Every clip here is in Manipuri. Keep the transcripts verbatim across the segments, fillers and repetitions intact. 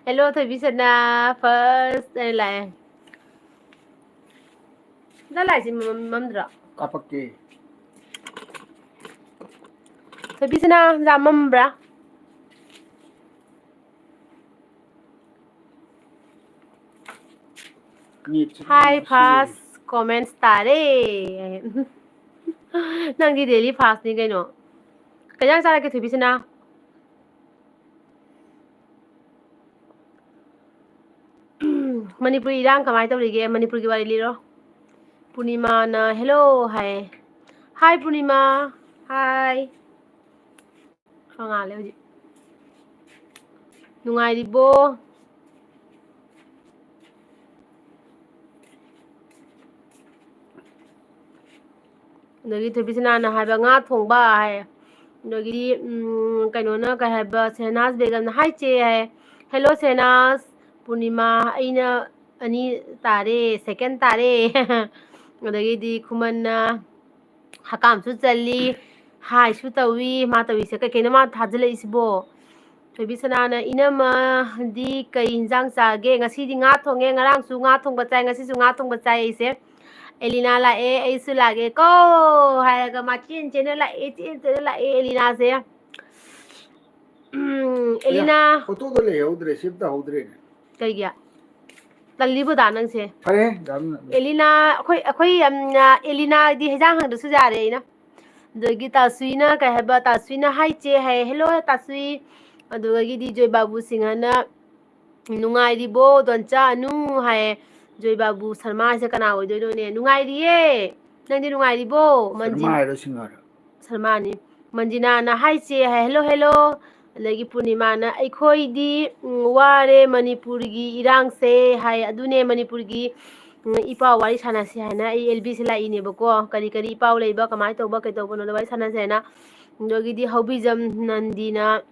Hello, ꯊꯣꯏꯕꯤꯁꯅꯥ, first ꯑꯩ ꯂꯥꯛꯑꯦ꯫ ꯅꯪ ꯂꯥꯛꯏꯁꯤ ꯃꯝ-, ꯃꯝꯗ꯭ꯔꯣ? ꯀꯥꯞꯄꯛꯀꯦ꯫ ꯊꯣꯏꯕꯤꯁꯅꯥ, ꯌꯥꯝ ꯃꯝꯕ꯭ꯔꯥ? ꯅꯦꯠꯁꯦ ꯍꯥꯏ, ꯅꯨꯡꯉꯥꯏꯇꯦ꯫ First comments ꯇꯥꯔꯦ꯫ ꯅꯪꯗꯤ daily firstꯅꯤ ꯀꯩꯅꯣ꯫ ꯀꯩ ꯏꯟꯖꯥꯡ ꯆꯥꯔꯒꯦ, ꯊꯣꯏꯕꯤꯁꯅꯥ? ꯃꯅꯤꯄꯨꯔꯤ ꯏꯔꯥꯡ ꯀꯃꯥꯏꯅ ꯇꯧꯔꯤꯒꯦ? ꯃꯅꯤꯄꯨꯔꯒꯤ ꯋꯥꯔꯤ ꯂꯤꯔꯣ꯫ ꯄꯨꯔꯅꯤꯃꯥꯅ hello ꯍꯥꯏ꯫ Hi ꯄꯨꯔꯅꯤꯃꯥ꯫ Hi꯫ ꯈꯔ ꯉꯥꯜꯂꯦ ꯍꯧꯖꯤꯛ꯫ ꯅꯨꯡꯉꯥꯏꯔꯤꯕꯣ? ꯑꯗꯒꯤ ꯊꯣꯏꯕꯤꯁꯅꯥꯅ ꯍꯥꯏꯕ, "ꯉꯥ ꯊꯣꯡꯕ" ꯍꯥꯏ꯫ ꯑꯗꯒꯤꯗꯤ, ꯎꯝ, ꯀꯩꯅꯣꯅ ꯀꯩ ꯍꯥꯏꯕ, ꯁꯦꯍꯅꯥꯖ ꯕꯦꯒꯝꯅ, "Hi ꯆꯦ" ꯍꯥꯏ꯫ Hello ꯁꯦꯍꯅꯥꯖ, ꯄꯨꯔꯅꯤꯃꯥ, ꯑꯩꯅ ꯑꯅꯤ ꯇꯥꯔꯦ, second ꯇꯥꯔꯦ꯫ ꯑꯗꯒꯤꯗꯤ ꯈꯨꯃꯟꯅ, "ꯍꯀꯥꯝꯁꯨ ꯆꯜꯂꯤ, ꯍꯥꯏꯁꯨ ꯇꯧꯏ", ꯃꯥ ꯇꯧꯏꯁꯦ ꯀꯩꯀꯩꯅꯣ ꯃꯥ ꯊꯥꯖꯤꯜꯂꯛꯏꯁꯤꯕꯣ? ꯊꯣꯏꯕꯤꯁꯅꯥꯅ, "ꯏꯅꯝꯃꯗꯤ ꯀꯩ ꯏꯟꯖꯥꯡ ꯆꯥꯒꯦ?" "ꯉꯁꯤꯗꯤ ꯉꯥ ꯊꯣꯡꯉꯦ, ꯉꯔꯥꯡꯁꯨ ꯉꯥ ꯊꯣꯡꯕ ꯆꯥꯏ, ꯉꯁꯤꯁꯨ ꯉꯥ ꯊꯣꯡꯕ ꯆꯥꯏ ꯑꯩꯁꯦ"꯫ ꯑꯦꯂꯤꯅꯥ ꯂꯥꯛꯑꯦ, "ꯑꯩꯁꯨ ꯂꯥꯛꯑꯒꯦꯀꯣ" ꯍꯥꯏꯔꯒ ꯃꯥ ꯆꯦꯟ ꯆꯦꯟꯅ ꯂꯥꯛꯑꯦ, ꯆꯦꯟ ꯆꯦꯟꯅ ꯂꯥꯛꯑꯦ ꯑꯦꯂꯤꯅꯥꯁꯦ꯫ ꯎꯝ, ꯑꯌꯥ, ꯑꯦꯂꯤꯅꯥ꯫ Photoꯗꯣ ꯂꯩꯍꯧꯗ꯭ꯔꯦ, save ꯇꯧꯍꯧꯗ꯭ꯔꯦꯅꯦ꯫ ꯀꯩꯒꯤ? ꯇꯜꯂꯤꯕꯨꯗꯥ ꯅꯪꯁꯦ꯫ ꯐꯔꯦ, ꯗꯥ ꯃꯤꯅ꯫ ꯑꯦꯂꯤꯅꯥ, ꯑꯩꯈꯣꯏ, ꯑꯩꯈꯣꯏ, ꯌꯥꯝꯅ, ꯑꯦꯂꯤꯅꯥꯗꯤ ꯍꯦꯟꯖꯥꯡ ꯍꯪꯗ꯭ꯔꯁꯨ ꯌꯥꯔꯦ ꯑꯩꯅ꯫ ꯑꯗꯒꯤ ꯇꯥꯁꯨꯏꯅ ꯀꯩ ꯍꯥꯏꯕ? ꯇꯥꯁꯨꯏꯅ, "Hi ꯆꯦ" ꯍꯥꯏ꯫ "Hello ꯇꯥꯁꯨꯏ"꯫ ꯑꯗꯨꯗꯒꯤꯗꯤ ꯖꯣꯏꯕꯥꯕꯨ ꯁꯤꯡꯍꯅ, "ꯅꯨꯡꯉꯥꯏꯔꯤꯕꯣ ꯗꯣꯟꯆꯥ ꯑꯅꯨ?" ꯍꯥꯏꯌꯦ꯫ ꯖꯣꯏꯕꯥꯕꯨ ꯁꯔꯃꯥ ꯍꯥꯏꯁꯦ ꯀꯅꯥ ꯑꯣꯏꯗꯣꯏꯅꯣꯅꯦ? "ꯅꯨꯡꯉꯥꯏꯔꯤꯌꯦ꯫ ꯅꯪꯗꯤ ꯅꯨꯡꯉꯥꯏꯔꯤꯕꯣ?" ꯁꯔꯃꯥ ꯃꯟꯖꯤ-, ꯍꯥꯏꯔꯣ ꯁꯤꯡꯍ ꯍꯥꯏꯔꯣ? ꯁꯔꯃꯥꯅꯤ꯫ ꯃꯟꯖꯤꯅꯥꯅ, "Hi ꯆꯦ" ꯍꯥꯏ, "Hello, hello"꯫ ꯑꯗꯒꯤ ꯄꯨꯔꯅꯤꯃꯥꯅ, "ꯑꯩꯈꯣꯏꯗꯤ, ꯎꯝ, ꯋꯥꯔꯦ ꯃꯅꯤꯄꯨꯔꯒꯤ ꯏꯔꯥꯡꯁꯦ" ꯍꯥꯏ꯫ ꯑꯗꯨꯅꯦ ꯃꯅꯤꯄꯨꯔꯒꯤ, ꯎꯝ, ꯏ ꯄꯥꯎ ꯋꯥꯔꯤ ꯁꯥꯟꯅꯁꯤ ꯍꯥꯏꯅ ꯑꯩ ꯑꯦꯜ ꯕꯤꯁꯦ ꯂꯥꯛꯏꯅꯦꯕꯀꯣ꯫ ꯀꯔꯤ ꯀꯔꯤ ꯏ ꯄꯥꯎ ꯂꯩꯕ, ꯀꯃꯥꯏꯅ ꯇꯧꯕ, ꯀꯩꯗꯧꯕꯅꯣꯗꯣ ꯋꯥꯔꯤ ꯁꯥꯟꯅꯁꯦ ꯍꯥꯏꯅ꯫ ꯑꯗꯒꯤꯗꯤ ꯍꯧꯕꯤꯖꯝ ꯅꯟꯗꯤꯅ,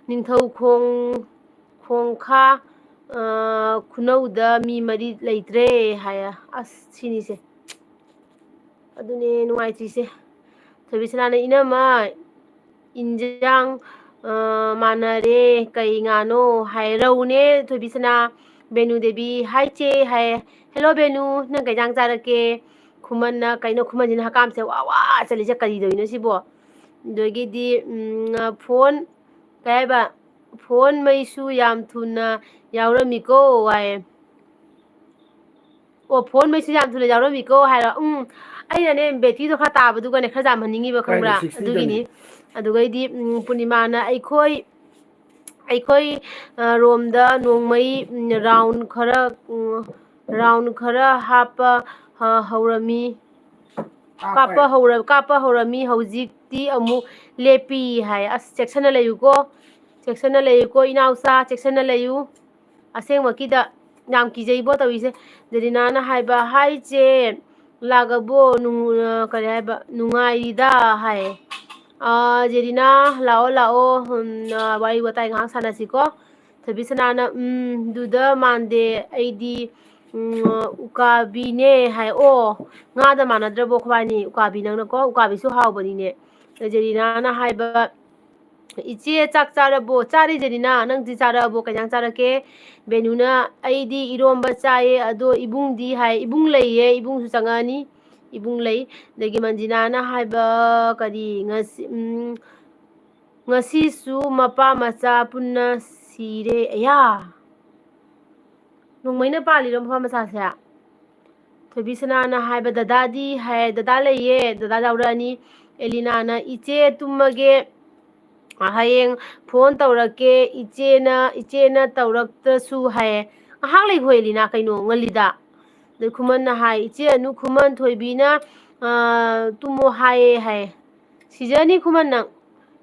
"ꯅꯤꯡꯊꯧ ꯈꯣꯡ-, ꯈꯣꯡꯈꯥ, ꯑ, ꯈꯨꯅꯧꯗ ꯃꯤ ꯃꯔꯤ ꯂꯩꯇ꯭ꯔꯦ" ꯍꯥꯏꯌꯦ꯫ ꯑꯁ, ꯁꯤꯅꯤꯁꯦ꯫ ꯑꯗꯨꯅꯦ ꯅꯨꯡꯉꯥꯏꯇ꯭ꯔꯤꯁꯦ꯫ ꯊꯣꯏꯕꯤꯁꯅꯥꯅ, "ꯏꯅꯝꯃ, ꯏꯟꯖꯥꯡ, ꯑ, ꯃꯥꯟꯅꯔꯦ꯫ ꯀꯩ ꯉꯥꯅꯣ ꯍꯥꯏ꯫ ꯔꯧꯅꯦ ꯊꯣꯏꯕꯤꯁꯅꯥ꯫ ꯕꯦꯅꯨ ꯗꯦꯕꯤ, "ꯍꯥꯏ ꯆꯦ" ꯍꯥꯏ꯫ "ꯍꯦꯜꯂꯣ ꯕꯦꯅꯨ, ꯅꯪ ꯀꯩ ꯏꯟꯖꯥꯡ ꯆꯥꯔꯛꯀꯦ?" ꯈꯨꯃꯟꯅ, ꯀꯩꯅꯣ ꯈꯨꯃꯟꯁꯤꯅ ꯍꯀꯥꯝꯁꯦ ꯋꯥ ꯋꯥ ꯆꯠꯂꯤꯁꯦ, ꯀꯔꯤ ꯇꯧꯔꯤꯅꯣ ꯁꯤꯕꯣ? ꯑꯗꯒꯤꯗꯤ, ꯎꯝ, ꯐꯣꯟ, ꯀꯩ ꯍꯥꯏꯕ, "ꯐꯣꯟ ꯃꯩꯁꯨ ꯌꯥꯝ ꯊꯨꯅ ꯌꯥꯎꯔꯝꯃꯤꯀꯣ" ꯍꯥꯏ꯫ ꯑꯣ, "ꯐꯣꯟ ꯃꯩꯁꯨ ꯌꯥꯝ ꯊꯨꯅ ꯌꯥꯎꯔꯝꯃꯤꯀꯣ" ꯍꯥꯏꯔꯣ꯫ ꯎꯝ, ꯑꯩꯅꯅꯦ batteryꯗꯣ ꯈꯔ ꯇꯥꯕꯗꯨꯒꯅꯦ ꯈꯔ ꯌꯥꯝꯍꯟꯅꯤꯡꯉꯤꯕ, ꯈꯪꯕ꯭ꯔꯥ? ꯀꯥꯏꯗ? Sixty ꯑꯗꯨꯒꯤꯅꯤ꯫ ꯗꯅꯤ꯫ ꯑꯗꯨꯒꯩꯗꯤ, ꯎꯝ, ꯄꯨꯔꯅꯤꯃꯥꯅ ꯑꯩꯈꯣꯏ, ꯑꯩꯈꯣꯏ, ꯑ, ꯔꯣꯝꯗ ꯅꯣꯡꯃꯩ, ꯎꯝ, round ꯈꯔ, ꯎꯝ, round ꯈꯔ ꯍꯥꯞꯄ, ꯑ, ꯍꯧꯔꯝꯃꯤ꯫ ꯀꯥꯞꯄ ꯍꯧꯔ-, ꯀꯥꯞꯄ ꯍꯧꯔꯝꯃꯤ, ꯍꯧꯖꯤꯛꯇꯤ ꯑꯃꯨꯛ ꯂꯦꯞꯄꯤ ꯍꯥꯏ꯫ ꯑꯁ, ꯆꯦꯛꯁꯟꯅ ꯂꯩꯌꯨꯀꯣ, ꯆꯦꯛꯁꯟꯅ ꯂꯩꯌꯨꯀꯣ ꯏꯅꯥꯎꯆꯥ, ꯆꯦꯛꯁꯟꯅ ꯂꯩꯌꯨ꯫ ꯑꯁꯦꯡꯕꯀꯤꯗ ꯌꯥꯝ ꯀꯤꯖꯩꯕꯣ ꯇꯧꯔꯤꯁꯦ꯫ ꯖꯦꯔꯤꯅꯥꯅ ꯍꯥꯏꯕ, "ꯍꯥꯏ ꯆꯦ, ꯂꯥꯛꯑꯕꯣ? ꯅꯨꯡ-, ꯑ, ꯀꯔꯤ ꯍꯥꯏꯕ? ꯅꯨꯡꯉꯥꯏꯔꯤꯗ" ꯍꯥꯏ꯫ ꯑ, ꯖꯦꯔꯤꯅꯥ, ꯂꯥꯛꯑꯣ, ꯂꯥꯛꯑꯣ, ꯎꯝ, ꯑ, ꯋꯥꯔꯤ ꯋꯥꯇꯥꯏ ꯉꯥꯏꯍꯥꯛ ꯁꯥꯟꯅꯁꯤꯀꯣ꯫ ꯊꯣꯏꯕꯤꯁꯅꯥꯅ, "ꯎꯝ, ꯗꯨꯗ ꯃꯥꯟꯗꯦ, ꯑꯩꯗꯤ, ꯎꯝ, ꯑ, ꯎꯀꯥꯕꯤꯅꯦ" ꯍꯥꯏ꯫ ꯑꯣ, ꯉꯥꯗ ꯃꯥꯟꯅꯗ꯭ꯔꯕꯣ ꯑꯩꯈꯣꯏꯕꯥꯅꯤ? ꯎꯀꯥꯕꯤ ꯅꯪꯅꯀꯣ, ꯎꯀꯥꯕꯤꯁꯨ ꯍꯥꯎꯕꯅꯤꯅꯦ꯫ ꯖꯦꯔꯤꯅꯥꯅ ꯍꯥꯏꯕ, "ꯏꯆꯦ ꯆꯥꯛ ꯆꯥꯔꯕꯣ?" "ꯆꯥꯔꯦ ꯖꯦꯔꯤꯅꯥ, ꯅꯪꯗꯤ ꯆꯥꯔꯛꯑꯕꯣ? ꯀꯩ ꯏꯟꯖꯥꯡ ꯆꯥꯔꯛꯀꯦ?" ꯕꯦꯅꯨꯅ, "ꯑꯩꯗꯤ ꯏꯔꯣꯝꯕ ꯆꯥꯏꯌꯦ, ꯑꯗꯣ ꯏꯕꯨꯡꯗꯤ?" ꯍꯥꯏ꯫ ꯏꯕꯨꯡ ꯂꯩꯌꯦ, ꯏꯕꯨꯡꯁꯨ ꯆꯪꯉꯛꯑꯅꯤ꯫ ꯏꯕꯨꯡ ꯂꯩ꯫ ꯑꯗꯒꯤ ꯃꯟꯖꯤꯅꯥꯅ ꯍꯥꯏꯕ, ꯀꯔꯤ, ꯉꯁꯤ, ꯎꯝ, "ꯉꯁꯤꯁꯨ ꯃꯄꯥ ꯃꯆꯥ ꯄꯨꯟꯅ ꯁꯤꯔꯦ꯫ ꯑꯌꯥ!" ꯅꯣꯡꯃꯩꯅ ꯄꯥꯜꯂꯤꯔꯣ ꯃꯄꯥ ꯃꯆꯥꯁꯦ? ꯊꯣꯏꯕꯤꯁꯅꯥꯅ ꯍꯥꯏꯕ, "ꯗꯗꯥꯗꯤ?" ꯍꯥꯏ꯫ "ꯗꯗꯥ ꯂꯩꯌꯦ, ꯗꯗꯥ ꯌꯥꯎꯔꯛꯑꯅꯤ꯫" ꯑꯦꯂꯤꯅꯥꯅ, "ꯏꯆꯦ ꯇꯨꯝꯃꯒꯦ, ꯍꯌꯦꯡ ꯐꯣꯟ ꯇꯧꯔꯛꯀꯦ, ꯏꯆꯦꯅ, ꯏꯆꯦꯅ ꯇꯧꯔꯛꯇ꯭ꯔꯁꯨ" ꯍꯥꯏꯌꯦ꯫ ꯉꯥꯏꯍꯥꯛ ꯂꯩꯈꯣ ꯑꯦꯂꯤꯅꯥ, ꯀꯩꯅꯣ ꯉꯜꯂꯤꯗ꯫ ꯑꯗꯩ ꯈꯨꯃꯟꯅ ꯍꯥꯏ, "ꯏꯆꯦ ꯑꯅꯨ, ꯈꯨꯃꯟ ꯊꯣꯏꯕꯤꯅ, ꯑ, ꯇꯨꯝꯃꯣ ꯍꯥꯏꯌꯦ" ꯍꯥꯏ꯫ "ꯁꯤꯖꯅꯤ ꯈꯨꯃꯟ ꯅꯪ꯫"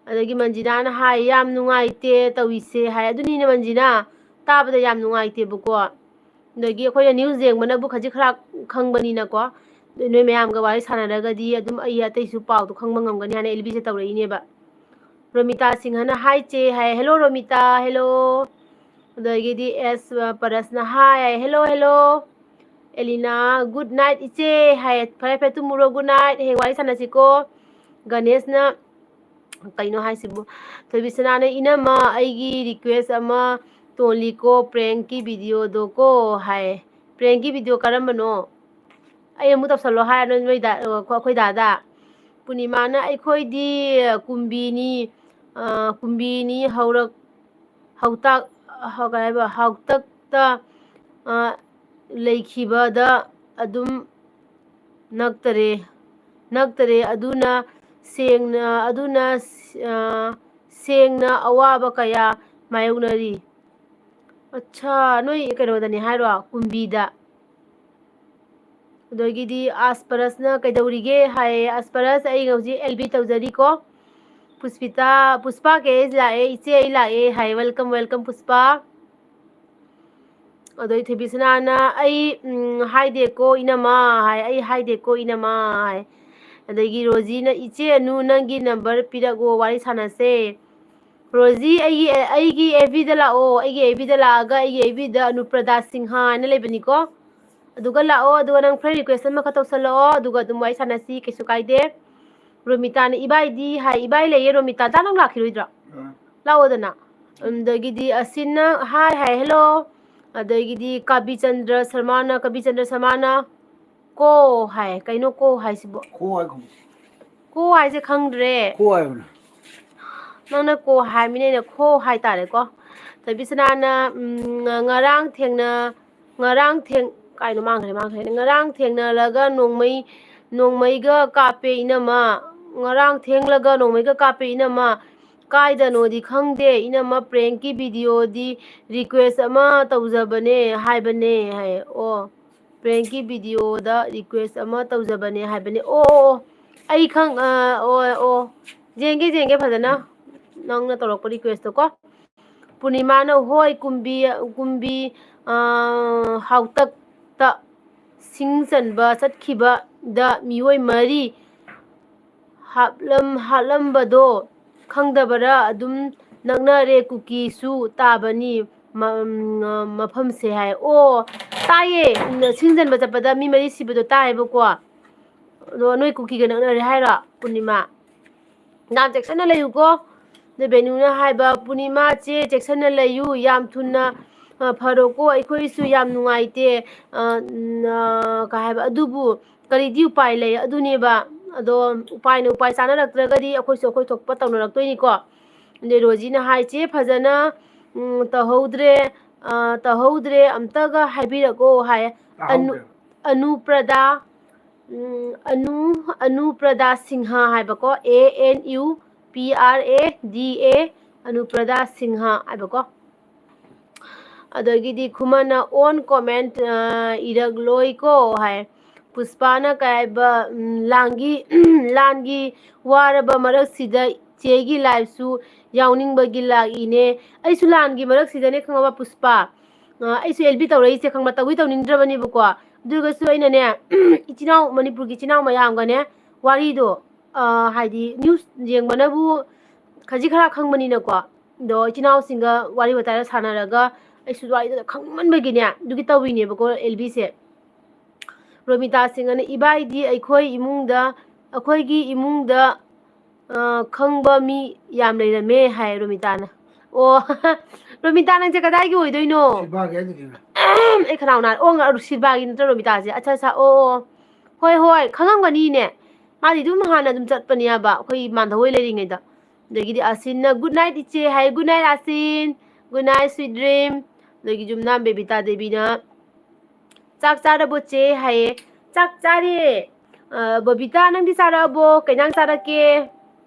ꯑꯗꯒꯤ ꯃꯟꯖꯤꯅꯥꯅ ꯍꯥꯏ, "ꯌꯥꯝ ꯅꯨꯡꯉꯥꯏꯇꯦ ꯇꯧꯔꯤꯁꯦ" ꯍꯥꯏ꯫ ꯑꯗꯨꯅꯤꯅꯦ ꯃꯟꯖꯤꯅꯥ, ꯇꯥꯕꯗ ꯌꯥꯝ ꯅꯨꯡꯉꯥꯏꯇꯦꯕꯀꯣ꯫ ꯑꯗꯒꯤ ꯑꯩꯈꯣꯏꯅ news ꯌꯦꯡꯕꯅꯕꯨ ꯈꯖꯤꯛ ꯈꯔ ꯈꯪꯕꯅꯤꯅꯀꯣ꯫ ꯅꯣꯏ ꯃꯌꯥꯝꯒ ꯋꯥꯔꯤ ꯁꯥꯟꯅꯔꯒꯗꯤ ꯑꯗꯨꯝ ꯑꯩ ꯑꯇꯩꯁꯨ ꯄꯥꯎꯗꯣ ꯈꯪꯕ ꯉꯝꯒꯅꯤ ꯍꯥꯏꯅ ꯑꯦꯜꯕꯤꯁꯦ ꯇꯧꯔꯛꯏꯅꯦꯕ꯫ ꯔꯣꯃꯤꯇꯥ ꯁꯤꯡꯍꯅ, "ꯍꯥꯏ ꯆꯦ" ꯍꯥꯏ꯫ "Hello Romita, hello." ꯑꯗꯒꯤꯗꯤ ꯑꯦꯁ ꯄꯔꯁꯅ, "hi" hi. "Hello, hello." Elina, "Good night ꯏꯆꯦ" ꯍꯥꯏ꯫ "ꯐꯔꯦ, ꯐꯔꯦ, ꯇꯨꯝꯃꯨꯔꯣ, good night꯫ ꯍꯌꯦꯡ ꯋꯥꯔꯤ ꯁꯥꯟꯅꯁꯤꯀꯣ꯫" ꯒꯅꯦꯁꯅ, ꯀꯩꯅꯣ ꯍꯥꯏꯁꯤꯕꯨ? ꯊꯣꯏꯕꯤꯁꯅꯥꯅ, "ꯏꯅꯝꯃ, ꯑꯩꯒꯤ request ꯑꯃ ꯇꯣꯜꯂꯤꯀꯣ, prankꯀꯤ videoꯗꯣ ꯀꯣ" ꯍꯥꯏ꯫ Prankꯀꯤ video ꯀꯔꯝꯕꯅꯣ? ꯑꯩ ꯑꯃꯨꯛ ꯇꯧꯁꯜꯂꯣ ꯍꯥꯏꯔ ꯅꯣꯏ ꯗꯥ-, ꯑꯩꯈꯣꯏ ꯗꯥꯗ? ꯄꯨꯔꯅꯤꯃꯥꯅ, "ꯑꯩꯈꯣꯏꯗꯤ ꯀꯨꯝꯕꯤꯅꯤ, ꯑ, ꯀꯨꯝꯕꯤꯅꯤ ꯍꯧꯔꯛ-, ꯍꯧꯇꯥꯛ-, ꯍꯧ-, ꯀꯩ ꯍꯥꯏꯕ, ꯍꯥꯎꯇꯛꯇ, ꯑ, ꯂꯩꯈꯤꯕꯗ ꯑꯗꯨꯝ ꯅꯛꯇꯔꯦ, ꯅꯛꯇꯔꯦ꯫ ꯑꯗꯨꯅ ꯁꯦꯡꯅ, ꯑꯗꯨꯅ, ꯑ, ꯁꯦꯡꯅ ꯑꯋꯥꯕ ꯀꯌꯥ ꯃꯥꯌꯣꯛꯅꯔꯤ"꯫ ꯑꯠꯁꯥ, ꯅꯣꯏ ꯀꯩꯅꯣꯗꯅꯦ ꯍꯥꯏꯔꯣ, ꯀꯨꯝꯕꯤꯗ꯫ ꯑꯗꯒꯤꯗꯤ ꯑꯁꯄꯔꯁꯅ ꯀꯩꯗꯧꯔꯤꯒꯦ ꯍꯥꯏꯌꯦ꯫ ꯑꯁꯄꯔꯁ, "ꯑꯩ ꯍꯧꯖꯤꯛ L B ꯇꯧꯖꯔꯤꯀꯣ"꯫ ꯄꯨꯁꯄꯤꯇꯥ, "ꯄꯨꯁꯄꯥ ꯀꯦ ꯑꯩꯁ ꯂꯥꯛꯑꯦ, ꯏꯆꯦ ꯑꯩ ꯂꯥꯛꯑꯦ" ꯍꯥꯏ꯫ Welcome, welcome ꯄꯨꯁꯄꯥ꯫ ꯑꯗꯩ ꯊꯣꯏꯕꯤꯁꯅꯥꯅ, "ꯑꯩ, ꯎꯝ, ꯍꯥꯏꯗꯦꯀꯣ ꯏꯅꯝꯃ" ꯍꯥꯏ, "ꯑꯩ ꯍꯥꯏꯗꯦꯀꯣ ꯏꯅꯝꯃ" ꯍꯥꯏ꯫ ꯑꯗꯒꯤ ꯔꯣꯖꯤꯅ, "ꯏꯆꯦ ꯑꯅꯨ, ꯅꯪꯒꯤ number ꯄꯤꯔꯛꯑꯣ, ꯋꯥꯔꯤ ꯁꯥꯟꯅꯁꯦ"꯫ ꯔꯣꯖꯤ, ꯑꯩꯒꯤ, ꯑꯩꯒꯤ F Bꯗ ꯂꯥꯛꯑꯣ, ꯑꯩꯒꯤ F Bꯗ ꯂꯥꯛꯑꯒ ꯑꯩꯒꯤ F Bꯗ ꯑꯅꯨꯄ꯭ꯔꯗꯥ ꯁꯤꯡꯍ ꯍꯥꯏꯅ ꯂꯩꯕꯅꯤꯀꯣ꯫ ꯑꯗꯨꯒ ꯂꯥꯛꯑꯣ, ꯑꯗꯨꯒ ꯅꯪ friend request ꯑꯃꯈꯛ ꯇꯧꯁꯜꯂꯛꯑꯣ, ꯑꯗꯨꯒ ꯑꯗꯨꯝ ꯋꯥꯔꯤ ꯁꯥꯟꯅꯁꯤ, ꯀꯩꯁꯨ ꯀꯥꯏꯗꯦ꯫ ꯔꯣꯃꯤꯇꯥꯅ, "ꯏꯕꯥꯏꯗꯤ" ꯍꯥꯏ, "ꯏꯕꯥꯏ ꯂꯩꯌꯦ ꯔꯣꯃꯤꯇꯥ, ꯇꯥ ꯅꯪ ꯂꯥꯛꯈꯤꯔꯣꯏꯗ꯭ꯔꯣ?" ꯑ꯫ ꯂꯥꯛꯑꯣꯗꯅ꯫ ꯑꯗꯒꯤꯗꯤ ꯑꯁꯤꯟꯅ, "ꯍꯥꯏ ꯍꯥꯏ, hello"꯫ ꯑꯗꯒꯤꯗꯤ ꯀꯕꯤꯆꯟꯗ꯭ꯔ ꯁꯔꯃꯥꯅ, ꯀꯕꯤꯆꯟꯗ꯭ꯔ ꯁꯔꯃꯥꯅ, "ꯀꯣ" ꯍꯥꯏ꯫ ꯀꯩꯅꯣ "ꯀꯣ" ꯍꯥꯏꯁꯤꯕꯣ? ꯀꯣ ꯍꯥꯏ ꯈꯨꯝꯃꯨ꯫ "ꯀꯣ" ꯍꯥꯏꯁꯦ ꯈꯪꯗ꯭ꯔꯦ꯫ ꯀꯣ ꯍꯥꯏꯌꯨꯅ꯫ ꯅꯪꯅ "ꯀꯣ" ꯍꯥꯏꯕꯅꯤꯅ ꯑꯩꯅ "ꯈꯣ" ꯍꯥꯏꯇꯥꯔꯦꯀꯣ꯫ ꯊꯣꯏꯕꯤꯁꯅꯥꯅ, ꯎꯝ, ꯉ-, ꯉꯔꯥꯡ ꯊꯦꯡꯅ-, ꯉꯔꯥꯡ ꯊꯦꯡ-, ꯀꯥꯏꯅꯣ ꯃꯥꯡꯈ꯭ꯔꯦ, ꯃꯥꯡꯈ꯭ꯔꯦ꯫ "ꯉꯔꯥꯡ ꯊꯦꯡꯅꯔꯒ ꯅꯣꯡꯃꯩ, ꯅꯣꯡꯃꯩꯒ ꯀꯥꯞꯄꯦ ꯏꯅꯝꯃ꯫ ꯉꯔꯥꯡ ꯊꯦꯡꯂꯒ ꯅꯣꯡꯃꯩꯒ ꯀꯥꯞꯄꯦ ꯏꯅꯝꯃ꯫ ꯀꯥꯏꯗꯅꯣꯗꯤ ꯈꯪꯗꯦ ꯏꯅꯝꯃ, prankꯀꯤ videoꯗꯤ request ꯑꯃ ꯇꯧꯖꯕꯅꯦ ꯍꯥꯏꯕꯅꯦ" ꯍꯥꯏꯌꯦ꯫ ꯑꯣ, prankꯀꯤ videoꯗ request ꯑꯃ ꯇꯧꯖꯕꯅꯦ ꯍꯥꯏꯕꯅꯦ꯫ ꯑꯣ, ꯑꯣ, ꯑꯣ, ꯑꯩ ꯈꯪ-, ꯑ, ꯑꯣ, ꯑꯣ, ꯌꯦꯡꯒꯦ, ꯌꯦꯡꯒꯦ ꯐꯖꯅ, ꯅꯪꯅ ꯇꯧꯔꯛꯄ requestꯇꯣ ꯀꯣ꯫ ꯄꯨꯔꯅꯤꯃꯥꯅ, "ꯍꯣꯏ, ꯀꯨꯝꯕꯤ, ꯀꯨꯝꯕꯤ, ꯑ, ꯍꯥꯎꯇꯛꯇ ꯁꯤꯡ ꯆꯟꯕ ꯆꯠꯈꯤꯕꯗ ꯃꯤꯑꯣꯏ ꯃꯔꯤ ꯍꯥꯞꯂꯝ-, ꯍꯥꯠꯂꯝꯕꯗꯣ ꯈꯪꯗꯕꯔꯥ? ꯑꯗꯨꯝ ꯅꯛꯅꯔꯦ, ꯀꯨꯀꯤꯁꯨ ꯇꯥꯕꯅꯤ ꯃ-, ꯃꯐꯝꯁꯦ" ꯍꯥꯏ꯫ ꯑꯣ, ꯇꯥꯏꯌꯦ, ꯁꯤꯡ ꯆꯟꯕ ꯆꯠꯄꯗ ꯃꯤ ꯃꯔꯤ ꯁꯤꯕꯗꯣ ꯇꯥꯏꯌꯦꯕꯀꯣ꯫ ꯑꯗꯣ ꯅꯣꯏ ꯀꯨꯀꯤꯒ ꯅꯛꯅꯔꯦ ꯍꯥꯏꯔꯣ, ꯄꯨꯔꯅꯤꯃꯥ? ꯌꯥꯝ ꯆꯦꯛꯁꯤꯟꯅ ꯂꯩꯌꯨꯀꯣ꯫ ꯑꯗ ꯕꯦꯅꯨꯅ ꯍꯥꯏꯕ, "ꯄꯨꯔꯅꯤꯃꯥ ꯆꯦ, ꯆꯦꯛꯁꯤꯟꯅ ꯂꯩꯌꯨ, ꯌꯥꯝ ꯊꯨꯅ, ꯑ, ꯐꯔꯣꯀꯣ, ꯑꯩꯈꯣꯏꯁꯨ ꯌꯥꯝ ꯅꯨꯡꯉꯥꯏꯇꯦ", ꯑ, ꯎꯝ, ꯑ, ꯀꯩ ꯍꯥꯏꯕ, ꯑꯗꯨꯕꯨ ꯀꯔꯤꯗꯤ ꯎꯄꯥꯏ ꯂꯩ? ꯑꯗꯨꯅꯦꯕ꯫ ꯑꯗꯣ ꯎꯄꯥꯏꯅ ꯎꯄꯥꯏ ꯆꯥꯅꯔꯛꯇ꯭ꯔꯒꯗꯤ ꯑꯩꯈꯣꯏꯁꯨ ꯑꯩꯈꯣꯏ ꯊꯣꯛꯄ ꯇꯧꯅꯔꯛꯇꯣꯏꯅꯤꯀꯣ꯫ ꯑꯗꯩ ꯔꯣꯖꯤꯅ ꯍꯥꯏ, "ꯆꯦ, ꯐꯖꯅ, ꯎꯝ, ꯇꯧꯍꯧꯗ꯭ꯔꯦ, ꯑ, ꯇꯧꯍꯧꯗ꯭ꯔꯦ, ꯑꯝꯇꯒ ꯍꯥꯏꯕꯤꯔꯛꯑꯣ", ꯍꯥꯏ꯫ ꯑꯅꯨ-, ꯇꯥꯍꯧꯗ꯭ꯔꯦ꯫ ꯑꯅꯨꯄ꯭ꯔꯗꯥ, ꯎꯝ, ꯑꯅꯨ, ꯑꯅꯨꯄ꯭ꯔꯗꯥ ꯁꯤꯡꯍ ꯍꯥꯏꯕꯀꯣ, A N U P R A D A, ꯑꯅꯨꯄ꯭ꯔꯗꯥ Singh ꯍꯥꯏꯕꯀꯣ꯫ ꯑꯗꯒꯤꯗꯤ ꯈꯨꯃꯟꯅ on comment, ꯑ, ꯏꯔꯛꯂꯣꯏꯀꯣ ꯍꯥꯏ꯫ ꯄꯨꯁꯄꯥꯅ ꯀꯩ ꯍꯥꯏꯕ, ꯎꯝ, ꯂꯥꯟꯒꯤ, ꯂꯥꯟꯒꯤ ꯋꯥꯔꯕ ꯃꯔꯛꯁꯤꯗ ꯆꯦꯒꯤ liveꯁꯨ ꯌꯥꯎꯅꯤꯡꯕꯒꯤ ꯂꯥꯛꯏꯅꯦ꯫ ꯑꯩꯁꯨ ꯂꯥꯟꯒꯤ ꯃꯔꯛꯁꯤꯗꯅꯦ ꯈꯪꯉꯕ ꯄꯨꯁꯄꯥ, ꯑ, ꯑꯩꯁꯨ L B ꯇꯧꯔꯛꯏꯁꯦ ꯈꯪꯕ, ꯇꯧꯗꯤ ꯇꯧꯅꯤꯡꯗ꯭ꯔꯕꯅꯦꯕꯀꯣ꯫ ꯑꯗꯨ ꯑꯣꯏꯔꯒꯁꯨ ꯑꯩꯅꯅꯦ, ꯏꯆꯤꯟ ꯏꯅꯥꯎ, ꯃꯅꯤꯄꯨꯔꯒꯤ ꯏꯆꯤꯟ ꯏꯅꯥꯎ ꯃꯌꯥꯝꯒꯅꯦ ꯋꯥꯔꯤꯗꯣ, ꯑ, ꯍꯥꯏꯗꯤ news ꯌꯦꯡꯕꯅꯕꯨ ꯈꯖꯤꯛ ꯈꯔ ꯈꯪꯕꯅꯤꯅꯀꯣ꯫ ꯑꯗꯣ ꯏꯆꯤꯟ ꯏꯅꯥꯎꯁꯤꯡꯒ ꯋꯥꯔꯤ ꯋꯥꯇꯥꯏꯗꯣ ꯁꯥꯟꯅꯔꯒ ꯑꯩꯁꯨ ꯋꯥꯔꯤꯗꯣ ꯈꯪꯃꯟꯕꯒꯤꯅꯦ ꯑꯗꯨꯒꯤ ꯇꯧꯔꯤꯅꯦꯕꯀꯣ L Bꯁꯦ꯫ ꯔꯣꯃꯤꯇꯥ ꯁꯤꯡꯍꯅ, "ꯏꯕꯥꯏꯗꯤ ꯑꯩꯈꯣꯏ ꯏꯃꯨꯡꯗ, ꯑꯩꯈꯣꯏꯒꯤ ꯏꯃꯨꯡꯗ, ꯑ, ꯈꯪꯕ ꯃꯤ ꯌꯥꯝ ꯂꯩꯔꯝꯃꯦ" ꯍꯥꯏ ꯔꯣꯃꯤꯇꯥꯅ꯫ ꯑꯣ, ꯔꯣꯃꯤꯇꯥ, ꯅꯪꯁꯦ ꯀꯗꯥꯏꯒꯤ ꯑꯣꯏꯗꯣꯏꯅꯣ? ꯁꯤꯜꯚꯥꯒꯤ ꯍꯥꯏꯗꯨꯅꯤ꯫ ꯑꯩ ꯈꯅꯥꯎ ꯅꯥꯔꯦ꯫ ꯑꯣ, ꯉ-, ꯁꯤꯜꯚꯥꯒꯤ ꯅꯠꯇ꯭ꯔꯣ ꯔꯣꯃꯤꯇꯥꯁꯦ? ꯑꯠꯆꯥ, ꯑꯠꯆꯥ, ꯑꯣ, ꯑꯣ꯫ ꯍꯣꯏ, ꯍꯣꯏ, ꯈꯪꯉꯝꯒꯅꯤꯅꯦ꯫ ꯃꯥꯗꯤ ꯑꯗꯨꯝ ꯍꯥꯟꯅ ꯑꯗꯨꯝ ꯆꯠꯄꯅꯦꯕ, ꯑꯩꯈꯣꯏ ꯃꯥꯟꯙꯧ ꯍꯣꯏ ꯂꯩꯔꯤꯉꯩꯗ꯫ ꯑꯗꯒꯤꯗꯤ ꯑꯁꯤꯟꯅ, "Good night ꯏꯆꯦ" ꯍꯥꯏ, "Good night ꯑꯁꯤꯟ, good night sweet dream"꯫ ꯑꯗꯒꯤ ꯌꯨꯝꯅꯥꯝ ꯕꯦꯕꯤꯇꯥ ꯗꯦꯕꯤꯅ, "ꯆꯥꯛ ꯆꯥꯔꯕꯣ ꯆꯦ?" ꯍꯥꯏꯌꯦ꯫ "ꯆꯥꯛ ꯆꯥꯔꯦ꯫ ꯑ, ꯕꯕꯤꯇꯥ, ꯅꯪꯗꯤ ꯆꯥꯔꯛꯑꯕꯣ? ꯀꯩ ꯏꯟꯖꯥꯡ ꯆꯥꯔꯛꯀꯦ?"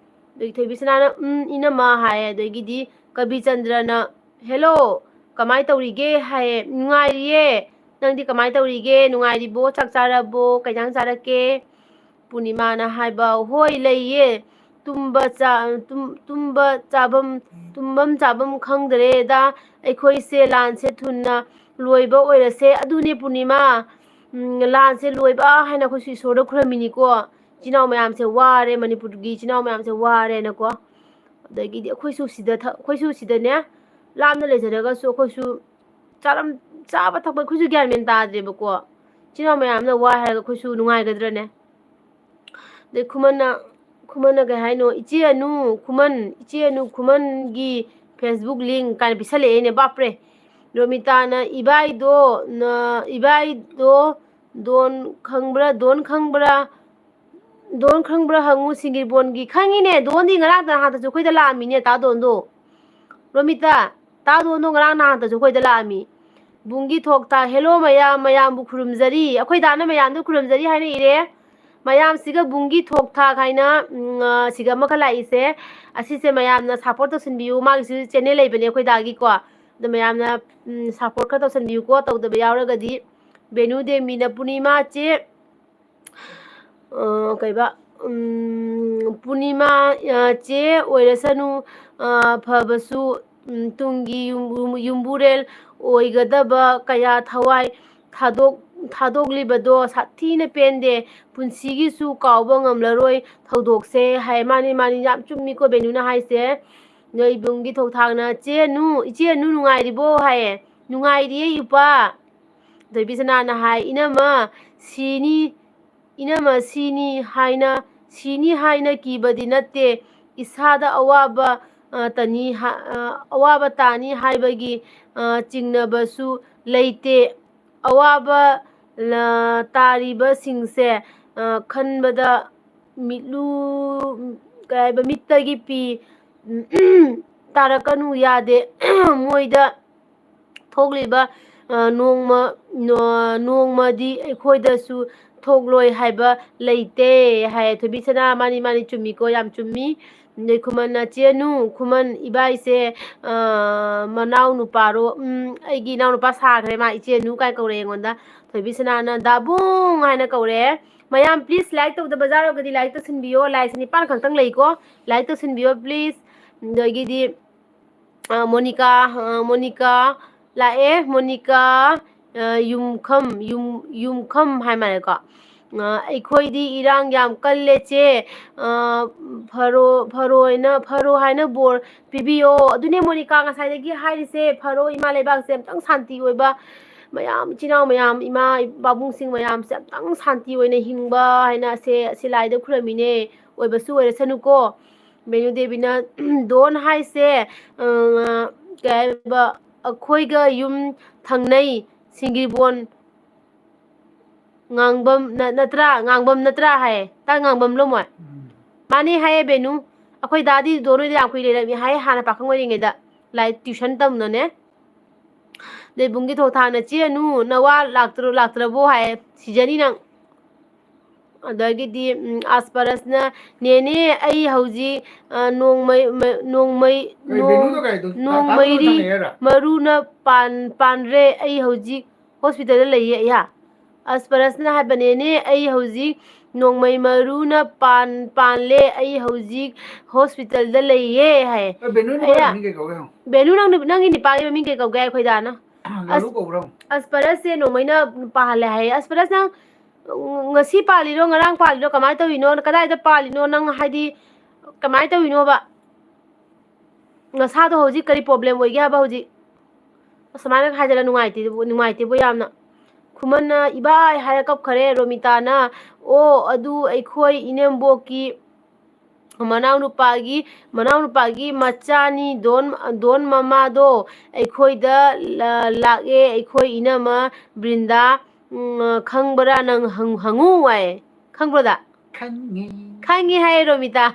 ꯑꯗꯒꯤ ꯊꯣꯏꯕꯤꯁꯅꯥꯅ, "ꯎꯝ, ꯏꯅꯝꯃ" ꯍꯥꯏꯌꯦ꯫ ꯑꯗꯒꯤꯗꯤ ꯀꯕꯤꯆꯟꯗ꯭ꯔꯅ, "Hello, ꯀꯃꯥꯏ ꯇꯧꯔꯤꯒꯦ?" ꯍꯥꯏꯌꯦ꯫ "ꯅꯨꯡꯉꯥꯏꯔꯤꯌꯦ꯫ ꯅꯪꯗꯤ ꯀꯃꯥꯏ ꯇꯧꯔꯤꯒꯦ? ꯅꯨꯡꯉꯥꯏꯔꯤꯕꯣ? ꯆꯥꯛ ꯆꯥꯔꯕꯣ? ꯀꯩ ꯏꯟꯖꯥꯡ ꯆꯥꯔꯛꯀꯦ?" ꯄꯨꯔꯅꯤꯃꯥꯅ ꯍꯥꯏꯕ, "ꯍꯣꯏ, ꯂꯩꯌꯦ꯫ ꯇꯨꯝꯕ ꯆꯥ-, ꯇꯨꯝ-, ꯇꯨꯝꯕ ꯆꯥꯕꯝ, ꯇꯨꯝꯕꯝ ꯆꯥꯕꯝ ꯈꯪꯗ꯭ꯔꯦꯗ꯫ ꯑꯩꯈꯣꯏꯁꯦ ꯂꯥꯟꯁꯦ ꯊꯨꯅ ꯂꯣꯏꯕ ꯑꯣꯏꯔꯁꯦ꯫" ꯑꯗꯨꯅꯦ ꯄꯨꯔꯅꯤꯃꯥ, ꯎꯝ, ꯂꯥꯟꯁꯦ ꯂꯣꯏꯕ ꯍꯥꯏꯅ ꯑꯩꯈꯣꯏꯁꯨ ꯏꯁꯣꯔꯗ ꯈꯨꯔꯝꯃꯤꯅꯤꯀꯣ꯫ ꯏꯆꯤꯟ ꯏꯅꯥꯎ ꯃꯌꯥꯝꯁꯦ ꯋꯥꯔꯦ, ꯃꯅꯤꯄꯨꯔꯒꯤ ꯏꯆꯤꯟ ꯏꯅꯥꯎ ꯃꯌꯥꯝꯁꯦ ꯋꯥꯔꯦꯅꯀꯣ꯫ ꯑꯗꯒꯤꯗꯤ ꯑꯩꯈꯣꯏꯁꯨ ꯁꯤꯗ ꯊ-, ꯑꯩꯈꯣꯏꯁꯨ ꯁꯤꯗꯅꯦ ꯂꯥꯞꯅ ꯂꯩꯖꯔꯒꯁꯨ ꯑꯩꯈꯣꯏꯁꯨ ꯆꯥꯔꯝ-, ꯆꯥꯕ ꯊꯛꯄ ꯑꯩꯈꯣꯏꯁꯨ ꯒ꯭ꯌꯥꯟ ꯃꯦꯟ ꯇꯥꯗ꯭ꯔꯦꯕꯀꯣ꯫ ꯏꯆꯤꯟ ꯏꯅꯥꯎ ꯃꯌꯥꯝꯅ ꯋꯥꯏ ꯍꯥꯏꯔꯒ ꯑꯩꯈꯣꯏꯁꯨ ꯅꯨꯡꯉꯥꯏꯒꯗ꯭ꯔꯅꯦ? ꯑꯗꯩ ꯈꯨꯃꯟꯅ, ꯈꯨꯃꯟꯅ ꯀꯩ ꯍꯥꯏꯅꯣ? "ꯏꯆꯦ ꯑꯅꯨ ꯈꯨꯃꯟ, ꯏꯆꯦ ꯑꯅꯨ ꯈꯨꯃꯟꯒꯤ Facebook link" ꯀꯥꯏꯅ ꯄꯤꯁꯜꯂꯛꯑꯦꯅꯦ, ꯕꯥꯞꯔꯦ꯫ ꯔꯣꯃꯤꯇꯥꯅ, "ꯏꯕꯥꯏꯗꯣ, ꯅ-, ꯏꯕꯥꯏꯗꯣ ꯗꯣꯟ ꯈꯪꯕ꯭ꯔꯥ, ꯗꯣꯟ ꯈꯪꯕ꯭ꯔꯥ? ꯗꯣꯟ ꯈꯪꯕ꯭ꯔꯥ ꯍꯪꯉꯨ ꯁꯤꯡꯒꯤꯔꯕꯣꯟꯒꯤ"꯫ ꯈꯪꯉꯤꯅꯦ, ꯗꯣꯟꯗꯤ ꯉꯔꯥꯡ ꯅꯍꯥꯟꯗꯁꯨ ꯑꯩꯈꯣꯏꯗ ꯂꯥꯛꯑꯝꯃꯤꯅꯦ, ꯇꯥ ꯗꯣꯟꯗꯣ꯫ ꯔꯣꯃꯤꯇꯥ, ꯇꯥ ꯗꯣꯟꯗꯣ ꯉꯔꯥꯡ ꯅꯍꯥꯟꯗꯁꯨ ꯑꯩꯈꯣꯏꯗ ꯂꯥꯛꯑꯝꯃꯤ꯫ ꯕꯨꯡꯒꯤ ꯊꯣꯛ ꯊꯥꯛ, "ꯍꯦꯂꯣ ꯃꯌꯥꯝ, ꯃꯌꯥꯝꯕꯨ ꯈꯨꯔꯨꯝꯖꯔꯤ"꯫ ꯑꯩꯈꯣꯏ ꯗꯥꯅ ꯃꯌꯥꯝꯗ ꯈꯨꯔꯨꯝꯖꯔꯤ ꯍꯥꯏꯅ ꯏꯔꯦ꯫ ꯃꯌꯥꯝꯁꯤꯒ ꯕꯨꯡꯒꯤ ꯊꯣꯛ ꯊꯥꯛ ꯍꯥꯏꯅ, ꯎꯝ, ꯑ, ꯁꯤꯒ ꯑꯃꯈꯛ ꯂꯥꯛꯏꯁꯦ꯫ ꯑꯁꯤꯁꯦ ꯃꯌꯥꯝꯅ support ꯇꯧꯁꯟꯕꯤꯌꯨ꯫ ꯃꯥꯒꯤꯁꯨ channel ꯂꯩꯕꯅꯦ ꯑꯩꯈꯣꯏ ꯗꯥꯒꯤꯀꯣ꯫ ꯑꯗꯣ ꯃꯌꯥꯝꯅ, ꯎꯝ, support ꯈꯔ ꯇꯧꯁꯟꯕꯤꯌꯨꯀꯣ, ꯇꯧꯗꯕ ꯌꯥꯎꯔꯒꯗꯤ꯫ ꯕꯦꯅꯨ ꯗꯦꯃꯤꯅ, "ꯄꯨꯔꯅꯤꯃꯥ ꯆꯦ", ꯑ, ꯀꯩꯕ, ꯎꯝ, "ꯄꯨꯔꯅꯤꯃꯥ, ꯑ, ꯆꯦ ꯑꯣꯏꯔꯁꯅꯨ, ꯑ, ꯐꯕꯁꯨ, ꯎꯝ, ꯇꯨꯡꯒꯤ ꯌꯨꯝ-, ꯌꯨꯝ-, ꯌꯨꯝꯕꯨꯔꯦꯜ ꯑꯣꯏꯒꯗꯕ ꯀꯌꯥ ꯊꯋꯥꯏ ꯊꯥꯗꯣꯛ-, ꯊꯥꯗꯣꯛꯂꯤꯕꯗꯣ ꯁꯥꯊꯤꯅ ꯄꯦꯟꯗꯦ꯫ ꯄꯨꯟꯁꯤꯒꯤꯁꯨ ꯀꯥꯎꯕ ꯉꯝꯂꯔꯣꯏ ꯊꯧꯗꯣꯛꯁꯦ" ꯍꯥꯏ꯫ ꯃꯥꯅꯤ, ꯃꯥꯅꯤ, ꯌꯥꯝ ꯆꯨꯝꯃꯤꯀꯣ ꯕꯦꯅꯨꯅ ꯍꯥꯏꯁꯦ꯫ ꯅꯣꯏ ꯏꯕꯨꯡꯒꯤ ꯊꯣꯛꯊꯥꯛꯅ, "ꯆꯦ ꯑꯅꯨ, ꯏꯆꯦ ꯑꯅꯨ ꯅꯨꯡꯉꯥꯏꯔꯤꯕꯣ?" ꯍꯥꯏꯌꯦ꯫ "ꯅꯨꯡꯉꯥꯏꯔꯤꯌꯦ, ꯏꯄꯥ"꯫ ꯊꯣꯏꯕꯤ ꯁꯅꯥꯅ ꯍꯥꯏ, "ꯏꯅꯝꯃ, ꯁꯤꯅꯤ, ꯏꯅꯝꯃ, ꯁꯤꯅꯤ ꯍꯥꯏꯅ, ꯁꯤꯅꯤ ꯍꯥꯏꯅ ꯀꯤꯕꯗꯤ ꯅꯠꯇꯦ, ꯏꯁꯥꯗ ꯑꯋꯥꯕ, ꯑ, ꯇꯅꯤ ꯍꯥ-, ꯑ, ꯑꯋꯥꯕ ꯇꯥꯅꯤ ꯍꯥꯏꯕꯒꯤ, ꯑ, ꯆꯤꯡꯅꯕꯁꯨ ꯂꯩꯇꯦ꯫ ꯑꯋꯥꯕ, ꯂ-, ꯇꯥꯔꯤꯕꯁꯤꯡꯁꯦ, ꯑ, ꯈꯟꯕꯗ ꯃꯤꯠꯂꯨ-, ꯀꯩ ꯍꯥꯏꯕ, ꯃꯤꯠꯇꯒꯤ ꯄꯤ ꯇꯥꯔꯛꯀꯅꯨ ꯌꯥꯗꯦ꯫ ꯃꯣꯏꯗ ꯊꯣꯛꯂꯤꯕ, ꯑ, ꯅꯣꯡꯃ, ꯅꯣ-, ꯅꯣꯡꯃꯗꯤ ꯑꯩꯈꯣꯏꯗꯁꯨ ꯊꯣꯛꯂꯣꯏ ꯍꯥꯏꯕ ꯂꯩꯇꯦ" ꯍꯥꯏ꯫ ꯊꯣꯏꯕꯤ ꯁꯅꯥ, ꯃꯥꯅꯤ, ꯃꯥꯅꯤ, ꯆꯨꯝꯃꯤꯀꯣ, ꯌꯥꯝ ꯆꯨꯝꯃꯤ꯫ ꯑꯗꯩ ꯈꯨꯃꯟꯅ, "ꯆꯦ ꯑꯅꯨ, ꯈꯨꯃꯟ ꯏꯕꯥꯏꯁꯦ, ꯑ, ꯃꯅꯥꯎ ꯅꯨꯄꯥꯔꯣ?" "ꯎꯝ, ꯑꯩꯒꯤ ꯏꯅꯥꯎ ꯅꯨꯄꯥ ꯁꯥꯈ꯭ꯔꯦ, ꯃꯥ ꯏꯆꯦ ꯑꯅꯨ" ꯀꯥꯏꯅ ꯀꯧꯔꯛꯑꯦ ꯑꯩꯉꯣꯟꯗ꯫ ꯊꯣꯏꯕꯤ ꯁꯅꯥꯅ, "ꯗꯥꯕꯨꯡ" ꯍꯥꯏꯅ ꯀꯧꯔꯛꯑꯦ꯫ ꯃꯌꯥꯝ, please, like ꯇꯧꯗꯕ ꯌꯥꯎꯔꯒꯗꯤ like ꯇꯧꯁꯤꯟꯕꯤꯌꯣ꯫ Likeꯁꯦ ꯅꯤꯄꯥꯟ ꯈꯛꯇꯪ ꯂꯩꯀꯣ, like ꯇꯧꯁꯤꯟꯕꯤꯌꯣ, please꯫ ꯑꯗꯒꯤꯗꯤ, ꯑ, ꯃꯣꯅꯤꯀꯥ, ꯑ, ꯃꯣꯅꯤꯀꯥ ꯂꯥꯛꯑꯦ, ꯃꯣꯅꯤꯀꯥ, ꯑ, ꯌꯨꯝꯈꯝ, ꯌꯨꯝ-, ꯌꯨꯝꯈꯝ ꯍꯥꯏ ꯃꯥꯜꯂꯦꯀꯣ꯫ ꯑ, "ꯑꯩꯈꯣꯏꯗꯤ ꯏꯔꯥꯡ ꯌꯥꯝ ꯀꯜꯂꯦ ꯆꯦ, ꯑ, ꯐꯔꯣ-, ꯐꯔꯣꯏꯅ, ꯐꯔꯣ ꯍꯥꯏꯅ ꯕꯣꯔ ꯄꯤꯕꯤꯌꯣ"꯫ ꯑꯗꯨꯅꯦ ꯃꯣꯅꯤꯀꯥ ꯉꯁꯥꯏꯗꯒꯤ ꯍꯥꯏꯔꯤꯁꯦ, ꯐꯔꯣ, ꯏꯃꯥ ꯂꯩꯕꯥꯛꯁꯦ ꯑꯝꯇꯪ ꯁꯥꯟꯇꯤ ꯑꯣꯏꯕ, ꯃꯌꯥꯝ, ꯏꯆꯤꯟ ꯏꯅꯥꯎ ꯃꯌꯥꯝ, ꯏꯃꯥ ꯄꯥꯕꯨꯡꯁꯤꯡ ꯃꯌꯥꯝꯁꯦ ꯑꯝꯇꯪ ꯁꯥꯟꯇꯤ ꯑꯣꯏꯅ ꯍꯤꯡꯕ ꯍꯥꯏꯅ ꯑꯁꯦ, ꯑꯁꯤ ꯂꯥꯏꯗ ꯈꯨꯔꯝꯃꯤꯅꯦ꯫ ꯑꯣꯏꯕꯁꯨ ꯑꯣꯏꯔꯁꯅꯨꯀꯣ꯫ ꯕꯦꯅꯨ ꯗꯦꯕꯤꯅ, "ꯗꯣꯟ ꯍꯥꯏꯁꯦ, ꯑ, ꯀꯩ ꯍꯥꯏꯕ, ꯑꯩꯈꯣꯏꯒ ꯌꯨꯝ ꯊꯪꯅꯩ, ꯁꯤꯡꯒꯤꯕꯣꯟ ꯉꯥꯡꯕꯝ ꯅ-, ꯅꯠꯇ꯭ꯔꯥ? ꯉꯥꯡꯕꯝ ꯅꯠꯇ꯭ꯔꯥ?" ꯍꯥꯏꯌꯦ꯫ ꯇꯥ ꯉꯥꯡꯕꯝꯂꯣ ꯃꯣꯏ? ꯎꯝ꯫ ꯃꯥꯅꯦ ꯍꯥꯏꯌꯦ ꯕꯦꯅꯨ꯫ "ꯑꯩꯈꯣꯏ ꯗꯥꯗꯤ ꯗꯣꯟ ꯍꯣꯏꯗ ꯌꯥꯝ ꯀꯨꯏ ꯂꯩꯔꯝꯃꯤ ꯍꯥꯏ, ꯍꯥꯟꯅ ꯄꯥꯈꯪ ꯑꯣꯏꯔꯤꯉꯩꯗ, ꯂꯥꯏꯔꯤꯛ tuition ꯇꯝꯅꯅꯦ꯫" ꯂꯩꯕꯨꯡꯒꯤ ꯊꯣꯛ ꯊꯥꯡꯅ, "ꯆꯦ ꯑꯅꯨ, ꯅꯋꯥ ꯂꯥꯛꯇ꯭ꯔ-, ꯂꯥꯛꯇ꯭ꯔꯕꯣ?" ꯍꯥꯏꯌꯦ꯫ ꯁꯤꯖꯅꯤ ꯅꯪ꯫ ꯑꯗꯒꯤꯗꯤ, ꯎꯝ, ꯑꯁꯄꯔꯁꯅ, "ꯅꯦꯅꯦ, ꯑꯩ ꯍꯧꯖꯤꯛ, ꯑ, ꯅꯣꯡꯃꯩ-, ꯃ-, ꯅꯣꯡꯃꯩ-, ꯀꯩ ꯅꯣꯡ-, ꯕꯦꯅꯨꯗꯣ ꯀꯥꯏꯗꯣ? ꯇꯥ-, ꯇꯥ ꯅꯣꯡꯃꯩꯔꯤ ꯊꯪꯅꯩ ꯍꯥꯏꯔꯣ? ꯃꯔꯨꯅ ꯄꯥꯟ-, ꯄꯥꯟꯔꯦ꯫ ꯑꯩ ꯍꯧꯖꯤꯛ ꯍꯣꯁꯄꯤꯇꯥꯜꯗ ꯂꯩꯌꯦ ꯑꯩꯍꯥ꯫" ꯑꯁꯄꯔꯁꯅ ꯍꯥꯏꯕꯅꯦꯅꯦ, "ꯑꯩ ꯍꯧꯖꯤꯛ ꯅꯣꯡꯃꯩ ꯃꯔꯨꯅ ꯄꯥꯟ-, ꯄꯥꯟꯂꯦ꯫ ꯑꯩ ꯍꯧꯖꯤꯛ ꯍꯣꯁꯄꯤꯇꯥꯜꯗ ꯂꯩꯌꯦ" ꯍꯥꯏꯌꯦ꯫ ꯑꯦ, ꯕꯦꯅꯨ ꯅꯪ ꯑꯩꯌꯥ꯫ ꯃꯃꯤꯡ ꯀꯩ ꯀꯧꯒꯦ ꯍꯪꯉꯨ? ꯕꯦꯅꯨ, ꯅꯪ ꯅꯨ-, ꯅꯪꯒꯤ ꯅꯤꯄꯥꯒꯤ ꯃꯃꯤꯡ ꯀꯩ ꯀꯧꯒꯦ ꯑꯩꯈꯣꯏ ꯗꯥꯅ? ꯂꯥꯂꯨ ꯑꯁ-, ꯀꯧꯕ꯭ꯔꯣ? ꯑꯁꯄꯔꯁꯁꯦ ꯅꯣꯡꯃꯩꯅ ꯄꯥꯍꯜꯂꯦ ꯍꯥꯏꯌꯦ꯫ ꯑꯁꯄꯔꯁ, ꯅꯪ, ꯎꯝ, ꯉꯁꯤ ꯄꯥꯜꯂꯤꯔꯣ, ꯉꯔꯥꯡ ꯄꯥꯜꯂꯤꯔꯣ, ꯀꯃꯥꯏꯅ ꯇꯧꯔꯤꯅꯣ, ꯀꯗꯥꯏꯗ ꯄꯥꯜꯂꯤꯅꯣ, ꯅꯪ ꯍꯥꯏꯗꯤ ꯀꯃꯥꯏꯅ ꯇꯧꯔꯤꯅꯣꯕ? ꯅꯁꯥꯗꯣ ꯍꯧꯖꯤꯛ ꯀꯔꯤ problem ꯑꯣꯏꯒꯦ ꯍꯥꯏꯕ ꯍꯧꯖꯤꯛ? ꯑꯁꯨꯃꯥꯏꯅ ꯍꯥꯏꯗꯅ ꯅꯨꯡꯉꯥꯏꯇꯦ, ꯅꯨꯡꯉꯥꯏꯇꯦꯕꯣ ꯌꯥꯝꯅ꯫ ꯈꯨꯃꯟꯅ ꯏꯕꯥꯏ ꯍꯥꯏꯔ ꯀꯞꯈꯔꯦ꯫ ꯔꯣꯃꯤꯇꯥꯅ, "ꯑꯣ, ꯑꯗꯨ ꯑꯩꯈꯣꯏ ꯏꯅꯦꯝꯕꯣꯛꯀꯤ ꯃꯅꯥꯎꯅꯨꯄꯥꯒꯤ, ꯃꯅꯥꯎꯅꯨꯄꯥꯒꯤ ꯃꯆꯥꯅꯤ, ꯗꯣꯟ, ꯗꯣꯟ ꯃꯃꯥꯗꯣ ꯑꯩꯈꯣꯏꯗ ꯂ-, ꯂꯥꯛꯑꯦ, ꯑꯩꯈꯣꯏ ꯏꯅꯝꯃ ꯕ꯭ꯔꯤꯟꯗꯥ, ꯎꯝ, ꯈꯪꯕ꯭ꯔꯥ ꯅꯪ ꯍꯪ-, ꯍꯪꯉꯨ" ꯍꯥꯏ꯫ ꯈꯪꯕ꯭ꯔꯣ ꯗꯥ? ꯈꯪꯉꯤ꯫ ꯈꯪꯉꯤ ꯍꯥꯏꯌꯦ ꯔꯣꯃꯤꯇꯥ꯫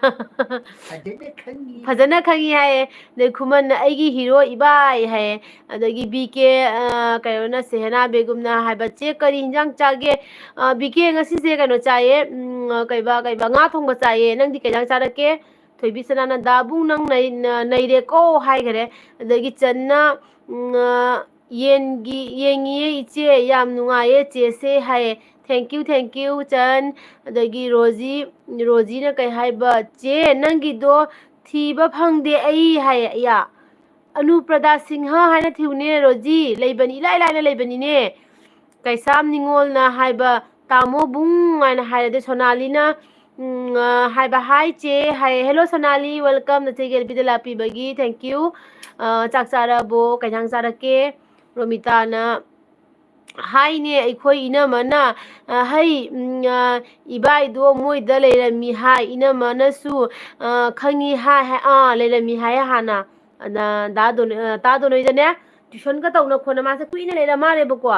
ꯐꯖꯅ ꯈꯪꯉꯤ꯫ ꯐꯖꯅ ꯈꯪꯉꯤ ꯍꯥꯏꯌꯦ꯫ ꯑꯗꯩ ꯈꯨꯃꯟꯅ, "ꯑꯩꯒꯤ hero ꯏꯕꯥꯏ" ꯍꯥꯏꯌꯦ꯫ ꯑꯗꯒꯤ ꯕꯤ ꯀꯦ, ꯑ, ꯀꯩꯅꯣꯅ, ꯁꯦꯍꯦꯅꯥ ꯕꯦꯒꯨꯝꯅ ꯍꯥꯏꯕ, "ꯆꯦ, ꯀꯔꯤ ꯍꯤꯟꯖꯥꯡ ꯆꯥꯒꯦ?" ꯑ, ꯕꯤ ꯀꯦ, ꯉꯁꯤꯁꯦ ꯀꯩꯅꯣ ꯆꯥꯏꯌꯦ, ꯎꯝ, ꯀꯩꯕ, ꯀꯩꯕ, ꯉꯥ ꯊꯣꯡꯕ ꯆꯥꯏꯌꯦ꯫ ꯅꯪꯗꯤ ꯀꯩ ꯍꯤꯟꯖꯥꯡ ꯆꯥꯔꯛꯀꯦ? ꯊꯣꯏꯕꯤ ꯁꯅꯥꯅ, "ꯗꯥꯕꯨꯡ, ꯅꯪ ꯅꯩ-, ꯅ-, ꯅꯩꯔꯦꯀꯣ" ꯍꯥꯏꯈꯔꯦ꯫ ꯑꯗꯒꯤ ꯆꯟꯅ, ꯎꯝ, ꯑ, "ꯌꯦꯟꯒꯤ, ꯌꯦꯡꯉꯤꯌꯦ ꯏꯆꯦ, ꯌꯥꯝ ꯅꯨꯡꯉꯥꯏꯌꯦ ꯆꯦꯁꯦ" ꯍꯥꯏꯌꯦ꯫ Thank you, thank you, ꯆꯟ꯫ ꯑꯗꯒꯤ ꯔꯣꯖꯤ, ꯔꯣꯖꯤꯅ ꯀꯩ ꯍꯥꯏꯕ? "ꯆꯦ, ꯅꯪꯒꯤꯗꯣ ꯊꯤꯕ ꯐꯪꯗꯦ ꯑꯩ" ꯍꯥꯏꯌꯦ꯫ ꯑꯌꯥ, ꯑꯅꯨꯄ꯭ꯔꯗꯥ ꯁꯤꯡꯍ ꯍꯥꯏꯅ ꯊꯤꯌꯨꯅꯦ ꯔꯣꯖꯤ, ꯂꯩꯕꯅꯤ, ꯏꯂꯥꯏ ꯂꯥꯏꯅ ꯂꯩꯕꯅꯤꯅꯦ꯫ ꯀꯩꯁꯥꯝ ꯅꯤꯉꯣꯜꯅ ꯍꯥꯏꯕ, "ꯇꯥꯃꯣ ꯕꯨꯡ" ꯍꯥꯏꯅ ꯍꯥꯏꯔꯦ꯫ ꯑꯗꯩ ꯁꯣꯅꯥꯂꯤꯅ, ꯎꯝ, ꯑ, ꯍꯥꯏꯕ, "Hi ꯆꯦ" ꯍꯥꯏꯌꯦ꯫ Hello ꯁꯣꯅꯥꯂꯤ, welcome, ꯅꯆꯦꯒꯤ ꯑꯦꯜ ꯄꯤꯗ ꯂꯥꯛꯄꯤꯕꯒꯤ thank you꯫ ꯑ, ꯆꯥꯛ ꯆꯥꯔꯕꯣ? ꯀꯩ ꯏꯟꯖꯥꯡ ꯆꯥꯔꯛꯀꯦ? ꯔꯣꯃꯤꯇꯥꯅ, ꯍꯥꯏꯅꯦ ꯑꯩꯈꯣꯏ ꯏꯅꯝꯃꯅ, ꯑ, ꯍꯩ, ꯎꯝ, ꯑ, ꯏꯕꯥꯏꯗꯣ ꯃꯣꯏꯗ ꯂꯩꯔꯝꯃꯤ ꯍꯥꯏ, ꯏꯅꯝꯃꯅꯁꯨ, ꯑ, ꯈꯪꯉꯤ ꯍꯥꯏ, ꯍꯥꯏ, ꯑꯥ, ꯂꯩꯔꯝꯃꯤ ꯍꯥꯏ ꯍꯥꯟꯅ꯫ ꯑꯗ ꯗꯥ ꯗꯣꯟ-, ꯑ, ꯇꯥ ꯗꯣꯅꯣꯏꯗꯅꯦ, tuitionꯒ ꯇꯧꯅ ꯈꯣꯠꯅ ꯃꯥꯁꯦ ꯀꯨꯏꯅ ꯂꯩꯔ ꯃꯥꯜꯂꯦꯕꯀꯣ꯫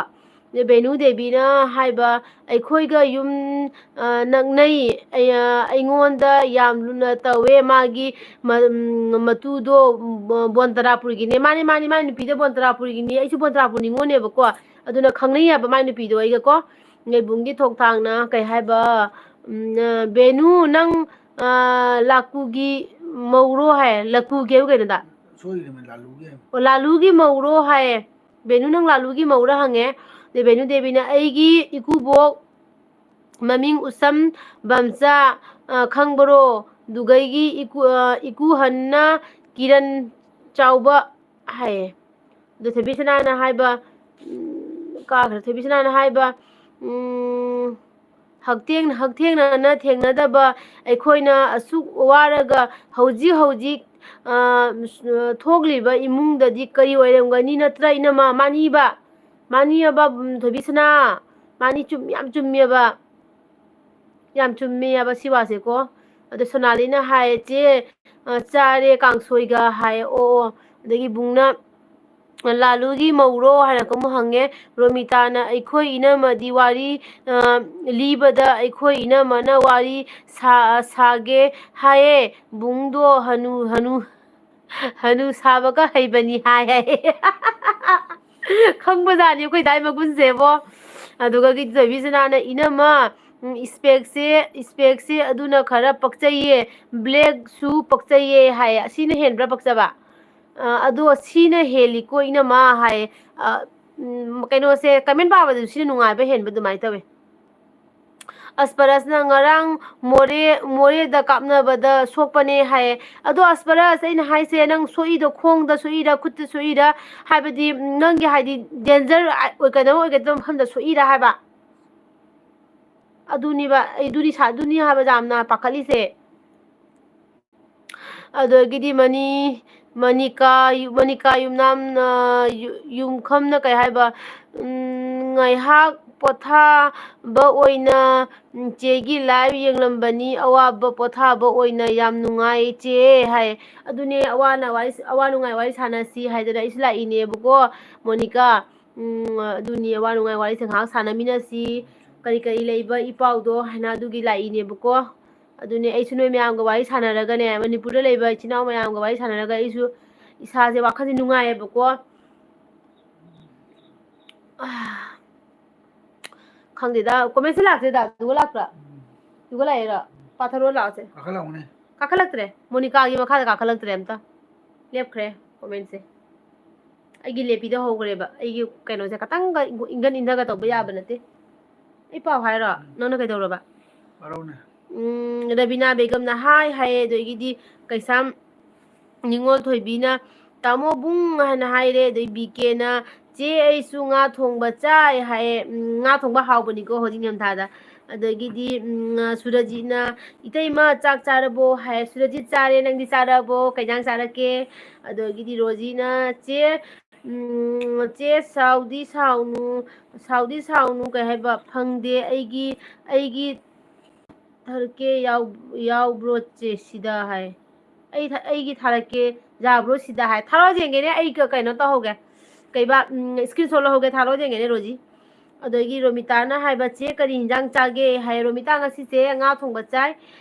ꯑꯗ ꯕꯦꯅꯨ ꯗꯦꯕꯤꯅ ꯍꯥꯏꯕ, "ꯑꯩꯈꯣꯏꯒ ꯌꯨꯝ, ꯑ, ꯅꯛꯅꯩ, ꯑꯩ-, ꯑ, ꯑꯩꯉꯣꯟꯗ ꯌꯥꯝ ꯂꯨꯅ ꯇꯧꯋꯦ, ꯃꯥꯒꯤ ꯃ-, ꯎꯝ, ꯃꯇꯨꯗꯣ, ꯎꯝ, ꯕꯣꯟꯇꯔꯥꯄꯨꯔꯒꯤꯅꯦ꯫" ꯃꯥꯅꯦ, ꯃꯥꯅꯦ, ꯃꯥꯏ ꯅꯨꯄꯤꯗꯣ ꯕꯣꯟꯇꯔꯥꯄꯨꯔꯒꯤꯅꯤ, ꯑꯩꯁꯨ ꯕꯣꯟꯇꯔꯥꯄꯨꯔ ꯅꯤꯉꯣꯜꯅꯦꯕꯀꯣ, ꯑꯗꯨꯅ ꯈꯪꯅꯩ ꯍꯥꯏꯕ ꯃꯥꯏ ꯅꯨꯄꯤꯗꯣ ꯑꯩꯒꯀꯣ꯫ ꯂꯩꯕꯨꯡꯒꯤ ꯊꯣꯛꯊꯥꯡꯅ ꯀꯩ ꯍꯥꯏꯕ, ꯎꯝ, ꯑ, "ꯕꯦꯅꯨ, ꯅꯪ, ꯑ, ꯂꯥꯀꯨꯒꯤ ꯃꯧꯔꯣ?" ꯍꯥꯏ꯫ ꯂꯥꯀꯨꯒꯤ ꯍꯥꯏꯕꯨ ꯀꯩꯅꯣ ꯗꯥ? ꯁꯣꯏꯈ꯭ꯔꯦ, ꯂꯥꯂꯨꯒꯤ ꯍꯥꯏꯕ꯫ ꯑꯣ, ꯂꯥꯂꯨꯒꯤ ꯃꯧꯔꯣ ꯍꯥꯏ꯫ "ꯕꯦꯅꯨ, ꯅꯪ ꯂꯥꯂꯨꯒꯤ ꯃꯧꯔꯥ?" ꯍꯪꯉꯦ꯫ ꯑꯗꯩ ꯕꯦꯅꯨ ꯗꯦꯕꯤꯅ, "ꯑꯩꯒꯤ ꯏꯀꯨꯕꯣꯛ ꯃꯃꯤꯡ ꯎꯁꯝ ꯕꯝꯆꯥ, ꯑ, ꯈꯪꯕꯔꯣ? ꯗꯨꯒꯩꯒꯤ ꯏꯀꯨ-, ꯑ, ꯏꯀꯨꯍꯟꯅ ꯀꯤꯔꯟ ꯆꯥꯎꯕ" ꯍꯥꯏꯌꯦ꯫ ꯑꯗꯨ ꯊꯣꯏꯕꯤꯁꯅꯥꯅ ꯍꯥꯏꯕ, ꯎꯝ, ꯀꯥꯈ꯭ꯔꯦ꯫ ꯊꯣꯏꯕꯤꯁꯅꯥꯅ ꯍꯥꯏꯕ, ꯎꯝ, "ꯍꯛꯊꯦꯡ-, ꯍꯛꯊꯦꯡꯅꯅ ꯊꯦꯡꯅꯗꯕ ꯑꯩꯈꯣꯏꯅ ꯑꯁꯨꯛ ꯋꯥꯔꯒ ꯍꯧꯖꯤꯛ ꯍꯧꯖꯤꯛ, ꯑ, ꯊꯣꯛꯂꯤꯕ ꯏꯃꯨꯡꯗꯗꯤ ꯀꯔꯤ ꯑꯣꯏꯔꯝꯒꯅꯤ ꯅꯠꯇ꯭ꯔꯥ, ꯏꯅꯝꯃ?" ꯃꯥꯅꯤꯕ, ꯃꯥꯅꯤꯑꯕ, ꯎꯝ, ꯊꯣꯏꯕꯤꯁꯅꯥ꯫ ꯃꯥꯅꯤ, ꯆꯨꯝ-, ꯌꯥꯝ ꯆꯨꯝꯃꯦꯕ꯫ ꯌꯥꯝ ꯆꯨꯝꯃꯦꯕ ꯁꯤ ꯋꯥꯁꯦꯀꯣ꯫ ꯑꯗꯣ ꯁꯣꯅꯥꯂꯤꯅ ꯍꯥꯏ, "ꯆꯦ, ꯑ, ꯆꯥꯔꯦ ꯀꯥꯡꯁꯣꯏꯒ" ꯍꯥꯏ꯫ ꯑꯣ, ꯑꯣ꯫ ꯑꯗꯒꯤ ꯕꯨꯡꯅ, "ꯂꯥꯂꯨꯒꯤ ꯃꯧꯔꯣ?" ꯍꯥꯏꯅ ꯑꯃꯨꯛ ꯍꯪꯉꯦ꯫ ꯔꯣꯃꯤꯇꯥꯅ, "ꯑꯩꯈꯣꯏ ꯏꯅꯝꯃꯗꯤ ꯋꯥꯔꯤ, ꯑ, ꯂꯤꯕꯗ ꯑꯩꯈꯣꯏ ꯏꯅꯝꯃꯅ ꯋꯥꯔꯤ ꯁꯥ-, ꯁꯥꯒꯦ ꯍꯥꯏꯌꯦ꯫ ꯕꯨꯡꯗꯣ ꯍꯅꯨ, ꯍꯅꯨ, ꯍꯅꯨ ꯁꯥꯕꯒ ꯍꯩꯕꯅꯤ ꯍꯥꯏ" ꯍꯥꯏꯌꯦ꯫ ꯈꯪꯕꯖꯥꯠꯅꯤ ꯑꯩꯈꯣꯏ ꯗꯥꯏ ꯃꯒꯨꯟꯁꯦꯕꯣ꯫ ꯑꯗꯨꯒ ꯊꯣꯏꯕꯤꯁꯅꯥꯅ, "ꯏꯅꯝꯃ, ꯎꯝ, ꯏꯁꯄꯦꯛꯁꯦ, ꯏꯁꯄꯦꯛꯁꯦ ꯑꯗꯨꯅ ꯈꯔ ꯄꯛꯆꯩꯌꯦ, ꯕ꯭ꯂꯦꯛꯁꯨ ꯄꯛꯆꯩꯌꯦ" ꯍꯥꯏꯌꯦ꯫ ꯑꯁꯤꯅ ꯍꯦꯟꯕ꯭ꯔꯥ ꯄꯛꯆꯕ? ꯑ, "ꯑꯗꯣ ꯁꯤꯅ ꯍꯦꯜꯂꯤꯀꯣ ꯏꯅꯝꯃ" ꯍꯥꯏꯌꯦ꯫ ꯑ, ꯎꯝ, ꯀꯩꯅꯣꯁꯦ, comment ꯄꯥꯕꯗꯁꯨ ꯁꯤꯅ ꯅꯨꯡꯉꯥꯏꯕ ꯍꯦꯟꯕ ꯑꯗꯨꯃꯥꯏꯅ ꯇꯧꯋꯦ꯫ ꯑꯁꯄꯔꯁꯅ, "ꯉꯔꯥꯡ ꯃꯣꯔꯦ, ꯃꯣꯔꯦꯗ ꯀꯥꯞꯅꯕꯗ ꯁꯣꯛꯄꯅꯦ" ꯍꯥꯏꯌꯦ꯫ ꯑꯗꯣ ꯑꯁꯄꯔꯁ, ꯑꯩꯅ ꯍꯥꯏꯁꯦ, ꯅꯪ ꯁꯣꯛꯏꯗꯣ ꯈꯣꯡꯗ ꯁꯣꯛꯏꯔ, ꯈꯨꯠꯇ ꯁꯣꯛꯏꯔ, ꯍꯥꯏꯕꯗꯤ ꯅꯪꯒꯤ, ꯍꯥꯏꯗꯤ, danger ꯑꯣꯏꯒꯗꯕ, ꯑꯣꯏꯒꯗꯕ ꯃꯐꯝꯗ ꯁꯣꯛꯏꯔ ꯍꯥꯏꯕ? ꯑꯗꯨꯅꯤꯕ, ꯑꯩ ꯑꯗꯨꯅꯤ ꯁꯥ-, ꯑꯗꯨꯅꯤ ꯍꯥꯏꯕ ꯌꯥꯝꯅ ꯄꯥꯈꯠꯂꯤꯁꯦ꯫ ꯑꯗꯒꯤꯗꯤ ꯃꯅꯤ-, ꯃꯅꯤꯀꯥ, ꯃꯅꯤꯀꯥ ꯌꯨꯝꯅꯥꯝꯅ, ꯌꯨ-, ꯌꯨꯝꯈꯝꯅ ꯀꯩ ꯍꯥꯏꯕ, ꯎꯝ, ꯉꯥꯏꯍꯥꯛ ꯄꯣꯊꯥꯕ ꯑꯣꯏꯅ, ꯎꯝ, ꯆꯦꯒꯤ live ꯌꯦꯡꯂꯝꯕꯅꯤ꯫ ꯑꯋꯥꯕ ꯄꯣꯊꯥꯕ ꯑꯣꯏꯅ ꯌꯥꯝ ꯅꯨꯡꯉꯥꯏ, ꯆꯦ" ꯍꯥꯏ꯫ ꯑꯗꯨꯅꯦ, ꯑꯋꯥꯅ ꯋꯥꯔꯤ, ꯑꯋꯥ ꯅꯨꯡꯉꯥꯏ ꯋꯥꯔꯤ ꯁꯥꯟꯅꯁꯤ ꯍꯥꯏꯗꯅ ꯑꯩꯁꯨ ꯂꯥꯛꯏꯅꯦꯕꯀꯣ, ꯃꯣꯅꯤꯀꯥ꯫ ꯎꯝ, ꯑꯗꯨꯅꯤ, ꯑꯋꯥ ꯅꯨꯡꯉꯥꯏ ꯋꯥꯔꯤꯁꯦ ꯉꯥꯏꯍꯥꯛ ꯁꯥꯟꯅꯃꯤꯟꯅꯁꯤ, ꯀꯔꯤ ꯀꯔꯤ ꯂꯩꯕ ꯏ ꯄꯥꯎꯗꯣ ꯍꯥꯏꯅ ꯑꯗꯨꯒꯤ ꯂꯥꯛꯏꯅꯦꯕꯀꯣ꯫ ꯑꯗꯨꯅꯦ, ꯑꯩꯁꯨ ꯅꯣꯏ ꯃꯌꯥꯝꯒ ꯋꯥꯔꯤ ꯁꯥꯟꯅꯔꯒꯅꯦ, ꯃꯅꯤꯄꯨꯔꯗ ꯂꯩꯕ ꯏꯆꯤꯟ ꯏꯅꯥꯎ ꯃꯌꯥꯝꯒ ꯋꯥꯔꯤ ꯁꯥꯟꯅꯔꯒ ꯑꯩꯁꯨ ꯏꯁꯥꯁꯦ ꯋꯥꯈꯜꯁꯦ ꯅꯨꯡꯉꯥꯏꯌꯦꯕꯀꯣ꯫ ꯑꯥ, ꯈꯪꯗꯦꯗ, comment ꯁꯦ ꯂꯥꯛꯇꯦꯗ꯫ ꯑꯗꯨꯒ ꯂꯥꯛꯄ꯭ꯔꯥ? ꯎꯝ꯫ ꯑꯗꯨꯒ ꯂꯥꯛꯏꯔꯣ? ꯄꯥꯊꯔꯣ ꯂꯥꯛꯑꯣꯁꯦ꯫ ꯀꯥꯈꯠꯂꯛꯎꯅꯦ꯫ ꯀꯥꯈꯠꯂꯛꯇ꯭ꯔꯦ꯫ ꯃꯣꯅꯤꯀꯥꯒꯤ ꯃꯈꯥꯗ ꯀꯥꯈꯠꯂꯛꯇ꯭ꯔꯦ ꯑꯝꯇ꯫ ꯂꯦꯞꯈ꯭ꯔꯦ comment ꯁꯦ꯫ ꯑꯩꯒꯤ ꯂꯦꯞꯄꯤꯗ ꯍꯧꯈ꯭ꯔꯦꯕ꯫ ꯑꯩꯒꯤ ꯀꯩꯅꯣꯁꯦ ꯈꯇꯪꯒ ꯏꯪꯒꯟ ꯏꯟꯊꯒ ꯇꯧꯕ ꯌꯥꯕ ꯅꯠꯇꯦ꯫ ꯑꯩ ꯄꯥꯎ ꯍꯥꯏꯔꯣ? ꯎꯝ꯫ ꯅꯪꯅ ꯀꯩꯗꯧꯔꯕ? ꯍꯥꯏꯔꯛꯎꯅꯦ꯫ ꯎꯝ, ꯔꯕꯤꯅꯥ ꯕꯦꯒꯝꯅ ꯍꯥꯏ ꯍꯥꯏꯌꯦ, ꯑꯗꯒꯤꯗꯤ ꯀꯩꯁꯥꯝ ꯅꯤꯉꯣꯜ ꯊꯣꯏꯕꯤꯅ "ꯇꯥꯃꯣ ꯕꯨꯡ" ꯍꯥꯏꯅ ꯍꯥꯏꯔꯦ, ꯑꯗꯩ ꯕꯤ ꯀꯦꯅ "ꯆꯦ ꯑꯩꯁꯨ ꯉꯥ ꯊꯣꯡꯕ ꯆꯥꯏ" ꯍꯥꯏꯌꯦ꯫ ꯎꯝ, ꯉꯥ ꯊꯣꯡꯕ ꯍꯥꯎꯕꯅꯤꯀꯣ ꯍꯧꯖꯤꯛ ꯅꯤꯡꯊꯝꯊꯥꯗ꯫ ꯑꯗꯒꯤꯗꯤ, ꯎꯝ, ꯁꯨꯔꯖꯤꯠꯅ "ꯏꯇꯩꯃ ꯆꯥꯛ ꯆꯥꯔꯕꯣ?" ꯍꯥꯏꯌꯦ꯫ ꯁꯨꯔꯖꯤꯠ ꯆꯥꯔꯦ, ꯅꯪꯗꯤ ꯆꯥꯔꯕꯣ? ꯀꯩ ꯏꯟꯖꯥꯡ ꯆꯥꯔꯛꯀꯦ? ꯑꯗꯒꯤꯗꯤ ꯔꯣꯖꯤꯅ "ꯆꯦ, ꯎꯝ, ꯆꯦ ꯁꯥꯎꯗꯤ ꯁꯥꯎꯅꯨ, ꯁꯥꯎꯗꯤ ꯁꯥꯎꯅꯨ, ꯀꯩ ꯍꯥꯏꯕ, ꯐꯪꯗꯦ ꯑꯩꯒꯤ, ꯑꯩꯒꯤ ꯊꯥꯔꯛꯀꯦ ꯌꯥꯎ-, ꯌꯥꯎꯕ꯭ꯔꯣ ꯆꯦ ꯁꯤꯗ" ꯍꯥꯏ꯫ "ꯑꯩ ꯊ-, ꯑꯩꯒꯤ ꯊꯥꯔꯛꯀꯦ ꯌꯥꯕ꯭ꯔꯣ ꯁꯤꯗ" ꯍꯥꯏ꯫ ꯊꯥꯔꯛꯑꯣ ꯌꯦꯡꯒꯦꯅꯦ, ꯑꯩ ꯀ-, ꯀꯩꯅꯣ ꯇꯧꯍꯧꯒꯦ꯫ ꯀꯩꯕꯥ, ꯎꯝ, screenshot ꯂꯧꯍꯧꯒꯦ, ꯊꯥꯔꯛꯑꯣ ꯌꯦꯡꯒꯦꯅꯦ ꯔꯣꯖꯤ꯫ ꯑꯗꯒꯤ ꯔꯣꯃꯤꯇꯥꯅ ꯍꯥꯏꯕ, "ꯆꯦ ꯀꯔꯤ ꯏꯟꯖꯥꯡ ꯆꯥꯒꯦ?" ꯍꯥꯏ꯫ "ꯔꯣꯃꯤꯇꯥ ꯉꯁꯤꯁꯦ ꯉꯥ ꯊꯣꯡꯕ ꯆꯥꯏ꯫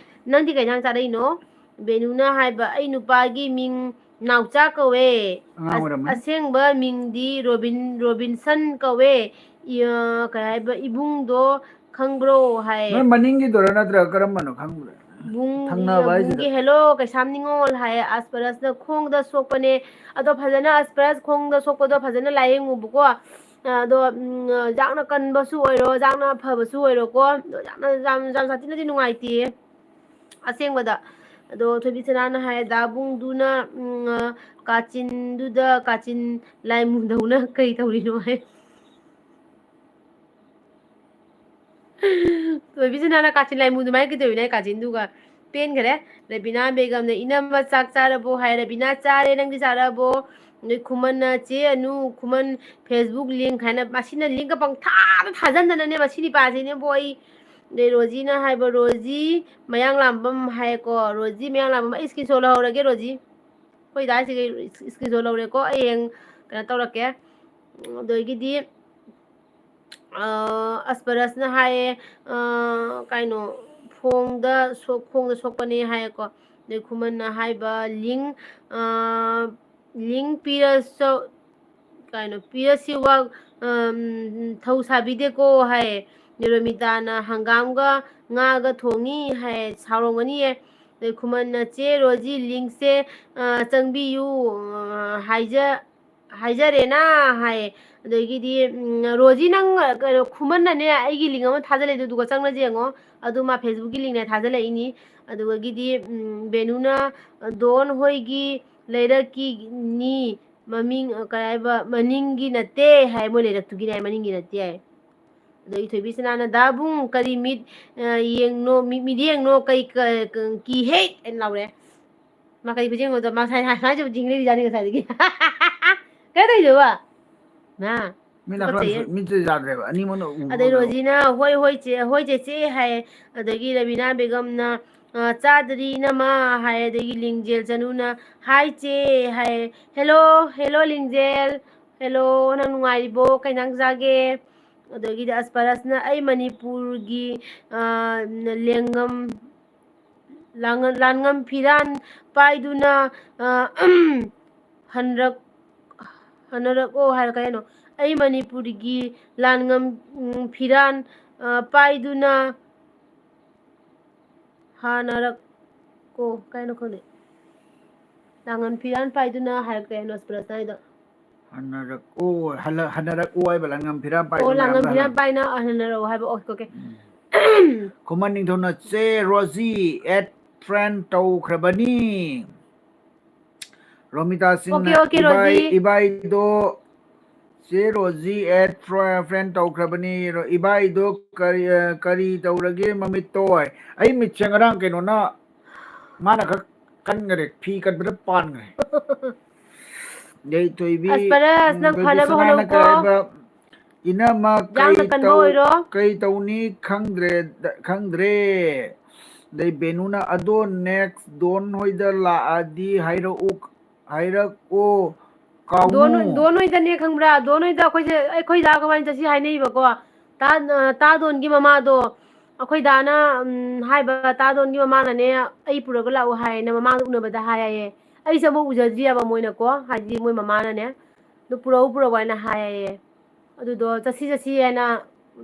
ꯅꯪꯗꯤ ꯀꯩ ꯏꯟꯖꯥꯡ ꯆꯥꯔꯛꯏꯅꯣ?" ꯕꯦꯅꯨꯅ ꯍꯥꯏꯕ, "ꯑꯩ ꯅꯨꯄꯥꯒꯤ ꯃꯤꯡ ꯅꯥꯎꯆꯥ ꯀꯧꯋꯦ꯫ ꯑꯉꯥꯡ ꯑꯁ-, ꯑꯣꯏꯔꯝꯃꯅꯤ꯫ ꯑꯁꯦꯡꯕ ꯃꯤꯡꯗꯤ ꯔꯣꯕꯤꯟ-, ꯔꯣꯕꯤꯟꯁꯟ ꯀꯧꯋꯦ꯫ ꯏ-, ꯑ, ꯀꯩ ꯍꯥꯏꯕ, ꯏꯕꯨꯡꯗꯣ ꯈꯪꯕ꯭ꯔꯣ?" ꯍꯥꯏ꯫ ꯅꯣꯏ ꯃꯅꯤꯡꯒꯤꯗꯨꯔꯥ ꯅꯠꯇ꯭ꯔꯒ ꯀꯔꯝꯕꯅꯣ ꯈꯪꯗ꯭ꯔꯦ? ꯕꯨꯡꯒꯤ, ꯊꯪꯅꯕ ꯍꯥꯏꯁꯤꯗ꯫ ꯕꯨꯡꯒꯤ "ꯍꯦꯜꯂꯣ, ꯀꯩꯁꯥꯝ ꯅꯤꯉꯣꯜ" ꯍꯥꯏ꯫ ꯑꯁꯄꯔꯁꯅ ꯈꯣꯡꯗ ꯁꯣꯛꯄꯅꯦ꯫ ꯑꯗꯣ ꯐꯖꯅ ꯑꯁꯄꯔꯁ ꯈꯣꯡꯗ ꯁꯣꯛꯄꯗꯣ ꯐꯖꯅ ꯂꯥꯏꯌꯦꯡꯉꯨꯕꯀꯣ꯫ ꯑꯗꯣ, ꯎꯝ, ꯌꯥꯝꯅ ꯀꯟꯕꯁꯨ ꯑꯣꯏꯔꯣ, ꯌꯥꯝꯅ ꯐꯕꯁꯨ ꯑꯣꯏꯔꯣꯀꯣ꯫ ꯑꯗꯣ ꯌꯥꯝꯅ, ꯌꯥꯝ, ꯌꯥꯝ ꯁꯥꯊꯤꯅꯗꯤ ꯅꯨꯡꯉꯥꯏꯇꯦꯌꯦ꯫ ꯑꯁꯦꯡꯕꯗ꯫ ꯑꯗꯣ ꯊꯣꯏꯕꯤ ꯁꯅꯥꯅ ꯍꯥꯏ, "ꯗꯥ ꯕꯨꯡꯗꯨꯅ, ꯎꯝ, ꯑ, ꯀꯥꯆꯤꯟꯗꯨꯗ ꯀꯥꯆꯤꯟ ꯂꯥꯏꯃꯨꯗꯧꯅ ꯀꯩ ꯇꯧꯔꯤꯅꯣ?" ꯍꯥꯏ꯫ ꯊꯣꯏꯕꯤ ꯁꯅꯥꯅ ꯀꯥꯆꯤꯟ ꯂꯥꯏꯃꯨ ꯑꯗꯨꯃꯥꯏꯅ ꯀꯩꯗꯧꯔꯤꯅꯣ ꯍꯥꯏ ꯀꯥꯆꯤꯟꯗꯨꯒ? ꯄꯦꯟꯈꯔꯦ꯫ ꯔꯕꯤꯅꯥ ꯕꯦꯒꯝꯅ, "ꯏꯅꯝꯃ ꯆꯥꯛ ꯆꯥꯔꯕꯣ?" ꯍꯥꯏ꯫ ꯔꯕꯤꯅꯥ, "ꯆꯥꯔꯦ, ꯅꯪꯗꯤ ꯆꯥꯔꯕꯣ?" ꯑꯗꯩ ꯈꯨꯃꯟꯅ, "ꯆꯦ ꯑꯅꯨ, ꯈꯨꯃꯟ Facebook link" ꯍꯥꯏꯅ, ꯃꯁꯤꯅ linkꯀ ꯄꯪꯊꯥꯗ ꯊꯥꯖꯟꯗꯅꯅꯦ, ꯃꯁꯤ ꯅꯤꯄꯥꯁꯤꯅꯦꯕꯣ ꯑꯩ꯫ ꯑꯗꯩ ꯔꯣꯖꯤꯅ ꯍꯥꯏꯕ, ꯔꯣꯖꯤ ꯃꯌꯥꯡꯂꯥꯝꯕꯝ ꯍꯥꯏꯌꯦꯀꯣ, ꯔꯣꯖꯤ ꯃꯌꯥꯡꯂꯥꯝꯕꯝ, ꯑꯩ screenshot ꯂꯧꯍꯧꯔꯒꯦ ꯔꯣꯖꯤ꯫ ꯑꯩꯈꯣꯏ ꯗꯥꯁꯤꯒꯤ screenshot ꯂꯧꯔꯦꯀꯣ, ꯑꯩ ꯍꯌꯦꯡ ꯀꯩꯅꯣ ꯇꯧꯔꯛꯀꯦ꯫ ꯑꯗꯒꯤꯗꯤ, ꯑ, ꯑꯁꯄꯔꯁꯅ ꯍꯥꯏꯌꯦ, ꯑ, ꯀꯩꯅꯣ, ꯈꯣꯡꯗ ꯁꯣꯛ-, ꯈꯣꯡꯗ ꯁꯣꯛꯄꯅꯦ ꯍꯥꯏꯌꯦꯀꯣ꯫ ꯑꯗꯩ ꯈꯨꯃꯟꯅ ꯍꯥꯏꯕ, link, ꯑ, link ꯄꯤꯔꯁꯨ, ꯀꯩꯅꯣ, ꯄꯤꯔꯁꯤ ꯋꯥ, ꯑꯝ, ꯊꯧ ꯁꯥꯕꯤꯗꯦꯀꯣ ꯍꯥꯏꯌꯦ꯫ ꯅꯤꯔꯣꯃꯤꯇꯥꯅ ꯍꯪꯒꯥꯝꯒ ꯉꯥꯒ ꯊꯣꯡꯉꯤ ꯍꯥꯏꯌꯦ, ꯁꯥꯎꯔꯝꯒꯅꯤꯌꯦ꯫ ꯑꯗꯩ ꯈꯨꯃꯟꯅ, "ꯆꯦ ꯔꯣꯖꯤ, linkꯁꯦ, ꯑ, ꯆꯪꯕꯤꯌꯨ, ꯑ, ꯍꯥꯏꯖ-, ꯍꯥꯏꯖꯔꯦꯅ" ꯍꯥꯏꯌꯦ꯫ ꯑꯗꯒꯤꯗꯤ, ꯎꯝ, "ꯔꯣꯖꯤ, ꯅꯪ, ꯑ, ꯀꯩꯅꯣ, ꯈꯨꯃꯟꯅꯅꯦ ꯑꯩꯒꯤ link ꯑꯃ ꯊꯥꯖꯤꯜꯂꯛꯏꯗꯣ, ꯑꯗꯨꯒ ꯆꯪꯅꯁꯦ ꯌꯦꯡꯉꯣ꯫ ꯑꯗꯨ ꯃꯥ Facebookꯀꯤ linkꯅꯦ ꯊꯥꯖꯤꯜꯂꯛꯏꯅꯤ"꯫ ꯑꯗꯨꯗꯒꯤꯗꯤ, ꯎꯝ, ꯕꯦꯅꯨꯅ, ꯑ, "ꯗꯣꯟ ꯍꯣꯏꯒꯤ ꯂꯩꯔꯛꯀꯤꯅꯤ, ꯃꯃꯤꯡ, ꯑ, ꯀꯩ ꯍꯥꯏꯕ, ꯃꯅꯤꯡꯒꯤ ꯅꯠꯇꯦ" ꯍꯥꯏ, "ꯃꯣꯏ ꯂꯩꯔꯛꯇꯨꯒꯤꯅꯦ" ꯍꯥꯏ, "ꯃꯅꯤꯡꯒꯤ ꯅꯠꯇꯦ" ꯍꯥꯏ꯫ ꯑꯗꯒꯤ ꯊꯣꯏꯕꯤꯁꯅꯥꯅ, "ꯗꯥꯕꯨꯡ, ꯀꯔꯤ ꯃꯤꯠ, ꯑ, ꯌꯦꯡꯅꯣ, ꯃꯤꯠ, ꯃꯤꯠꯌꯦꯡꯅꯣ, ꯀꯩ, ꯀ-, ꯀ-, ꯀꯤ ꯍꯦ?" ꯍꯥꯏꯅ ꯂꯥꯎꯔꯦ꯫ ꯃꯥ ꯀꯔꯤ ꯃꯤꯠꯌꯦꯡꯅꯣꯗꯣ? ꯃꯥ ꯉꯁꯥꯏ, ꯉꯁꯥꯏꯁꯨ ꯌꯦꯡ ꯂꯩꯔꯤꯖꯥꯠꯅꯤ ꯉꯁꯥꯏꯗꯒꯤ꯫ ꯀꯩꯅꯣ ꯇꯧꯔꯤꯗꯨꯕꯣ? ꯃꯥ, ꯃꯤꯠ ꯅꯥꯈ꯭ꯔ ꯇꯨꯀꯠꯆꯩꯌꯦ꯫ ꯃꯤꯠꯁꯦ ꯌꯥꯗ꯭ꯔꯦꯕ, ꯑꯅꯤꯃꯛꯅ ꯎꯕ ꯑꯗꯩ ꯉꯝꯃꯦꯕ꯫ ꯔꯣꯖꯤꯅ, "ꯍꯣꯏ, ꯍꯣꯏ, ꯆꯦ, ꯍꯣꯏ, ꯆꯦꯆꯦ" ꯍꯥꯏ꯫ ꯑꯗꯒꯤ ꯔꯕꯤꯅꯥ ꯕꯦꯒꯝꯅ, "ꯑ, ꯆꯥꯗ꯭ꯔꯤ, ꯏꯅꯝꯃ" ꯍꯥꯏ꯫ ꯑꯗꯒꯤ ꯂꯤꯡꯖꯦꯜ ꯆꯅꯨꯅ, "ꯍꯥꯏ, ꯆꯦ" hi. "Hello, hello, Lingjel. Hello, ꯅꯪ ꯅꯨꯡꯉꯥꯏꯔꯤꯕꯣ? ꯀꯩ ꯏꯟꯖꯥꯡ ꯆꯥꯒꯦ?" ꯑꯗꯒꯤꯗꯤ ꯑꯁꯄꯔꯁꯅ, "ꯑꯩ ꯃꯅꯤꯄꯨꯔꯒꯤ, ꯑ, ꯂꯦꯡꯉꯝ-, ꯂꯥꯡꯉ-, ꯂꯥꯟꯉꯝ ꯐꯤꯔꯥꯟ ꯄꯥꯏꯗꯨꯅ, ꯑ, ꯍꯟꯔꯛ-, ꯍꯟꯅꯔꯛꯑꯣ" ꯍꯥꯏꯔ ꯀꯩꯅꯣ? "ꯑꯩ ꯃꯅꯤꯄꯨꯔꯒꯤ ꯂꯥꯟꯉꯝ, ꯎꯝ, ꯐꯤꯔꯥꯟ, ꯑ, ꯄꯥꯏꯗꯨꯅ ꯍꯥꯟꯅꯔꯛ-, ꯀꯣ, ꯀꯩꯅꯣ ꯈꯪꯗꯦ꯫ ꯂꯥꯡꯉꯝ ꯐꯤꯔꯥꯟ ꯄꯥꯏꯗꯨꯅ" ꯍꯥꯏꯔꯛꯇꯦ ꯅꯣꯁꯄ꯭ꯔꯁꯅ ꯍꯥꯏꯗꯣ꯫ ꯍꯟꯅꯔꯛꯑꯣ, ꯍꯜꯂ-, ꯍꯟꯅꯔꯛꯑꯣ ꯍꯥꯏꯕ, ꯂꯥꯡꯉꯝ ꯐꯤꯔꯥꯟ ꯑꯣ, ꯄꯥꯏꯗꯨꯅ ꯂꯥꯡꯉꯝ ꯍꯥꯏꯕ ꯐꯤꯔꯥꯟ ꯍꯜꯂ-, ꯄꯥꯏꯅ ꯍꯟꯅꯔꯛꯑꯣ ꯍꯥꯏꯕ, ꯑꯣꯀꯦ, ꯑꯣꯀꯦ꯫ ꯎꯝ꯫ ꯈꯨꯃꯟ ꯅꯤꯡꯊꯧꯅ, "ꯆꯦ ꯔꯣꯖꯤ, add friend ꯇꯧꯈ꯭ꯔꯕꯅꯤ"꯫ ꯔꯣꯃꯤꯇꯥ ꯁꯤꯡꯅ, ꯑꯣꯀꯦ, ꯑꯣꯀꯦ, "ꯏꯕꯥꯏ-, ꯔꯣꯖꯤ꯫ ꯏꯕꯥꯏꯗꯣ ꯆꯦ ꯔꯣꯖꯤ add fr-, friend ꯇꯧꯈ꯭ꯔꯕꯅꯤ꯫ ꯔꯣ-, ꯏꯕꯥꯏꯗꯣ ꯀꯔꯤ, ꯑ, ꯀꯔꯤ ꯇꯧꯔꯒꯦ ꯃꯃꯤꯠꯇꯣ?" ꯍꯥꯏ꯫ ꯑꯩ ꯃꯤꯠꯁꯦ ꯉꯔꯥꯡ ꯀꯩꯅꯣꯅ, ꯃꯥꯅ ꯈꯔ ꯀꯟꯈꯔꯦ, ꯐꯤ ꯀꯟꯕꯗ ꯄꯥꯟꯈꯔꯦ꯫ ꯌꯥꯏꯊꯣꯏꯕꯤ, ꯑꯁ, ꯄꯔꯁ, ꯎꯝ, ꯅꯪ ꯊꯣꯏꯕꯤ ꯐꯅꯕ ꯁꯅꯥꯅ ꯍꯣꯠꯅꯧꯀꯣ꯫ ꯀꯔꯥꯏꯕ, "ꯏꯅꯝꯃ, ꯌꯥꯝꯅ ꯀꯩ ꯀꯟꯕ ꯇꯧ-, ꯑꯣꯏꯔꯣ꯫ ꯀꯩ ꯇꯧꯅꯤ ꯈꯪꯗ꯭ꯔꯦ, ꯈꯪꯗ꯭ꯔꯦ"꯫ ꯑꯗꯩ ꯕꯦꯅꯨꯅ, "ꯑꯗꯣ next ꯗꯣꯟ ꯍꯣꯏꯗ ꯂꯥꯛꯑꯗꯤ ꯍꯥꯏꯔꯛꯎ, ꯍꯥꯏꯔꯛꯑꯣ, ꯀꯥꯎꯅꯨ"꯫ ꯗꯣꯟ, ꯗꯣꯟ ꯍꯣꯏꯗꯅꯦ ꯈꯪꯕ꯭ꯔꯥ? ꯗꯣꯟ ꯍꯣꯏꯗ ꯑꯩꯈꯣꯏꯁꯦ, ꯑꯩꯈꯣꯏ ꯗꯥꯒ ꯋꯥꯔꯤ ꯆꯠꯁꯤ ꯍꯥꯏꯅꯩꯕꯀꯣ꯫ ꯇꯥ-, ꯇꯥ ꯗꯣꯟꯒꯤ ꯃꯃꯥꯗꯣ, ꯑꯩꯈꯣꯏ ꯗꯥꯅ, ꯎꯝ, ꯍꯥꯏꯕ, ꯇꯥ ꯗꯣꯟꯒꯤ ꯃꯃꯥꯅꯅꯦ, "ꯑꯩ ꯄꯨꯔꯒ ꯂꯥꯛꯎ" ꯍꯥꯏꯌꯦꯅ ꯃꯃꯥꯡꯗ ꯎꯅꯕꯗ ꯍꯥꯏ ꯍꯥꯏꯌꯦ꯫ ꯑꯩꯁꯦ ꯑꯃꯨꯛ ꯎꯖꯗ꯭ꯔꯤꯑꯕ ꯃꯣꯏꯅꯀꯣ, ꯍꯥꯏꯗꯤ ꯃꯣꯏ ꯃꯃꯥꯅꯅꯦ, "ꯑꯗꯨ ꯄꯨꯔꯛꯎ, ꯄꯨꯔꯛꯎ" ꯍꯥꯏꯅ ꯍꯥꯏ ꯍꯥꯏꯌꯦ꯫ ꯑꯗꯨꯗꯣ ꯆꯠꯁꯤ ꯆꯠꯁꯤ ꯍꯥꯏꯅ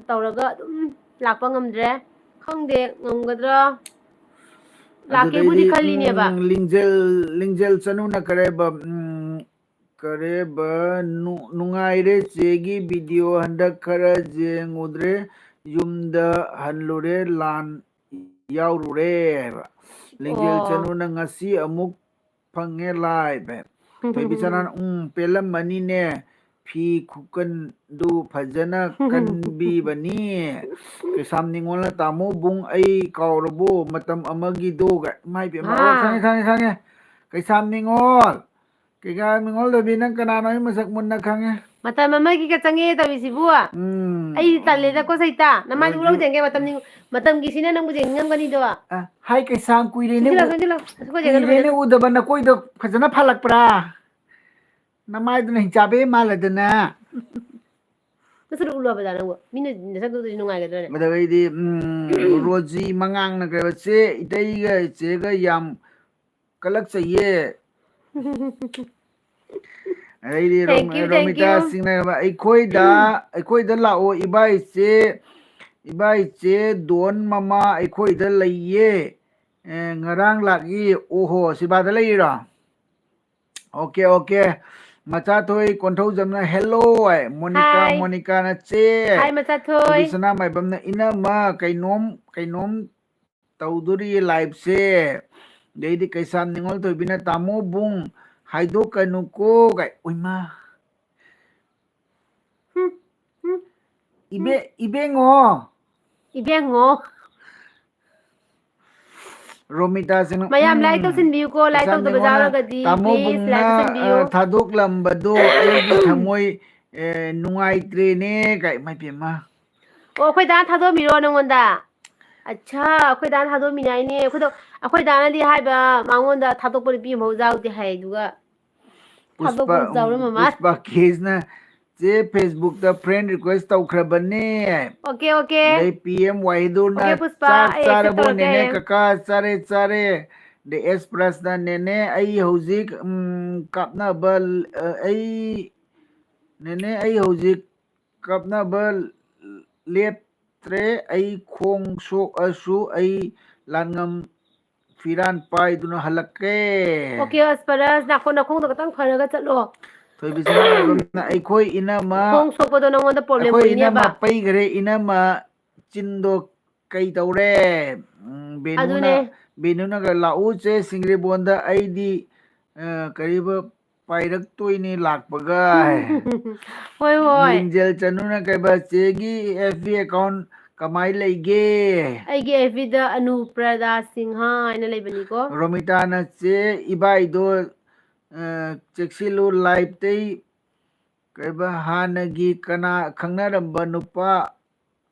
ꯇꯧꯔꯒ ꯑꯗꯨꯝ ꯂꯥꯛꯄ ꯉꯝꯗ꯭ꯔꯦ꯫ ꯈꯪꯗꯦ, ꯉꯝꯒꯗ꯭ꯔꯥ? ꯂꯥꯛꯀꯦꯕꯨꯗꯤ ꯑꯗꯨꯗꯩꯗꯤ, ꯈꯜꯂꯤꯅꯦꯕ꯫ ꯎꯝ, ꯂꯤꯡꯖꯦꯜ, ꯂꯤꯡꯖꯦꯜ ꯆꯅꯨꯅ ꯀꯔꯦꯕ, ꯎꯝ, ꯀꯔꯦꯕ, ꯅꯨ-, "ꯅꯨꯡꯉꯥꯏꯔꯦ ꯆꯦꯒꯤ video ꯍꯟꯗꯛ ꯈꯔ ꯌꯦꯡꯉꯨꯗ꯭ꯔꯦ, ꯌꯨꯝꯗ ꯍꯜꯂꯨꯔꯦ, ꯂꯥꯟ ꯌꯥꯎꯔꯨꯔꯦ" ꯍꯥꯏꯕ꯫ ꯂꯤꯡꯖꯦꯜ ꯑꯣ꯫ ꯆꯅꯨꯅ, "ꯉꯁꯤ ꯑꯃꯨꯛ ꯐꯪꯉꯦ live" ꯍꯥꯏꯕ꯫ ꯊꯣꯏꯕꯤ ꯁꯅꯥꯅ, "ꯎꯝ, ꯄꯦꯜꯂꯝꯃꯅꯤꯅꯦ, ꯐꯤ ꯈꯨꯀꯟꯗꯨ ꯐꯖꯅ ꯀꯟꯕꯤꯕꯅꯤ"꯫ ꯀꯩꯁꯥꯝ ꯅꯤꯉꯣꯜꯅ, "ꯇꯥꯃꯣ ꯕꯨꯡ, ꯑꯩ ꯀꯥꯎꯔꯕꯣ ꯃꯇꯝ ꯑꯃꯒꯤꯗꯣ?" ꯀꯥꯏ꯫ ꯏꯃꯥ ꯏꯕꯦꯝꯃ, ꯑꯣ, ꯑꯥ꯫ ꯈꯪꯉꯦ, ꯈꯪꯉꯦ, ꯈꯪꯉꯦ꯫ ꯀꯩꯁꯥꯝ ꯅꯤꯉꯣꯜ꯫ ꯀꯩꯁꯥꯝ ꯅꯤꯉꯣꯜ ꯊꯣꯏꯕꯤ, ꯅꯪ ꯀꯅꯥꯅꯣ? ꯑꯩ ꯃꯁꯛ ꯃꯨꯟꯅ ꯈꯪꯉꯦ꯫ ꯃꯇꯝ ꯑꯃꯒꯤꯒ ꯆꯪꯉꯦ ꯇꯧꯔꯤꯁꯤꯕꯨ꯫ ꯎꯝ꯫ ꯑꯩ ꯇꯜꯂꯦꯗꯀꯣ, ꯁꯩꯇꯥ꯫ ꯅꯃꯥꯏꯗꯨ ꯍꯧꯖꯤꯛ ꯎꯔꯧ ꯌꯦꯡꯒꯦ, ꯃꯇꯝꯒꯤ, ꯃꯇꯝꯒꯤꯁꯤꯅ ꯅꯪꯕꯨ ꯌꯦꯡꯅꯤꯡꯉꯝꯒꯅꯤꯗꯣ꯫ ꯑ, ꯍꯥꯏ ꯀꯩꯁꯥꯝ, ꯀꯨꯏꯔꯦꯅꯦ ꯆꯪꯁꯤꯜꯂꯣ, ꯎ-, ꯆꯪꯁꯤꯜꯂꯣ꯫ ꯑꯩꯈꯣꯏ ꯆꯦꯒ ꯀꯨꯏꯔꯦꯅꯦ ꯂꯨꯍꯣꯡꯖꯦ꯫ ꯎꯗꯕ, ꯅꯀꯣꯏꯗꯣ ꯐꯖꯅ ꯐꯥꯜꯂꯛꯄ꯭ꯔꯥ? ꯅꯃꯥꯏꯗꯨꯅ ꯍꯤꯡꯆꯥꯕꯤ ꯃꯥꯜꯂꯗꯅ꯫ ꯅꯁꯛꯇꯨ ꯎꯠꯂꯣ ꯍꯥꯏꯕꯗ ꯅꯪꯕꯨ꯫ ꯃꯤꯅ ꯅꯁꯛꯇꯨ ꯎꯠꯇ꯭ꯔꯗꯤ ꯅꯨꯡꯉꯥꯏꯒꯗ꯭ꯔꯅꯦ? ꯑꯗꯒꯤꯗꯤ, ꯎꯝ, ꯔꯣꯖꯤ ꯃꯉꯥꯡꯅ ꯀꯩꯕ, "ꯆꯦ, ꯏꯇꯩꯒ ꯏꯆꯦꯒ ꯌꯥꯝ ꯀꯂꯛꯆꯩꯌꯦ"꯫ ꯑꯗꯩꯗꯤ ꯔꯣꯝ-, Thank you, thank Romita you꯫ ꯁꯤꯡꯅ, "ꯑꯩꯈꯣꯏꯗ, ꯑꯩꯈꯣꯏꯗ ꯂꯥꯛꯑꯣ, ꯏꯕꯥꯏ ꯏꯆꯦ, ꯏꯕꯥꯏ ꯏꯆꯦ ꯗꯣꯟ ꯃꯃꯥ ꯑꯩꯈꯣꯏꯗ ꯂꯩꯌꯦ꯫ ꯑꯦ, ꯉꯔꯥꯡ ꯂꯥꯛꯏ"꯫ ꯑꯣꯍꯣ, ꯁꯤꯕꯥꯗ ꯂꯩꯔꯤꯔꯣ? Okay, okay. ꯃꯆꯥꯊꯣꯏ ꯀꯣꯟꯊꯧꯖꯝꯅ "Hello" ꯍꯥꯏ꯫ Monica, Hi꯫ ꯃꯣꯅꯤꯀꯥꯅ, "ꯆꯦ"꯫ Hi, ꯃꯆꯥꯊꯣꯏ꯫ ꯊꯣꯏꯕꯤ ꯁꯅꯥꯃꯥꯏꯕꯝꯅ, "ꯏꯅꯝꯃ, ꯀꯩꯅꯣꯝ, ꯀꯩꯅꯣꯝ ꯇꯧꯗꯣꯔꯤꯌꯦ liveꯁꯦ"꯫ ꯑꯗꯩꯗꯤ ꯀꯩꯁꯥꯝ ꯅꯤꯉꯣꯜ ꯊꯣꯏꯕꯤꯅ, "ꯇꯥꯃꯣ ꯕꯨꯡ, ꯍꯥꯏꯗꯣꯛꯀꯅꯨꯀꯣ" ꯀꯥꯏ꯫ ꯎꯏꯃꯥ꯫ ꯍꯨꯝ, ꯍꯨꯝ꯫ ꯏꯕꯦ-, ꯏꯕꯦꯡꯉꯣ꯫ ꯏꯕꯦꯡꯉꯣ꯫ ꯔꯣꯃꯤꯇꯥꯁꯤꯅ, ꯃꯌꯥꯝ like ꯎꯝ, ꯇꯧꯁꯤꯟꯕꯤꯌꯨꯀꯣ, like ꯀꯩꯁꯥꯝ ꯇꯧꯗꯕ ꯅꯤꯉꯣꯜꯅ, ꯌꯥꯎꯔꯒꯗꯤ "ꯇꯥꯃꯣ please like ꯕꯨꯡꯅ, ꯇꯧꯁꯤꯟꯕꯤꯌꯨ꯫ ꯑ, ꯊꯥꯗꯣꯛꯂꯝꯕꯗꯣ ꯑꯩꯒꯤ ꯊꯃꯣꯏ, ꯑꯦ, ꯅꯨꯡꯉꯥꯏꯇ꯭ꯔꯦꯅꯦ" ꯀꯥꯏ꯫ ꯏꯃꯥꯏ ꯄꯦꯝꯃ꯫ ꯑꯣ, ꯑꯩꯈꯣꯏ ꯗꯥꯅ ꯊꯥꯗꯣꯛꯑꯝꯃꯤꯔꯣ ꯅꯪꯉꯣꯟꯗ? ꯑꯠꯁꯥ, ꯑꯩꯈꯣꯏ ꯗꯥꯅ ꯊꯥꯗꯣꯛꯑꯝꯃꯤꯅꯦ ꯍꯥꯏꯅꯦ꯫ ꯑꯩꯈꯣꯏꯗꯣ, ꯑꯩꯈꯣꯏ ꯗꯥꯅꯗꯤ ꯍꯥꯏꯕ, ꯃꯉꯣꯟꯗ ꯊꯥꯗꯣꯛꯄ ꯅꯨꯄꯤ ꯑꯃꯐꯥꯎ ꯌꯥꯎꯗꯦ ꯍꯥꯏ, ꯑꯗꯨꯒ ꯄꯨꯁꯄ, ꯊꯥꯗꯣꯛꯄ ꯌꯥꯎꯔꯝꯃ ꯃꯥꯜꯂꯦ꯫ ꯄꯨꯁꯄ ꯀꯦꯁꯅ, "ꯆꯦ, Facebook-ꯇ friend request ꯇꯧꯈ꯭ꯔꯕꯅꯦ"꯫ Okay, okay꯫ ꯑꯗꯩ ꯄꯤ ꯑꯦꯝ ꯋꯥꯍꯤꯗꯨꯔꯅ, Okay, ꯄꯨꯁꯄ, "ꯆꯥꯛ ꯑꯩ accept ꯆꯥꯔꯕꯣ ꯇꯧꯔꯛꯀꯦ ꯅꯦꯅꯦ ꯍꯌꯦꯡ꯫ ꯀꯀꯥ?" "ꯆꯥꯔꯦ, ꯆꯥꯔꯦ"꯫ ꯑꯗꯩ ꯑꯦꯁ ꯄ꯭ꯔꯁꯅ, "ꯅꯦꯅꯦ, ꯑꯩ ꯍꯧꯖꯤꯛ, ꯎꯝ, ꯀꯥꯞꯅꯕ, ꯑ, ꯑꯩ, ꯅꯦꯅꯦ, ꯑꯩ ꯍꯧꯖꯤꯛ ꯀꯥꯞꯅꯕ ꯂꯦꯞꯇ꯭ꯔꯦ꯫ ꯑꯩ ꯈꯣꯡ ꯁꯣꯛꯑꯁꯨ ꯑꯩ ꯂꯥꯟꯉꯝ ꯐꯤꯔꯥꯟ ꯄꯥꯏꯗꯨꯅ ꯍꯜꯂꯛꯀꯦ"꯫ Okay, ꯑꯁ, ꯄꯔꯁ, ꯅꯥꯈꯣꯡ, ꯅꯈꯣꯡꯗꯣ ꯈꯤꯇꯪ ꯐꯔꯒ ꯆꯠꯂꯣ꯫ ꯊꯣꯏꯕꯤꯁꯅꯥ ꯂꯥꯏꯕꯝꯅ, "ꯑꯩꯈꯣꯏ ꯏꯅꯝꯃ, ꯈꯣꯡ ꯁꯣꯛꯄꯗꯣ ꯅꯉꯣꯟꯗ problem ꯑꯩꯈꯣꯏ ꯑꯣꯏꯅꯦꯕ꯫ ꯏꯅꯝꯃ ꯄꯩꯈ꯭ꯔꯦ, ꯏꯅꯝꯃ ꯆꯤꯟꯗꯣ ꯀꯩ ꯇꯧꯔꯦ?" ꯎꯝ, ꯕꯦꯅꯨꯅ, ꯑꯗꯨꯅꯦ꯫ ꯕꯦꯅꯨꯅꯒ, "ꯂꯥꯛꯎ ꯆꯦ ꯁꯤꯡꯖꯦꯕꯣꯟꯗ, ꯑꯩꯗꯤ, ꯑ, ꯀꯔꯤꯕ, ꯄꯥꯏꯔꯛꯇꯣꯏꯅꯦ ꯂꯥꯛꯄꯒ"꯫ ꯍꯣꯏ, ꯍꯣꯏ꯫ ꯂꯤꯡꯖꯦꯜ ꯆꯅꯨꯅ ꯀꯩꯕ, "ꯆꯦꯒꯤ F B account ꯀꯃꯥꯏ ꯂꯩꯒꯦ?" ꯑꯩꯒꯤ F B-ꯗ ꯑꯅꯨꯄ꯭ꯔꯗꯥ ꯁꯤꯡꯍ ꯍꯥꯏꯅ ꯂꯩꯕꯅꯤꯀꯣ꯫ ꯔꯣꯃꯤꯇꯥꯅ, "ꯆꯦ, ꯏꯕꯥꯏꯗꯣ, ꯑ, ꯆꯦꯛꯁꯤꯜꯂꯨ, live-ꯇꯩ ꯀꯩꯕ, ꯍꯥꯟꯅꯒꯤ ꯀꯅꯥ ꯈꯪꯅꯔꯝꯕ ꯅꯨꯄꯥ,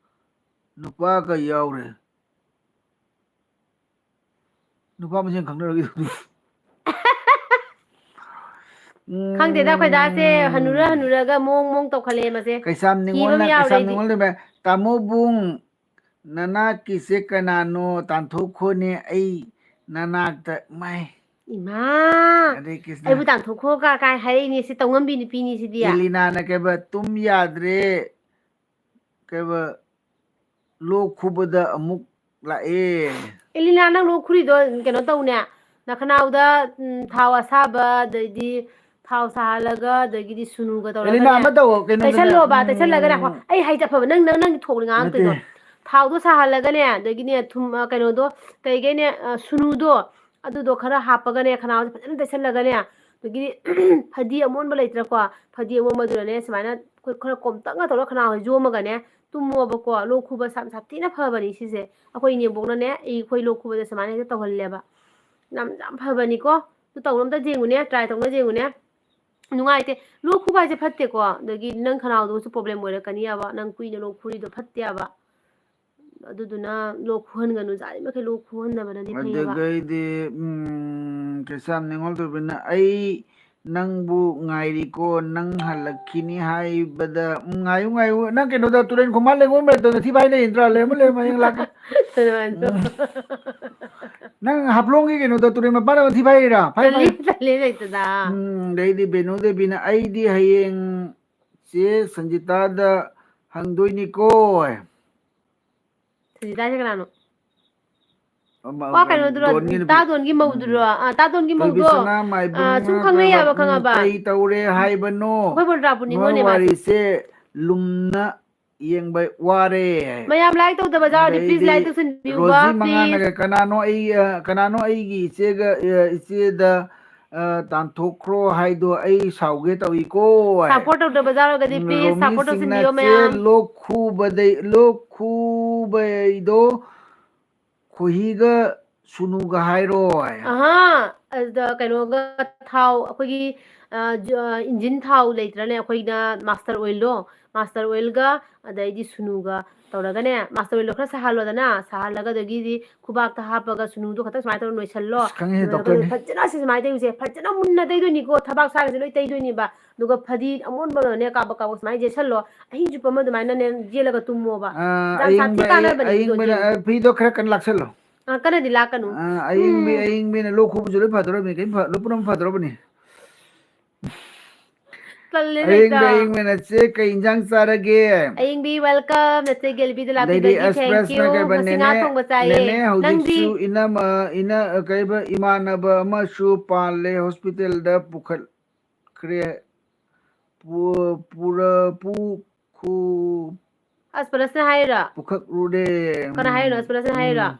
ꯅꯨꯄꯥꯒ ꯌꯥꯎꯔꯦ꯫ ꯅꯨꯄꯥ ꯃꯁꯦꯟ ꯈꯪꯅꯔꯒ ꯎꯝ꯫ ꯈꯪꯗꯦꯗ, ꯑꯩꯈꯣꯏ ꯗꯥꯁꯦ ꯍꯅꯨꯔ ꯍꯅꯨꯔꯒ ꯃꯑꯣꯡ ꯃꯑꯣꯡ ꯇꯧꯈꯠꯂꯛꯑꯦ ꯃꯁꯦ꯫ ꯀꯩꯁꯥꯝ ꯀꯤꯕ ꯑꯃ ꯅꯤꯉꯣꯜꯅ, ꯌꯥꯎꯔꯦ ꯀꯩꯁꯥꯝ ꯑꯩꯗꯤ꯫ ꯅꯤꯉꯣꯜ ꯂꯩꯃ, "ꯇꯥꯃꯣ ꯕꯨꯡ, ꯅꯅꯥꯛꯀꯤꯁꯦ ꯀꯅꯥꯅꯣ? ꯇꯥꯟꯊꯣꯛꯈꯣꯅꯦ ꯑꯩ ꯅꯅꯥꯛꯇ"꯫ ꯃꯥꯏ꯫ ꯏꯃꯥ! ꯑꯗꯩ ꯀ꯭ꯔꯤꯁꯅ꯫ "ꯑꯩꯕꯨ ꯇꯥꯟꯊꯣꯛꯈꯣ" ꯀꯥ-, ꯀꯥꯏ ꯍꯥꯏꯔꯛꯏꯅꯦ, ꯁꯤ ꯇꯧꯉꯝꯕꯤ ꯅꯨꯄꯤꯅꯤ ꯁꯤꯗꯤ꯫ ꯑꯦꯂꯤꯅꯥꯅ ꯀꯩꯕ, "ꯇꯨꯝ ꯌꯥꯗ꯭ꯔꯦ, ꯀꯩꯕ, ꯂꯣꯛ ꯈꯨꯕꯗ ꯑꯃꯨꯛ ꯂꯥꯛꯑꯦ"꯫ ꯑꯦꯂꯤꯅꯥ, ꯅꯪ ꯂꯣꯛ ꯈꯨꯔꯤꯗꯣ ꯀꯩꯅꯣ ꯇꯧꯅꯦ, ꯅꯈꯅꯥꯎꯗ, ꯎꯝ, ꯊꯥꯎ ꯑꯁꯥꯕ, ꯑꯗꯩꯗꯤ ꯊꯥꯎ ꯁꯥꯍꯜꯂꯒ, ꯑꯗꯩꯒꯤꯗꯤ ꯁꯨꯅꯨꯒ ꯑꯦꯂꯤꯅꯥ, ꯇꯧꯔꯒꯅꯦ ꯑꯃ ꯇꯧꯋꯣ, ꯀꯩꯅꯣꯗꯅꯦ, ꯇꯩꯁꯜꯂꯣꯕ, ꯎꯝ, ꯇꯩꯁꯜꯂꯒꯅꯦ꯫ ꯑꯩ ꯍꯥꯏꯁꯦ ꯑꯐꯕ, ꯅꯪ, ꯅꯪ, ꯅꯪ ꯊꯣꯛꯅ ꯉꯥꯡꯉꯛꯇꯣꯏꯗꯣ꯫ ꯅꯠꯇꯦ꯫ ꯊꯥꯎꯗꯣ ꯁꯥꯍꯜꯂꯒꯅꯦ, ꯑꯗꯒꯤꯅꯦ, ꯊꯨꯝ, ꯑ, ꯀꯩꯅꯣꯗꯣ, ꯀꯩꯒꯩꯅꯦ, ꯑ, ꯁꯨꯅꯨꯗꯣ, ꯑꯗꯨꯗꯣ ꯈꯔ ꯍꯥꯞꯄꯒꯅꯦ, ꯈꯅꯥꯎꯗ ꯐꯖꯅ ꯇꯩꯁꯜꯂꯒꯅꯦ, ꯑꯗꯒꯤꯗꯤ ꯐꯗꯤ ꯑꯃꯣꯟꯕ ꯂꯩꯇ꯭ꯔꯥꯀꯣ? ꯐꯗꯤ ꯑꯃꯣꯟꯕꯗꯨꯅꯅꯦ, ꯁꯨꯃꯥꯏꯅ ꯈꯨꯠ ꯈꯔ ꯀꯣꯝꯇꯛꯅ ꯇꯧꯔꯒ ꯈꯅꯥꯎꯁꯦ ꯌꯣꯝꯃꯒꯅꯦ, ꯇꯨꯝꯃꯣꯕꯀꯣ꯫ ꯂꯣꯛ ꯈꯨꯕ ꯁꯥ-, ꯁꯥꯊꯤꯅ ꯐꯕꯅꯤ ꯁꯤꯁꯦ꯫ ꯑꯩꯈꯣꯏ ꯏꯅꯦꯝꯕꯣꯛꯅꯅꯦ, ꯑꯩ, ꯑꯩꯈꯣꯏ ꯂꯣꯛ ꯈꯨꯕꯗ ꯁꯨꯃꯥꯏꯅ ꯍꯦꯛꯇ ꯇꯧꯍꯜꯂꯦꯕ꯫ ꯌꯥꯝ, ꯌꯥꯝ ꯐꯕꯅꯤꯀꯣ꯫ ꯑꯗꯨ ꯇꯧꯅ ꯑꯝꯇ ꯌꯦꯡꯉꯨꯅꯦ, try ꯇꯧꯅ ꯌꯦꯡꯉꯨꯅꯦ꯫ ꯅꯨꯡꯉꯥꯏꯇꯦ꯫ ꯂꯣꯛ ꯈꯨꯕ ꯍꯥꯏꯁꯦ ꯐꯠꯇꯦꯀꯣ꯫ ꯑꯗꯒꯤ ꯅꯪ ꯈꯅꯥꯎꯗꯁꯨ problem ꯑꯣꯏꯔꯛꯀꯅꯤꯕ, ꯅꯪ ꯀꯨꯏꯅ ꯂꯣꯛ ꯈꯨꯔꯤꯗꯣ ꯐꯠꯇꯦꯕ꯫ ꯑꯗꯨꯗꯨꯅ ꯂꯣꯛ ꯈꯨꯍꯟꯒꯅꯨ, ꯌꯥꯔꯤꯃꯈꯩ ꯂꯣꯛ ꯈꯨꯍꯟꯗꯕꯅꯗꯤ ꯐꯩ ꯍꯥꯏꯕ꯫ ꯑꯗꯨꯒꯩꯗꯤ, ꯎꯝ, ꯀꯩꯁꯥꯝ ꯅꯤꯉꯣꯜ ꯇꯣꯏꯕꯤꯅ, "ꯑꯩ ꯅꯪꯕꯨ ꯉꯥꯏꯔꯤꯀꯣ, ꯅꯪ ꯍꯜꯂꯛꯈꯤꯅꯤ ꯍꯥꯏꯕꯗ, ꯎꯝ, ꯉꯥꯏꯌꯨ, ꯉꯥꯏꯌꯨ, ꯅꯪ ꯀꯩꯅꯣꯗ, ꯇꯨꯔꯦꯟ ꯈꯣꯡꯕꯥꯟ ꯂꯩꯉꯣꯏ ꯃꯔꯛꯇ ꯅꯊꯤ ꯐꯥꯏ ꯂꯩꯔꯤꯗ꯭ꯔꯥ? ꯂꯩꯔꯝꯃꯣ, ꯂꯩꯔꯝꯃꯣ, ꯍꯌꯦꯡ ꯂꯥꯛꯀꯦ." ꯇꯨꯔꯦꯟ ꯃꯄꯥꯟꯗꯣ꯫ ꯎꯝ꯫ ꯅꯪ ꯍꯥꯐꯂꯣꯡꯒꯤ ꯀꯩꯅꯣꯗ, ꯇꯨꯔꯦꯟ ꯃꯄꯥꯟꯗ ꯅꯊꯤ ꯐꯥꯏꯔꯤꯔꯥ? ꯐꯥꯏ, ꯐꯥꯏ꯫ ꯇꯜꯂꯤ, ꯇꯜꯂꯤ, ꯂꯩꯇꯗ꯫ ꯎꯝ, ꯑꯗꯩꯗꯤ ꯕꯦꯅꯨ ꯗꯦꯕꯤꯅ, "ꯑꯩꯗꯤ ꯍꯌꯦꯡ ꯆꯦ ꯁꯟꯖꯤꯇꯥꯗ ꯍꯪꯗꯣꯏꯅꯤꯀꯣ"꯫ ꯁꯟꯖꯤꯇꯥꯁꯦ ꯀꯅꯥꯅꯣ? ꯑꯃ, ꯋꯥ ꯀꯩꯅꯣꯗꯨꯔꯣ? ꯗꯣꯟꯒꯤ ꯅꯨꯄꯤ꯫ ꯇꯥ ꯗꯣꯟꯒꯤ ꯃꯧꯗꯨꯔꯣ? ꯎꯝ꯫ ꯑꯥ, ꯇꯥ ꯗꯣꯟꯒꯤ ꯊꯣꯏꯕꯤ ꯃꯧꯗꯣ? ꯁꯅꯥ ꯃꯥꯏꯕꯝ ꯑꯥ, ꯁꯨꯝ ꯈꯪꯅ ꯀꯩꯕ, ꯌꯥꯕ ꯎꯝ, ꯈꯪꯉꯕ? "ꯀꯩ ꯇꯧꯔꯦ ꯍꯥꯏꯕꯅꯣ? ꯑꯩꯈꯣꯏ ꯕꯣꯟꯗ꯭ꯔꯥ ꯄꯨꯅꯤꯡꯉꯣꯅꯦ ꯅꯣꯏ ꯃꯥꯁꯦ꯫ ꯋꯥꯔꯤꯁꯦ ꯂꯨꯝꯅ ꯌꯦꯡꯕ ꯋꯥꯔꯦ"꯫ ꯃꯌꯥꯝ like ꯇꯧꯗꯕ ꯌꯥꯎꯔꯗꯤ please ꯑꯗꯩꯗꯤ like ꯇꯧꯁꯟꯕꯤꯌꯨꯕ, ꯔꯣꯖꯤ please꯫ ꯃꯉꯥꯅꯒ, "ꯀꯅꯥꯅꯣ ꯑꯩ, ꯑ, ꯀꯅꯥꯅꯣ ꯑꯩꯒꯤ ꯏꯆꯦꯒ, ꯑ, ꯏꯆꯦꯗ, ꯑ, ꯇꯥꯟꯊꯣꯛꯈ꯭ꯔꯣ ꯍꯥꯏꯗꯣ ꯑꯩ ꯁꯥꯎꯒꯦ ꯇꯧꯏꯀꯣ"꯫ Support ꯇꯧꯗꯕ ꯌꯥꯎꯔꯒꯗꯤ ꯎꯝ, please support ꯔꯣꯃꯤꯁꯤꯡꯅ, ꯇꯧꯁꯟꯕꯤꯌꯣ "ꯆꯦ, ꯃꯌꯥꯝ꯫ ꯂꯣꯛ ꯈꯨꯕꯗꯩ, ꯂꯣꯛ ꯈꯨꯕꯩꯗꯣ ꯈꯣꯏꯍꯤꯒ ꯁꯨꯅꯨꯒ ꯍꯥꯏꯔꯣ"꯫ ꯑꯍꯥ, ꯑꯗꯨꯗ ꯀꯩꯅꯣꯒ ꯊꯥꯎ, ꯑꯩꯈꯣꯏꯒꯤ, ꯑ, ꯖ-, ꯑ, engine ꯊꯥꯎ ꯂꯩꯇ꯭ꯔꯅꯦ, ꯑꯩꯈꯣꯏꯅ mustard oilꯗꯣ, mustard oilꯒ ꯑꯗꯩꯗꯤ ꯁꯨꯅꯨꯒ ꯇꯧꯔꯒꯅꯦ, mustard oilꯗꯣ ꯈꯔ ꯁꯥꯍꯜꯂꯣꯗꯅ, ꯁꯥꯍꯜꯂꯒ ꯑꯗꯒꯤꯗꯤ ꯈꯨꯕꯥꯛꯇ ꯍꯥꯞꯄꯒ ꯁꯨꯅꯨꯗꯣ ꯈꯛꯇ ꯁꯨꯃꯥꯏꯅ ꯇꯧꯔ ꯅꯣꯏꯁꯜꯂꯣ꯫ ꯑꯁ, ꯈꯪꯉꯦꯍꯦ, ꯑꯗꯨꯒ doctorꯅꯤ꯫ ꯐꯖꯅ ꯁꯤ ꯁꯨꯃꯥꯏꯅ ꯇꯩꯔꯨꯁꯦ, ꯐꯖꯅ ꯃꯨꯟꯅ ꯇꯩꯗꯣꯏꯅꯤꯀꯣ, ꯊꯕꯥꯛ ꯁꯥꯒꯁꯦ ꯂꯣꯏ ꯇꯩꯗꯣꯏꯅꯤꯕ꯫ ꯑꯗꯨꯒ ꯐꯗꯤ ꯑꯃꯣꯟꯕꯅꯅꯦ ꯀꯥꯕꯛ ꯀꯥꯕꯛ ꯁꯨꯃꯥꯏꯅ ꯌꯦꯠꯁꯜꯂꯣ, ꯑꯍꯤꯡ ꯆꯨꯞꯄ ꯑꯃ ꯑꯗꯨꯃꯥꯏꯅꯅꯦ ꯌꯦꯠꯂꯒ ꯇꯨꯝꯃꯣꯕ꯫ ꯑ, ꯌꯥꯝ ꯁꯥꯊꯤ ꯑꯌꯤꯡꯕ, ꯑꯩ, ꯀꯥꯟꯅꯕꯅꯦ ꯑꯗꯨꯗꯣ ꯑꯌꯤꯡꯕꯅ, ꯆꯦ꯫ ꯑ, ꯐꯤꯗꯣ ꯈꯔ ꯀꯟꯅ ꯂꯥꯛꯁꯜꯂꯣ꯫ ꯑ, ꯀꯟꯅꯗꯤ ꯂꯥꯛꯀꯅꯨ꯫ ꯑ, ꯑꯌꯤꯡꯕꯤ, ꯎꯝ꯫ ꯑꯌꯤꯡꯕꯤꯅ ꯂꯣꯛ ꯈꯨꯕꯁꯨ ꯂꯣꯏ ꯐꯗꯣꯔꯕꯅꯤ, ꯀꯩꯝ ꯐ-, ꯂꯣꯏ ꯄꯨꯝꯅꯃꯛ ꯐꯗꯣꯔꯕꯅꯤ꯫ ꯇꯜꯂꯦ ꯑꯌꯤꯡꯕꯤ, ꯍꯦꯛꯇ꯫ ꯑꯌꯤꯡꯕꯤꯅ, "ꯆꯦ, ꯀꯩ ꯏꯟꯖꯥꯡ ꯆꯥꯔꯒꯦ?" ꯑꯌꯤꯡꯕꯤ, welcome꯫ ꯅꯆꯦ ꯒꯦꯜꯕꯤꯗ ꯑꯗꯩꯗꯤ ꯂꯥꯛꯄꯤꯕꯒꯤ thank ꯑꯦꯛꯁꯄ꯭ꯔꯦꯁꯅ you꯫ ꯀꯩꯕ, ꯉꯁꯤ ꯉꯥ ꯅꯦꯅꯦ, ꯊꯣꯡꯕ ꯆꯥꯏꯌꯦ꯫ ꯅꯦꯅꯦ, ꯅꯪꯗꯤ? ꯍꯧꯖꯤꯛꯁꯨ ꯏꯅꯝꯃ, ꯏꯅ-, ꯀꯩꯕ, ꯏꯃꯥꯟꯅꯕ ꯑꯃꯁꯨ ꯄꯥꯜꯂꯦ, hospitalꯗ ꯄꯨꯈꯠꯈ꯭ꯔꯦ꯫ ꯄꯨ-, ꯄꯨꯔ-, ꯄꯨ-, ꯈꯨ-, ꯑꯁꯄꯔꯁꯅ ꯍꯥꯏꯔꯤꯔꯣ? ꯄꯨꯈꯛꯔꯨꯔꯦ꯫ ꯀꯅꯥ ꯍꯥꯏꯔꯤꯅꯣ? ꯎꯝ, ꯑꯁꯄꯔꯁꯅ ꯍꯥꯏꯔꯤꯔꯣ? ꯎꯝ꯫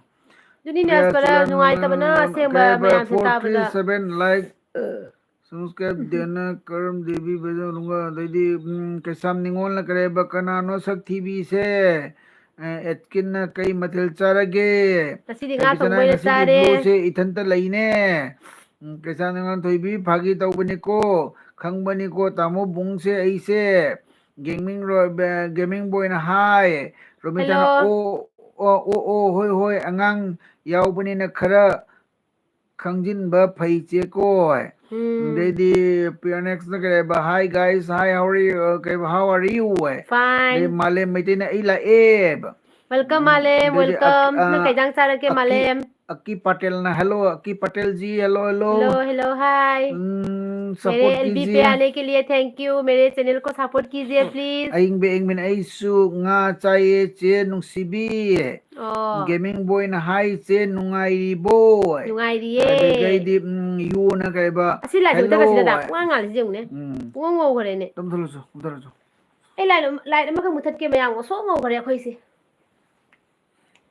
ꯑꯗꯨꯅꯤꯅꯦ, ꯄ꯭ꯔꯤꯌꯥ ꯑꯁꯄꯔ ꯆꯤꯂꯝ, ꯅꯨꯡꯉꯥꯏꯇꯕꯅ ꯎꯝ, ꯑꯁꯦꯡꯕ ꯀꯩꯕ, ꯃꯌꯥꯝꯁꯦ ꯇꯥꯕꯗ꯫ Four three seven like, ꯑ, ꯅꯃꯁꯀꯥꯔ ꯗꯦꯅ ꯀꯔꯝ ꯗꯦꯕꯤ ꯕꯖꯔꯪꯒ, ꯑꯗꯩꯗꯤ, ꯎꯝ, ꯀꯩꯁꯥꯝ ꯅꯤꯉꯣꯜꯅ ꯀꯔꯤ ꯍꯥꯏꯕ, ꯀꯅꯥꯅꯣ ꯁꯛ ꯊꯤꯕꯤꯁꯦ? ꯑꯦ, ꯑꯦꯠꯀꯤꯟꯅ ꯀꯩ ꯃꯊꯦꯜ ꯆꯥꯔꯒꯦ? ꯉꯁꯤꯗꯤ ꯉꯥ ꯊꯣꯡꯕ ꯑꯣꯏꯅ ꯆꯥꯔꯦ꯫ ꯕ꯭ꯂꯨꯁꯦ ꯏꯊꯟꯇ ꯂꯩꯅꯦ꯫ ꯎꯝ, ꯀꯩꯁꯥꯝ ꯅꯤꯉꯣꯜ ꯊꯣꯏꯕꯤ, ꯐꯥꯒꯤ ꯇꯧꯕꯅꯤꯀꯣ, ꯈꯪꯕꯅꯤꯀꯣ, ꯇꯥꯃꯣ ꯕꯨꯡꯁꯦ ꯑꯩꯁꯦ꯫ ꯒꯦꯃꯤꯡ ꯔꯣ-, ꯕꯦ-, ꯒꯦꯃꯤꯡ ꯕꯣꯏꯅ ꯍꯥꯏ꯫ ꯔꯣꯃꯤꯇꯥꯅ ꯍꯦꯜꯂꯣ꯫ ꯑꯣ, ꯑꯣ, ꯑꯣ, ꯑꯣ, ꯍꯣꯏ, ꯍꯣꯏ, ꯑꯉꯥꯡ ꯌꯥꯎꯕꯅꯤꯅ ꯈꯔ ꯈꯪꯖꯤꯟꯕ ꯐꯩ ꯆꯦꯀꯣ꯫ ꯎꯝ꯫ ꯑꯗꯩꯗꯤ ꯄꯤꯌꯣꯅꯦꯛꯁꯅ ꯀꯩ ꯍꯥꯏꯕ, "Hi guys, hi, how are you?" ꯀꯩ ꯍꯥꯏꯕ, "How are you?" High. Fine꯫ ꯑꯗꯩ ꯃꯥꯂꯦꯝ ꯃꯩꯇꯩꯅ, "ꯑꯩ ꯂꯥꯛꯑꯦ"꯫ Welcome, ꯎꯝ, ꯃꯥꯂꯦꯝ, ꯑꯗꯩꯗꯤ ꯑꯛ-, welcome꯫ ꯅꯪ ꯑ, ꯀꯩ ꯏꯟꯖꯥꯡ ꯆꯥꯔꯒꯦ, ꯑꯀꯤ-, ꯃꯥꯂꯦꯝ? ꯑꯀꯤ ꯄꯇꯦꯜꯅ, "Hello, Akki Patel ji, hello, hello." Hello, hello, hi꯫ Um, मेरे support एलबी पे कीजिए। आने के लिए thank you, मेरे चैनल को सपोर्ट कीजिए, please। ꯑꯌꯤꯡꯕ ꯑꯌꯤꯡꯕꯅ, "ꯑꯩꯁꯨ ꯉꯥ ꯆꯥꯏꯌꯦ, ꯆꯦ ꯅꯨꯡꯁꯤꯕꯤ"꯫ ꯑꯣ꯫ ꯒꯦꯃꯤꯡ ꯕꯣꯏꯅ ꯍꯥꯏꯁꯦ, "ꯅꯨꯡꯉꯥꯏꯔꯤꯕꯣ?" ꯅꯨꯡꯉꯥꯏꯔꯤꯌꯦ꯫ ꯑꯗꯨꯗꯒꯤꯗꯤ, ꯎꯝ, ꯌꯨꯅ ꯀꯩꯕ, ꯑꯁꯤ ꯂꯥꯏꯠꯁꯦ ꯃꯨꯊꯠꯈ꯭ꯔꯁꯤꯗ, "Hello" ꯍꯥꯏ꯫ ꯄꯨꯡꯉꯥꯟ ꯉꯥꯜꯂꯤꯁꯦ ꯌꯦꯡꯉꯨꯅꯦ꯫ ꯎꯝ꯫ ꯄꯨꯡꯉꯧ ꯉꯧꯈ꯭ꯔꯦꯅꯦ꯫ ꯑꯗꯨꯝ ꯃꯨꯊꯠꯂꯨꯆꯣ, ꯃꯨꯊꯠꯂꯨꯆꯣ꯫ ꯑꯩ ꯂꯥꯏꯠ ꯑꯃ, ꯂꯥꯏꯠ ꯑꯃꯈꯛ ꯃꯨꯊꯠꯀꯦ, ꯃꯌꯥꯝ ꯉꯧꯁꯣꯛ ꯉꯧꯈ꯭ꯔꯦ ꯑꯩꯈꯣꯏꯁꯦ꯫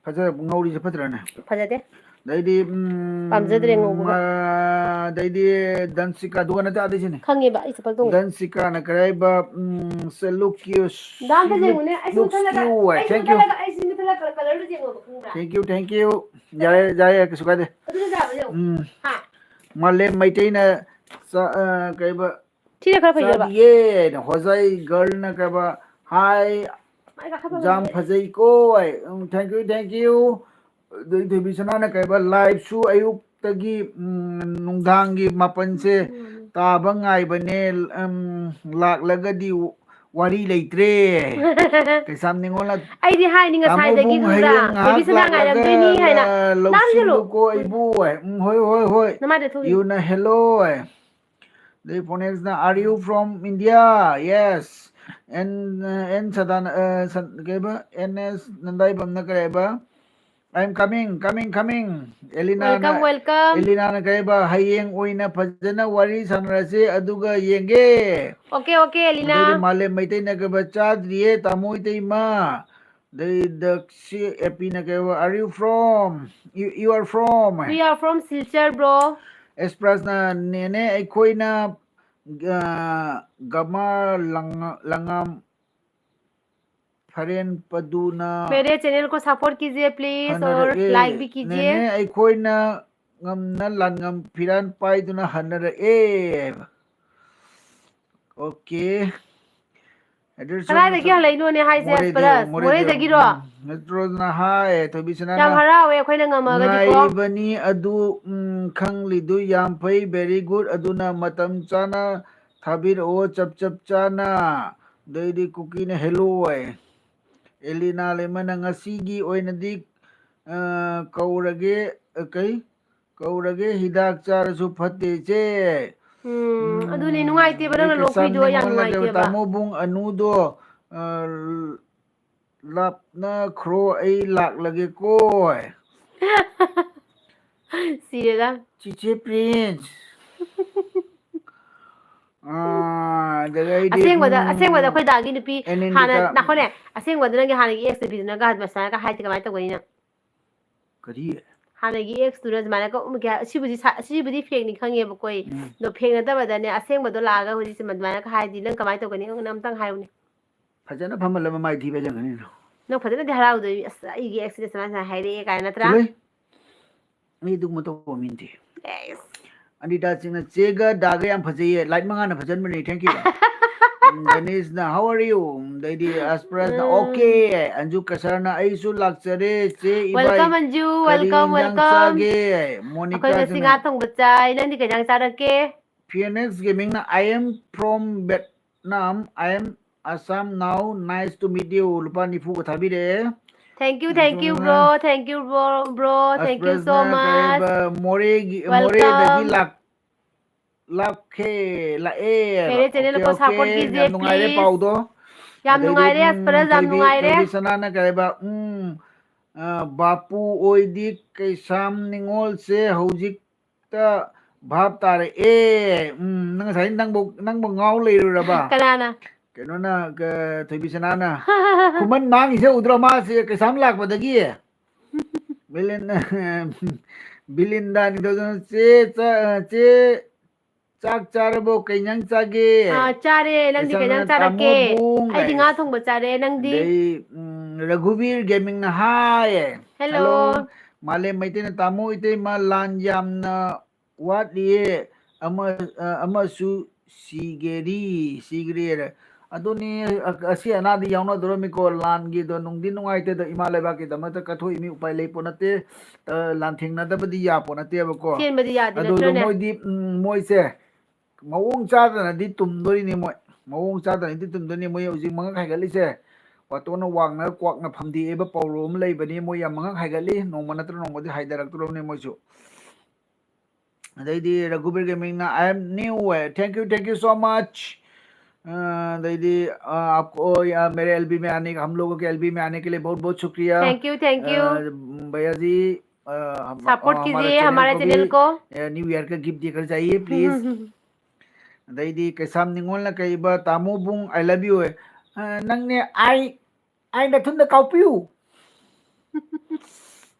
ꯐꯖ-, ꯉꯧꯔꯤꯁꯦ ꯐꯠꯇ꯭ꯔꯅꯦ? ꯐꯖꯗꯦ꯫ ꯑꯗꯩꯗꯤ, ꯎꯝ, ꯄꯥꯝꯖꯗ꯭ꯔꯦ ꯉꯧꯕꯒ꯫ ꯑ, ꯑꯗꯩꯗꯤ ꯗꯟꯁꯤꯀꯥ, ꯗꯨꯀꯥꯟ ꯅꯠꯇꯦ, ꯑꯥꯗꯩꯁꯤꯅꯦ꯫ ꯈꯪꯉꯦꯕ, ꯑꯩ ꯆꯄꯜ ꯇꯣꯡꯉꯦ꯫ ꯗꯟꯁꯤꯀꯥꯅ ꯀꯔꯤ ꯍꯥꯏꯕ, ꯎꯝ, ꯁꯦ, "Look cute, ꯗꯥꯝꯗ ꯌꯦꯡꯉꯨꯅꯦ, ꯑꯩꯁꯨ looks ꯃꯨꯊꯠꯂꯒ, cute" ꯍꯥꯏ꯫ ꯑꯩꯁꯨ Thank you꯫ ꯃꯨꯊꯠꯂꯒ, ꯑꯩꯁꯨ ꯃꯨꯊꯠꯂꯒ ꯀꯂꯔꯗꯨ ꯌꯦꯡꯉꯣꯕ, ꯈꯪꯕ꯭ꯔꯥ? Thank you, thank you꯫ ꯌꯥꯔꯦ, ꯌꯥꯔꯦ, ꯀꯩꯁꯨ ꯀꯥꯏꯗꯦ꯫ ꯑꯗꯨꯅ ꯌꯥꯕ ꯌꯦꯡꯉꯣ꯫ ꯎꯝ꯫ ꯍꯥ? ꯃꯥꯂꯦꯝ ꯃꯩꯇꯩꯅ ꯆꯥ-, ꯑ, ꯀꯩꯕ, ꯁꯤꯅ ꯈꯔ ꯐꯩꯌꯦꯕ꯫ ꯆꯥꯗꯤꯌꯦ꯫ ꯍꯣꯖꯥꯏ ꯒꯔꯜꯅ ꯀꯩꯕ, "Hi, ꯃꯥꯏ ꯀꯥꯈꯠꯐꯝ ꯌꯥꯝ ꯂꯩꯇꯦ꯫ ꯐꯖꯩꯀꯣ" ꯍꯥꯏ꯫ ꯎꯝ, thank you, thank you꯫ ꯑꯗꯩ ꯊꯣꯏꯕꯤꯁꯅꯥꯅ ꯀꯩꯕ, "Liveꯁꯨ ꯑꯌꯨꯛꯇꯒꯤ, ꯎꯝ, ꯅꯨꯡꯗꯥꯡꯒꯤ ꯃꯥꯄꯟꯁꯦ ꯎꯝ꯫ ꯇꯥꯕ ꯉꯥꯏꯕꯅꯦ, ꯎꯝ, ꯂꯥꯛꯂꯒꯗꯤ ꯋꯥꯔꯤ ꯂꯩꯇ꯭ꯔꯦ"꯫ ꯀꯩꯁꯥꯝ ꯅꯤꯉꯣꯜꯅ, ꯑꯩꯗꯤ ꯍꯥꯏꯅꯤ ꯉꯁꯥꯏꯗꯒꯤ, "ꯇꯥꯃꯣꯕꯨꯡ, ꯈꯪꯕ꯭ꯔꯥ? ꯍꯌꯦꯡ ꯉꯥꯏꯍꯥꯛ ꯊꯣꯏꯕꯤꯁꯅꯥ ꯂꯥꯛꯂꯒ ꯉꯥꯏꯔꯝꯗꯣꯏꯅꯤ" ꯍꯥꯏꯅ꯫ ꯂ-, ꯂꯥꯡꯒꯅꯨ꯫ ꯂꯧꯁꯤꯜꯂꯨꯀꯣ ꯑꯩꯕꯨ ꯍꯥꯏ꯫ ꯎꯝ, ꯍꯣꯏ, ꯍꯣꯏ, ꯍꯣꯏ꯫ ꯅꯃꯥꯏꯗ ꯊꯣꯛꯏ꯫ ꯌꯨꯅ "Hello" ꯍꯥꯏ꯫ ꯑꯗꯩ ꯐꯣꯅꯦꯛꯁꯅ, "Are you from India?" Yes꯫ ꯑꯦꯟ, ꯑꯦꯟ ꯁꯗꯥꯅ-, ꯑ, ꯁꯟ-, ꯀꯩꯕ? ꯑꯦꯟ ꯑꯦꯁ ꯅꯟꯗꯥꯏꯕꯝꯅ ꯀꯩ ꯍꯥꯏꯕ? "I'm coming, coming, coming." ꯑꯦꯂꯤꯅꯥꯅ, welcome, welcome꯫ ꯑꯦꯂꯤꯅꯥꯅ ꯀꯩ ꯍꯥꯏꯕ? "ꯍꯌꯦꯡ ꯑꯣꯏꯅ ꯐꯖꯅ ꯋꯥꯔꯤ ꯁꯥꯟꯅꯔꯁꯦ, ꯑꯗꯨꯒ ꯌꯦꯡꯒꯦ." Okay, okay, ꯑꯦꯂꯤꯅꯥ꯫ ꯑꯗꯩꯗꯤ ꯃꯥꯂꯦꯝ ꯃꯩꯇꯩꯅ ꯀꯩꯕ? "ꯆꯥꯗ꯭ꯔꯤꯌꯦ, ꯇꯥꯃꯣ ꯏꯇꯩꯃ"꯫ ꯑꯗꯩ ꯗꯛꯁꯤ ꯑꯦꯄꯤꯅ ꯀꯩ ꯍꯥꯏꯕ? "Are you from? You, you are from?" We are from Silchar, bro. ꯑꯦꯁꯄ꯭ꯔꯁꯅ, "ꯅꯦꯅꯦ, ꯑꯩꯈꯣꯏꯅ, ꯑ, ꯒꯃꯥ ꯂꯪ-, ꯂꯪꯉꯥꯝ ꯐꯔꯦꯟ ꯄꯗꯨꯅ"꯫ मेरे चैनल को सपोर्ट कीजिए प्लीज और ꯍꯟꯅꯔꯛꯑꯦ꯫ लाइक भी कीजिए। "ꯅꯦꯅꯦ, ꯑꯩꯈꯣꯏꯅ ꯉꯝꯅ ꯂꯥꯟꯉꯝ ꯐꯤꯔꯥꯟ ꯄꯥꯏꯗꯨꯅ ꯍꯟꯅꯔꯛꯑꯦ" ꯍꯥꯏꯕ꯫ ꯑꯣꯀꯦ꯫ ꯑꯗꯨꯁꯨ ꯀꯗꯥꯏꯗꯒꯤ ꯍꯜꯂꯛꯏꯅꯣꯅꯦ ꯍꯥꯏꯁꯦ, ꯃꯣꯔꯦꯗꯩ, ꯑꯁꯄꯔꯁ? ꯃꯣꯔꯦꯗꯩ꯫ ꯃꯣꯔꯦꯗꯒꯤꯔꯣ? ꯎꯝ, ꯅꯠꯇ꯭ꯔꯣꯅ ꯍꯥꯏ, ꯊꯣꯏꯕꯤꯁꯅꯥꯅ꯫ ꯌꯥꯝ ꯍꯔꯥꯎꯋꯦ ꯑꯩꯈꯣꯏꯅ ꯉꯝꯃꯒꯗꯤꯀꯣ꯫ "ꯉꯥꯏꯔꯤꯕꯅꯤ ꯑꯗꯨ, ꯎꯝ, ꯈꯪꯂꯤꯗꯨ ꯌꯥꯝ ꯐꯩ, very good꯫ ꯑꯗꯨꯅ ꯃꯇꯝ ꯆꯥꯅ ꯊꯥꯕꯤꯔꯛꯑꯣ, ꯆꯞ ꯆꯞ ꯆꯥꯅ"꯫ ꯑꯗꯩꯗꯤ ꯀꯨꯀꯤꯅ "ꯍꯦꯜꯂꯣ" ꯍꯥꯏ꯫ ꯑꯦꯂꯤꯅꯥ ꯂꯩꯃꯅ "ꯉꯁꯤꯒꯤ ꯑꯣꯏꯅꯗꯤ, ꯑ, ꯀꯧꯔꯒꯦ", ꯑ, ꯀꯩ? "ꯀꯧꯔꯒꯦ, ꯍꯤꯗꯥꯛ ꯆꯥꯔꯁꯨ ꯐꯠꯇꯦ, ꯏꯆꯦ"꯫ ꯎꯝ, ꯑꯗꯨꯅꯦ ꯅꯨꯡꯉꯥꯏꯇꯦꯕ, ꯅꯪꯅ ꯂꯣꯛ ꯈꯨꯏꯗꯣ ꯌꯥꯝ ꯅꯨꯡꯉꯥꯏꯇꯦꯕ꯫ "ꯇꯥꯃꯣꯕꯨꯡ ꯑꯅꯨꯗꯣ, ꯑ, ꯂꯥꯞꯅꯈ꯭ꯔꯣ, ꯑꯩ ꯂꯥꯛꯂꯒꯦꯀꯣ"꯫ ꯁꯤꯔꯦꯗ꯫ ꯆꯤꯆꯦ ꯄ꯭ꯔꯤꯟꯁ꯫ ꯑꯥ, ꯑꯗꯨꯗꯩꯗꯤ, ꯑꯁꯦꯡꯕꯗ, ꯎꯝ, ꯑꯁꯦꯡꯕꯗ ꯑꯩꯈꯣꯏ ꯗꯥꯒꯤ ꯅꯨꯄꯤ ꯑꯦꯅꯤꯟꯗꯤꯀꯥ꯫ ꯍꯥꯟꯅ, ꯅꯈꯣꯅꯦ, ꯑꯁꯦꯡꯕꯗ ꯅꯪꯒꯤ ꯍꯥꯟꯅꯒꯤ ꯑꯦꯛꯁ ꯅꯨꯄꯤꯗꯨꯅꯒ ꯃꯁꯥꯅꯒ ꯍꯥꯏꯗꯤ ꯀꯃꯥꯏꯅ ꯇꯧꯒꯅꯤ ꯅꯪ? ꯀꯔꯤ? ꯍꯥꯟꯅꯒꯤ ꯑꯦꯛꯁꯇꯨꯅ ꯑꯗꯨꯃꯥꯏꯅ ꯀꯧ-, ꯀꯌꯥ-, ꯁꯤꯕꯨꯗꯤ ꯁꯥ-, ꯁꯤꯕꯨꯗꯤ ꯐꯦꯛꯅꯤ ꯈꯪꯉꯦꯕꯀꯣ ꯑꯩ꯫ ꯎꯝ꯫ ꯑꯗꯣ ꯐꯦꯛ ꯅꯠꯇꯕꯗꯅꯦ, ꯑꯁꯦꯡꯕꯗꯣ ꯂꯥꯛꯑꯒ ꯍꯧꯖꯤꯛꯁꯦ ꯑꯗꯨꯃꯥꯏꯅꯒ ꯍꯥꯏꯔꯗꯤ ꯅꯪ ꯀꯃꯥꯏꯅ ꯇꯧꯒꯅꯤ? ꯑꯩꯉꯣꯟꯗ ꯑꯝꯇꯪ ꯍꯥꯏꯌꯨꯅꯦ꯫ ꯐꯖꯅ ꯐꯝꯍꯜꯂ ꯃꯃꯥꯏ ꯊꯤꯕ ꯆꯪꯒꯅꯤ꯫ ꯅꯪ ꯐꯖꯅꯗꯤ ꯍꯔꯥꯎꯗꯣꯏ, "ꯑꯁ, ꯑꯩꯒꯤ ꯑꯦꯛꯁꯤꯗ ꯁꯨꯃꯥꯏꯅ ꯁꯨꯃꯥꯏꯅ ꯍꯥꯏꯔꯛꯑꯦ" ꯀꯥꯏꯅ ꯅꯠꯇ꯭ꯔꯥ? ꯆꯠꯂꯣꯍꯦ꯫ ꯑꯩ ꯑꯗꯨꯒꯨꯝꯕ ꯇꯧꯕ ꯃꯤ ꯅꯠꯇꯦ꯫ ꯑꯦꯁ꯫ ꯑꯅꯤꯇꯥ ꯁꯤꯡꯅ, "ꯆꯦꯒ ꯗꯥꯒ ꯌꯥꯝ ꯐꯖꯩꯌꯦ"꯫ ꯂꯥꯏꯠ ꯃꯉꯥꯅ ꯐꯖꯍꯟꯕꯅꯦ꯫ Thank you꯫ Um, ꯗꯅꯤꯁꯅ, "How are you?" ꯑꯗꯩꯗꯤ ꯑꯁꯄ꯭ꯔꯁꯅ, ꯎꯝ꯫ "Okay"꯫ ꯑꯟꯖꯨ ꯀꯁꯔꯅ, "ꯑꯩꯁꯨ ꯂꯥꯛꯆꯔꯦ ꯆꯦ ꯏꯕꯥꯏ꯫ Welcome, ꯑꯟꯖꯨ꯫ ꯀꯔꯤ welcome, ꯏꯟꯖꯥꯡ welcome꯫ ꯆꯥꯒꯦ?" ꯑꯩꯈꯣꯏ ꯉꯁꯤ ꯃꯣꯅꯤꯀꯥꯁꯤꯅ꯫ ꯉꯥ ꯊꯣꯡꯕ ꯆꯥꯏ꯫ ꯅꯪꯗꯤ ꯀꯩ ꯏꯟꯖꯥꯡ ꯆꯥꯔꯛꯀꯦ? Phoenix Gamingꯅ, "I am from Vietnam, I am Assam now, nice to meet you"꯫ ꯂꯨꯄꯥ ꯅꯤꯐꯨꯒ ꯊꯥꯕꯤꯔꯛꯑꯦ꯫ Thank you, thank you, ꯑꯗꯨꯅ bro. Thank you, bro, bro. Thank you so ꯑꯁꯄ꯭ꯔꯁꯅ much꯫ ꯀꯔꯤꯕ, ꯃꯣꯔꯦꯒꯤ, ꯃꯣꯔꯦꯗꯒꯤ welcome꯫ ꯂꯥꯛ-, ꯂꯥꯛꯈꯦ, ꯂꯥꯛꯑꯦ꯫ मेरे channel OK, को OK, support कीजिए, ꯌꯥꯝ ꯅꯨꯡꯉꯥꯏꯔꯦ please꯫ ꯄꯥꯎꯗꯣ꯫ ꯌꯥꯝ ꯑꯗꯩꯗꯤ, ꯅꯨꯡꯉꯥꯏꯔꯦ, ꯎꯝ, ꯑꯁꯄꯔꯁ, ꯌꯥꯝ ꯊꯣꯏꯕꯤ, ꯅꯨꯡꯉꯥꯏꯔꯦ꯫ ꯊꯣꯏꯕꯤ ꯁꯅꯥꯅ ꯀꯔꯤꯕ, ꯎꯝ, ꯑ, "ꯕꯥꯄꯨ ꯑꯣꯏꯗꯤ ꯀꯩꯁꯥꯝ ꯅꯤꯉꯣꯜꯁꯦ ꯍꯧꯖꯤꯛ ꯇ ꯚꯥꯞ ꯇꯥꯔꯛꯑꯦ"꯫ ꯎꯝ, ꯅꯪ ꯉꯁꯥꯏ ꯅꯪꯕꯨ, ꯅꯪꯕꯨ ꯉꯥꯎ ꯂꯩꯔꯨꯔꯕ? ꯀꯅꯥꯅ? ꯀꯩꯅꯣꯅ, ꯀ-, ꯊꯣꯏꯕꯤꯁꯅꯥꯅ꯫ ꯈꯨꯃꯟ ꯃꯥꯡꯉꯤꯁꯦ ꯎꯗ꯭ꯔꯣ? ꯃꯥꯁꯦ ꯀꯩꯁꯥꯝ ꯂꯥꯛꯄꯗꯒꯤ꯫ ꯃꯤꯂꯦꯟ-, ꯕꯤꯂꯤꯟꯗꯥ ꯅꯤꯡꯊꯧꯖꯝ, ꯆꯦ, ꯆꯥ-, ꯆꯦ, ꯆꯥꯛ ꯆꯥꯔꯕꯣ? ꯀꯩ ꯏꯟꯖꯥꯡ ꯆꯥꯒꯦ? ꯑꯥ, ꯆꯥꯔꯦ꯫ ꯅꯪꯗꯤ ꯀꯩ ꯏꯟꯖꯥꯡ ꯆꯥꯔꯛꯀꯦ? ꯇꯥꯃꯣ ꯕꯨꯡ ꯑꯩꯗꯤ ꯀꯥꯏ꯫ ꯉꯥ ꯊꯣꯡꯕ ꯆꯥꯔꯦ꯫ ꯅꯪꯗꯤ? ꯑꯗꯩ, ꯎꯝ, ꯔꯘꯨꯕꯤꯔ ꯒꯦꯃꯤꯡꯅ ꯍꯥꯏ꯫ ꯍꯦꯜꯂꯣ꯫ ꯍꯦꯜꯂꯣ꯫ ꯃꯥꯂꯦꯝ ꯃꯩꯇꯩꯅ, "ꯇꯥꯃꯣ ꯏꯇꯩꯃ, ꯂꯥꯟ ꯌꯥꯝꯅ ꯋꯥꯠꯂꯤꯌꯦ꯫ ꯑꯃ-, ꯑ, ꯑꯃꯁꯨ ꯁꯤꯒꯦꯔꯤ, ꯁꯤꯒ꯭ꯔꯦꯔ"꯫ ꯑꯗꯨꯅꯤ, ꯑ-, ꯑꯁꯤ ꯑꯅꯥꯗꯤ ꯌꯥꯎꯅꯗꯣꯔꯝꯃꯤꯀꯣ꯫ ꯂꯥꯟꯒꯤꯗꯣ ꯅꯨꯡꯗꯤ ꯅꯨꯡꯉꯥꯏꯇꯦ꯫ ꯑꯗꯣ ꯏꯃꯥ ꯂꯩꯕꯥꯛꯀꯤꯗꯃꯛꯇ ꯀꯠꯊꯣꯛꯏ ꯃꯤ, ꯎꯄꯥꯏ ꯂꯩ ꯄꯣꯠ ꯅꯠꯇꯦ꯫ ꯑ, ꯂꯥꯟꯊꯦꯡꯅꯗꯕꯗꯤ ꯌꯥꯄꯣꯠ ꯅꯠꯇꯦꯕꯀꯣ꯫ ꯆꯦꯟꯕꯗꯤ ꯌꯥꯗꯦ ꯑꯗꯨꯗꯣ ꯅꯠꯇ꯭ꯔꯅꯦ? ꯃꯣꯏꯗꯤ, ꯎꯝ, ꯃꯣꯏꯁꯦ ꯃꯑꯣꯡ ꯆꯥꯗꯅꯗꯤ ꯇꯨꯝꯗꯣꯔꯤꯅꯤ ꯃꯣꯏ꯫ ꯃꯑꯣꯡ ꯆꯥꯗꯅꯗꯤ ꯇꯨꯝꯗꯣꯏꯅꯤ ꯃꯣꯏ ꯍꯧꯖꯤꯛ ꯃꯉꯛ ꯍꯥꯏꯒꯠꯂꯤꯁꯦ꯫ ꯋꯥꯇꯣꯟꯅ ꯋꯥꯡꯅ ꯀ꯭ꯋꯥꯛꯅ ꯐꯝꯗꯦꯛꯑꯦꯕ ꯄꯥꯎꯔꯧ ꯑꯃ ꯂꯩꯕꯅꯤ꯫ ꯃꯣꯏ ꯌꯥꯝ ꯃꯉꯛ ꯍꯥꯏꯒꯠꯂꯤ꯫ ꯅꯣꯡꯃ ꯅꯠꯇ꯭ꯔ ꯅꯣꯡꯃꯗꯤ ꯍꯥꯏꯊꯔꯛꯇꯣꯔꯕꯅꯤ ꯃꯣꯏꯁꯨ꯫ ꯑꯗꯩꯗꯤ ꯔꯘꯨꯕꯤꯔ ꯒꯦꯃꯤꯡꯅ, "I am new." Thank you, thank you so much. अ, ꯑꯗꯩꯗꯤ, अ, आपको, अ, मेरे एलबी में आने का, हम लोगों के एलबी में आने के लिए बहुत बहुत शुक्रिया। Thank you, thank you. अ, भैया जी, अ, हम, Support अ, हमारे कीजिए चैनल हमारे को भी, चैनल को। अ, न्यू ईयर का गिफ्ट देकर जाइए, प्लीज। ꯑꯗꯩꯗꯤ ꯀꯩꯁꯥꯝ ꯅꯤꯉꯣꯜꯅ ꯀꯩꯕ, "ꯇꯥꯃꯣ ꯕꯨꯡ, I love you" ꯍꯥꯏ꯫ ꯑ, ꯅꯪꯅꯦ, ꯑꯩ, ꯑꯩ ꯅꯊꯨꯟꯗ ꯀꯥꯎꯄꯤꯌꯨ꯫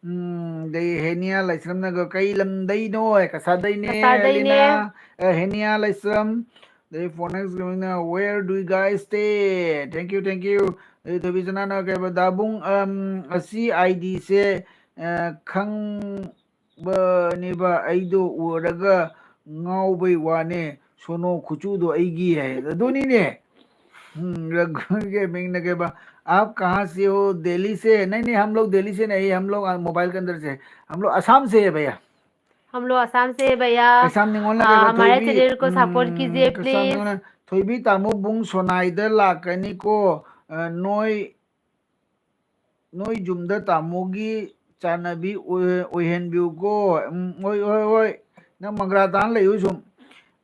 ꯎꯝ, ꯑꯗꯩ ꯍꯦꯅꯤꯌꯥ ꯂꯥꯏꯁ꯭ꯔꯝꯅꯒ, "ꯀꯩ ꯂꯝꯗꯩꯅꯣ?" ꯍꯥꯏ, "ꯀꯁꯥꯗꯩꯅꯦ, ꯀꯁꯥꯗꯩꯅꯦ꯫ ꯂꯤꯅꯥ"꯫ ꯑ, ꯍꯦꯅꯤꯌꯥ ꯂꯥꯏꯁ꯭ꯔꯝ꯫ ꯑꯗꯩ ꯐꯣꯔꯅꯦꯛꯁ ꯒꯦꯃꯤꯡꯅ, "Where do you guys stay?" Thank you, thank you꯫ ꯑꯗꯩ ꯊꯣꯏꯕꯤ ꯁꯅꯥꯅ ꯀꯩꯕ, "ꯗꯥꯕꯨꯡ, ꯑꯝ, ꯑꯁꯤ ꯑꯥꯏ ꯗꯤꯁꯦ, ꯑ, ꯈꯪ-, ꯕꯅꯦꯕ, ꯑꯩꯗꯣ ꯎꯔꯒ ꯉꯥꯎꯕꯩ ꯋꯥꯅꯦ, ꯁꯣꯅꯣ ꯈꯨꯆꯨꯗꯣ ꯑꯩꯒꯤ" ꯍꯥꯏ꯫ ꯑꯗꯨꯅꯤꯅꯦ꯫ ꯎꯝ, ꯔꯘꯨꯒꯤ ꯃꯤꯡꯅ ꯀꯩꯕ, "आप कहाँ से हो?" "दिल्ली से।" "नहीं, नहीं, हम लोग दिल्ली से नहीं, हम लोग, आ, मोबाइल के अंदर से, हम लोग असम से है भैया।" हम लोग असम से है भैया। ꯀꯩꯁꯥꯝ ꯅꯤꯉꯣꯜꯅ ꯑ, ꯀꯩꯕ, ꯍꯃꯥꯔꯦ ꯊꯣꯏꯕꯤ, ꯆꯦꯅꯦꯜ ꯀꯣ ꯁꯄꯣꯔꯠ ꯎꯝ, ꯀꯤꯖꯤꯌꯦ, ꯀꯩꯁꯥꯝ ꯄ꯭ꯂꯤꯖ꯫ ꯅꯤꯉꯣꯜꯅ, "ꯊꯣꯏꯕꯤ ꯇꯥꯃꯣ ꯕꯨꯡ ꯁꯣꯅꯥꯏꯗ ꯂꯥꯛꯀꯅꯤꯀꯣ, ꯑ, ꯅꯣꯏ ꯅꯣꯏ ꯌꯨꯝꯗ ꯇꯥꯃꯣꯒꯤ ꯆꯥꯟꯅꯕꯤ ꯑꯣꯏ-, ꯑꯣꯏꯍꯟꯕꯤꯌꯨꯀꯣ꯫ ꯎꯝ, ꯍꯣꯏ, ꯍꯣꯏ, ꯍꯣꯏ꯫ ꯅꯪ ꯃꯪꯒ꯭ꯔꯥ ꯇꯥꯅ ꯂꯩꯌꯨ ꯁꯨꯝ꯫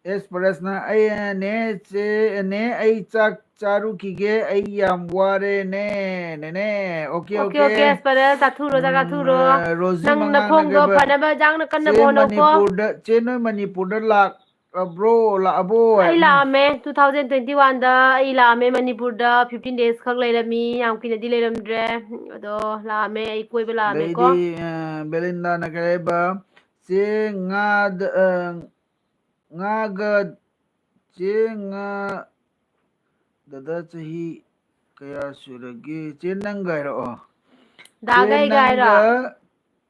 ꯑꯦꯁ ꯄꯔꯁꯅ, "ꯑꯩ, ꯅꯦ, ꯆꯦ, ꯅꯦ, ꯑꯩ ꯆꯥꯛ ꯆꯥꯔꯨꯈꯤꯒꯦ, ꯑꯩ ꯌꯥꯝ ꯋꯥꯔꯦ, ꯅꯦ, ꯅꯦꯅꯦ꯫" Okay, okay, okay. ꯑꯣꯀꯦ, ꯑꯦꯁ ꯄꯔꯁ, ꯆꯥꯊꯣꯛꯎꯔꯣ, ꯆꯥꯛ ꯎꯝ, ꯆꯥꯊꯣꯛꯎꯔꯣ꯫ ꯑ, ꯔꯣꯖꯤ ꯅꯪ ꯃꯉꯥꯡꯅ ꯅꯈꯣꯡꯗꯣ ꯀꯩꯕ, ꯐꯅꯕ ꯍꯛꯆꯥꯡꯅ ꯀꯟꯅ "ꯆꯦ, ꯍꯣꯠꯅꯧꯀꯣ꯫ ꯃꯅꯤꯄꯨꯔꯗ, ꯆꯦ, ꯅꯣꯏ ꯃꯅꯤꯄꯨꯔꯗ ꯂꯥꯛ-, ꯕ꯭ꯔꯣ, ꯂꯥꯛꯑꯕꯣ?" ꯑꯩ ꯍꯥꯏ꯫ ꯂꯥꯛꯑꯝꯃꯦ꯫ Two thousand twenty one ꯗ ꯑꯩ ꯂꯥꯛꯑꯝꯃꯦ ꯃꯅꯤꯄꯨꯔꯗ꯫ Fifteen days ꯈꯛ ꯂꯩꯔꯝꯃꯤ꯫ ꯌꯥꯝ ꯀꯨꯏꯅꯗꯤ ꯂꯩꯔꯝꯗ꯭ꯔꯦ꯫ ꯑꯗꯣ ꯂꯥꯛꯑꯝꯃꯦ꯫ ꯑꯩ ꯀꯣꯏꯕ ꯂꯥꯛꯑꯝꯃꯦꯀꯣ꯫ ꯑꯗꯩꯗꯤ, ꯑ, ꯕꯦꯂꯤꯟꯗꯥꯅ ꯀꯩ ꯍꯥꯏꯕ, ꯆꯦ ꯉꯥꯗ-, ꯑ, ꯉꯥꯒ ꯆꯦ ꯉꯥ-, ꯗꯗꯥ ꯆꯍꯤ ꯀꯌꯥ ꯁꯨꯔꯒꯦ? ꯆꯦ ꯅꯪꯒ ꯍꯥꯏꯔꯛꯑꯣ꯫ ꯆꯦ ꯗꯥꯒ ꯑꯩꯒ ꯍꯥꯏꯔꯣ? ꯅꯪꯒ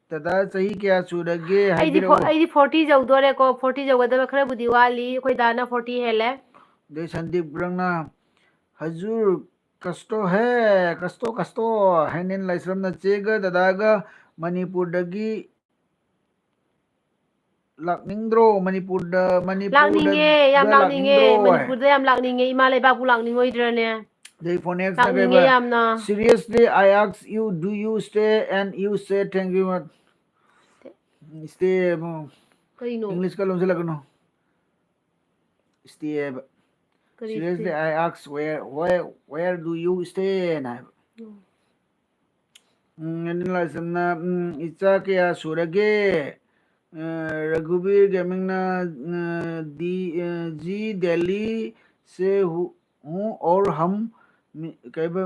ꯗꯗꯥ ꯆꯍꯤ ꯀꯌꯥ ꯁꯨꯔꯒꯦ ꯑꯩꯗꯤ ꯐꯣ-, ꯍꯥꯏꯕꯤꯔꯛꯑꯣ꯫ ꯑꯩꯗꯤ forty ꯌꯧꯗꯣꯔꯦꯀꯣ, forty ꯌꯧꯒꯗꯕ ꯈꯔꯕꯨꯗꯤ ꯋꯥꯠꯂꯤ, ꯑꯩꯈꯣꯏ ꯗꯥꯅ forty ꯍꯦꯜꯂꯦ꯫ ꯑꯗꯩ ꯁꯟꯗꯤꯞ ꯔꯪꯅ, ꯍꯖꯨꯔ ꯀꯁꯇꯣ ꯍꯦ, ꯀꯁꯇꯣ, ꯀꯁꯇꯣ, ꯍꯦꯅꯦꯟ ꯂꯥꯏꯁ꯭ꯔꯝꯅ ꯆꯦꯒ ꯗꯗꯥꯒ ꯃꯅꯤꯄꯨꯔꯗꯒꯤ ꯂꯥꯛꯅꯤꯡꯗ꯭ꯔꯣ? ꯃꯅꯤꯄꯨꯔꯗ, ꯃꯅꯤꯄꯨꯔꯗ ꯂꯥꯛꯅꯤꯡꯉꯦ, ꯌꯥꯝ ꯂꯥꯛꯅꯤꯡꯉꯦ, ꯂꯥꯛꯅꯤꯡꯗ꯭ꯔꯣ? ꯃꯅꯤꯄꯨꯔꯗ ꯌꯥꯝ ꯂꯥꯛꯅꯤꯡꯉꯦ, ꯏꯃꯥ ꯂꯩꯕꯥꯛꯄꯨ ꯂꯥꯛꯅꯤꯡꯉꯣꯏꯗ꯭ꯔꯅꯦ? ꯑꯗꯩ ꯐꯣꯅꯦꯛꯁꯅ ꯂꯥꯛꯅꯤꯡꯉꯦ ꯀꯩꯕ? ꯌꯥꯝꯅ꯫ Seriously, I ask you, do you stay and you say thank you much? Stay ꯍꯥꯏꯕ꯫ ꯀꯩꯅꯣ? English ꯀ ꯂꯣꯟꯁꯤꯜꯂꯛꯀꯅꯨ꯫ Stay ꯍꯥꯏꯕ꯫ ꯀꯔꯤ Seriously, stay? I ask where, where, where do you stay? ꯅ ꯍꯥꯏꯕ꯫ ꯎꯝ꯫ ꯎꯝ, ꯑꯅꯤꯜ ꯂꯥꯏꯁ꯭ꯔꯝꯅ, ꯎꯝ, ꯏꯆꯥ ꯀꯌꯥ ꯁꯨꯔꯒꯦ? ꯑ, ꯔꯘꯨꯕꯤꯔ ꯒꯦꯃꯤꯡꯅ, ꯑ, ꯗꯤ, ꯑ, जी दिल्ली से हूँ, हूँ और हम मि-, ꯀꯩꯕ,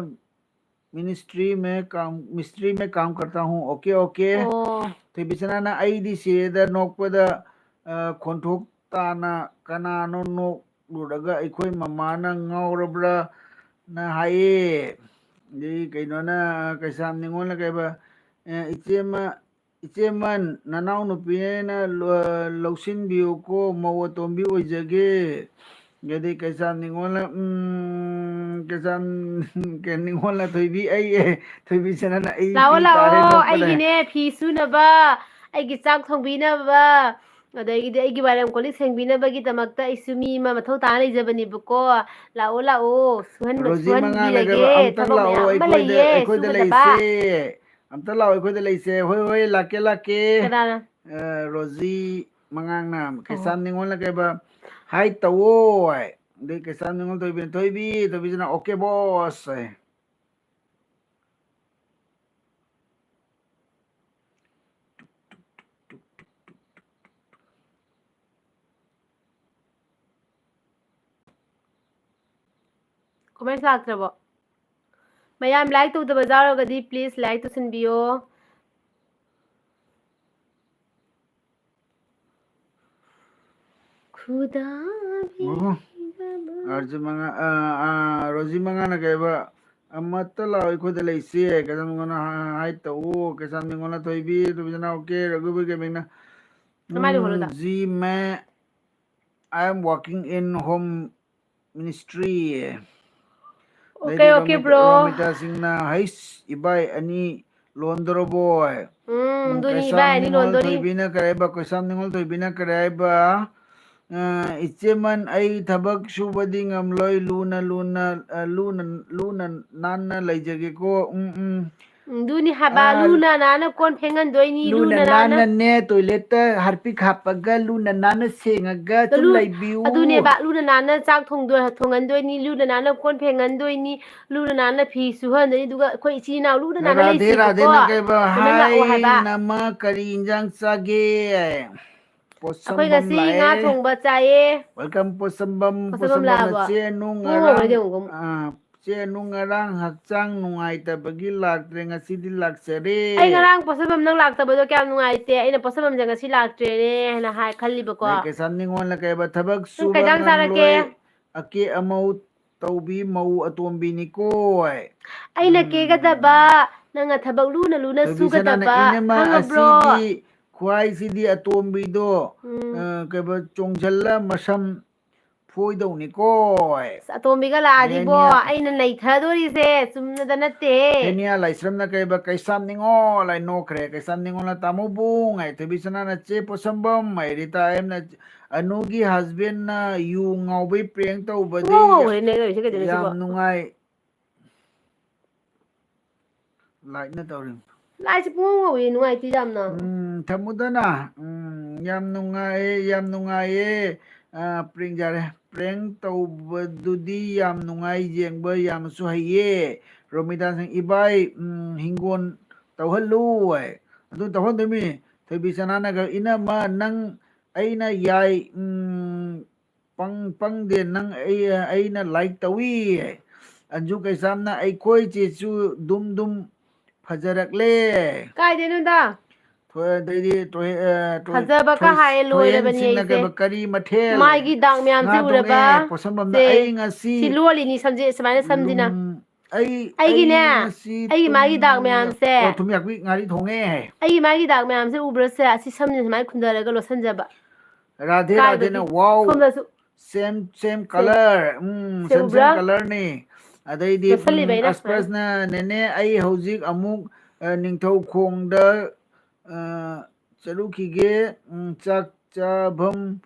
मिनिस्ट्री में काम, मिस्त्री में काम करता हूँ। OK, OK꯫ ꯑꯣ꯫ ꯊꯣꯏꯕꯤꯁꯅꯥꯅ ꯑꯩꯗꯤ ꯁꯤꯔꯦꯗ ꯅꯣꯛꯄꯗ, ꯑ, ꯈꯣꯟꯊꯣꯛ ꯇꯥꯅ ꯀꯅꯥꯅꯣ ꯅꯣꯛꯂꯨꯔꯒ ꯑꯩꯈꯣꯏ ꯃꯃꯥꯅ ꯉꯥꯎꯔꯕ꯭ꯔꯥꯅ ꯍꯥꯏꯌꯦ꯫ ꯑꯗꯩ ꯀꯩꯅꯣꯅ, ꯀꯩꯁꯥꯝ ꯅꯤꯉꯣꯜꯅ ꯀꯩꯕ, ꯑ, ꯏꯆꯦꯃ, ꯏꯆꯦꯃ, ꯅꯅꯥꯎꯅꯨꯄꯤꯅ ꯂꯣ-, ꯂꯧꯁꯤꯟꯕꯤꯌꯨꯀꯣ, ꯃꯧ ꯑꯇꯣꯝꯕꯤ ꯑꯣꯏꯖꯒꯦ꯫ ꯑꯗꯩ ꯀꯩꯁꯥꯝ ꯅꯤꯉꯣꯜꯅ, ꯎꯝ, ꯀꯩꯁꯥꯝ, ꯀꯩ ꯅꯤꯉꯣꯜꯅ ꯊꯣꯏꯕꯤ, ꯑꯩ, ꯑꯦ, ꯊꯣꯏꯕꯤ ꯁꯅꯥꯅ ꯑꯩ ꯂꯥꯛꯑꯣ, ꯄꯤ ꯇꯥꯔꯦ ꯂꯥꯛꯑꯣ, ꯅꯣꯛꯄꯗ꯫ ꯑꯩꯒꯤꯅꯦ ꯐꯤ ꯁꯨꯅꯕ, ꯑꯩꯒꯤ ꯆꯥꯛ ꯊꯣꯡꯕꯤꯅꯕ, ꯑꯗꯒꯤꯗꯤ ꯑꯩꯒꯤ ꯋꯥꯏꯔꯝ ꯀꯣꯜ ꯂꯤꯛ ꯁꯦꯡꯕꯤꯅꯕꯒꯤꯗꯃꯛꯇ ꯑꯩꯁꯨ ꯃꯤ ꯑꯃ ꯃꯊꯧ ꯇꯥꯅ ꯂꯩꯖꯕꯅꯦꯕꯀꯣ꯫ ꯂꯥꯛꯑꯣ, ꯂꯥꯛꯑꯣ, ꯁꯨꯍꯟꯕ-, ꯔꯣꯖꯤ ꯃꯉꯥꯅ ꯀꯩꯕ, ꯁꯨꯍꯟꯕꯤꯔꯒꯦ꯫ "ꯑꯝꯇꯪ ꯊꯕꯛ ꯂꯥꯛꯑꯣ, ꯃꯌꯥꯝ ꯑꯃ ꯑꯩꯈꯣꯏꯗ, ꯂꯩꯌꯦ ꯑꯩꯈꯣꯏꯗ ꯁꯨꯒꯗꯕ꯫ ꯂꯩꯁꯦ꯫ ꯑꯝꯇ ꯂꯥꯛꯑꯣ, ꯑꯩꯈꯣꯏꯗ ꯂꯩꯁꯦ꯫ ꯍꯣꯏ, ꯍꯣꯏ, ꯂꯥꯛꯀꯦ, ꯂꯥꯛꯀꯦ꯫" ꯀꯅꯥꯅ? ꯑ, ꯔꯣꯖꯤ ꯃꯉꯥꯡꯅ꯫ ꯑꯣ꯫ ꯀꯩꯁꯥꯝ ꯅꯤꯉꯣꯜꯅ ꯀꯩꯕ, "ꯍꯥꯏ ꯇꯧꯋꯣ" ꯍꯥꯏ꯫ ꯑꯗꯩ ꯀꯩꯁꯥꯝ ꯅꯤꯉꯣꯜ ꯊꯣꯏꯕꯤꯅ, "ꯊꯣꯏꯕꯤ", ꯊꯣꯏꯕꯤꯁꯤꯅ, "OK boss" ꯍꯥꯏ꯫ Comments ꯂꯥꯛꯇ꯭ꯔꯕꯣ? ꯃꯌꯥꯝ like ꯇꯧꯗꯕ ꯌꯥꯎꯔꯒꯗꯤ please like ꯇꯧꯁꯟꯕꯤꯌꯣ꯫ ꯐꯨꯗꯥꯕꯤꯔꯕ꯫ ꯑꯥꯔꯖꯤ ꯃꯉꯥ, ꯑꯥ, ꯑꯥ, ꯔꯣꯖꯤ ꯃꯉꯥꯅ ꯀꯩꯕ? "ꯑꯃꯠꯇ ꯂꯥꯛꯑꯣ ꯑꯩꯈꯣꯏꯗ ꯂꯩꯁꯦ꯫ ꯀꯩꯁꯥꯝ ꯅꯤꯉꯣꯜꯅ ꯍꯥꯏ ꯇꯧꯑꯣ꯫ ꯀꯩꯁꯥꯝ ꯅꯤꯉꯣꯜꯅ ꯊꯣꯏꯕꯤ, ꯊꯣꯏꯕꯤꯁꯅꯥ, ꯑꯣꯀꯦ, ꯔꯘꯨꯕꯤꯔ ꯀꯦꯃꯤꯡꯅ꯫ ꯅꯃꯥꯏꯗꯣ ꯍꯣꯜꯂꯨꯗ꯫ ꯖꯤ ꯃꯦ, I am working in home ministry." Okay, okay, bro. Romita ꯁꯤꯡꯅ, "ꯍꯩꯁ, ꯏꯕꯥꯏ ꯑꯅꯤ ꯂꯣꯟꯗꯣꯔꯕꯣꯏ?" ꯎꯝ, ꯎꯝ, ꯑꯗꯨꯅꯤ, ꯀꯩꯁꯥꯝ ꯏꯕꯥꯏ ꯑꯅꯤ ꯅꯤꯉꯣꯜ ꯂꯣꯟꯗꯣꯔꯤ꯫ ꯊꯣꯏꯕꯤꯅ ꯀꯔꯤ ꯍꯥꯏꯕ? ꯀꯩꯁꯥꯝ ꯅꯤꯉꯣꯜ ꯊꯣꯏꯕꯤꯅ ꯀꯔꯤ ꯍꯥꯏꯕ? ꯑ, "ꯏꯆꯦꯃꯟ, ꯑꯩ ꯊꯕꯛ ꯁꯨꯕꯗꯤ ꯉꯝꯂꯣꯏ, ꯂꯨꯅ, ꯂꯨꯅ, ꯑ, ꯂꯨꯅ, ꯂꯨꯅ ꯅꯥꯟꯅ ꯂꯩꯖꯒꯦꯀꯣ, ꯎꯝ, ꯎꯝ"꯫ ꯎꯝ, ꯑꯗꯨꯅꯤ ꯍꯥꯏꯕ, ꯑ, ꯂꯨꯅ ꯅꯥꯟꯅ ꯀꯣꯟ ꯐꯦꯡꯍꯟꯗꯣꯏꯅꯤ, ꯂꯨꯅ ꯂꯨꯅ ꯅꯥꯟꯅ꯫ ꯅꯥꯟꯅꯅꯦ, ꯇꯣꯏꯂꯦꯠꯇ ꯍꯥꯔꯄꯤꯛ ꯍꯥꯞꯄꯒ ꯂꯨꯅ ꯅꯥꯟꯅ ꯁꯦꯡꯉꯒ ꯑꯗꯨꯝ ꯂꯨ-, ꯂꯩꯕꯤꯌꯨ꯫ ꯑꯗꯨꯅꯦꯕ, ꯂꯨꯅ ꯅꯥꯟꯅ ꯆꯥꯛ ꯊꯣꯡꯗꯣꯏ-, ꯊꯣꯡꯍꯟꯗꯣꯏꯅꯤ, ꯂꯨꯅ ꯅꯥꯟꯅ ꯀꯣꯟ ꯐꯦꯡꯍꯟꯗꯣꯏꯅꯤ, ꯂꯨꯅ ꯅꯥꯟꯅ ꯐꯤ ꯁꯨꯍꯟꯗꯣꯏꯅꯤ, ꯑꯗꯨꯒ ꯑꯩꯈꯣꯏ ꯏꯆꯤꯜ ꯏꯅꯥꯎ ꯂꯨꯅ ꯅꯥꯟꯅ ꯔꯥꯙꯦ, ꯂꯩꯁꯤꯕꯀꯣ꯫ ꯔꯥꯙꯦꯅ ꯀꯩꯕ? ꯑꯗꯨꯝ ꯂꯥꯛꯑꯣ ꯍꯥꯏ, ꯍꯥꯏꯕ꯫ ꯅꯃ ꯀꯔꯤ ꯏꯟꯖꯥꯡ ꯆꯥꯒꯦ? ꯑꯩꯈꯣꯏ ꯄꯣꯠꯁꯝꯕꯝ ꯉꯁꯤ ꯉꯥ ꯂꯥꯛꯑꯦ꯫ ꯊꯣꯡꯕ ꯆꯥꯏꯌꯦ꯫ Welcome, ꯄꯣꯠꯁꯝꯕꯝ꯫ ꯄꯣꯠꯁꯝꯕꯝ ꯄꯣꯠꯁꯝꯕꯝꯅ ꯂꯥꯛꯑꯕꯣ? ꯆꯦ ꯅꯨꯡ ꯄꯨꯡ ꯉꯔꯥꯡ, ꯍꯧꯈ꯭ꯔꯗꯤ ꯑꯃꯨꯛ ꯑꯃꯨꯛ꯫ ꯑꯥ, ꯆꯦ ꯅꯨꯡ ꯉꯔꯥꯡ ꯍꯛꯆꯥꯡ ꯅꯨꯡꯉꯥꯏꯇꯕꯒꯤ ꯂꯥꯛꯇ꯭ꯔꯦ, ꯉꯁꯤꯗꯤ ꯂꯥꯛꯆꯔꯦ꯫ ꯑꯩ ꯉꯔꯥꯡ ꯄꯣꯠꯁꯝꯕꯝ ꯅꯪ ꯂꯥꯛꯇꯕꯗꯣ ꯀꯌꯥꯝ ꯅꯨꯡꯉꯥꯏꯇꯦ, ꯑꯩꯅ ꯄꯣꯠꯁꯝꯕꯝꯁꯦ ꯉꯁꯤ ꯂꯥꯛꯇ꯭ꯔꯦꯅꯦ ꯍꯥꯏꯅ ꯍꯥꯏ ꯈꯜꯂꯤꯕꯀꯣ꯫ ꯅꯣꯏ ꯀꯩꯁꯥꯝ ꯅꯤꯉꯣꯜꯅ ꯀꯩꯕ? ꯊꯕꯛ ꯅꯪ ꯁꯨꯕ ꯀꯩ ꯏꯟꯖꯥꯡ ꯆꯥꯔꯛꯀꯦ? ꯉꯝꯂꯣꯏ, ꯑꯀꯦ ꯑꯃꯧ ꯇꯧꯕꯤ ꯃꯧ ꯑꯇꯣꯝꯕꯤꯅꯤꯀꯣ꯫ ꯑꯩꯅ ꯎꯝ꯫ ꯀꯦꯒꯗꯕ, ꯅꯪꯅ ꯊꯕꯛ ꯂꯨꯅ ꯂꯨꯅ ꯊꯣꯏꯕꯤ ꯁꯅꯥꯅ ꯁꯨꯒꯗꯕ, ꯏꯅꯃ ꯈꯪꯉꯕ꯭ꯔꯣ? ꯑꯁꯤꯗꯤ ꯈ꯭ꯋꯥꯏꯁꯤꯗꯤ ꯑꯇꯣꯝꯕꯤꯗꯣ, ꯎꯝ꯫ ꯑ, ꯀꯩꯕ, ꯆꯣꯡꯁꯤꯜꯂ ꯃꯁꯝ ꯐꯣꯏꯗꯧꯅꯤꯀꯣ꯫ ꯑꯁ, ꯑꯇꯣꯝꯕꯤꯒ ꯂꯥꯛꯑꯗꯤꯕꯣ, ꯍꯦꯅꯤꯌꯥ꯫ ꯑꯩꯅ ꯅꯩꯊꯗꯣꯔꯤꯁꯦ ꯆꯨꯝꯅꯗ ꯅꯠꯇꯦꯍꯦ꯫ ꯍꯦꯅꯤꯌꯥ ꯂꯥꯏꯁ꯭ꯔꯝꯅ ꯀꯩꯕ? ꯀꯩꯁꯥꯝ ꯅꯤꯉꯣꯜ ꯍꯥꯏ ꯅꯣꯛꯈ꯭ꯔꯦ꯫ ꯀꯩꯁꯥꯝ ꯅꯤꯉꯣꯜꯅ ꯇꯥꯃꯣꯕꯨꯡ ꯍꯥꯏ꯫ ꯊꯣꯏꯕꯤ ꯁꯅꯥꯅ ꯆꯦ ꯄꯣꯠꯁꯝꯕꯝ ꯍꯥꯏ꯫ ꯔꯤꯇꯥ ꯑꯦꯝꯅ ꯑꯅꯨꯒꯤ husbandꯅ ꯌꯨ ꯉꯥꯎꯕꯩ prank ꯇꯧꯕꯗꯤ ꯄꯨꯡꯉꯧ ꯉꯧꯈ꯭ꯔꯦꯅꯦ ꯇꯧꯔꯤꯁꯦ ꯀꯩꯗꯧꯔꯦ ꯌꯥꯝ ꯁꯤꯕꯣ? ꯅꯨꯡꯉꯥꯏ꯫ Lightꯅ ꯇꯧꯔꯤ꯫ Lightꯁꯦ ꯄꯨꯡꯉꯧ ꯉꯧꯋꯤ, ꯅꯨꯡꯉꯥꯏꯇꯦ ꯌꯥꯝꯅ꯫ ꯎꯝ, ꯊꯝꯃꯨꯗꯅ꯫ ꯎꯝ, ꯌꯥꯝ ꯅꯨꯡꯉꯥꯏꯌꯦ, ꯌꯥꯝ ꯅꯨꯡꯉꯥꯏꯌꯦ꯫ ꯑ, prank ꯌꯥꯔꯦ꯫ Prank ꯇꯧꯕꯗꯨꯗꯤ ꯌꯥꯝ ꯅꯨꯡꯉꯥꯏ, ꯌꯦꯡꯕ ꯌꯥꯝꯅꯁꯨ ꯍꯩꯌꯦ꯫ ꯔꯣꯃꯤꯇꯥ ꯁꯤꯡ, ꯏꯕꯥꯏ, ꯎꯝ, ꯍꯤꯡꯒꯣꯟ ꯇꯧꯍꯜꯂꯨ ꯍꯥꯏ꯫ ꯑꯗꯨ ꯇꯧꯍꯟꯗꯣꯏꯃꯤ꯫ ꯊꯣꯏꯕꯤ ꯁꯅꯥꯅꯒ, ꯏꯅꯝꯃ, ꯅꯪ ꯑꯩꯅ ꯌꯥꯏ, ꯎꯝ, ꯄꯪ-, ꯄꯪꯗꯦ ꯅꯪ, ꯑꯩ, ꯑꯩꯅ like ꯇꯧꯏ꯫ ꯑꯟꯖꯨ ꯀꯩꯁꯥꯝꯅ ꯑꯩꯈꯣꯏ ꯆꯦꯁꯨ ꯗꯨꯝ ꯗꯨꯝ ꯐꯖꯔꯛꯂꯦ꯫ ꯀꯥꯏꯗꯩꯅꯣꯗ? ꯊꯣꯏ-, ꯑꯗꯩꯗꯤ ꯊꯣꯏ-, ꯑ, ꯊꯣꯏ-, ꯐꯖꯕ ꯀ ꯊꯣꯏ-, ꯍꯥꯏꯌꯦ ꯂꯣꯏꯔꯕꯅꯤ ꯊꯣꯏꯍꯦꯟꯁꯤꯡꯅ ꯑꯩꯁꯦ꯫ ꯀꯩꯕ ꯀꯔꯤ ꯃꯊꯦꯜ? ꯃꯥꯒꯤ ꯗꯥꯛ ꯃꯌꯥꯝꯁꯦ ꯉꯥ ꯊꯣꯡꯉꯦ꯫ ꯎꯔꯕ? ꯄꯣꯠꯁꯝꯕꯝꯅ ꯁꯦ, ꯑꯩ ꯉꯁꯤ ꯁꯤ ꯂꯣꯜꯂꯤꯅꯤ ꯁꯝꯖꯦ ꯁꯨꯃꯥꯏꯅ ꯁꯝꯖꯤꯅ꯫ ꯂꯨꯝ-, ꯑꯩ, ꯑꯩꯒꯤꯅꯦ, ꯑꯩ ꯉꯁꯤ ꯑꯩꯒꯤ ꯃꯥꯒꯤ ꯗꯥꯛ ꯇꯨꯝ-, ꯃꯌꯥꯝꯁꯦ꯫ ꯑꯣ, ꯊꯨꯝꯌꯥꯛꯄꯤ ꯉꯥꯔꯤ ꯊꯣꯡꯉꯦ ꯍꯥꯏ꯫ ꯑꯩꯒꯤ ꯃꯥꯒꯤ ꯗꯥꯛ ꯃꯌꯥꯝꯁꯦ ꯎꯕ꯭ꯔꯥ ꯁꯦ? ꯑꯁꯤ ꯁꯝꯁꯤꯅ ꯁꯨꯃꯥꯏꯅ ꯈꯨꯟꯗꯔꯒ ꯂꯣꯠꯁꯟꯖꯕ꯫ ꯔꯥꯙꯦ ꯀꯥꯏꯕꯒꯤ꯫ ꯔꯥꯙꯦꯅ, wow, ꯁꯣꯝꯗꯁꯨ꯫ same, same ꯁꯦ꯫ color, ꯎꯝ, ꯁꯦ same, same ꯎꯕ꯭ꯔꯥ? colorꯅꯤ꯫ ꯑꯗꯩꯗꯤ, ꯎꯝ, ꯂꯣꯠꯁꯜꯂꯤꯕ ꯑꯩꯅ ꯁꯨꯃꯥꯏꯅ꯫ ꯑꯁꯄ꯭ꯔꯁꯅ, "ꯅꯦꯅꯦ, ꯑꯩ ꯍꯧꯖꯤꯛ ꯑꯃꯨꯛ, ꯑ, ꯅꯤꯡꯊꯧꯈꯣꯡꯗ, ꯑ, ꯆꯠꯂꯨꯈꯤꯒꯦ, ꯎꯝ, ꯆꯥꯛ ꯆꯥꯐꯝ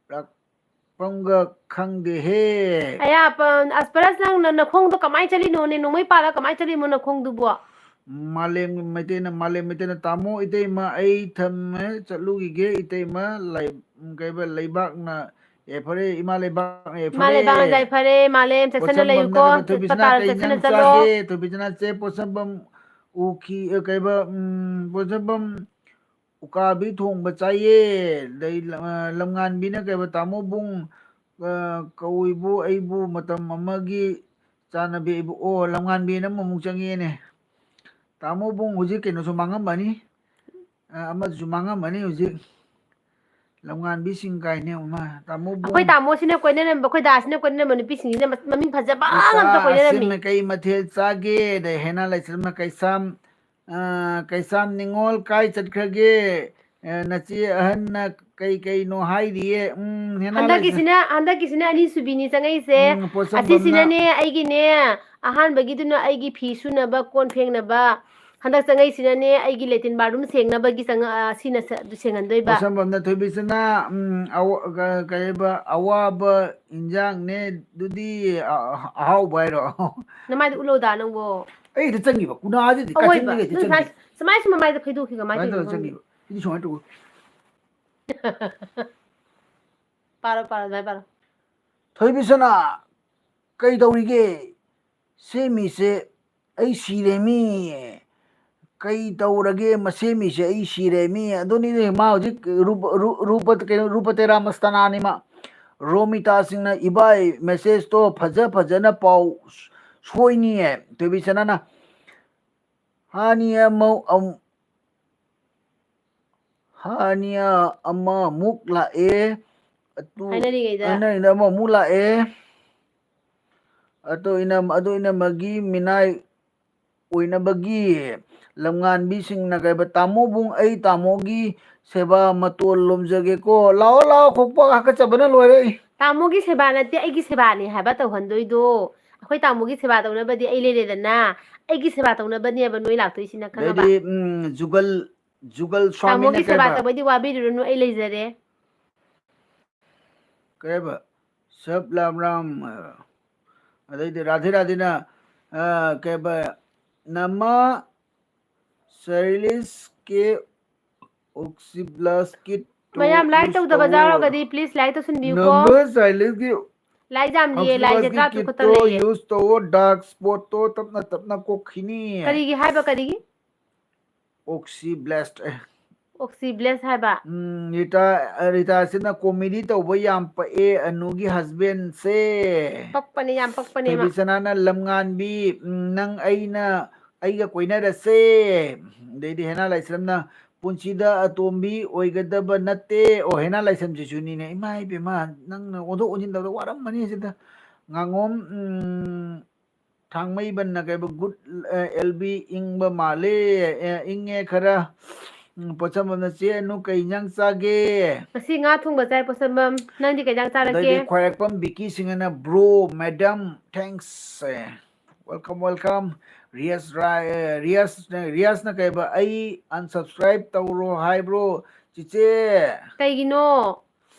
ꯂꯥꯛꯐꯝꯒ ꯈꯪꯗꯦꯍꯦ"꯫ ꯑꯌꯥ, ꯄ-, ꯑꯁꯄ꯭ꯔꯁ, ꯅꯪ ꯅ-, ꯅꯈꯣꯡꯗꯣ ꯀꯃꯥꯏꯅ ꯆꯠꯂꯤꯅꯣꯅꯦ? ꯅꯣꯡꯃꯩ ꯄꯥꯜꯂ ꯀꯃꯥꯏꯅ ꯆꯠꯂꯤꯃꯣ ꯅꯈꯣꯡꯗꯨꯕꯣ? ꯃꯥꯂꯦꯝ ꯃꯩꯇꯩꯅ, ꯃꯥꯂꯦꯝ ꯃꯩꯇꯩꯅ, "ꯇꯥꯃꯣ, ꯏꯇꯩꯃ, ꯑꯩ ꯊꯝꯃꯦ, ꯆꯠꯂꯨꯈꯤꯒꯦ, ꯏꯇꯩꯃ, ꯂꯩ-, ꯎꯝ, ꯀꯩꯕ, ꯂꯩꯕꯥꯛꯅ ꯌꯥꯏꯐꯔꯦ, ꯏꯃꯥ ꯂꯩꯕꯥꯛꯅ ꯏꯃꯥ ꯌꯥꯏꯐꯔꯦ"꯫ ꯂꯩꯕꯥꯛꯅ ꯌꯥꯏꯐꯔꯦ, ꯃꯥꯂꯦꯝ ꯆꯦꯛꯁꯤꯟꯅ ꯄꯣꯠꯁꯝꯕꯝꯅ ꯂꯩꯌꯨꯀꯣ, ꯀꯩꯕ, "ꯊꯣꯏꯕꯤꯁꯅꯥ, ꯄꯇꯥꯗ ꯀꯩ ꯆꯦꯛꯁꯤꯟꯅ ꯏꯟꯖꯥꯡ ꯆꯠꯂꯣ꯫ ꯆꯥꯒꯦ?" ꯊꯣꯏꯕꯤꯁꯅꯥ, "ꯆꯦ, ꯄꯣꯠꯁꯝꯕꯝ ꯎꯈꯤ", ꯑ, ꯀꯩꯕ, ꯎꯝ, ꯄꯣꯠꯁꯝꯕꯝ ꯎꯀꯥꯕꯤ ꯊꯣꯡꯕ ꯆꯥꯏꯌꯦ꯫ ꯑꯗꯩ ꯂ-, ꯑ, ꯂꯝꯉꯥꯟꯕꯤꯅ ꯀꯩꯕ, "ꯇꯥꯃꯣ ꯕꯨꯡ, ꯑ, ꯀꯧꯏꯕꯨ ꯑꯩꯕꯨ ꯃꯇꯝ ꯑꯃꯒꯤ ꯆꯥꯅꯕꯤ ꯑꯩꯕꯨ"꯫ ꯑꯣ, ꯂꯝꯉꯥꯟꯕꯤꯅ ꯑꯃꯃꯨꯛ ꯆꯪꯉꯛꯑꯦꯅꯦ꯫ ꯇꯥꯃꯣ ꯕꯨꯡ ꯍꯧꯖꯤꯛ ꯀꯩꯅꯣꯁꯨ ꯃꯥꯡꯉꯝꯃꯅꯤ꯫ ꯑ, ꯑꯃꯗꯨꯁꯨ ꯃꯥꯡꯉꯝꯃꯅꯤ ꯍꯧꯖꯤꯛ꯫ ꯂꯝꯉꯥꯟꯕꯤꯁꯤꯡ ꯀꯥꯏꯅ ꯑꯃ꯫ ꯇꯥꯃꯣ ꯕꯨꯡ꯫ ꯑꯩꯈꯣꯏ ꯇꯥꯃꯣꯁꯤꯅ ꯀꯣꯏꯅꯔꯝꯕ, ꯑꯩꯈꯣꯏ ꯗꯥꯁꯤꯅ ꯀꯣꯏꯅꯔꯝꯕ ꯅꯨꯄꯤꯁꯤꯡꯁꯤꯅ ꯃ-, ꯃꯃꯤꯡ ꯐꯖꯕ ꯉꯥꯛꯇ ꯀꯣꯏꯅꯔꯝꯃꯤ꯫ "ꯏꯆꯥꯁꯤꯡꯅ ꯀꯩ ꯃꯊꯦꯜ ꯆꯥꯒꯦ?" ꯑꯗꯩ ꯍꯦꯅꯥ ꯂꯩꯁ꯭ꯔꯝꯅ, "ꯀꯩꯁꯥꯝ, ꯑ, ꯀꯩꯁꯥꯝ ꯅꯤꯉꯣꯜ ꯀꯥꯏ ꯆꯠꯈ꯭ꯔꯒꯦ? ꯑ, ꯅꯆꯦ ꯑꯍꯟꯅ ꯀꯩ ꯀꯩꯅꯣ ꯍꯥꯏꯔꯤꯌꯦ?" ꯎꯝ, ꯍꯦꯅꯥ ꯂꯩꯁ꯭ꯔꯝ-, ꯍꯟꯗꯛꯀꯤꯁꯤꯅ, ꯍꯟꯗꯛꯀꯤꯁꯤꯅ ꯑꯅꯤꯁꯨꯕꯤꯅꯤ ꯆꯪꯉꯛꯏꯁꯦ꯫ ꯎꯝ, ꯄꯣꯠꯁꯝꯕꯝꯅ꯫ ꯑꯁꯤꯁꯤꯅꯅꯦ ꯑꯩꯒꯤꯅꯦ, ꯑꯍꯥꯟꯕꯒꯤꯗꯨꯅ ꯑꯩꯒꯤ ꯐꯤ ꯁꯨꯅꯕ, ꯀꯣꯟ ꯐꯦꯡꯅꯕ, ꯍꯟꯗꯛ ꯆꯪꯉꯛꯏꯁꯤꯅꯅꯦ ꯑꯩꯒꯤ latrine bathroom ꯁꯦꯡꯅꯕꯒꯤ ꯆꯪꯉꯛ-, ꯑ, ꯁꯤꯅ ꯁ-, ꯁꯦꯡꯍꯟꯗꯣꯏꯕ꯫ ꯄꯣꯠꯁꯝꯕꯝꯅ, "ꯊꯣꯏꯕꯤꯁꯅꯥ, ꯎꯝ, ꯑꯋ-, ꯀ-, ꯀꯩꯕ, ꯑꯋꯥꯕ ꯏꯟꯖꯥꯡꯅꯦ ꯑꯗꯨꯗꯤ, ꯑ-, ꯑꯍꯥꯎꯕ ꯍꯥꯏꯔꯣ?" ꯅꯃꯥꯏꯗꯣ ꯎꯠꯂꯣꯗ ꯅꯪꯕꯣ꯫ ꯑꯩ ꯍꯦꯛꯇ ꯆꯪꯉꯤꯕ, ꯀꯨꯅꯥꯁꯤꯗ ꯑꯣꯏꯕ, ꯀꯥꯆꯤꯟꯗꯒ ꯍꯦꯛꯇ ꯅꯪ ꯆꯪꯉꯤ꯫ ꯁꯨꯃꯥꯏ-, ꯁꯨꯃꯥꯏ ꯁꯨꯝ ꯃꯃꯥꯏꯗ ꯐꯩꯗꯣꯛꯈꯤ ꯀꯃꯥꯏꯅ ꯁꯨꯃꯥꯏꯅ ꯇꯧꯔꯤꯅꯣ ꯇꯧꯔ ꯈꯪꯗꯦ꯫ ꯆꯪꯉꯤꯕ꯫ ꯁꯤꯗꯤ ꯁꯨꯃꯥꯏꯅ ꯇꯧꯕ꯫ ꯄꯥꯔꯣ, ꯄꯥꯔꯣ, ꯑꯗꯨꯃꯥꯏꯅ ꯄꯥꯔꯣ꯫ "ꯊꯣꯏꯕꯤꯁꯅꯥ, ꯀꯩꯗꯧꯔꯤꯒꯦ? ꯁꯦꯝꯃꯤꯁꯦ ꯑꯩ ꯁꯤꯔꯦꯃꯤ꯫ ꯀꯩ ꯇꯧꯔꯒꯦ? ꯃꯁꯦꯝꯃꯤꯁꯦ ꯑꯩ ꯁꯤꯔꯦꯃꯤ"꯫ ꯑꯗꯨꯅꯤꯅꯦ ꯃꯥ ꯍꯧꯖꯤꯛ ꯔꯨꯄ-, ꯔꯨ-, ꯔꯨꯄ-, ꯀꯩꯅꯣ, ꯔꯨꯄꯇꯦꯔꯥ ꯃꯁꯇꯥꯅꯥꯅꯤ ꯃꯥ꯫ ꯔꯣꯃꯤꯇꯥꯁꯤꯡꯅ, "ꯏꯕꯥꯏ, messageꯇꯣ ꯐꯖ ꯐꯖꯅ ꯄꯥꯎ, ꯁꯣꯏꯅꯤꯌꯦ", ꯊꯣꯏꯕꯤꯁꯅꯥꯅ꯫ ꯍꯥꯅꯤ ꯑꯃ-, ꯑꯝ-, ꯍꯥꯅꯤꯌꯥ ꯑꯃꯃꯨꯛ ꯂꯥꯛꯑꯦ꯫ ꯑꯗꯨ ꯍꯥꯏꯅꯔꯤꯉꯩꯗ꯫ ꯍꯥꯏꯅꯔꯤꯉꯩꯗ ꯑꯃꯃꯨꯛ ꯂꯥꯛꯑꯦ꯫ ꯑꯗꯨ ꯏꯅꯝ-, ꯑꯗꯨ ꯏꯅꯝꯃꯒꯤ ꯃꯤꯅꯥꯏ ꯑꯣꯏꯅꯕꯒꯤ ꯂꯝꯉꯥꯟꯕꯤꯁꯤꯡꯅ ꯀꯩꯕ, "ꯇꯥꯃꯣꯕꯨꯡ, ꯑꯩ ꯇꯥꯃꯣꯒꯤ ꯁꯦꯕꯥ ꯃꯇꯣꯜ ꯂꯣꯝꯖꯒꯦꯀꯣ꯫ ꯂꯥꯛꯑꯣ, ꯂꯥꯛꯑꯣ, ꯈꯣꯛꯄ ꯍꯥꯀꯠꯆꯕꯅ ꯂꯣꯏꯔꯦ ꯑꯩ꯫" ꯇꯥꯃꯣꯒꯤ ꯁꯦꯕꯥ ꯅꯠꯇꯦ, ꯑꯩꯒꯤ ꯁꯦꯕꯥꯅꯦ ꯍꯥꯏꯕ ꯇꯧꯍꯟꯗꯣꯏꯗꯣ꯫ ꯑꯩꯈꯣꯏ ꯇꯥꯃꯣꯒꯤ ꯁꯦꯕꯥ ꯇꯧꯅꯕꯗꯤ ꯑꯩ ꯂꯩꯔꯦꯗꯅ, ꯑꯩꯒꯤ ꯁꯦꯕꯥ ꯇꯧꯅꯕꯅꯦꯕ ꯅꯣꯏ ꯂꯥꯛꯇꯣꯏꯁꯤꯅ, ꯈꯪꯉꯕ? ꯑꯗꯩꯗꯤ, ꯎꯝ, ꯖꯨꯒꯜ, ꯖꯨꯒꯜ ꯁ꯭ꯋꯥꯃꯤꯅ ꯇꯥꯃꯣꯒꯤ ꯁꯦꯕꯥ ꯀꯩꯕ? ꯇꯧꯕꯩꯗꯤ ꯋꯥꯕꯤꯔꯨꯔꯅꯨ, ꯑꯩ ꯂꯩꯖꯔꯦ꯫ ꯀꯩꯕ? ꯁꯕ ꯂꯥꯝ ꯔꯥꯝ, ꯑ, ꯑꯗꯩꯗꯤ ꯔꯥꯙꯦ ꯔꯥꯙꯦꯅ, ꯑ, ꯀꯩꯕ? ꯅꯃ ꯁꯔꯤꯂꯤꯁ ꯀꯦ ꯑꯣꯛꯁꯤꯕ꯭ꯂꯁ ꯀꯤꯠ ꯇꯣ ꯃꯌꯥꯝ like use ꯇꯧꯗꯕ ꯇꯧꯋꯣ꯫ ꯌꯥꯎꯔꯒꯗꯤ please like ꯇꯧꯁꯤꯟꯕꯤꯌꯨꯀꯣ꯫ ꯅꯃ ꯁꯔꯤꯂꯤꯁꯀꯤ Like ꯌꯥꯝꯗꯤꯌꯦ, ꯑꯣꯛꯁꯤꯕ꯭ꯂꯁꯀꯤ like ꯇꯔꯥ ꯇꯔꯨꯛ ꯈꯛꯇ ꯀꯤꯠꯇꯣ ꯂꯩꯌꯦ꯫ Use ꯇꯧꯋꯣ, dark spot ꯇꯣ ꯇꯞꯅ ꯇꯞꯅ ꯀꯣꯛꯈꯤꯅꯤ꯫ ꯀꯔꯤꯒꯤ ꯍꯥꯏꯕ, ꯀꯔꯤꯒꯤ? ꯑꯣꯛꯁꯤꯕ꯭ꯂꯁ, ꯑꯦ꯫ ꯑꯣꯛꯁꯤꯕ꯭ꯂꯁ ꯍꯥꯏꯕ꯫ ꯎꯝ, ꯔꯤꯇꯥ, ꯔꯤꯇꯥꯁꯤꯅ comedy ꯇꯧꯕ ꯌꯥꯝ ꯄꯛꯑꯦ, ꯑꯅꯨꯒꯤ husband ꯁꯦ꯫ ꯄꯛꯄꯅꯦ, ꯌꯥꯝ ꯄꯛꯄꯅꯦ ꯃꯥ꯫ ꯊꯣꯏꯕꯤꯁꯅꯥꯅ ꯂꯝꯉꯥꯟꯕꯤ, ꯎꯝ, ꯅꯪ ꯑꯩꯅ, ꯑꯩꯒ ꯀꯣꯏꯅꯔꯁꯦ꯫ ꯑꯗꯩꯗꯤ ꯍꯦꯅꯥ ꯂꯥꯏꯁ꯭ꯔꯝꯅ, "ꯄꯨꯟꯁꯤꯗ ꯑꯇꯣꯝꯕꯤ ꯑꯣꯏꯒꯗꯕ ꯅꯠꯇꯦ꯫" ꯑꯣ, ꯍꯦꯅꯥ ꯂꯥꯏꯁ꯭ꯔꯝꯁꯤꯁꯨꯅꯤꯅꯦ꯫ ꯏꯃꯥ ꯏꯕꯦꯝꯃ, ꯅꯪꯅ ꯑꯣꯟꯊꯣꯛ ꯑꯣꯟꯁꯤꯟ ꯇꯧꯗ ꯋꯥꯔꯝꯃꯅꯤ ꯁꯤꯗ꯫ ꯉꯥꯉꯣꯝ, ꯎꯝ, ꯊꯥꯡꯃꯩꯕꯟꯅ ꯀꯩꯕ, "Good, ꯑ, ꯑꯦꯜ ꯕꯤ ꯏꯪꯕ ꯃꯥꯜꯂꯦ, ꯑ, ꯏꯪꯉꯦ ꯈꯔ꯫" ꯎꯝ, ꯄꯣꯠꯁꯝꯕꯝꯅ, "ꯆꯦ ꯑꯅꯨ ꯀꯩ ꯏꯟꯖꯥꯡ ꯆꯥꯒꯦ?" ꯉꯁꯤ ꯉꯥ ꯊꯣꯡꯕ ꯆꯥꯏ, ꯄꯣꯠꯁꯝꯕꯝ꯫ ꯅꯪꯗꯤ ꯀꯩ ꯏꯟꯖꯥꯡ ꯆꯥꯔꯛꯀꯦ? ꯑꯗꯩꯗꯤ ꯈ꯭ꯋꯥꯏꯔꯥꯛꯄꯝ ꯕꯤꯀꯤ ꯁꯤꯡꯍꯅ, "Bro, madam, thanks, ꯑꯦ, welcome, welcome." ꯔꯤꯌꯥꯁ ꯔꯥꯏ, ꯑꯦ, ꯔꯤꯌꯥꯁ, ꯔꯤꯌꯥꯁꯅ ꯀꯩꯕ, "ꯑꯩ unsubscribe ꯇꯧꯔꯣ ꯍꯥꯏꯕ꯭ꯔꯣ, ꯆꯤꯆꯦ?" ꯀꯩꯒꯤꯅꯣ?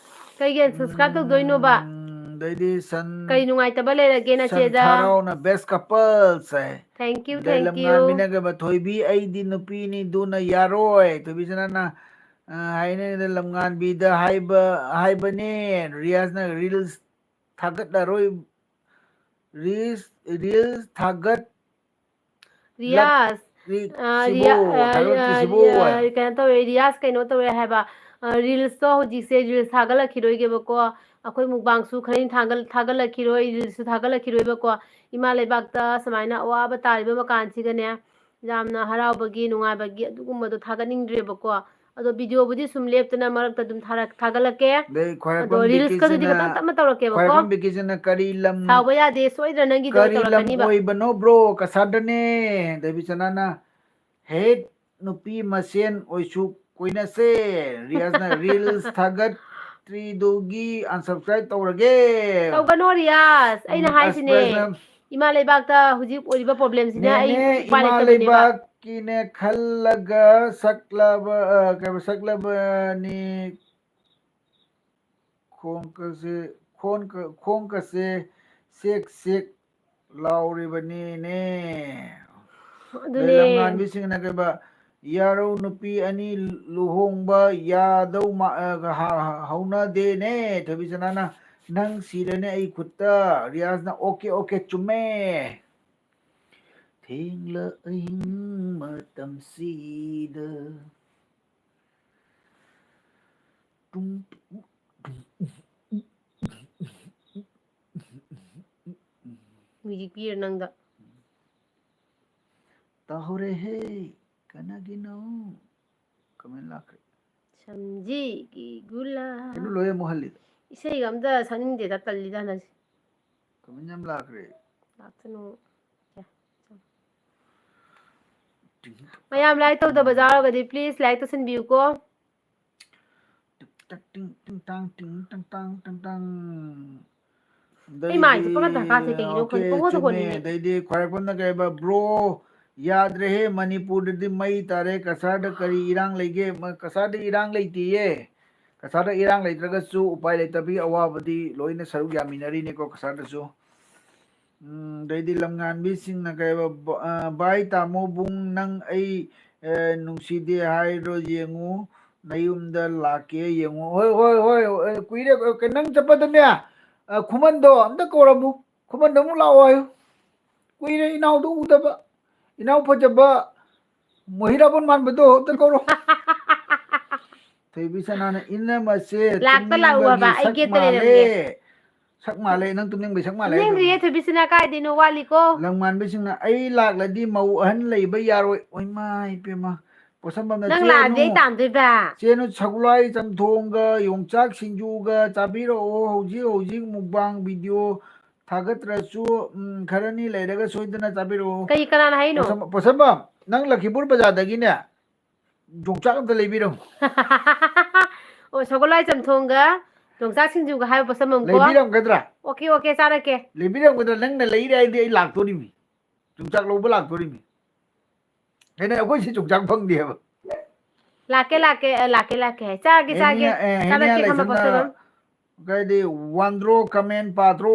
ꯀꯩꯒꯤ unsubscribe ꯇꯧꯗꯣꯏꯅꯣꯕ? ꯎꯝ, ꯑꯗꯩꯗꯤ ꯁꯟ-, ꯀꯔꯤ ꯅꯨꯡꯉꯥꯏꯇꯕ ꯂꯩꯔꯒꯦ ꯅꯆꯦꯗ? ꯁꯟꯊꯥꯔꯥꯎꯅ best couples high. Thank you, ꯑꯗꯩ thank you꯫ ꯂꯝꯉꯥꯟꯕꯤꯅꯒ, "ꯊꯣꯏꯕꯤ, ꯑꯩꯗꯤ ꯅꯨꯄꯤꯅꯤ, ꯑꯗꯨꯅ ꯌꯥꯔꯣꯏ꯫" ꯊꯣꯏꯕꯤꯁꯅꯥꯅ, ꯑ, ꯍꯥꯏꯅ ꯂꯝꯉꯥꯟꯕꯤꯗ ꯍꯥꯏꯕ, ꯍꯥꯏꯕꯅꯦ꯫ ꯔꯤꯌꯥꯁꯅ reels ꯊꯥꯒꯠꯂꯔꯣꯏ, reels, reels ꯊꯥꯒꯠ- ꯔꯤꯌꯥꯁ, ꯂꯛ-, ꯔꯤ-, ꯑ, ꯁꯤꯕꯨ, ꯔꯤꯌꯥ-, ꯑ, ꯊꯥꯒꯠꯂꯛꯇ꯭ꯔꯤꯁꯤꯕꯨ꯫ ꯑ, ꯀꯩꯅꯣ ꯇꯧꯋꯦ, ꯔꯤꯌꯥꯁ ꯀꯩꯅꯣ ꯇꯧꯋꯦ ꯍꯥꯏꯕ, ꯑ, reels ꯇꯣ ꯍꯧꯖꯤꯛꯁꯦ reels ꯊꯥꯒꯠꯂꯛꯈꯤꯔꯣꯏꯒꯦꯕꯀꯣ꯫ ꯑꯩꯈꯣꯏ mukbang ꯁꯨ ꯈꯔ ꯊꯥꯒꯠ-, ꯊꯥꯒꯠꯂꯛꯈꯤꯔꯣꯏ, reels ꯁꯨ ꯊꯥꯒꯠꯂꯛꯈꯤꯔꯣꯏꯕꯀꯣ꯫ ꯏꯃꯥ ꯂꯩꯕꯥꯛꯇ ꯁꯨꯃꯥꯏꯅ ꯑꯋꯥꯕ ꯇꯥꯔꯤꯕ ꯃꯀꯥꯟꯁꯤꯒꯅꯦ, ꯌꯥꯝꯅ ꯍꯔꯥꯎꯕꯒꯤ, ꯅꯨꯡꯉꯥꯏꯕꯒꯤ ꯑꯗꯨꯒꯨꯝꯕꯗꯣ ꯊꯥꯒꯠꯅꯤꯡꯗ꯭ꯔꯦꯕꯀꯣ꯫ ꯑꯗꯣ videoꯕꯨꯗꯤ ꯁꯨꯝ ꯂꯦꯞꯇꯅ ꯃꯔꯛꯇ ꯑꯗꯨꯝ ꯊꯥꯔꯛ-, ꯊꯥꯒꯠꯂꯛꯀꯦ꯫ ꯑꯗꯩ ꯑꯗꯣ ꯈ꯭ꯋꯥꯏꯔꯥꯛꯄꯝ reelsꯀꯗꯨꯗꯤ ꯈꯇꯪ ꯕꯤꯀꯤꯁꯅ, ꯇꯞꯅ ꯇꯧꯔꯛꯀꯦꯕꯀꯣ꯫ ꯈ꯭ꯋꯥꯏꯔꯥꯛꯄꯝ ꯕꯤꯀꯤꯁꯅ ꯀꯔꯤ ꯂꯝ, ꯁꯥꯎꯕ ꯌꯥꯗꯦ, ꯁꯣꯏꯗꯅ ꯅꯪꯒꯤꯗꯣ ꯑꯩ ꯀꯔꯤ ꯂꯝ ꯇꯧꯔꯛꯀꯅꯤꯕ꯫ ꯑꯣꯏꯕꯅꯣ bro? ꯀꯁꯥꯗꯅꯦ꯫ ꯗꯦꯕꯤꯆꯅꯥꯅ ꯍꯦꯠ ꯅꯨꯄꯤ ꯃꯁꯦꯟ ꯑꯣꯏꯁꯨ ꯀꯣꯏꯅꯁꯦ꯫ ꯔꯤꯌꯥꯖꯅ reels ꯊꯥꯒꯠꯇ꯭ꯔꯤꯗꯨꯒꯤ unsubscribe ꯇꯧꯔꯒꯦ꯫ ꯇꯧꯒꯅꯣ ꯔꯤꯌꯥꯖ, ꯑꯩꯅ ꯎꯝ, ꯍꯥꯏꯁꯤꯅꯦ꯫ ꯑꯁ, ꯏꯃꯥ ꯂꯩꯕꯥꯛꯇ ꯍꯧꯖꯤꯛ ꯑꯣꯏꯔꯤꯕ problemꯁꯤꯅ ꯑꯩ ꯅꯦꯅꯦ, ꯎꯄꯥꯏ ꯏꯃꯥ ꯂꯩꯇꯕꯅꯦꯕ꯫ ꯂꯩꯕꯥꯛꯀꯤꯅꯦ ꯈꯜꯂꯒ ꯁꯛꯂꯕ, ꯑ, ꯀꯩꯕ, ꯁꯛꯂꯕꯅꯤ꯫ ꯈꯣꯡꯀꯁꯦ, ꯈꯣꯟꯀ-, ꯈꯣꯡꯀꯁꯦ ꯁꯦꯛ ꯁꯦꯛ ꯂꯥꯎꯔꯤꯕꯅꯤꯅꯦ꯫ ꯑꯗꯨꯅꯦ꯫ ꯂꯝꯉꯥꯟꯕꯤꯁꯤꯡꯅ ꯀꯩꯕ, ꯌꯥꯔꯧ ꯅꯨꯄꯤ ꯑꯅꯤ ꯂꯨꯍꯣꯡꯕ ꯌꯥꯗꯧ ꯃꯥ-, ꯑ, ꯍ-, ꯍ-, ꯍꯧꯅꯗꯦꯅꯦ꯫ ꯊꯣꯏꯕꯤꯆꯅꯥꯅ ꯅꯪ ꯁꯤꯔꯅꯤ ꯑꯩ ꯈꯨꯠꯇ꯫ ꯔꯤꯌꯥꯖꯅ okay, okay, ꯆꯨꯝꯃꯦ꯫ ꯊꯦꯡꯂ ꯑꯍꯤꯡ ꯃꯇꯝꯁꯤꯗ꯫ ꯇꯨꯡ-, Music ꯄꯤꯔ ꯅꯪꯗ꯫ ꯇꯥꯍꯧꯔꯦꯍꯦ, ꯀꯅꯥꯒꯤꯅꯣ? Comment ꯂꯥꯛꯈ꯭ꯔꯦ꯫ ꯁꯝꯖꯤꯒꯤ ꯒꯨꯂꯥ꯫ ꯀꯩꯅꯣ ꯂꯣꯏ ꯑꯃꯨꯛ ꯍꯜꯂꯤꯗꯣ? ꯏꯁꯩꯒ ꯑꯝꯇ ꯁꯛꯅꯤꯡꯗꯦꯗ, ꯇꯜꯂꯤꯗ ꯍꯟꯗꯛꯁꯦ꯫ Comment ꯌꯥꯝ ꯂꯥꯛꯈ꯭ꯔꯦ꯫ ꯂꯥꯛꯁꯅꯨ꯫ ꯃꯌꯥꯝ like ꯇꯧꯗꯕ ꯌꯥꯎꯔꯒꯗꯤ please like ꯇꯧꯁꯟꯕꯤꯌꯨꯀꯣ꯫ ꯇꯤꯛ ꯇꯛ ꯇꯤꯡ, ꯇꯤꯡ ꯇꯥꯡ, ꯇꯤꯡ ꯇꯪ ꯇꯥꯡ, ꯇꯪ ꯇꯥꯡ꯫ ꯑꯩ ꯃꯥꯏꯁꯦ ꯑꯗꯩꯗꯤ, ꯄꯪꯍꯥꯠꯇ ꯍꯥꯠꯁꯦ ꯀꯩꯒꯤꯅꯣ ꯈꯪꯗꯦ, okay, ꯄꯪꯍꯣꯠꯇ ꯆꯨꯝꯃꯦ꯫ ꯍꯣꯠꯅꯤꯡꯉꯦ꯫ ꯑꯗꯩꯗꯤ ꯈ꯭ꯋꯥꯏꯔꯥꯛꯄꯝꯅ ꯀꯩ ꯍꯥꯏꯕ? Bro, ꯌꯥꯗ꯭ꯔꯦꯍꯦ, ꯃꯅꯤꯄꯨꯔꯗꯗꯤ ꯃꯩ ꯇꯥꯔꯦ꯫ ꯀꯁꯥꯔꯗ ꯀꯔꯤ ꯏꯔꯥꯡ ꯂꯩꯒꯦ? ꯃ-, ꯀꯁꯥꯔꯗ ꯏꯔꯥꯡ ꯂꯩꯇꯦꯌꯦ꯫ ꯀꯁꯥꯔꯗ ꯏꯔꯥꯡ ꯂꯩꯇ꯭ꯔꯒꯁꯨ ꯎꯄꯥꯏ ꯂꯩꯇꯕꯒꯤ ꯑꯋꯥꯕꯗꯤ ꯂꯣꯏꯅ ꯁꯔꯨꯛ ꯌꯥꯃꯤꯟꯅꯔꯤꯅꯦꯀꯣ ꯀꯁꯥꯔꯗꯁꯨ꯫ ꯎꯝ, ꯑꯗꯩꯗꯤ ꯂꯝꯉꯥꯟꯕꯤꯁꯤꯡꯅ ꯀꯩ ꯍꯥꯏꯕ? ꯕ-, ꯑ, ꯚꯥꯏ ꯇꯥꯃꯣ ꯕꯨꯡ, ꯅꯪ ꯑꯩ, ꯑ, ꯅꯨꯡꯁꯤꯗꯦ ꯍꯥꯏꯔꯣ ꯌꯦꯡꯉꯨ, ꯅꯌꯨꯝꯗ ꯂꯥꯛꯀꯦ ꯌꯦꯡꯉꯨ꯫ ꯍꯣꯏ, ꯍꯣꯏ, ꯍꯣꯏ, ꯍꯣꯏ, ꯀꯨꯏꯔꯦ, ꯑ, ꯀ-, ꯅꯪ ꯆꯠꯄꯗꯅꯦ, ꯑ, ꯈꯨꯃꯟꯗꯣ ꯑꯝꯇ ꯀꯧꯔꯝꯃꯨ, ꯈꯨꯃꯟꯗꯣ ꯑꯃꯨꯛ ꯂꯥꯛꯑꯣ ꯍꯥꯏꯌꯨ꯫ ꯀꯨꯏꯔꯦ ꯏꯅꯥꯎꯗꯣ ꯎꯗꯕ, ꯏꯅꯥꯎ ꯐꯖꯕ ꯃꯣꯍꯤꯔꯥꯕꯟ ꯃꯥꯟꯕꯗꯣ ꯑꯝꯇ ꯀꯧꯔꯣ꯫ ꯊꯣꯏꯕꯤ ꯁꯅꯥꯅ ꯏꯅꯝꯃꯁꯦ ꯂꯥꯛꯇ ꯂꯥꯛꯎ ꯇꯨꯝꯅꯤꯡꯕꯒꯤ ꯍꯥꯏꯕ, ꯑꯩ ꯁꯛ gateꯇ ꯃꯥꯜꯂꯦ꯫ ꯂꯩꯔꯝꯒꯦ꯫ ꯁꯛ ꯃꯥꯜꯂꯦ, ꯅꯪ ꯇꯨꯝꯅꯤꯡꯕꯩ ꯁꯛ ꯃꯥꯜꯂꯦ ꯇꯨꯝꯅꯤꯡꯗ꯭ꯔꯤꯌꯦ ꯍꯥꯏꯗꯣ꯫ ꯊꯣꯏꯕꯤꯁꯤꯅ, ꯀꯥꯏꯗꯩꯅꯣ, ꯋꯥꯠꯂꯤꯀꯣ꯫ ꯂꯝꯉꯥꯟꯕꯤꯁꯤꯡꯅ ꯑꯩ ꯂꯥꯛꯂꯗꯤ ꯃꯧ ꯑꯍꯟ ꯂꯩꯕ ꯌꯥꯔꯣꯏ꯫ ꯑꯣꯏꯃꯥ ꯏꯄꯦꯝꯃ, ꯄꯣꯠꯁꯝꯕꯝꯅ ꯅꯪ ꯆꯦ ꯂꯥꯛꯑꯗꯤ ꯑꯩ ꯑꯅꯨ, ꯇꯥꯟꯗꯣꯏꯕ꯫ ꯆꯦ ꯑꯅꯨ ꯁꯒꯣꯜꯍꯋꯥꯏ ꯆꯝꯊꯣꯡꯒ ꯌꯣꯡꯆꯥꯛ ꯁꯤꯡꯖꯨꯒ ꯆꯥꯕꯤꯔꯛꯑꯣ꯫ ꯍꯧꯖꯤꯛ ꯍꯧꯖꯤꯛ ꯃꯨꯛꯕꯥꯡ ꯚꯤꯗꯤꯑꯣ ꯊꯥꯒꯠꯇ꯭ꯔꯁꯨ, ꯎꯝ, ꯈꯔꯅꯤ ꯂꯩꯔꯒ ꯁꯣꯏꯗꯅ ꯆꯥꯕꯤꯔꯛꯑꯣ꯫ ꯀꯩ, ꯀꯅꯥꯅ ꯍꯥꯏꯅꯣ? ꯄꯣꯠꯁꯝ-, ꯄꯣꯠꯁꯝꯕꯝ, ꯅꯪ ꯂꯈꯤꯄꯨꯔ ꯕꯖꯥꯔꯗꯒꯤꯅꯦ ꯌꯣꯡꯆꯥꯛ ꯑꯝꯇ ꯂꯩꯕꯤꯔꯝꯃꯨ꯫ ꯑꯣ, ꯁꯒꯣꯜꯍꯋꯥꯏ ꯆꯝꯊꯣꯡꯒ ꯌꯣꯡꯆꯥꯛ ꯁꯤꯡꯖꯨꯒ ꯍꯥꯏꯕ ꯄꯣꯠꯁꯝꯕꯝ ꯀꯣ꯫ ꯂꯩꯕꯤꯔꯝꯒꯗ꯭ꯔꯥ? ꯑꯣꯀꯦ, ꯑꯣꯀꯦ, ꯆꯥꯔꯛꯀꯦ꯫ ꯂꯩꯕꯤꯔꯝꯒꯗ꯭ꯔꯥ? ꯅꯪꯅ ꯂꯩꯔꯦ ꯍꯥꯏꯗꯤ ꯑꯩ ꯂꯥꯛꯇꯣꯔꯤꯃꯤ꯫ ꯌꯣꯡꯆꯥꯛ ꯂꯧꯕ ꯂꯥꯛꯇꯣꯔꯤꯃꯤ꯫ ꯀꯩꯅꯣ, ꯑꯩꯈꯣꯏ ꯁꯤ ꯌꯣꯡꯆꯥꯛ ꯐꯪꯗꯦꯕ꯫ ꯂꯥꯛꯀꯦ, ꯂꯥꯛꯀꯦ, ꯑ, ꯂꯥꯛꯀꯦ, ꯂꯥꯛꯀꯦ ꯍꯥꯏ꯫ ꯆꯥꯔꯒꯦ, ꯑꯦ, ꯆꯥꯔꯒꯦ꯫ ꯃꯤꯅ, ꯑꯦ, ꯍꯦ, ꯃꯤꯅ ꯆꯥꯔꯛꯀꯦ, ꯈꯝꯕ ꯂꯩꯁꯟꯅ ꯄꯣꯠꯁꯝꯕꯝ꯫ ꯀꯩꯗꯤ ꯋꯥꯟꯗ꯭ꯔꯣ ꯀꯃꯦꯟ ꯄꯥꯗ꯭ꯔꯣ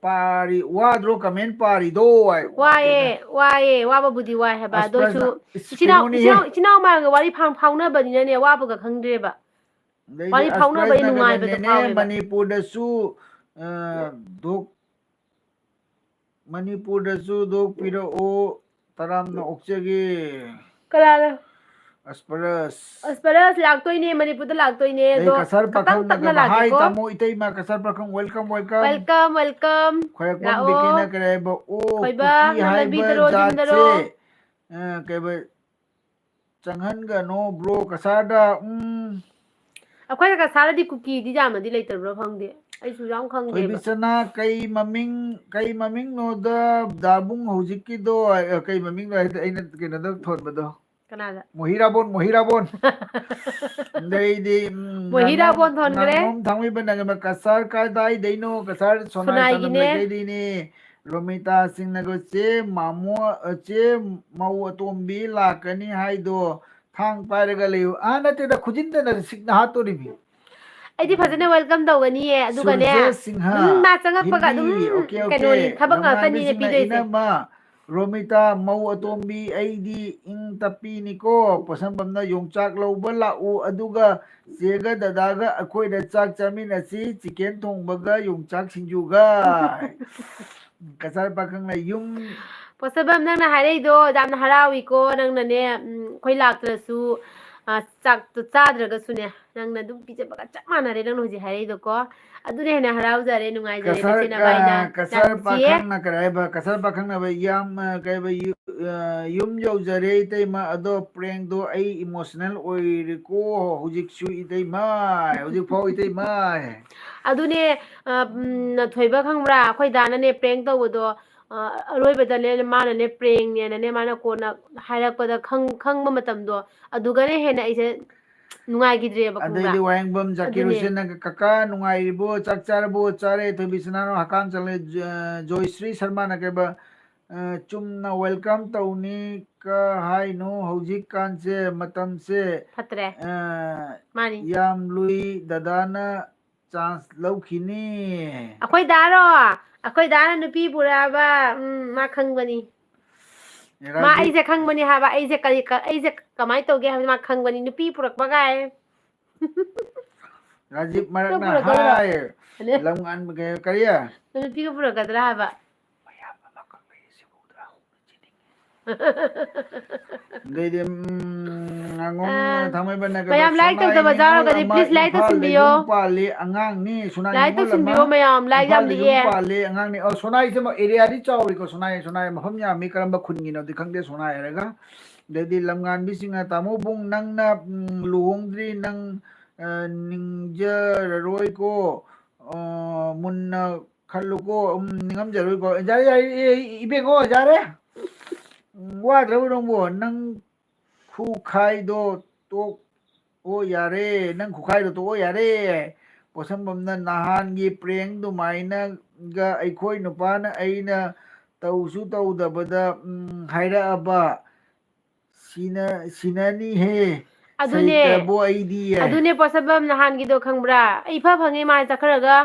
ꯄꯥꯔꯤ, ꯋꯥꯗ꯭ꯔꯣ ꯀꯃꯦꯟ ꯄꯥꯔꯤꯗꯣ ꯍꯥꯏ꯫ ꯋꯥꯏꯌꯦ, ꯋꯥꯏꯌꯦ, ꯋꯥꯕꯕꯨꯗꯤ ꯋꯥꯏ ꯍꯥꯏꯕ꯫ ꯑꯗꯨ ꯑꯣꯏꯁꯨ ꯑꯁ, ꯏꯆꯤꯟ ꯏꯅꯥꯎ, ꯀꯩꯅꯣꯅꯦꯍꯦ꯫ ꯏꯆꯤꯟ ꯏꯅꯥꯎ, ꯏꯆꯤꯟ ꯏꯅꯥꯎ ꯃꯌꯥꯝꯒ ꯋꯥꯔꯤ ꯐꯥꯎ-, ꯐꯥꯎꯅꯕꯅꯤꯅꯅꯦ, ꯋꯥꯕꯒ ꯈꯪꯗ꯭ꯔꯦꯕ꯫ ꯑꯗꯩꯗꯤ ꯋꯥꯔꯤ ꯐꯥꯎꯅꯕꯒꯤ ꯑꯁꯄ꯭ꯔꯁꯅꯒ ꯅꯨꯡꯉꯥꯏꯕꯗꯣ ꯅꯦꯅꯦ ꯐꯥꯎꯋꯦꯕ꯫ ꯃꯅꯤꯄꯨꯔꯗꯁꯨ, ꯑ, ꯗꯣꯛ-, ꯃꯅꯤꯄꯨꯔꯗꯁꯨ ꯗꯣꯛ ꯄꯤꯔꯛꯑꯣ, ꯇꯔꯥꯝꯅ ꯑꯣꯛꯆꯒꯦ꯫ ꯀꯅꯥꯅ? ꯑꯁꯄꯔꯁ꯫ ꯑꯁꯄꯔꯁ ꯂꯥꯛꯇꯣꯏꯅꯦ, ꯃꯅꯤꯄꯨꯔꯗ ꯂꯥꯛꯇꯣꯏꯅꯦ, ꯑꯗꯩ ꯑꯗꯣ ꯀꯁꯥꯔ ꯈꯇꯪ ꯇꯞꯅ ꯄꯥꯈꯪꯅꯒ ꯍꯥꯏ ꯂꯥꯛꯀꯦꯀꯣ꯫ ꯇꯥꯃꯣ ꯏꯇꯩꯃ ꯀꯁꯥꯔ ꯄꯥꯈꯪ, welcome, welcome꯫ Welcome, welcome. ꯈ꯭ꯋꯥꯏꯔꯥꯛꯄꯝ ꯂꯥꯛꯑꯣ꯫ ꯕꯤꯀꯤꯅ ꯀꯔꯤ ꯍꯥꯏꯕ? ꯑꯣ, ꯈꯣꯏꯕ, ꯀꯨꯀꯤ ꯍꯥꯏꯕ ꯂꯝꯕꯤꯗꯔꯣ, ꯖꯥꯠꯁꯦ, ꯌꯨꯝꯗꯔꯣ? ꯑ, ꯀꯩꯕ, ꯆꯪꯍꯟꯒꯅꯣ bro ꯀꯁꯥꯔꯗ꯫ ꯎꯝ꯫ ꯑꯩꯈꯣꯏ ꯀꯁꯥꯔꯗꯗꯤ ꯀꯨꯀꯤꯗꯤ ꯌꯥꯝꯅꯗꯤ ꯂꯩꯇꯕ꯭ꯔꯥ ꯈꯪꯗꯦ꯫ ꯑꯩꯁꯨ ꯌꯥꯝ ꯈꯪꯗꯦꯕ꯫ ꯊꯣꯏꯕꯤꯆꯅꯥ, ꯀꯩ ꯃꯃꯤꯡ, ꯀꯩ ꯃꯃꯤꯡꯅꯣꯗ ꯗꯥꯕꯨꯡ ꯍꯧꯖꯤꯛꯀꯤꯗꯣ, ꯑ, ꯀꯩ ꯃꯃꯤꯡꯅꯣ ꯍꯥꯏꯗꯤ ꯑꯩꯅ ꯀꯩꯅꯣꯗ ꯊꯣꯟꯕꯗꯣ? ꯀꯅꯥꯗ? ꯃꯣꯍꯤꯔꯥꯕꯣꯟ, ꯃꯣꯍꯤꯔꯥꯕꯣꯟ꯫ ꯑꯗꯩꯗꯤ, ꯎꯝ, ꯃꯣꯍꯤꯔꯥꯕꯣꯟ ꯉꯥꯉꯣꯝ, ꯊꯣꯟꯈ꯭ꯔꯦ꯫ ꯉꯥꯉꯣꯝ ꯊꯥꯡꯃꯩꯕꯟꯗꯒꯤ ꯀꯁꯥꯔ ꯀꯗꯥꯏꯗꯩꯅꯣ? ꯀꯁꯥꯔ ꯁꯣꯅꯥꯏ ꯆꯅꯝ ꯁꯣꯅꯥꯏꯒꯤꯅꯦ꯫ ꯂꯩꯀꯩꯗꯩꯅꯦ꯫ ꯔꯣꯃꯤꯇꯥ ꯁꯤꯡꯅꯒ ꯆꯦ ꯃꯥꯃꯣ, ꯑ, ꯆꯦ ꯃꯧ ꯑꯇꯣꯝꯕꯤ ꯂꯥꯛꯀꯅꯤ ꯍꯥꯏꯗꯣ ꯊꯥꯡ ꯄꯥꯏꯔꯒ ꯂꯩꯌꯨ꯫ ꯑꯥ, ꯅꯠꯇꯦꯗ, ꯈꯨꯖꯤꯟꯗꯅ ꯁꯤꯛꯅ ꯍꯥꯠꯇꯣꯔꯤꯃꯤ꯫ ꯑꯩꯗꯤ ꯐꯖꯅ welcome ꯇꯧꯒꯅꯤꯌꯦ, ꯑꯗꯨꯒꯅꯦ, ꯁꯨꯔꯖꯦ ꯁꯤꯡꯍ, ꯑꯗꯨꯝ ꯃꯥ ꯆꯪꯉꯛꯄꯒ ꯑꯗꯨꯝ ꯍꯤꯟꯗꯤ, okay, okay꯫ ꯀꯩꯅꯣꯅꯤ, ꯊꯕꯛ ꯉꯥꯛꯇꯅꯤꯅꯦ ꯂꯝꯉꯥꯟꯕꯁꯤꯡꯅ ꯄꯤꯗꯣꯏꯁꯦ꯫ ꯏꯅꯝꯃ, ꯔꯣꯃꯤꯇꯥ, ꯃꯧ ꯑꯇꯣꯝꯕꯤ, ꯑꯩꯗꯤ ꯏꯪ ꯇꯞꯄꯤꯅꯤꯀꯣ꯫ ꯄꯣꯠꯁꯝꯕꯝꯅ ꯌꯣꯡꯆꯥꯛ ꯂꯧꯕ ꯂꯥꯛꯎ, ꯑꯗꯨꯒ ꯆꯦꯒ ꯗꯗꯥꯒ ꯑꯩꯈꯣꯏꯗ ꯆꯥꯛ ꯆꯥꯃꯤꯟꯅꯁꯤ, ꯆꯤꯀꯦꯟ ꯊꯣꯡꯕꯒ ꯌꯣꯡꯆꯥꯛ ꯁꯤꯡꯖꯨꯒ꯫ ꯀꯆꯥꯔ ꯄꯥꯈꯪꯅ ꯌꯨꯝ꯫ ꯄꯣꯠꯁꯝꯕꯝ, ꯅꯪꯅ ꯍꯥꯏꯔꯛꯏꯗꯣ ꯌꯥꯝꯅ ꯍꯔꯥꯎꯏꯀꯣ꯫ ꯅꯪꯅꯅꯦ, ꯎꯝ, ꯑꯩꯈꯣꯏ ꯂꯥꯛꯇ꯭ꯔꯁꯨ ꯑ, ꯆꯥꯛꯇꯣ ꯆꯥꯗ꯭ꯔꯒꯁꯨꯅꯦ, ꯅꯪꯅ ꯑꯗꯨꯝ ꯄꯤꯖꯕꯒ ꯆꯞ ꯃꯥꯟꯅꯔꯦ ꯅꯪꯅ ꯍꯧꯖꯤꯛ ꯍꯥꯏꯔꯛꯏꯗꯣꯀꯣ꯫ ꯑꯗꯨꯅ ꯍꯦꯟꯅ ꯍꯔꯥꯎꯖꯔꯦ, ꯅꯨꯡꯉꯥꯏꯖꯔꯦ, ꯀꯁꯔ ꯅꯆꯦ ꯅꯕꯥꯏꯅ꯫ ꯑ, ꯀꯁꯔ ꯌꯥꯝ ꯅꯨꯡꯁꯤꯌꯦ꯫ ꯄꯥꯈꯪꯅ ꯀꯔꯤ ꯍꯥꯏꯕ? ꯀꯁꯔ ꯄꯥꯈꯪꯅꯕ ꯌꯥꯝ, ꯑ, ꯀꯩ ꯍꯥꯏꯕ, ꯌꯨ-, ꯑ, ꯌꯨꯝ ꯌꯧꯖꯔꯦ ꯏꯇꯩꯃ, ꯑꯗꯣ ꯄ꯭ꯔꯦꯡꯗꯣ ꯑꯩ ꯏꯃꯣꯁꯅꯦꯜ ꯑꯣꯏꯔꯦꯀꯣ ꯍꯧꯖꯤꯛꯁꯨ ꯏꯇꯩꯃ, ꯍꯧꯖꯤꯛꯐꯥꯎ ꯏꯇꯩꯃ꯫ ꯑꯗꯨꯅꯦ, ꯑ, ꯎꯝ, ꯊꯣꯏꯕ ꯈꯪꯕ꯭ꯔꯥ? ꯑꯩꯈꯣꯏ ꯗꯥꯅꯅꯦ ꯄ꯭ꯔꯦꯡ ꯇꯧꯕꯗꯣ, ꯑ, ꯑꯔꯣꯏꯕꯗꯅꯦ ꯃꯥꯅꯅꯦ ꯄ꯭ꯔꯦꯡꯅꯦꯅꯅꯦ ꯃꯥꯅ ꯀꯣꯟꯅ ꯍꯥꯏꯔꯛꯄꯗ ꯈꯪ-, ꯈꯪꯕ ꯃꯇꯝꯗꯣ, ꯑꯗꯨꯒꯅ ꯍꯦꯟꯅ ꯑꯩꯁꯦ ꯅꯨꯡꯉꯥꯏꯈꯤꯗ꯭ꯔꯦꯕ, ꯈꯪꯕ꯭ꯔꯥ? ꯑꯗꯩꯗꯤ ꯋꯥꯍꯦꯡꯕꯝ ꯖꯥꯀꯤꯔ ꯑꯗꯨꯅꯦ꯫ ꯍꯨꯁꯦꯟꯅ, "ꯀꯀꯥ ꯅꯨꯡꯉꯥꯏꯔꯤꯕꯣ? ꯆꯥꯛ ꯆꯥꯔꯕꯣ?" "ꯆꯥꯔꯦ꯫ ꯊꯣꯏꯕꯤ ꯁꯅꯥꯅꯣ ꯍꯛꯀꯥꯝ ꯆꯜꯂꯦ꯫" ꯖ-, ꯖꯣꯏꯁ꯭ꯔꯤ ꯁꯔꯃꯥꯅ ꯀꯩꯕ, ꯑ, "ꯆꯨꯝꯅ ꯋꯦꯜꯀꯝ ꯇꯧꯅꯤ ꯀ ꯍꯥꯏꯅꯣ, ꯍꯧꯖꯤꯛꯀꯥꯟꯁꯦ ꯃꯇꯝꯁꯦ, ꯐꯠꯇ꯭ꯔꯦ꯫ ꯑ, ꯃꯥꯅꯤ꯫ ꯌꯥꯝ ꯂꯨꯏ, ꯗꯗꯥꯅ ꯆꯥꯟꯁ ꯂꯧꯈꯤꯅꯤ꯫" ꯑꯩꯈꯣꯏ ꯗꯥꯔꯣ? ꯑꯩꯈꯣꯏ ꯗꯥꯅ ꯅꯨꯄꯤ ꯄꯨꯔꯛꯑꯕ, ꯎꯝ, ꯃꯥ ꯈꯪꯕꯅꯤ꯫ ꯃꯥ ꯔꯥꯖꯤꯞ, ꯑꯩꯁꯦ ꯈꯪꯕꯅꯤ ꯍꯥꯏꯕ, ꯑꯩꯁꯦ ꯀꯔꯤ ꯀ-, ꯑꯩꯁꯦ ꯀꯃꯥꯏꯅ ꯇꯧꯒꯦ ꯍꯥꯏꯕꯁꯦ ꯃꯥ ꯈꯪꯕꯅꯤ, ꯅꯨꯄꯤ ꯄꯨꯔꯛꯄ ꯀꯥꯏ꯫ ꯔꯥꯖꯤꯞ ꯅꯪ ꯃꯔꯛꯅ ꯄꯨꯔꯛꯀꯗ꯭ꯔꯣ? ꯍꯥꯏ, ꯑꯗꯦ, ꯂꯝ ꯉꯥꯟꯕ ꯀꯩ-, ꯀꯔꯤ? ꯅꯪ ꯅꯨꯄꯤꯒ ꯄꯨꯔꯛꯀꯗ꯭ꯔꯥ ꯍꯥꯏꯕ? ꯑꯗꯩꯗꯤ, ꯎꯝ, ꯉꯥꯉꯣꯝ ꯑꯥ, ꯊꯥꯡꯃꯩꯕꯟꯅ ꯀꯩꯕ, ꯃꯌꯥꯝ like "ꯁꯣꯅꯥꯏ ꯇꯧꯗꯕ ꯅꯤꯉꯣꯜ ꯌꯥꯎꯔꯒꯗꯤ ꯑꯃ please like ꯏꯝꯐꯥꯜꯗ ꯇꯧꯁꯤꯟꯕꯤꯌꯣ꯫ ꯌꯨꯝ ꯄꯥꯜꯂꯤ ꯑꯉꯥꯡꯅꯤ, ꯁꯣꯅꯥꯏ Like ꯅꯤꯉꯣꯜ ꯑꯃ ꯇꯧꯁꯤꯟꯕꯤꯌꯣ ꯃꯌꯥꯝ, like ꯌꯥꯝ ꯏꯝꯐꯥꯜꯗ ꯌꯨꯝ ꯂꯤꯛꯑꯦ꯫ ꯄꯥꯜꯂꯤ ꯑꯉꯥꯡꯅꯤ꯫" ꯑꯣ, ꯁꯣꯅꯥꯏꯁꯦ ꯑꯃ areaꯗꯤ ꯆꯥꯎꯔꯤꯀꯣ, ꯁꯣꯅꯥꯏ, ꯁꯣꯅꯥꯏ ꯃꯐꯝ ꯌꯥꯝꯃꯤ, ꯀꯔꯝꯕ ꯈꯨꯟꯒꯤꯅꯣꯗꯤ ꯈꯪꯗꯦ ꯁꯣꯅꯥꯏ ꯍꯥꯏꯔꯒ꯫ ꯑꯗꯩꯗꯤ ꯂꯝꯉꯥꯟꯕꯤꯁꯤꯡꯅ, "ꯇꯥꯃꯣ ꯕꯨꯡ, ꯅꯪꯅ, ꯎꯝ, ꯂꯨꯍꯣꯡꯗ꯭ꯔꯤ, ꯅꯪ, ꯑ, ꯅꯤꯡꯖꯔꯔꯣꯏꯀꯣ, ꯑ, ꯃꯨꯟꯅ ꯈꯜꯂꯨꯀꯣ, ꯎꯝ, ꯅꯤꯡꯉꯝꯖꯔꯣꯏꯀꯣ꯫" ꯌꯥꯔꯦ, ꯌꯥꯔꯦ, ꯑꯦ, ꯏꯕꯦꯡꯉꯣ, ꯌꯥꯔꯦ꯫ ꯎꯝ, ꯋꯥꯗ꯭ꯔꯕ ꯅꯪꯕꯨ? ꯅꯪ ꯈꯨꯈꯥꯏꯗꯣ ꯇꯣꯛꯑꯣ ꯌꯥꯔꯦ, ꯅꯪ ꯈꯨꯈꯥꯏꯗꯣ ꯇꯣꯛꯑꯣ ꯌꯥꯔꯦ꯫ ꯄꯣꯠꯁꯝꯕꯝꯅ, "ꯅꯍꯥꯟꯒꯤ prank ꯑꯗꯨꯃꯥꯏꯅꯒ ꯑꯩꯈꯣꯏ ꯅꯨꯄꯥꯅ ꯑꯩꯅ ꯇꯧꯁꯨ ꯇꯧꯗꯕꯗ, ꯎꯝ, ꯍꯥꯏꯔꯛꯑꯕ ꯁꯤꯅ-, ꯁꯤꯅꯅꯤꯍꯦ꯫ ꯑꯗꯨꯅꯦ, ꯁꯩꯇꯕꯨ ꯑꯩꯗꯤ ꯌꯥꯏ꯫" ꯑꯗꯨꯅꯦ ꯄꯣꯠꯁꯝꯕꯝ, ꯅꯍꯥꯟꯒꯤꯗꯣ ꯈꯪꯕ꯭ꯔꯥ? ꯑꯩ ꯏꯐ ꯐꯪꯉꯦ ꯃꯥ ꯆꯠꯈ꯭ꯔꯒ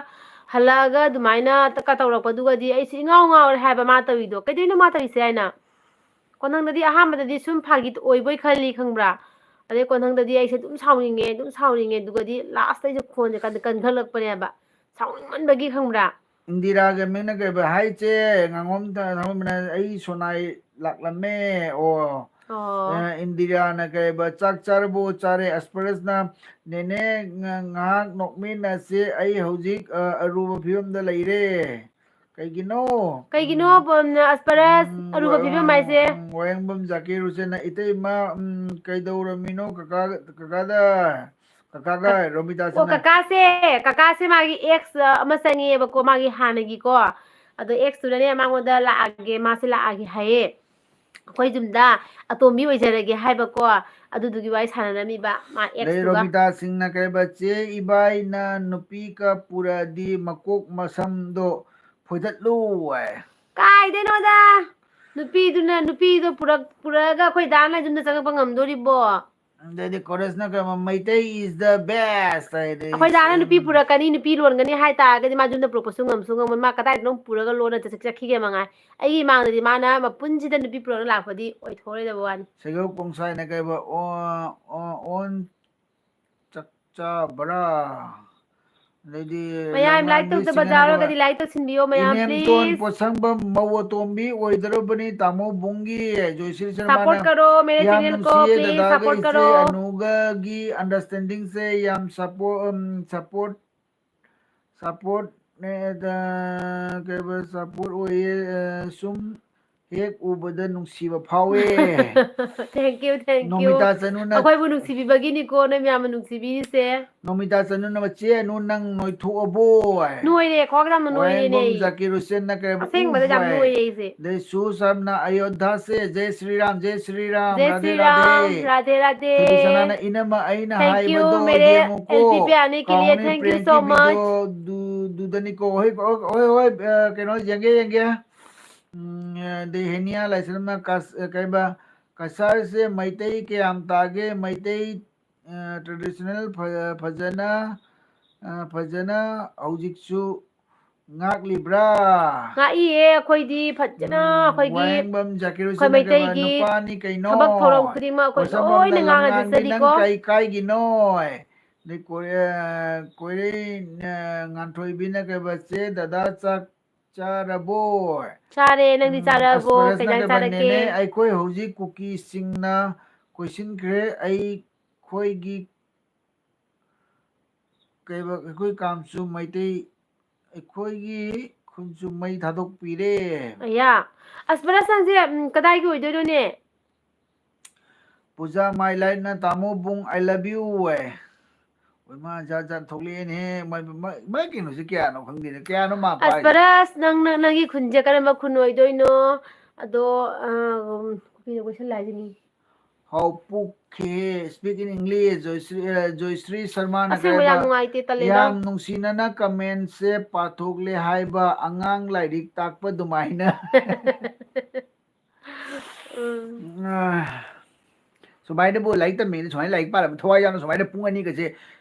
ꯍꯜꯂꯛꯑꯒ ꯑꯗꯨꯃꯥꯏꯅ ꯀ-, ꯇꯧꯔꯛꯄꯗꯨꯒꯗꯤ ꯑꯩꯁꯦ ꯏꯉꯥꯎ ꯉꯥꯎꯔꯦ ꯍꯥꯏꯕ ꯃꯥ ꯇꯧꯔꯤꯗꯣ꯫ ꯀꯩꯗꯧꯅꯣ ꯃꯥ ꯇꯧꯔꯤꯁꯦ ꯍꯥꯏꯅ? ꯀꯣꯟꯊꯪꯗꯗꯤ ꯑꯍꯥꯟꯕꯗꯗꯤ ꯁꯨꯝ ꯐꯥꯒꯤ ꯑꯣꯏꯕꯣꯏ ꯈꯜꯂꯤ ꯈꯪꯕ꯭ꯔꯥ? ꯑꯗꯩ ꯀꯣꯟꯊꯪꯗꯗꯤ ꯑꯩꯁꯦ ꯑꯗꯨꯝ ꯁꯥꯎꯅꯤꯡꯉꯦ, ꯑꯗꯨꯝ ꯁꯥꯎꯅꯤꯡꯉꯦ, ꯑꯗꯨꯒꯗꯤ last ꯑꯩꯁꯦ ꯈꯣꯟꯁꯦ ꯀꯟ-, ꯀꯟꯈꯠꯂꯛꯄꯅꯦꯕ꯫ ꯁꯥꯎꯅꯤꯡꯃꯟꯕꯒꯤ ꯈꯪꯕ꯭ꯔꯥ? ꯏꯟꯗꯤꯔꯥꯒ ꯃꯦꯅ ꯀꯩꯕ ꯍꯥꯏꯁꯦ, ꯉꯥꯉꯣꯝ ꯊ-, ꯊꯥꯡꯃꯩꯕꯟꯅ, "ꯑꯩ ꯁꯣꯅꯥꯏ ꯂꯥꯛꯂꯝꯃꯦ꯫" ꯑꯣ, ꯑꯣ꯫ ꯑ, ꯏꯟꯗꯤꯔꯥꯅ ꯀꯩꯕ, "ꯆꯥꯛ ꯆꯥꯔꯕꯣ?" "ꯆꯥꯔꯦ꯫" ꯑꯁꯄꯔꯁꯅ, "ꯅꯦꯅꯦ, ꯉ-, ꯉꯥꯏꯍꯥꯛ ꯅꯣꯛꯃꯤꯟꯅꯁꯦ, ꯑꯩ ꯍꯧꯖꯤꯛ, ꯑ, ꯑꯔꯨꯕ ꯐꯤꯕꯝꯗ ꯂꯩꯔꯦ꯫" ꯀꯩꯒꯤꯅꯣ? ꯀꯩꯒꯤꯅꯣ, ꯎꯝ, ꯑꯁꯄꯔꯁ, ꯎꯝ, ꯑꯔꯨꯕ ꯋꯥ-, ꯐꯤꯕꯝ ꯍꯥꯏꯁꯦ? ꯎꯝ, ꯋꯥꯍꯦꯡꯕꯝ ꯖꯥꯀꯤꯔ ꯍꯨꯁꯦꯟꯅ, "ꯏꯇꯩꯃ, ꯎꯝ, ꯀꯩꯗꯧꯔꯝꯃꯤꯅꯣ ꯀꯀꯥ, ꯀꯀꯥꯗ?" ꯀꯀꯥꯒ ꯀꯛ-, ꯑꯣ, ꯔꯣꯃꯤꯇꯥꯁꯤꯅ꯫ ꯀꯀꯥꯁꯦ, ꯀꯀꯥꯁꯦ ꯃꯥꯒꯤ ex ꯑꯃ ꯆꯪꯉꯦꯕꯀꯣ, ꯃꯥꯒꯤ ꯍꯥꯟꯅꯒꯤꯀꯣ꯫ ꯑꯗꯣ ex ꯇꯨꯅꯅꯦ ꯃꯉꯣꯟꯗ ꯂꯥꯛꯑꯒꯦ, ꯃꯥꯁꯦ ꯂꯥꯛꯑꯒꯦ ꯍꯥꯏꯌꯦ꯫ ꯑꯩꯈꯣꯏ ꯌꯨꯝꯗ ꯑꯇꯣꯝꯕꯤ ꯑꯣꯏꯖꯔꯒꯦ ꯍꯥꯏꯕꯀꯣ꯫ ꯑꯗꯨꯗꯨꯒꯤ ꯋꯥꯔꯤ ꯁꯥꯟꯅꯔꯝꯃꯤꯕ ꯃꯥ ex ꯑꯗꯩ ꯇꯨꯒ꯫ ꯔꯣꯃꯤꯇꯥ ꯁꯤꯡꯅ ꯀꯩꯕ, "ꯆꯦ ꯏꯕꯥꯏꯅ ꯅꯨꯄꯤꯒ ꯄꯨꯔꯛꯑꯗꯤ ꯃꯀꯣꯛ ꯃꯁꯝꯗꯣ ꯐꯣꯏꯗꯠꯂꯨ" ꯍꯥꯏ꯫ ꯀꯥꯏꯗꯩꯅꯣꯗ? ꯅꯨꯄꯤꯗꯨꯅ, ꯅꯨꯄꯤꯗꯣ ꯄꯨꯔꯛ-, ꯄꯨꯔꯛꯑꯒ ꯑꯩꯈꯣꯏ ꯗꯥꯅ ꯌꯨꯝꯗ ꯆꯪꯉꯛꯄ ꯉꯝꯗꯣꯔꯤꯕꯣ? ꯑꯗꯩꯗꯤ ꯀꯣꯔꯁꯅ ꯀꯩꯕ, "ꯃꯩꯇꯩ is the best" ꯍꯥꯏꯗꯤ꯫ ꯑꯩꯈꯣꯏ ꯗꯥꯅ ꯅꯨꯄꯤ ꯄꯨꯔꯛꯀꯅꯤ, ꯅꯨꯄꯤ ꯂꯣꯟꯒꯅꯤ ꯍꯥꯏ ꯇꯥꯔꯒꯗꯤ ꯃꯥ ꯌꯨꯝꯗ ꯄꯨꯔꯛꯄꯁꯨ ꯉꯝꯁꯨ ꯉꯝꯃꯣꯏ꯫ ꯃꯥ ꯀꯗꯥꯏꯗꯅꯣ ꯄꯨꯔꯒ ꯂꯣꯟꯅ ꯆꯠ-, ꯆꯠꯈꯤꯒꯦ ꯃꯉꯥꯏ꯫ ꯑꯩꯒꯤ ꯏꯃꯥꯡꯗꯗꯤ ꯃꯥꯅ ꯃꯄꯨꯟꯁꯤꯗ ꯅꯨꯄꯤ ꯄꯨꯔꯛꯅ ꯂꯥꯛꯄꯗꯤ ꯑꯣꯏꯊꯣꯛꯑꯣꯏꯗꯕ ꯋꯥꯅꯤ꯫ ꯁꯩꯒꯧ ꯄꯣꯡꯁꯥꯏꯅ ꯀꯩꯕ, "ꯑꯣ, ꯑꯣ, ꯑꯣꯟ ꯆꯥꯛ ꯆꯥꯕ꯭ꯔꯥ?" ꯑꯗꯩꯗꯤ ꯃꯌꯥꯝ like ꯇꯧꯗꯕ ꯂꯝꯉꯥꯟꯕꯤꯁꯤꯡꯅ ꯀꯩꯕ, ꯌꯥꯎꯔꯒꯗꯤ like ꯇꯧꯁꯤꯟꯕꯤꯌꯣ ꯃꯌꯥꯝ, "ꯏꯅꯦꯝꯇꯣꯟ please꯫ ꯄꯣꯠꯁꯪꯕꯝ ꯃꯧ ꯑꯇꯣꯝꯕꯤ ꯑꯣꯏꯗꯧꯔꯕꯅꯤ ꯇꯥꯃꯣ ꯕꯨꯡꯒꯤ", ꯖꯣꯏꯁ꯭ꯔꯤ Support ꯁꯔꯃꯅ, करो मेरे "ꯌꯥꯝ channel को, ꯅꯨꯡꯁꯤꯌꯦ please ꯗꯗꯥꯒ support ꯏꯆꯦ करो꯫ ꯑꯅꯨꯒꯒꯤ understandingꯁꯦ ꯌꯥꯝ support, ꯎꯝ, support, supportꯅꯦ, ꯑꯗ, ꯀꯩꯕ, support ꯑꯣꯏꯌꯦ, ꯑ, ꯁꯨꯝ ꯍꯦꯛ ꯎꯕꯗ ꯅꯨꯡꯁꯤꯕ ꯐꯥꯎꯋꯦ꯫ Thank you, thank you꯫ ꯅꯣꯃꯤꯇꯥ ꯆꯅꯨꯅ, ꯑꯩꯈꯣꯏꯕꯨ ꯅꯨꯡꯁꯤꯕꯤꯕꯒꯤꯅꯤꯀꯣ ꯅꯣꯏ ꯃꯌꯥꯝꯅ ꯅꯨꯡꯁꯤꯕꯤꯔꯤꯁꯦ꯫ ꯅꯣꯃꯤꯇꯥ ꯆꯅꯨꯅ, "ꯃꯆꯦ ꯑꯅꯨ ꯅꯪ ꯅꯣꯏꯊꯣꯛꯑꯕꯣ?" ꯅꯣꯏꯔꯦ, ꯈ꯭ꯋꯥꯡ ꯌꯥꯝꯅ ꯅꯣꯏꯔꯦꯅꯦ ꯋꯥꯍꯦꯡꯕꯝ ꯑꯩ꯫ ꯖꯥꯀꯤꯔ ꯍꯨꯁꯦꯟꯅ ꯀꯩꯕ, ꯑꯁꯦꯡꯕꯗ ꯌꯥꯝ "ꯎꯐ" ꯍꯥꯏ꯫ ꯅꯣꯏꯔꯦ ꯑꯩꯁꯦ꯫ ꯑꯗꯩ ꯁꯨ ꯁꯥꯝꯅ, "ꯑꯌꯣꯙꯥꯁꯦ, ꯖꯦ ꯁ꯭ꯔꯤ ꯔꯥꯝ, ꯖꯦ ꯁ꯭ꯔꯤ ꯔꯥꯝ, ꯖꯦ ꯔꯥꯙꯦ ꯁ꯭ꯔꯤ ꯔꯥꯝ, ꯔꯥꯙꯦ"꯫ ꯔꯥꯙꯦ ꯔꯥꯙꯦ꯫ ꯊꯣꯏꯕꯤꯁꯅꯥꯅ, "ꯏꯅꯝꯃ ꯑꯩꯅ Thank you, ꯍꯥꯏꯕꯗꯣ मेरे ꯌꯦꯡꯉꯨꯀꯣ꯫ LPP आने के लिए ꯀꯥꯎꯅꯤ thank you Prem so ꯇꯤꯚꯤꯗꯣ much꯫ ꯗꯨ-, ꯗꯨꯗꯅꯤꯀꯣ꯫ ꯍꯣꯏ, ꯍꯣꯏ, ꯍꯣꯏ, ꯍꯣꯏ, ꯑ, ꯀꯩꯅꯣ, ꯌꯦꯡꯒꯦ, ꯌꯦꯡꯒꯦ꯫ ꯎꯝ, ꯑꯗꯩ ꯍꯦꯅꯤꯌꯥ ꯂꯥꯏꯁ꯭ꯔꯝꯅ ꯀꯁ-, ꯀꯩꯕ, "ꯀꯁꯥꯔꯁꯦ ꯃꯩꯇꯩ ꯀꯌꯥꯝ ꯇꯥꯒꯦ? ꯃꯩꯇꯩ, ꯑ, traditional ꯐ-, ꯐꯖꯅ, ꯑ, ꯐꯖꯅ ꯍꯧꯖꯤꯛꯁꯨ ꯉꯥꯛꯂꯤꯕ꯭ꯔꯥ?" ꯉꯥꯛꯏꯌꯦ ꯑꯩꯈꯣꯏꯗꯤ ꯐꯖꯅ, ꯎꯝ, ꯑꯩꯈꯣꯏꯒꯤ ꯋꯥꯍꯦꯡꯕꯝ ꯖꯥꯀꯤꯔ ꯑꯩꯈꯣꯏ ꯍꯨꯁꯦꯟꯅ ꯀꯩꯕ, ꯃꯩꯇꯩꯒꯤ "ꯅꯨꯄꯥꯅꯤ ꯀꯩꯅꯣ?" ꯊꯕꯛ ꯊꯧꯔꯝ ꯈꯨꯗꯤꯡꯃꯛ ꯑꯩꯈꯣꯏ ꯀꯣꯁꯝꯕꯝꯅ, ꯂꯣꯏꯅ ꯉꯥꯡꯅ "ꯂꯝꯉꯥꯟꯕꯤ ꯅꯪ ꯆꯠꯆꯔꯤꯀꯣ꯫ ꯀꯩ ꯀꯥꯏꯒꯤꯅꯣ?" ꯑꯗꯩ ꯀꯣꯔꯦ-, ꯀꯣꯏꯔꯩ, ꯑ, ꯉꯥꯟꯊꯣꯏꯕꯤꯅ ꯀꯩꯕ, "ꯆꯦ ꯗꯗꯥ ꯆꯥꯛ ꯆꯥꯔꯕꯣ? ꯆꯥꯔꯦ, ꯅꯪꯗꯤ ꯎꯝ, ꯆꯥꯔꯕꯣ? ꯑꯁꯄꯔꯁꯅ ꯀꯩ ꯏꯟꯖꯥꯡ ꯀꯩꯕ, ꯆꯥꯔꯛꯀꯦ? "ꯅꯦꯅꯦ, ꯑꯩꯈꯣꯏ ꯍꯧꯖꯤꯛ ꯀꯨꯀꯤꯁꯤꯡꯅ ꯀꯣꯏꯁꯤꯟꯈ꯭ꯔꯦ꯫ ꯑꯩꯈꯣꯏꯒꯤ, ꯀꯩꯕ, ꯑꯩꯈꯣꯏ ꯀꯥꯝꯁꯨ ꯃꯩꯇꯩ, ꯑꯩꯈꯣꯏꯒꯤ ꯈꯨꯟꯁꯨ ꯃꯩ ꯊꯥꯗꯣꯛꯄꯤꯔꯦ"꯫ ꯑꯌꯥ, ꯑꯁꯄꯔꯁ, ꯅꯪꯁꯦ, ꯎꯝ, ꯀꯗꯥꯏꯒꯤ ꯑꯣꯏꯗꯣꯏꯅꯣꯅꯦ? ꯄꯨꯖꯥ, "My lifeꯅ ꯇꯥꯃꯣ ꯕꯨꯡ, I love you" ꯍꯥꯏ꯫ ꯍꯣꯏ, ꯃꯥ ꯖꯥꯠ ꯖꯥꯠ ꯊꯣꯛꯂꯛꯑꯦꯅꯦꯍꯦ꯫ ꯃꯥꯏ, ꯃꯥꯏ, ꯃꯥꯏ ꯀꯩꯅꯣꯁꯦ ꯀꯌꯥꯅꯣ ꯈꯪꯗꯦꯅꯦ꯫ ꯀꯌꯥꯅꯣ ꯃꯥ ꯄꯥꯏꯁꯦ? ꯑꯁꯄꯔꯁ, ꯅꯪ, ꯅꯪ, ꯅꯪꯒꯤ ꯈꯨꯟꯁꯦ ꯀꯔꯝꯕ ꯈꯨꯟ ꯑꯣꯏꯗꯣꯏꯅꯣ? ꯑꯗꯣ, ꯑ, ꯎꯝ, ꯀꯨꯀꯤꯅ ꯀꯣꯏꯁꯜꯂꯦ ꯍꯥꯏꯁꯤꯅꯤ꯫ How ꯄꯨꯛꯈꯦ, speak in English, Joyshree, ꯑ, ꯖꯣꯏꯁ꯭ꯔꯤ ꯁꯔꯃꯥꯅ ꯑꯁꯦꯡꯕ ꯌꯥꯝ ꯀꯔꯤꯕ? ꯅꯨꯡꯉꯥꯏꯇꯦ, ꯇꯜꯂꯦꯗ꯫ "ꯌꯥꯝ ꯅꯨꯡꯁꯤꯅꯅ commentꯁꯦ ꯄꯥꯊꯣꯛꯂꯦ ꯍꯥꯏꯕ, ꯑꯉꯥꯡ ꯂꯥꯏꯔꯤꯛ ꯇꯥꯛꯄ ꯑꯗꯨꯃꯥꯏꯅ"꯫ ꯎꯝ꯫ ꯑ, ꯁꯨꯃꯥꯏꯅꯕꯨ ꯂꯥꯏꯔꯤꯛ ꯇꯝꯃꯤꯉꯩꯗ ꯁꯨꯃꯥꯏꯅ ꯂꯥꯏꯔꯤꯛ ꯄꯥꯔꯝꯕ, ꯊꯋꯥꯏ ꯌꯥꯎꯅ ꯁꯨꯃꯥꯏꯅ ꯄꯨꯡ ꯑꯅꯤꯒꯁꯦ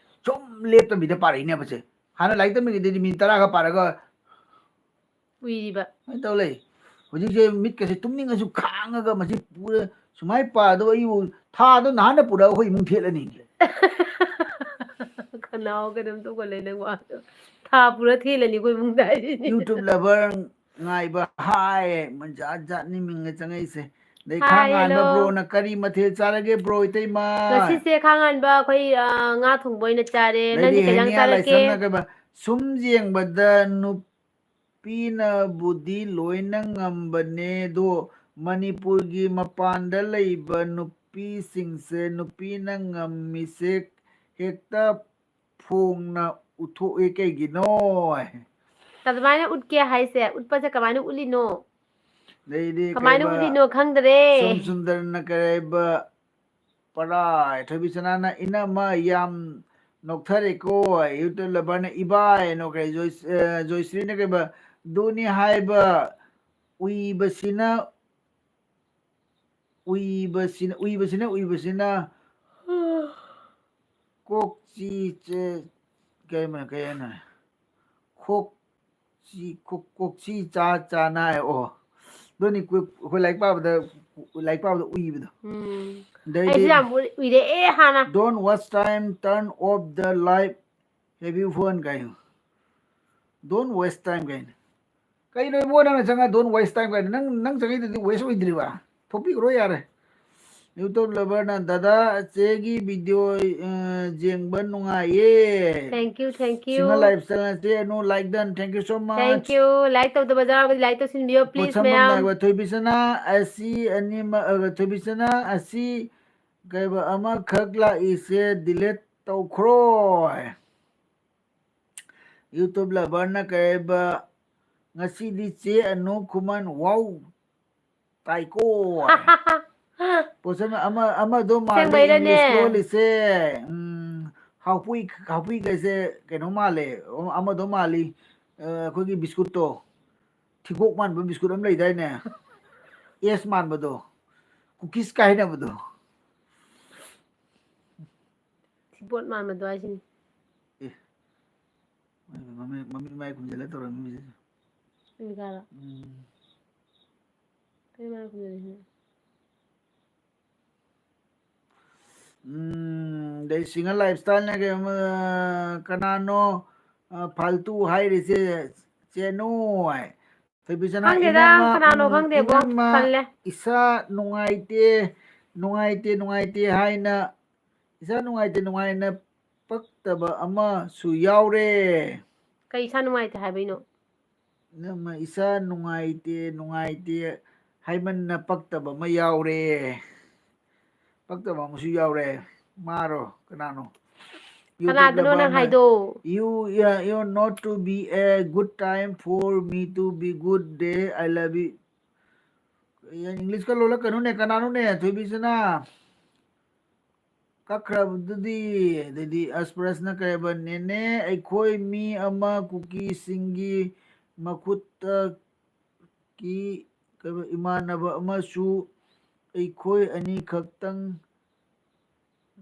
ꯁꯨꯝ ꯂꯦꯞꯇꯕꯤꯗ ꯄꯥꯔꯛꯏꯅꯦꯕꯁꯦ꯫ ꯍꯥꯟꯅ ꯂꯥꯏꯔꯤꯛ ꯇꯝꯃꯤꯉꯩꯗꯗꯤ ꯃꯤꯅꯤꯠ ꯇꯔꯥꯒ ꯄꯥꯔꯒ ꯎꯏꯔꯤꯕ꯫ ꯁꯨꯃꯥꯏꯅ ꯇꯧ ꯂꯩ꯫ ꯍꯧꯖꯤꯛꯁꯦ ꯃꯤꯠꯀꯁꯦ ꯇꯨꯝꯅꯤꯡꯉꯁꯨ ꯈꯥꯡꯉꯒ ꯃꯁꯤ ꯄꯨꯔ ꯁꯨꯃꯥꯏꯅ ꯄꯥꯗꯕ ꯑꯩꯕꯨ ꯊꯥꯗꯣ ꯅꯍꯥꯟꯅ ꯄꯨꯔꯒ ꯑꯩꯈꯣꯏ ꯏꯃꯨꯡ ꯊꯦꯠꯂꯅꯤ꯫ ꯈꯅꯥꯎ ꯀꯩꯅꯣꯝ ꯇꯧꯒꯜꯂꯦ ꯅꯪ ꯋꯥꯗꯣ꯫ ꯊꯥ ꯄꯨꯔ ꯊꯦꯠꯂꯅꯤ ꯑꯩꯈꯣꯏ ꯏꯃꯨꯡꯗ ꯍꯥꯏꯁꯤꯅꯤ꯫ YouTube lover ꯉꯥꯏꯕ ꯍꯥꯏ, ꯃ-, ꯖꯥꯠ ꯖꯥꯠꯅꯤ ꯃꯤꯡꯒ ꯆꯪꯉꯛꯏꯁꯦ꯫ ꯑꯗꯩ ꯍꯥꯏ, ꯈꯥꯡꯉꯥꯟꯕ hello꯫ Broꯅ ꯀꯔꯤ ꯃꯊꯦꯜ ꯆꯥꯔꯒꯦ bro ꯏꯇꯩꯃ? ꯉꯁꯤꯁꯦ ꯈꯥꯡꯉꯥꯟꯕ ꯑꯩꯈꯣꯏ, ꯑ, ꯉꯥ ꯊꯣꯡꯕ ꯑꯣꯏꯅ ꯆꯥꯔꯦ꯫ ꯅꯪꯗꯤ ꯑꯗꯩꯗꯤ ꯀꯩ ꯏꯟꯖꯥꯡ ꯍꯦꯅꯤꯌꯥ ꯆꯥꯔꯛꯀꯦ? ꯂꯥꯏꯁ꯭ꯔꯝꯅ ꯀꯩꯕ? ꯁꯨꯝ ꯌꯦꯡꯕꯗ ꯅꯨꯄꯤꯅꯕꯨꯗꯤ ꯂꯣꯏꯅ ꯉꯝꯕꯅꯦ, ꯑꯗꯣ ꯃꯅꯤꯄꯨꯔꯒꯤ ꯃꯄꯥꯟꯗ ꯂꯩꯕ ꯅꯨꯄꯤꯁꯤꯡꯁꯦ ꯅꯨꯄꯤꯅ ꯉꯝꯃꯤꯁꯦ ꯍꯦꯛꯇ ꯐꯣꯡꯅ ꯎꯠꯊꯣꯛꯏ ꯀꯩꯒꯤꯅꯣ? ꯑꯗꯨꯃꯥꯏꯅ ꯎꯠꯀꯦ ꯍꯥꯏꯁꯦ, ꯎꯠꯄꯁꯦ ꯀꯃꯥꯏꯅ ꯎꯠꯂꯤꯅꯣ? ꯑꯗꯩꯗꯤ ꯀꯃꯥꯏꯅ ꯀꯩꯕ, ꯎꯠꯂꯤꯅꯣ ꯈꯪꯗ꯭ꯔꯦ꯫ ꯁꯣꯝ ꯁꯨꯟꯗꯔꯅ ꯀꯔꯤꯕ, ꯄꯔꯥ, ꯊꯣꯏꯕꯤ ꯁꯅꯥꯅ "ꯏꯅꯝꯃ ꯌꯥꯝ ꯅꯣꯛꯊꯔꯦꯀꯣ", YouTube loverꯅ "ꯏꯕꯥꯏ" ꯅꯣꯛꯈ꯭ꯔꯦ꯫ ꯖꯣꯏ-, ꯑ, ꯖꯣꯏꯁ꯭ꯔꯤꯅ ꯀꯩꯕ, "ꯑꯗꯨꯅꯤ ꯍꯥꯏꯕ, ꯎꯏꯕꯁꯤꯅ, ꯎꯏꯕꯁꯤꯅ, ꯎꯏꯕꯁꯤꯅ, ꯎꯏꯕꯁꯤꯅ"꯫ ꯀꯣꯛꯆꯤ ꯆꯦ-, ꯀꯩ ꯍꯥꯏꯅ, ꯀꯩ ꯍꯥꯏꯅ? ꯀꯣꯛꯆꯤ, ꯀꯣꯛ-, ꯀꯣꯛꯆꯤ ꯆꯥ ꯆꯥꯅ ꯍꯥꯏ꯫ ꯑꯣ, ꯑꯗꯨꯅꯤ ꯀꯨ-, ꯑꯩꯈꯣꯏ ꯂꯥꯏꯔꯤꯛ ꯄꯥꯕꯗ, ꯂꯥꯏꯔꯤꯛ ꯄꯥꯕꯗ ꯎꯏꯕꯗꯣ꯫ ꯎꯝ꯫ ꯑꯗꯩꯗꯤ ꯑꯩꯁꯨ ꯌꯥꯝ ꯎꯏ-, ꯎꯏꯔꯛꯑꯦ ꯍꯥꯟꯅ꯫ "Don't waste time, turn off the light, have you fun" ꯀꯥꯏꯅ꯫ "Don't waste time" ꯀꯥꯏꯅ꯫ ꯀꯩꯅꯣ ꯏꯕꯣ, ꯅꯪꯅ ꯆꯪꯉ don't waste time ꯀꯥꯏꯅ? ꯅꯪ, ꯅꯪ ꯆꯪꯉꯛꯏꯗꯨꯗꯤ waste ꯑꯣꯏꯗ꯭ꯔꯤꯕ? ꯊꯣꯛꯄꯤꯈ꯭ꯔꯣ ꯌꯥꯔꯦ꯫ YouTube lover ꯅ, "ꯗꯗꯥ, ꯆꯦꯒꯤ video, ꯑ, ꯌꯦꯡꯕ ꯅꯨꯡꯉꯥꯏꯌꯦ꯫ Thank you, thank you꯫ Single lifestyle ꯅ ꯆꯦ Anu, like done, thank you so much꯫ Thank you꯫ Like ꯇꯧꯗꯕ ꯌꯥꯎꯔꯒꯗꯤ like ꯇꯧꯁꯤꯟꯕꯤꯌꯣ, please, ꯄꯣꯠꯁꯝꯕꯝ ꯃꯌꯥꯝ꯫ ꯅꯥꯏꯕ ꯊꯣꯏꯕꯤꯁꯅꯥ ꯑꯁꯤ ꯑꯅꯤꯃꯛ, ꯑ, ꯊꯣꯏꯕꯤꯁꯅꯥ ꯑꯁꯤ ꯀꯩꯕ ꯑꯃꯈꯛ ꯂꯥꯛꯏꯁꯦ delete ꯇꯧꯈ꯭ꯔꯣ꯫ YouTube lover ꯅ ꯀꯩꯕ, "ꯉꯁꯤꯗꯤ ꯆꯦ ꯑꯅꯨ ꯈꯨꯃꯟ, wow, ꯇꯥꯏꯀꯣ"꯫ ꯄꯣꯠꯁꯝ ꯑꯃ, ꯑꯃꯗꯣ ꯃꯥꯜꯂꯤ ꯑꯁꯦꯡꯕꯩꯔꯅꯦ? English ꯂꯣꯜꯂꯤꯁꯦ꯫ ꯎꯝ, ꯍꯥꯎꯄꯨꯏ, ꯍꯥꯎꯄꯨꯏ ꯀꯩꯁꯦ ꯀꯩꯅꯣ ꯃꯥꯜꯂꯦ, ꯑꯃꯗꯣ ꯃꯥꯜꯂꯤ꯫ ꯑ, ꯑꯩꯈꯣꯏꯒꯤ ꯕꯤꯁꯀꯨꯠꯇꯣ, ꯊꯤꯒꯣꯛ ꯃꯥꯟꯕ ꯕꯤꯁꯀꯨꯠ ꯑꯃ ꯂꯩꯗꯥꯏꯅꯦ? S ꯃꯥꯟꯕꯗꯣ, cookies ꯀꯥꯏꯅꯕꯗꯣ꯫ ꯊꯤꯕꯣꯠ ꯃꯥꯟꯕꯗꯣ ꯍꯥꯏꯁꯤꯅꯤ꯫ ꯑꯦ, ꯃꯃꯤꯠ, ꯃꯃꯤꯠ ꯃꯥꯏ ꯈꯨꯝꯖꯤꯜꯂ ꯇꯧꯔꯝꯃꯤꯁꯦ꯫ ꯃꯤꯠ ꯀꯥꯔꯣ? ꯎꯝ꯫ ꯀꯩ ꯃꯥꯏ ꯈꯨꯝꯖꯤꯜꯂꯤꯁꯤꯅ? ꯎꯝ, ꯑꯗꯩ single lifestyle ꯅ ꯀꯩ ꯑꯃ, ꯀꯅꯥꯅꯣ, ꯑ, ꯐꯥꯜꯇꯨ ꯍꯥꯏꯔꯤꯁꯦ? ꯆꯦꯅꯨ ꯍꯥꯏ꯫ ꯊꯣꯏꯕꯤꯁꯅꯥ, ꯈꯪꯗꯦꯗ, ꯏꯅꯝꯃ, ꯀꯅꯥꯅꯣ ꯎꯝ, ꯈꯪꯗꯦꯕꯣ, ꯏꯅꯝꯃ, ꯇꯜꯂꯦ꯫ ꯏꯁꯥ ꯅꯨꯡꯉꯥꯏꯇꯦ, ꯅꯨꯡꯉꯥꯏꯇꯦ, ꯅꯨꯡꯉꯥꯏꯇꯦ ꯍꯥꯏꯅ, ꯏꯁꯥ ꯅꯨꯡꯉꯥꯏꯇꯦ, ꯅꯨꯡꯉꯥꯏꯅ ꯄꯛꯇꯕ ꯑꯃꯁꯨ ꯌꯥꯎꯔꯦ꯫ ꯀꯩ ꯏꯁꯥ ꯅꯨꯡꯉꯥꯏꯇꯦ ꯍꯥꯏꯕꯩꯅꯣ? ꯏꯅꯝꯃ, ꯏꯁꯥ ꯅꯨꯡꯉꯥꯏꯇꯦ, ꯅꯨꯡꯉꯥꯏꯇꯦ ꯍꯥꯏꯃꯟꯅ ꯄꯛꯇꯕ ꯑꯃ ꯌꯥꯎꯔꯦ꯫ ꯄꯛꯇꯕ ꯑꯃꯁꯨ ꯌꯥꯎꯔꯦ꯫ ꯃꯥꯔꯣ? ꯀꯅꯥꯅꯣ? YouTube ꯀꯅꯥꯗꯅꯣ ꯅꯪ lover ꯅ, ꯍꯥꯏꯗꯣ? "You, yeah, you not to be a good time for me to be good day. I love you." English ꯀ ꯂꯣꯜꯂꯛꯀꯅꯨꯅꯦ, ꯀꯅꯥꯅꯣꯅꯦ, ꯊꯣꯏꯕꯤꯁꯅꯥ? ꯀꯛꯈ꯭ꯔꯕꯗꯨꯗꯤ꯫ ꯑꯗꯩꯗꯤ ꯑꯁꯄꯔꯁꯅ ꯀꯩ ꯍꯥꯏꯕ? "ꯅꯦꯅꯦ, ꯑꯩꯈꯣꯏ ꯃꯤ ꯑꯃ ꯀꯨꯀꯤꯁꯤꯡꯒꯤ ꯃꯈꯨꯠꯇ ꯀꯤ ꯀꯩꯕ, ꯏꯃꯥꯟꯅꯕ ꯑꯃꯁꯨ ꯑꯩꯈꯣꯏ ꯑꯅꯤꯈꯛꯇꯪ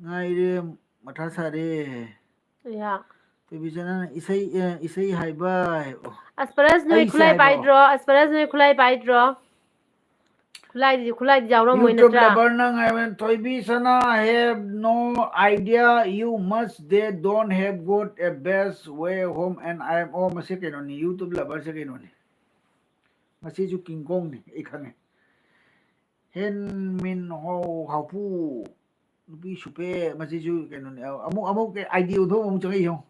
ꯉꯥꯏꯔꯦ, ꯃꯊꯥ ꯁꯥꯔꯦ"꯫ ꯑꯌꯥ꯫ ꯊꯣꯏꯕꯤꯁꯅꯥꯅ ꯏꯁꯩ, ꯑꯦ, ꯏꯁꯩ ꯍꯥꯏꯕ ꯍꯥꯏ-, ꯑꯣ꯫ ꯑꯁꯄꯔꯁ ꯅꯣꯏ ꯑꯩꯁꯦ ꯈꯨꯠꯂꯥꯏ ꯍꯥꯏꯕ꯭ꯔꯣ? ꯄꯥꯏꯗ꯭ꯔꯣ? ꯑꯁꯄꯔꯁ ꯅꯣꯏ ꯈꯨꯠꯂꯥꯏ ꯄꯥꯏꯗ꯭ꯔꯣ? ꯈꯨꯠꯂꯥꯏꯗꯤ, ꯈꯨꯠꯂꯥꯏꯗꯤ ꯌꯥꯎꯔꯝꯃꯣꯏ YouTube ꯅꯠꯇ꯭ꯔꯥ? Lover ꯅ ꯉꯥꯏꯕ, "ꯊꯣꯏꯕꯤꯁꯅꯥ have no idea, you must they don't have got a best way home and I am," ꯑꯣ, ꯃꯁꯤ ꯀꯩꯅꯣꯅꯤ, YouTube lover ꯁꯦ ꯀꯩꯅꯣꯅꯤ꯫ ꯃꯁꯤꯁꯨ ꯀꯤꯡꯀꯣꯡꯅꯤ, ꯑꯩ ꯈꯪꯉꯦ꯫ ꯍꯦꯟꯃꯤꯟ ꯍꯥꯎ ꯍꯥꯎꯄꯨ, ꯅꯨꯄꯤ ꯁꯨꯄꯦ, ꯃꯁꯤꯁꯨ ꯀꯩꯅꯣꯅꯦ꯫ ꯑꯃꯨꯛ ꯑꯃꯨꯛ ꯑꯥꯏ ꯗꯤ ꯑꯣꯟꯊꯣꯛ ꯑꯃꯨꯛ ꯆꯪꯉꯛꯏ ꯌꯦꯡꯉꯣ꯫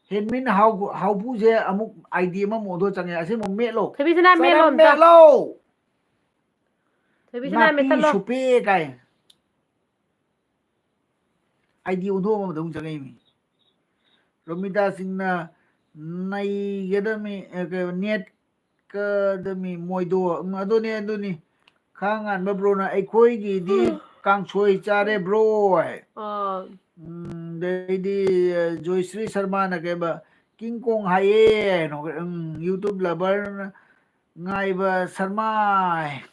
ꯍꯦꯟꯃꯤꯟ ꯍꯥꯎ ꯍꯥꯎꯄꯨꯁꯦ ꯑꯃꯨꯛ ꯑꯥꯏ ꯗꯤ ꯑꯃꯃꯨꯛ ꯑꯣꯟꯊꯣꯛ ꯆꯪꯉꯦ꯫ ꯑꯁꯤ ꯑꯃꯨꯛ ꯃꯦꯠꯂꯣ꯫ ꯊꯣꯏꯕꯤꯁꯅꯥ ꯆꯅꯝ ꯃꯦꯠꯂꯣ ꯑꯝꯇ꯫ ꯃꯦꯠꯂꯣ꯫ ꯊꯣꯏꯕꯤꯁꯅꯥ ꯅꯥꯄꯤ ꯃꯦꯠꯊꯠꯂꯣ꯫ ꯁꯨꯄꯦ ꯀꯥꯏ꯫ ꯑꯥꯏ ꯗꯤ ꯑꯣꯟꯊꯣꯛ ꯑꯃꯗ ꯑꯃꯨꯛ ꯆꯪꯉꯛꯏꯃꯤ꯫ ꯔꯣꯃꯤꯇꯥ ꯁꯤꯡꯅ ꯅꯩꯒꯗꯕꯅꯤ, ꯑꯦ, ꯀꯩ, ꯅꯦꯠꯀꯗꯕꯅꯤ ꯃꯣꯏꯗꯣ꯫ ꯎꯝ, ꯑꯗꯨꯅꯤ, ꯑꯗꯨꯅꯤ꯫ ꯈꯥ ꯉꯥꯟꯕ ꯕ꯭ꯔꯣꯅ "ꯑꯩꯈꯣꯏꯒꯤꯗꯤ ꯀꯥꯡꯁꯣꯏ ꯆꯥꯔꯦ ꯕ꯭ꯔꯣ" ꯍꯥꯏ꯫ ꯑꯥ꯫ ꯎꯝ, ꯑꯗꯩꯗꯤ, ꯑ, ꯖꯣꯏꯁ꯭ꯔꯤ ꯁꯔꯃꯥꯅ ꯀꯩꯕ, "ꯀꯤꯡ ꯀꯣꯡ ꯍꯥꯏꯌꯦ" ꯍꯥꯏꯅ, ꯎꯝ, YouTube lover ꯉꯥꯏꯕ ꯁꯔꯃꯥ ꯍꯥꯏ꯫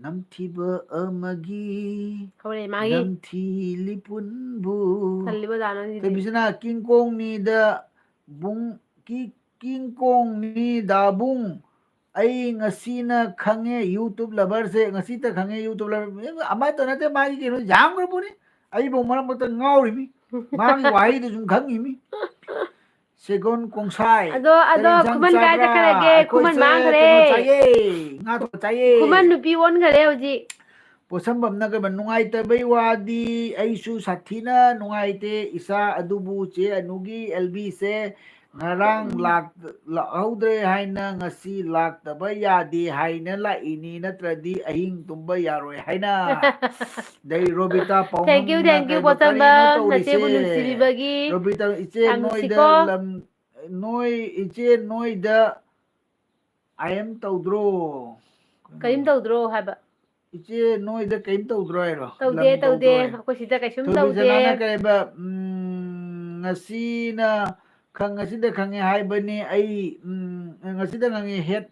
"ꯅꯝꯊꯤꯕ ꯑꯃꯒꯤ ꯍꯧꯔꯦ ꯃꯥꯒꯤ꯫ ꯅꯝꯊꯤ ꯂꯤꯄꯨꯟꯕꯨ"꯫ ꯇꯜꯂꯤꯕ ꯑꯣꯖꯥꯅ ꯁꯤꯗꯤ꯫ ꯊꯣꯏꯕꯤꯁꯅꯥ, ꯀꯤꯡ ꯀꯣꯡꯅꯤꯗ ꯕꯨꯡ, ꯀꯤ-, ꯀꯤꯡ ꯀꯣꯡꯅꯤ ꯗꯥꯕꯨꯡ꯫ ꯑꯩ ꯉꯁꯤꯅ ꯈꯪꯉꯦ YouTube loverꯁꯦ, ꯉꯁꯤꯇ ꯈꯪꯉꯦ YouTube lover꯫ ꯑꯃꯠꯇ ꯅꯠꯇꯦ, ꯃꯥꯒꯤ ꯀꯩꯅꯣ ꯌꯥꯝꯈ꯭ꯔ ꯄꯣꯠꯅꯤ꯫ ꯑꯩꯕꯨ ꯃꯔꯛ ꯃꯔꯛꯇ ꯉꯥꯎꯔꯤꯃꯤ꯫ ꯃꯥꯒꯤ ꯋꯥꯍꯩꯗꯨ ꯁꯨꯝ ꯈꯪꯉꯤꯃꯤ꯫ ꯁꯦꯒꯣꯟ ꯀꯣꯡꯁꯥꯏ, ꯑꯗꯣ, ꯀꯔꯤ ꯑꯗꯣ, ꯏꯟꯁꯥꯡ ꯈꯨꯃꯟ ꯀꯥꯏ ꯆꯥꯕ꯭ꯔꯥ? ꯆꯠꯈ꯭ꯔꯒꯦ? ꯈꯨꯃꯟ ꯑꯩꯈꯣꯏꯁꯦ ꯃꯥꯡꯈ꯭ꯔꯦ꯫ ꯀꯩꯅꯣ ꯆꯥꯏꯌꯦ, ꯉꯥ ꯊꯣꯡꯕ ꯆꯥꯏꯌꯦ꯫ ꯈꯨꯃꯟ ꯅꯨꯄꯤ ꯑꯣꯟꯈ꯭ꯔꯦ ꯍꯧꯖꯤꯛ꯫ ꯄꯣꯠꯁꯝꯕꯝꯅ ꯀꯩꯕ, "ꯅꯨꯡꯉꯥꯏꯇꯕꯩ ꯋꯥꯗꯤ ꯑꯩꯁꯨ ꯁꯥꯊꯤꯅ ꯅꯨꯡꯉꯥꯏꯇꯦ ꯏꯁꯥ, ꯑꯗꯨꯕꯨ ꯆꯦ ꯑꯅꯨꯒꯤ ꯑꯦꯜ ꯕꯤꯁꯦ ꯉꯔꯥꯡ ꯂꯥꯛ-, ꯂꯥꯛꯍꯧꯗ꯭ꯔꯦ ꯍꯥꯏꯅ ꯉꯁꯤ ꯂꯥꯛꯇꯕ ꯌꯥꯗꯦ ꯍꯥꯏꯅ ꯂꯥꯛꯏꯅꯤ, ꯅꯠꯇ꯭ꯔꯗꯤ ꯑꯍꯤꯡ ꯇꯨꯝꯕ ꯌꯥꯔꯣꯏ" ꯍꯥꯏꯅ꯫ ꯑꯗꯩ ꯔꯣꯕꯤꯇꯥ ꯄꯥꯎꯅꯝꯅ ꯀꯩꯕ, ꯀꯔꯤꯅꯣ ꯇꯧꯔꯤꯁꯦ? ꯅꯆꯦꯕꯨ ꯅꯨꯡꯁꯤꯕꯤꯕꯒꯤ ꯔꯣꯕꯤꯇꯥ, ꯏꯆꯦ ꯌꯥꯝ ꯅꯣꯏꯗ ꯅꯨꯡꯁꯤꯀꯣ꯫ ꯂꯝ, ꯅꯣꯏ, ꯏꯆꯦ ꯅꯣꯏꯗ ꯑꯥꯏ ꯑꯦꯝ ꯇꯧꯗ꯭ꯔꯣ? ꯀꯔꯤꯝ ꯇꯧꯗ꯭ꯔꯣ ꯍꯥꯏꯕ꯫ ꯏꯆꯦ ꯅꯣꯏꯗ ꯀꯔꯤꯝ ꯇꯧꯗ꯭ꯔꯣ ꯍꯥꯏꯔꯣ? ꯇꯧꯗꯦ, ꯂꯝ ꯇꯧꯗꯦ꯫ ꯇꯧꯗ꯭ꯔꯣ ꯍꯥꯏꯔꯣ? ꯑꯩꯈꯣꯏ ꯁꯤꯗ ꯀꯩꯁꯨꯝ ꯇꯧꯗꯦ꯫ ꯊꯣꯏꯕꯤꯁꯅꯥꯅ ꯀꯩ ꯍꯥꯏꯕ? ꯎꯝ, ꯉꯁꯤꯅ ꯈꯪ-, ꯉꯁꯤꯗ ꯈꯪꯉꯦ ꯍꯥꯏꯕꯅꯤ ꯑꯩ, ꯎꯝ, ꯉꯁꯤꯗ ꯈꯪꯉꯦ ꯍꯦꯠ,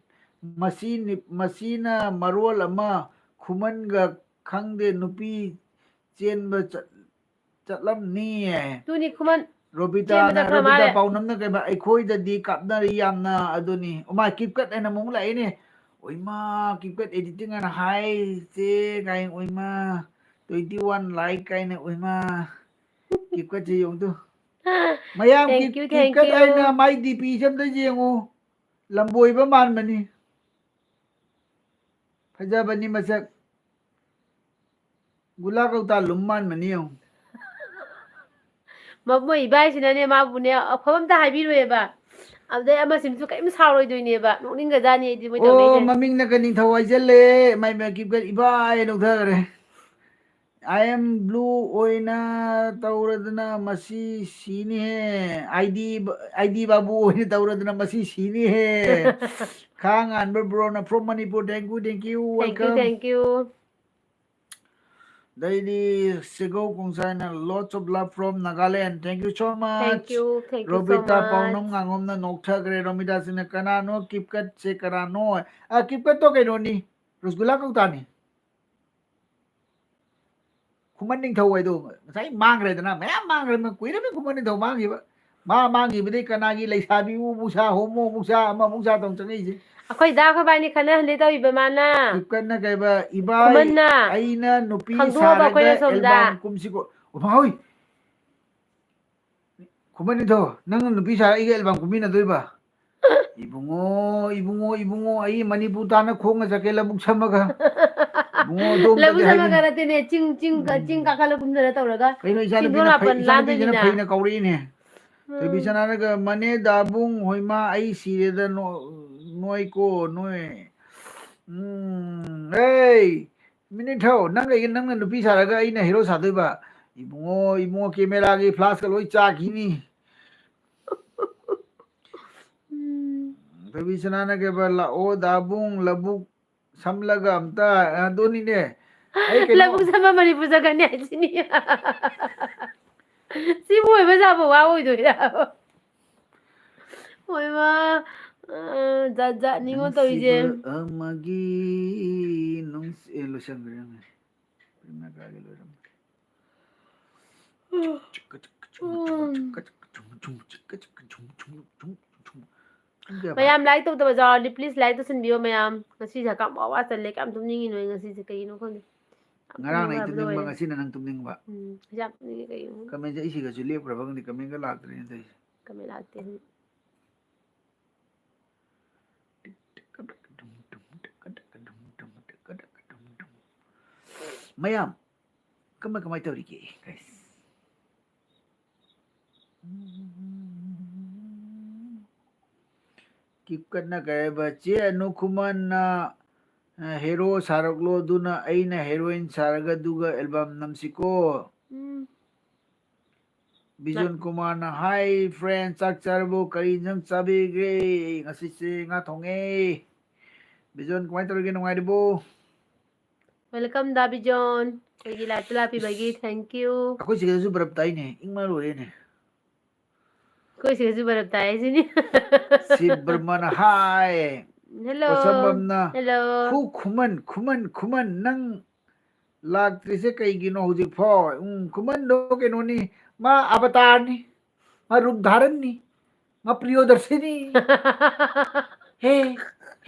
ꯃꯁꯤ ꯅꯤ-, ꯃꯁꯤꯅ ꯃꯔꯣꯜ ꯑꯃ ꯈꯨꯃꯟꯒ ꯈꯪꯗꯦ ꯅꯨꯄꯤ ꯆꯦꯟꯕ ꯆꯠ-, ꯆꯠꯂꯝꯅꯤꯌꯦ꯫ ꯑꯗꯨꯅꯤ ꯈꯨꯃꯟ ꯔꯣꯕꯤꯇꯥꯅ, ꯆꯦꯟꯕ ꯆꯠꯈ꯭ꯔ ꯔꯣꯕꯤꯇꯥ ꯃꯥꯜꯂꯦ꯫ ꯄꯥꯎꯅꯝꯅ ꯀꯩꯕ, "ꯑꯩꯈꯣꯏꯗꯗꯤ ꯀꯥꯞꯅꯔꯤ ꯌꯥꯝꯅ" ꯑꯗꯨꯅꯤ꯫ ꯑꯣ ꯃꯥ ꯀꯤꯞ ꯀꯠ ꯍꯥꯏꯅ ꯑꯃꯨꯛ ꯂꯥꯛꯏꯅꯦ꯫ ꯑꯣꯏꯃꯥ, ꯀꯤꯞ ꯀꯠ editing ꯍꯥꯏꯅ ꯍꯥꯏꯁꯦ ꯀꯥꯏꯅ, ꯑꯣꯏꯃꯥ, twenty one like ꯀꯥꯏꯅ, ꯑꯣꯏꯃꯥ, ꯀꯤꯞ ꯀꯠꯁꯦ ꯌꯦꯡꯉꯨ ꯇꯨ꯫ ꯃꯌꯥꯝ ꯀꯤꯞ ꯀꯠ ꯍꯥꯏꯅ ꯃꯥꯏ ꯗꯤ ꯄꯤꯁꯦ ꯑꯝꯇ ꯌꯦꯡꯉꯨ꯫ ꯂꯝꯕꯣꯏꯕ ꯃꯥꯟꯕꯅꯤ꯫ ꯐꯖꯕꯅꯤ ꯃꯁꯛ꯫ ꯒꯨꯂꯥ ꯀꯧꯇꯥ ꯂꯨꯝ ꯃꯥꯟꯕꯅꯤ ꯌꯦꯡꯉꯨ꯫ ꯃ-, ꯃꯣꯏ ꯏꯕꯥꯏꯁꯤꯅꯅꯦ, ꯃꯥꯕꯨꯅꯦ, ꯑꯐꯕ ꯑꯝꯇ ꯍꯥꯏꯕꯤꯔꯣꯏꯕ꯫ ꯑꯗꯩ ꯑꯃꯁꯤꯅꯁꯨ ꯀꯔꯤꯝ ꯁꯥꯎꯔꯣꯏꯗꯣꯏꯅꯦꯕ꯫ ꯅꯣꯛꯅꯤꯡꯒ꯭ꯔꯖꯥꯠꯅꯤ ꯑꯩꯗꯤ ꯃꯣꯏ ꯑꯣ, ꯇꯧꯅꯩꯁꯦ꯫ ꯃꯃꯤꯡꯅ ꯀꯅꯤꯡꯊꯧ ꯍꯥꯏꯖꯜꯂꯦ꯫ ꯃꯥꯏ ꯃꯥꯏ ꯀꯤꯞ ꯀꯠ ꯏꯕꯥꯏ ꯂꯧꯊꯈ꯭ꯔꯦ꯫ I am blue ꯑꯣꯏꯅ ꯇꯧꯔꯗꯅ ꯃꯁꯤ ꯁꯤꯅꯤꯍꯦ꯫ ꯑꯥꯏ ꯗꯤ ꯕ-, ꯑꯥꯏ ꯗꯤ ꯕꯥꯕꯨ ꯑꯣꯏꯅ ꯇꯧꯔꯗꯅ ꯃꯁꯤ ꯁꯤꯅꯤꯍꯦ꯫ ꯈꯥ ꯉꯥꯟꯕ ꯕ꯭ꯔꯣꯅ from Manipur, thank you, thank you, thank you, welcome꯫ Thank you. ꯑꯗꯩꯗꯤ ꯁꯤꯒꯧ ꯀꯣꯡꯁꯥꯏꯅ lots of love from Nagaland, thank you so much꯫ Thank you, thank you so much꯫ Robita ꯄꯥꯎꯅꯝ ꯉꯥꯉꯣꯝꯅ ꯅꯣꯛꯊꯈ꯭ꯔꯦ꯫ ꯔꯣꯃꯤꯇꯥꯁꯤꯅ ꯀꯅꯥꯅꯣ ꯀꯤꯞ ꯀꯠꯁꯦ ꯀꯅꯥꯅꯣ? ꯑ, ꯀꯤꯞ ꯀꯠꯇꯣ ꯀꯩꯅꯣꯅꯤ, ꯔꯁꯒꯨꯂꯥ ꯀꯧꯇꯥꯅꯤ꯫ ꯈꯨꯃꯟ ꯅꯤꯡꯊꯧ ꯍꯥꯏꯗꯣ ꯉꯁꯥꯏ ꯃꯥꯡꯈ꯭ꯔꯦꯗꯅ, ꯃꯌꯥꯝ ꯃꯥꯡꯈ꯭ꯔꯦ, ꯀꯨꯏꯔꯕꯅꯤ ꯈꯨꯃꯟ ꯅꯤꯡꯊꯧ ꯃꯥꯡꯈꯤꯕ꯫ ꯃꯥ ꯃꯥꯡꯈꯤꯕꯗꯩ ꯀꯅꯥꯒꯤ ꯂꯩꯁꯥꯕꯤꯕꯨ ꯑꯃꯨꯛ ꯁꯥ, ꯍꯣꯃꯣ ꯑꯃꯨꯛ ꯁꯥ, ꯑꯃ ꯑꯃꯨꯛ ꯁꯥ ꯇꯧ ꯆꯪꯉꯛꯏꯁꯦ꯫ ꯑꯩꯈꯣꯏ ꯗꯥ ꯑꯩꯈꯣꯏꯕꯥꯅꯤ ꯈꯠꯅꯍꯟꯗꯦ ꯇꯧꯔꯤꯕ ꯃꯥꯅ꯫ ꯀꯤꯞ ꯀꯠꯅ ꯀꯩꯕ, ꯏꯕꯥꯏ, ꯈꯨꯃꯟꯅ ꯑꯩꯅ ꯅꯨꯄꯤ ꯈꯪꯗꯣꯛꯑꯕ ꯁꯥꯔꯒ ꯑꯩꯈꯣꯏꯅ ꯁꯣꯝꯗ꯫ ꯑꯦꯜꯕꯝ ꯀꯨꯝꯁꯤꯀꯣ꯫ ꯎꯃꯥꯍꯣꯏ! ꯈꯨꯃꯟ ꯅꯤꯡꯊꯧ, ꯅꯪꯅ ꯅꯨꯄꯤ ꯁꯥꯔ ꯑꯩꯒ ꯑꯦꯜꯕꯝ ꯀꯨꯝꯃꯤꯟꯅꯗꯣꯏꯕ? ꯏꯕꯨꯡꯉꯣ, ꯏꯕꯨꯡꯉꯣ, ꯏꯕꯨꯡꯉꯣ, ꯑꯩ ꯃꯅꯤꯄꯨꯔ ꯇꯥꯟꯅ ꯈꯣꯡꯅ ꯆꯠꯀꯦ ꯂꯧꯕꯨꯛ ꯁꯝꯃꯒ꯫ ꯏꯕꯨꯡꯉꯣ, ꯑꯗꯨ ꯑꯝꯇꯗꯤ ꯂꯧꯕꯨꯛ ꯁꯝꯃꯒ ꯍꯥꯏꯒꯅꯨ꯫ ꯅꯠꯇꯦꯅꯦ, ꯆꯤꯡ, ꯆꯤꯡ, ꯎꯝ꯫ ꯆꯤꯡ ꯀꯥꯈꯠꯂ ꯀꯨꯝꯊꯔ ꯇꯧꯔꯒ ꯀꯩꯅꯣ, ꯏꯆꯥ ꯆꯤꯡꯗꯣꯟ ꯅꯨꯄꯤꯅ ꯐꯩ, ꯃꯥꯄꯟ ꯏꯆꯥ ꯅꯨꯄꯤꯁꯤꯅ ꯂꯥꯟꯗꯣꯏꯅꯤꯅ꯫ ꯐꯩꯅ ꯀꯧꯔꯛꯏꯅꯦ꯫ ꯎꯝ꯫ ꯊꯣꯏꯕꯤ ꯁꯅꯥꯅꯒ, "ꯃꯅꯦ ꯗꯥꯕꯨꯡ, ꯍꯣꯏꯃꯥ, ꯑꯩ ꯁꯤꯔꯦꯗ, ꯅꯣ-, ꯅꯣꯏꯀꯣ, ꯅꯣꯏ꯫ ꯎꯝ, ꯑꯦ, ꯃꯤꯅꯤꯠ ꯊꯧ, ꯅꯪ ꯀꯩꯒꯤ ꯅꯪꯅ ꯅꯨꯄꯤ ꯁꯥꯔꯒ ꯑꯩꯅ ꯍꯦꯔꯣ ꯁꯥꯗꯣꯏꯕ? ꯏꯕꯨꯡꯉꯣ, ꯏꯕꯨꯡꯉꯣ, ꯀꯦꯃꯦꯔꯥꯒꯤ ꯐ꯭ꯂꯥꯁꯀ ꯂꯣꯏ ꯆꯥꯈꯤꯅꯤ꯫" ꯎꯝ꯫ ꯊꯣꯏꯕꯤ ꯁꯅꯥꯅꯒ, "ꯂꯥꯛꯑꯣ, ꯗꯥꯕꯨꯡ, ꯂꯧꯕꯨꯛ ꯁꯝꯂꯒ ꯑꯝꯇ", ꯑꯗꯨꯅꯤꯅꯦ꯫ ꯑꯩ ꯀꯩꯅꯣ ꯂꯧꯕꯨꯛ ꯁꯝꯕ ꯃꯅꯤꯄꯨꯔ ꯖꯒꯠꯅꯦ ꯍꯥꯏꯁꯤꯅꯤ꯫ ꯁꯤꯕꯨ ꯑꯣꯏꯕ ꯖꯥꯠꯕꯨ ꯋꯥ ꯑꯣꯏꯗꯣꯏꯔꯕ? ꯍꯣꯏꯃ, ꯑ, ꯖꯥꯠ ꯖꯥꯠꯅꯤꯉꯣ ꯇꯧꯔꯤꯁꯦ꯫ ꯅꯨꯡꯁꯤꯕ ꯑꯃꯒꯤ ꯅꯨꯡꯁꯤ-, ꯑꯦ, ꯂꯣꯏꯁꯟꯈ꯭ꯔꯦ꯫ ꯄ꯭ꯔꯦꯝꯅꯒꯥꯒꯤ ꯂꯣꯏꯔꯝꯃꯦ꯫ ꯎꯝ꯫ ꯄꯨꯡ ꯀꯌꯥ ꯃꯌꯥꯝ ꯐꯥꯔꯦ? Like ꯇꯧꯗꯕ ꯌꯥꯎꯔꯗꯤ please like ꯇꯧꯁꯟꯕꯤꯌꯣ ꯃꯌꯥꯝ꯫ ꯉꯁꯤꯁꯦ ꯍꯛꯀꯥꯝ ꯋꯥ ꯋꯥ ꯆꯜꯂꯦ, ꯀꯌꯥꯝ ꯇꯨꯝꯅꯤꯡꯉꯤꯅꯣ ꯑꯩ ꯉꯁꯤꯁꯦ, ꯀꯩꯒꯤꯅꯣ ꯈꯪꯗꯦ꯫ ꯉꯔꯥꯡꯅ ꯑꯩ ꯇꯨꯝꯅꯤꯡꯕ, ꯉꯁꯤꯅ ꯅꯪ ꯇꯨꯝꯅꯤꯡꯕ꯫ ꯎꯝ, ꯌꯥꯝ ꯇꯨꯝꯅꯤꯡꯉꯦ ꯀꯩꯒꯤꯅꯣ ꯈꯪꯗꯦ꯫ Comment ꯁꯦ ꯑꯩ ꯁꯤꯒꯁꯨ ꯂꯦꯞꯈ꯭ꯔꯕ ꯈꯪꯗꯦ, comment ꯒ ꯂꯥꯛꯇ꯭ꯔꯦꯅꯦ ꯇꯧꯔꯤꯁꯦ꯫ Comment ꯂꯥꯛꯇꯦ꯫ ꯃꯌꯥꯝ, ꯀꯃꯥꯏ, ꯀꯃꯥꯏ ꯇꯧꯔꯤꯒꯦ, guys? ꯀꯤꯞꯀꯠꯅ ꯀꯩ ꯍꯥꯏꯕ? ꯆꯦ ꯑꯅꯨ ꯈꯨꯃꯟꯅ, ꯑ, hero ꯁꯥꯔꯛꯂꯣ, ꯑꯗꯨꯅ ꯑꯩꯅ heroine ꯁꯥꯔꯒ ꯑꯗꯨꯒ album ꯅꯝꯁꯤꯀꯣ꯫ ꯎꯝ꯫ ꯕꯤꯖꯣꯟ ꯀꯨꯃꯥꯔꯅ, "Hi friend, ꯆꯥꯛ ꯆꯥꯔꯕꯣ? ꯀꯔꯤ ꯏꯟꯖꯥꯡ ꯆꯥꯕꯤꯒꯦ?" "ꯉꯁꯤꯁꯦ ꯉꯥ ꯊꯣꯡꯉꯦ꯫" ꯕꯤꯖꯣꯟ, ꯀꯃꯥꯏ ꯇꯧꯔꯤꯒꯦ? ꯅꯨꯡꯉꯥꯏꯔꯤꯕꯣ? Welcome ꯗꯥ ꯕꯤꯖꯣꯟ꯫ ꯑꯩꯈꯣꯏꯒꯤ live ꯇ ꯂꯥꯛꯄꯤꯕꯒꯤ thank you꯫ ꯑꯩꯈꯣꯏ ꯁꯤꯗꯁꯨ ꯕꯔꯞ ꯇꯥꯏꯅꯦ꯫ ꯏꯪꯃ ꯂꯣꯏꯔꯦꯅꯦ꯫ ꯑꯩꯈꯣꯏ ꯁꯤꯗꯁꯨ ꯕꯔꯞ ꯇꯥꯏ ꯍꯥꯏꯁꯤꯅꯤ꯫ ꯁꯤꯕ ꯕꯔꯃꯅ, "Hi꯫" Hello꯫ ꯄꯣꯠꯁꯝꯕꯝꯅ, "Hello꯫ ꯈꯨ ꯈꯨꯃꯟ, ꯈꯨꯃꯟ, ꯈꯨꯃꯟ, ꯅꯪ ꯂꯥꯛꯇ꯭ꯔꯤꯁꯦ ꯀꯩꯒꯤꯅꯣ ꯍꯧꯖꯤꯛꯐꯥꯎ?" ꯎꯝ, ꯈꯨꯃꯟꯗꯣ ꯀꯩꯅꯣꯅꯤ, ꯃꯥ ꯑꯕꯇꯥꯔꯅꯤ, ꯃꯥ ꯔꯨꯞ ꯙꯥꯔꯟꯅꯤ, ꯃꯥ ꯄ꯭ꯔꯤꯌꯣꯗꯔꯁꯤꯅꯤ꯫ "हे,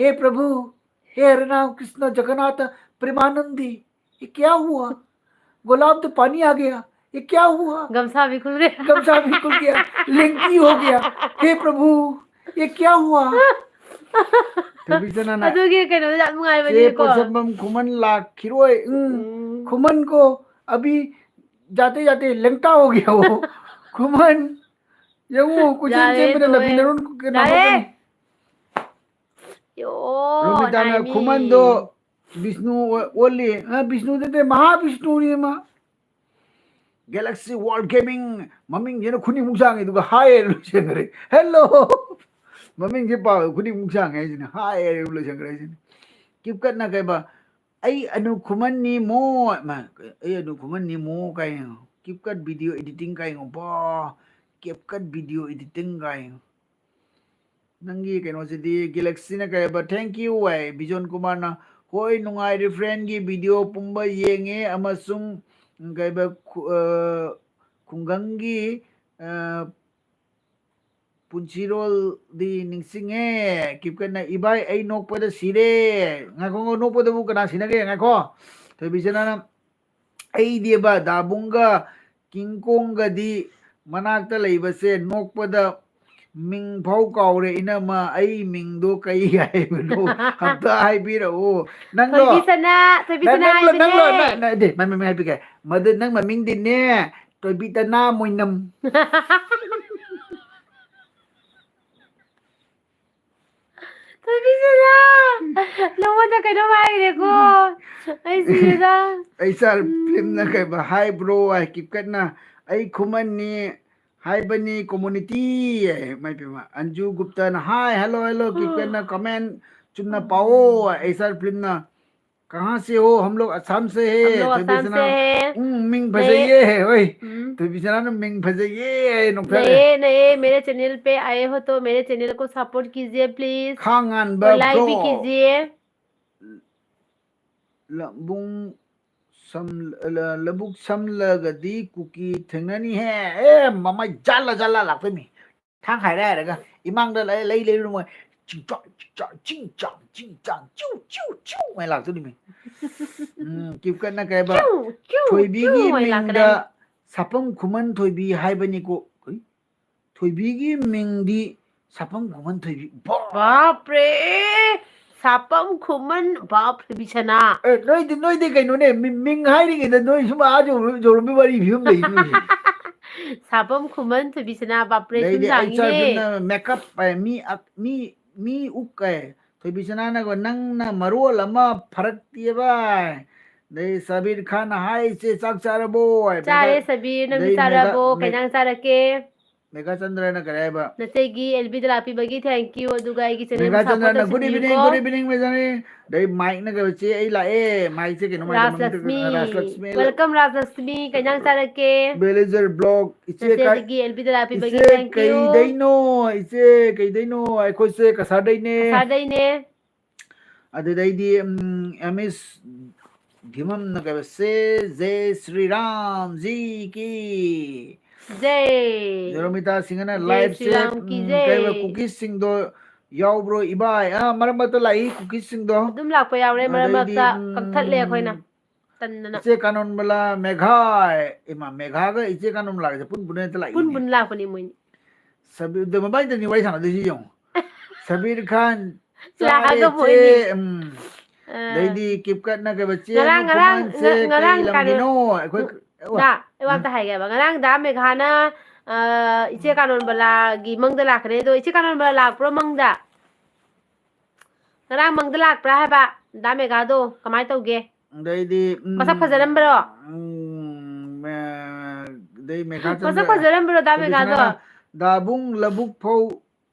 हे प्रभु, हे हरे राम कृष्ण जगन्नाथ प्रेमानंदी, ये क्या हुआ? गुलाब तो पानी आ गया, ये क्या हुआ?" ꯒꯝꯁꯥ ꯕꯤꯈꯨꯜꯒꯦ꯫ ꯒꯝꯁꯥ ꯕꯤꯈꯨꯜꯒꯦ, ꯂꯦꯡꯀꯤ ꯍꯣ ꯒꯌꯥ, "हे प्रभु, ये क्या हुआ?" ꯊꯣꯏꯕꯤꯆꯅꯅ, ꯑꯗꯨꯒꯤ ꯀꯩꯅꯣꯗꯣ ꯌꯥꯝ ꯅꯨꯡꯉꯥꯏꯕꯅꯦꯀꯣ꯫ "ꯆꯦ ꯄꯣꯠꯁꯝꯕꯝ ꯈꯨꯃꯟ ꯂꯥꯛꯈꯤꯔꯣꯏ, ꯎꯝ, ꯎꯝ꯫ ꯈꯨꯃꯟ ꯀꯣ ꯑꯕꯤ ꯖꯥꯇꯦ ꯖꯥꯇꯦ ꯂꯦꯡꯇꯥ ꯍꯣ ꯒꯌꯥ ꯍꯣ꯫" ꯈꯨꯃꯟ, ꯌꯦꯡꯉꯨ, ꯀꯣꯏꯆꯦꯟ ꯌꯥꯔꯦ, ꯆꯦꯟꯕꯗ ꯇꯣꯛꯑꯦ꯫ ꯅꯕꯤꯅꯔꯣꯟ ꯀꯩꯅꯣ ꯌꯥꯔꯦ꯫ ꯇꯧꯒꯅꯤ꯫ ꯌꯣ, ꯔꯣꯃꯤꯇꯥꯅ ꯅꯥꯏꯃꯤ꯫ ꯈꯨꯃꯟꯗꯣ ꯕꯤꯁꯅꯨ ꯑꯣ-, ꯑꯣꯜꯂꯤ꯫ ꯑ, ꯕꯤꯁꯅꯨ ꯅꯠꯇꯦ, ꯃꯍꯥꯕꯤꯁꯅꯨꯅꯤ ꯃꯥ꯫ Galaxy World Gaming ꯃꯃꯤꯡꯁꯤꯅ ꯈꯨꯅꯤꯡꯃꯨꯛ ꯁꯥꯡꯉꯤ, ꯑꯗꯨꯒ "Hi" ꯍꯥꯏꯔ ꯂꯣꯏꯁꯤꯟꯈ꯭ꯔꯦ꯫ "Hello!" ꯃꯃꯤꯡꯁꯦ ꯄꯥꯕ ꯈꯨꯅꯤꯡꯃꯨꯛ ꯁꯥꯡꯉꯦ ꯍꯥꯏꯁꯤꯅ "Hi" ꯍꯥꯏꯔ ꯂꯣꯏꯁꯤꯟꯈ꯭ꯔꯦ ꯍꯥꯏꯁꯤꯅ꯫ ꯀꯤꯞꯀꯠꯅ ꯀꯩꯕ, "ꯑꯩ ꯑꯅꯨ ꯈꯨꯃꯟꯅꯤ ꯃꯣ", ꯃꯥ, "ꯑꯩ ꯑꯅꯨ ꯈꯨꯃꯟꯅꯤ ꯃꯣ" ꯀꯥꯏ ꯌꯦꯡꯉꯣ꯫ ꯀꯤꯞꯀꯠ video editing ꯀꯥꯏ ꯌꯦꯡꯉꯣ꯫ ꯕꯥ, ꯀꯤꯞꯀꯠ video editing ꯀꯥꯏ ꯌꯦꯡꯉꯣ꯫ ꯅꯪꯒꯤ ꯀꯩꯅꯣꯁꯤꯗꯤ, Galaxy ꯅ ꯀꯩ ꯍꯥꯏꯕ? "Thank you" ꯍꯥꯏ꯫ ꯕꯤꯖꯣꯟ ꯀꯨꯃꯥꯔꯅ, "ꯍꯣꯏ, ꯅꯨꯡꯉꯥꯏꯔꯤ, friend ꯒꯤ video ꯄꯨꯝꯕ ꯌꯦꯡꯉꯦ ꯑꯃꯁꯨꯡ ꯀꯩꯕ ꯈꯨ-, ꯑ, ꯈꯨꯡꯒꯪꯒꯤ, ꯑ, ꯄꯨꯟꯁꯤꯔꯣꯜꯗꯤ ꯅꯤꯡꯁꯤꯡꯉꯦ꯫" ꯀꯤꯞꯀꯠꯅ, "ꯏꯕꯥꯏ, ꯑꯩ ꯅꯣꯛꯄꯗ ꯁꯤꯔꯦ꯫" ꯉꯥꯏꯈꯣ, ꯉꯥꯏꯈꯣ, ꯅꯣꯛꯄꯗꯕꯨ ꯀꯅꯥ ꯁꯤꯅꯒꯦ? ꯉꯥꯏꯈꯣ꯫ ꯊꯣꯏꯕꯤꯆꯅꯅ, ꯑꯩꯗꯤꯕ ꯗꯥꯕꯨꯡꯒ ꯀꯤꯡꯀꯣꯡꯒꯗꯤ ꯃꯅꯥꯛꯇ ꯂꯩꯕꯁꯦ ꯅꯣꯛꯄꯗ ꯃꯤꯡ ꯐꯥꯎ ꯀꯥꯎꯔꯦ꯫ ꯏꯅꯝꯃ, ꯑꯩ ꯃꯤꯡꯗꯣ ꯀꯩ ꯍꯥꯏꯕꯅꯣ? ꯑꯝꯇ ꯍꯥꯏꯕꯤꯔꯛꯑꯣ꯫ ꯅꯪꯗꯣ, ꯊꯣꯏꯕꯤꯁꯅꯥ, ꯊꯣꯏꯕꯤꯁꯅꯥ ꯅꯪ, ꯅꯪ, ꯅꯪ, ꯍꯥꯏꯕꯅꯦ꯫ ꯅꯪ, ꯅꯪ, ꯅꯠꯇꯦ, ꯃꯃꯤꯡ ꯍꯥꯏꯕꯤꯒꯦ꯫ ꯃꯗꯨ ꯅꯪ ꯃꯃꯤꯡꯗꯤꯅꯦ, ꯊꯣꯏꯕꯤꯇꯅꯥ ꯃꯣꯏꯅꯝ꯫ ꯊꯣꯏꯕꯤꯁꯅꯥ, ꯅꯉꯣꯟꯗ ꯀꯩꯅꯣꯝ ꯍꯥꯏꯈ꯭ꯔꯦꯀꯣ꯫ ꯑꯩ ꯁꯤꯔꯦꯗ꯫ ꯑꯩ ꯁꯥꯔ ꯐꯤꯂꯝꯅ ꯀꯩꯕ, "Hi bro, I keep ꯀꯠꯅ ꯑꯩ ꯈꯨꯃꯟꯅꯤ ꯍꯥꯏꯕꯅꯤ community" ꯍꯥꯏ꯫ ꯃꯥꯏ ꯄꯦꯝꯃ, Anju ꯒꯨꯞꯇꯅ, "Hi, hello, hello, keep ꯀꯠꯅ comment ꯆꯨꯝꯅ ꯄꯥꯎꯑꯣ" ꯍꯥꯏ꯫ ꯑꯩ ꯁꯥꯔ ꯐꯤꯂꯝꯅ, "ꯀꯍꯥ ꯁꯦ ꯍꯣ?" "ꯍꯝ ꯂꯣꯒ ꯑꯁꯥꯝ ꯁꯦ ꯍꯦ", ꯍꯝ ꯂꯣꯒ ꯑꯁꯥꯝ ꯊꯣꯏꯕꯤꯁꯅꯥ꯫ ꯁꯦ ꯍꯦ꯫ ꯎꯝ, ꯃꯤꯡ ꯅꯩ꯫ ꯐꯖꯩꯌꯦ꯫ ꯍꯣꯏ, ꯎꯝ꯫ ꯊꯣꯏꯕꯤꯁꯅꯥꯅ ꯃꯤꯡ ꯐꯖꯩꯌꯦ ꯅꯣꯛꯊꯔꯦ꯫ नए नए मेरे चैनल पे आए हो तो मेरे चैनल को सपोर्ट कीजिए प्लीज। ꯈꯥꯡ ꯉꯥꯟꯕ और लाइक भी bro꯫ कीजिए। ꯂꯕꯨꯡ ꯁꯝ-, ꯂ-, ꯂꯕꯨꯛ ꯁꯝꯂꯒꯗꯤ ꯀꯨꯀꯤ ꯊꯦꯡꯅꯅꯤꯍꯦ꯫ ꯑꯦ, ꯃꯃꯩ ꯖꯥꯠꯂ ꯖꯥꯠꯂ ꯂꯥꯛꯇꯣꯏꯅꯤ꯫ ꯊꯥꯡ ꯍꯥꯏꯔꯦ ꯍꯥꯏꯔꯒ ꯏꯃꯥꯡꯗ ꯂꯩ, ꯂꯩ, ꯂꯩꯔꯨ ꯃꯣꯏ꯫ ꯆꯤꯡꯆꯥꯡ, ꯆꯤꯡꯆꯥꯡ, ꯆꯤꯡꯆꯥꯡ, ꯆꯤꯡꯆꯥꯡ, ꯆꯤꯎ, ꯆꯤꯎ, ꯆꯤꯎ ꯍꯥꯏꯅ ꯂꯥꯛꯇꯣꯏꯅꯤ ꯃꯤ꯫ ꯎꯝ, ꯀꯤꯞꯀꯠꯅ ꯀꯩ ꯍꯥꯏꯕ? ꯆꯤꯎ, ꯆꯤꯎ, ꯊꯣꯏꯕꯤꯒꯤ ꯆꯤꯎ ꯍꯥꯏꯅ ꯃꯤꯡꯗ ꯂꯥꯛꯀꯗꯣꯏꯅꯤ꯫ ꯁꯥꯄꯝ ꯈꯨꯃꯟ ꯊꯣꯏꯕꯤ ꯍꯥꯏꯕꯅꯤꯀꯣ꯫ ꯀꯔꯤ? ꯊꯣꯏꯕꯤꯒꯤ ꯃꯤꯡꯗꯤ ꯁꯥꯄꯝ ꯈꯨꯃꯟ ꯊꯣꯏꯕꯤ꯫ ꯕꯥ! ꯕꯥꯞ ꯔꯦ! ꯁꯥꯄꯝ ꯈꯨꯃꯟ, ꯕꯥꯞ ꯔꯦ, ꯕꯤꯁꯅꯥ꯫ ꯑꯦ, ꯅꯣꯏꯗꯤ, ꯅꯣꯏꯗꯤ ꯀꯩꯅꯣꯅꯦ, ꯃꯤ-, ꯃꯤꯡ ꯍꯥꯏꯔꯤꯉꯩꯗ ꯅꯣꯏ ꯁꯨꯝ ꯑꯥ ꯌꯧꯔ-, ꯌꯧꯔꯝꯕꯩ ꯋꯥꯔꯤ ꯐꯤꯕꯝ ꯂꯩ ꯅꯣꯏꯁꯦ꯫ ꯁꯥꯄꯝ ꯈꯨꯃꯟ ꯊꯣꯏꯕꯤꯁꯅꯥ, ꯕꯥꯞ ꯔꯦ, ꯁꯨꯝ ꯑꯗꯩꯗꯤ ꯑꯩ ꯆꯥꯔ ꯂꯥꯡꯉꯤꯅꯦ꯫ ꯐꯤꯂꯝꯅ makeup ꯍꯥꯏ, ꯃꯤ ꯑꯛ-, ꯃꯤ, ꯃꯤ ꯎꯛ ꯀꯥꯏ꯫ ꯊꯣꯏꯕꯤꯁꯅꯥꯅꯒ ꯅꯪꯅ ꯃꯔꯣꯜ ꯑꯃ ꯐꯔꯛꯇꯦꯕ꯫ ꯑꯗꯩ ꯁꯕꯤꯔ ꯈꯥꯟꯅ, "Hi ꯏꯆꯦ, ꯆꯥꯛ ꯆꯥꯔꯕꯣ?" ꯍꯥꯏ꯫ ꯆꯥꯔꯦ ꯃꯦꯒꯥ-, ꯁꯕꯤꯔ, ꯅꯪꯗꯤ ꯑꯗꯩ ꯃꯦꯒꯥ-, ꯆꯥꯔꯕꯣ? ꯀꯩ ꯃꯦ-, ꯏꯟꯖꯥꯡ ꯆꯥꯔꯛꯀꯦ? ꯃꯦꯒꯥ ꯆꯟꯗ꯭ꯔꯅ ꯀꯔꯤ ꯍꯥꯏꯕ? ꯅꯆꯦꯒꯤ ꯑꯦꯜꯕꯤꯗ ꯂꯥꯛꯄꯤꯕꯒꯤ thank you, ꯑꯗꯨꯒ ꯑꯩꯒꯤ channel ꯕꯨ mega support ꯆꯟꯗ꯭ꯔꯅ, "Good evening, ꯇꯧꯁꯟꯕꯤꯌꯨꯀꯣ꯫ good evening, ꯃꯦꯒꯥꯅꯤ"꯫ ꯑꯗꯩ ꯃꯥꯏꯛꯅꯒ, "ꯆꯦ, ꯑꯩ ꯂꯥꯛꯑꯦ"꯫ ꯃꯥꯏꯛꯁꯦ ꯀꯩꯅꯣ ꯃꯥꯏꯗ ꯃꯃꯤꯡ ꯔꯥꯖꯂꯛꯁꯃꯤ, ꯇꯧꯗꯅ, ꯔꯥꯖꯂꯛꯁꯃꯤ꯫ welcome ꯔꯥꯖꯂꯛꯁꯃꯤ, ꯀꯩ ꯏꯟꯖꯥꯡ ꯆꯥꯔꯛꯀꯦ? ꯕꯦꯂꯦꯖꯔ ꯕ꯭ꯂꯣꯛ, "ꯏꯆꯦ ꯀꯥꯏ-, ꯅꯆꯦꯗꯒꯤ ꯑꯦꯜꯕꯤꯗ ꯂꯥꯛꯄꯤꯕꯒꯤ ꯏꯆꯦ thank you꯫ ꯀꯩꯗꯩꯅꯣ? ꯏꯆꯦ ꯀꯩꯗꯩꯅꯣ? ꯑꯩꯈꯣꯏꯁꯦ ꯀꯁꯥꯔꯗꯩꯅꯦ"꯫ ꯀꯁꯥꯔꯗꯩꯅꯦ꯫ ꯑꯗꯨꯗꯩꯗꯤ, ꯎꯝ, ꯑꯦꯝ ꯑꯦꯁ ꯙꯤꯃꯝꯅ ꯀꯩꯕ, "ꯁꯦ ꯖꯦ ꯁ꯭ꯔꯤ ꯔꯥꯝ ꯖꯤ ꯀꯤ"꯫ ꯖꯦ꯫ ꯖꯣꯔꯣꯃꯤꯇꯥ ꯁꯤꯡꯍꯅ, ꯖꯦ "Live ꯁ꯭ꯔꯤ ꯁꯦ, ꯔꯥꯝ ꯀꯤ ꯎꯝ, ꯖꯦ꯫ ꯀꯩꯕ, ꯀꯨꯀꯤꯁꯁꯤꯡꯗꯣ ꯌꯥꯎꯕ꯭ꯔꯣ ꯏꯕꯥꯏ?" ꯑꯥ, ꯃꯔꯛ ꯃꯔꯛꯇ ꯂꯥꯛꯏ ꯀꯨꯀꯤꯁꯁꯤꯡꯗꯣ꯫ ꯑꯗꯨꯝ ꯂꯥꯛꯄ ꯌꯥꯎꯔꯦ, ꯃꯔꯛ ꯑꯗꯩꯗꯤ, ꯃꯔꯛꯇ ꯎꯝ, ꯀꯛꯊꯠꯂꯦ ꯑꯩꯈꯣꯏꯅ꯫ ꯇꯟꯗꯅ꯫ ꯏꯆꯦ ꯀꯥꯅꯣꯟꯕꯂꯥ ꯃꯦꯘꯥ, ꯏꯃꯥ, ꯃꯦꯘꯥꯒ ꯏꯆꯦ ꯀꯥꯅꯣꯟꯕꯂꯥꯒꯁꯦ ꯄꯨꯟ ꯄꯨꯟꯅ ꯍꯦꯛꯇ ꯂꯥꯛꯏꯅꯦ꯫ ꯄꯨꯟ ꯄꯨꯟ ꯂꯥꯛꯄꯅꯤ ꯃꯣꯏꯅꯤ꯫ ꯁꯕꯤꯔ, ꯑꯗꯨ ꯃꯕꯥꯏꯗꯅꯤ ꯋꯥꯔꯤ ꯁꯥꯟꯅꯗꯣꯏꯁꯤ ꯌꯦꯡꯉꯨ꯫ ꯁꯕꯤꯔ ꯈꯥꯟ, ꯆꯥꯔꯦ ꯂꯥꯛꯑꯒ ꯆꯦ, ꯃꯣꯏꯅꯤ꯫ ꯎꯝ꯫ ꯑꯥ꯫ ꯑꯗꯩꯗꯤ ꯀꯤꯞꯀꯠꯅ ꯀꯩꯕ, ꯆꯦ ꯉꯔꯥꯡ, ꯉꯔꯥꯡ, ꯃꯨꯈꯨꯃꯥꯟꯁꯦ ꯉ-, ꯀꯩ ꯉꯔꯥꯡ ꯀꯩꯅꯣ, ꯂꯝꯒꯤꯅꯣ? ꯑꯩꯈꯣꯏ, ꯑꯣ, ꯗꯥ, ꯑꯩ ꯋꯥ ꯎꯝ꯫ ꯑꯝꯇ ꯍꯥꯏꯒꯦꯕ꯫ ꯉꯔꯥꯡ ꯗꯥ ꯃꯦꯘꯥꯅ, ꯑ, ꯏꯆꯦ ꯀꯥꯅꯣꯟꯕꯂꯥꯒꯤ ꯃꯪꯗ ꯂꯥꯛꯀꯅꯤ꯫ ꯑꯗꯣ ꯏꯆꯦ ꯀꯥꯅꯣꯟꯕꯂꯥ ꯂꯥꯛꯄ꯭ꯔꯣ ꯃꯪꯗ? ꯉꯔꯥꯡ ꯃꯪꯗ ꯂꯥꯛꯄ꯭ꯔꯥ ꯍꯥꯏꯕ? ꯗꯥ ꯃꯦꯘꯥꯗꯣ ꯀꯃꯥꯏꯅ ꯇꯧꯒꯦ? ꯑꯗꯩꯗꯤ, ꯎꯝ, ꯃꯁꯛ ꯐꯖꯔꯝꯕ꯭ꯔꯣ? ꯎꯝ, ꯃꯦ-, ꯑꯗꯩ ꯃꯦꯘꯥ ꯃꯁꯛ ꯆꯟꯗ꯭ꯔ, ꯐꯖꯔꯝꯕ꯭ꯔꯣ ꯗꯥ ꯁꯕꯤꯔ ꯃꯦꯘꯥꯗꯣ? ꯈꯥꯟꯅ, "ꯗꯥꯕꯨꯡ ꯂꯧꯕꯨꯛ ꯐꯧ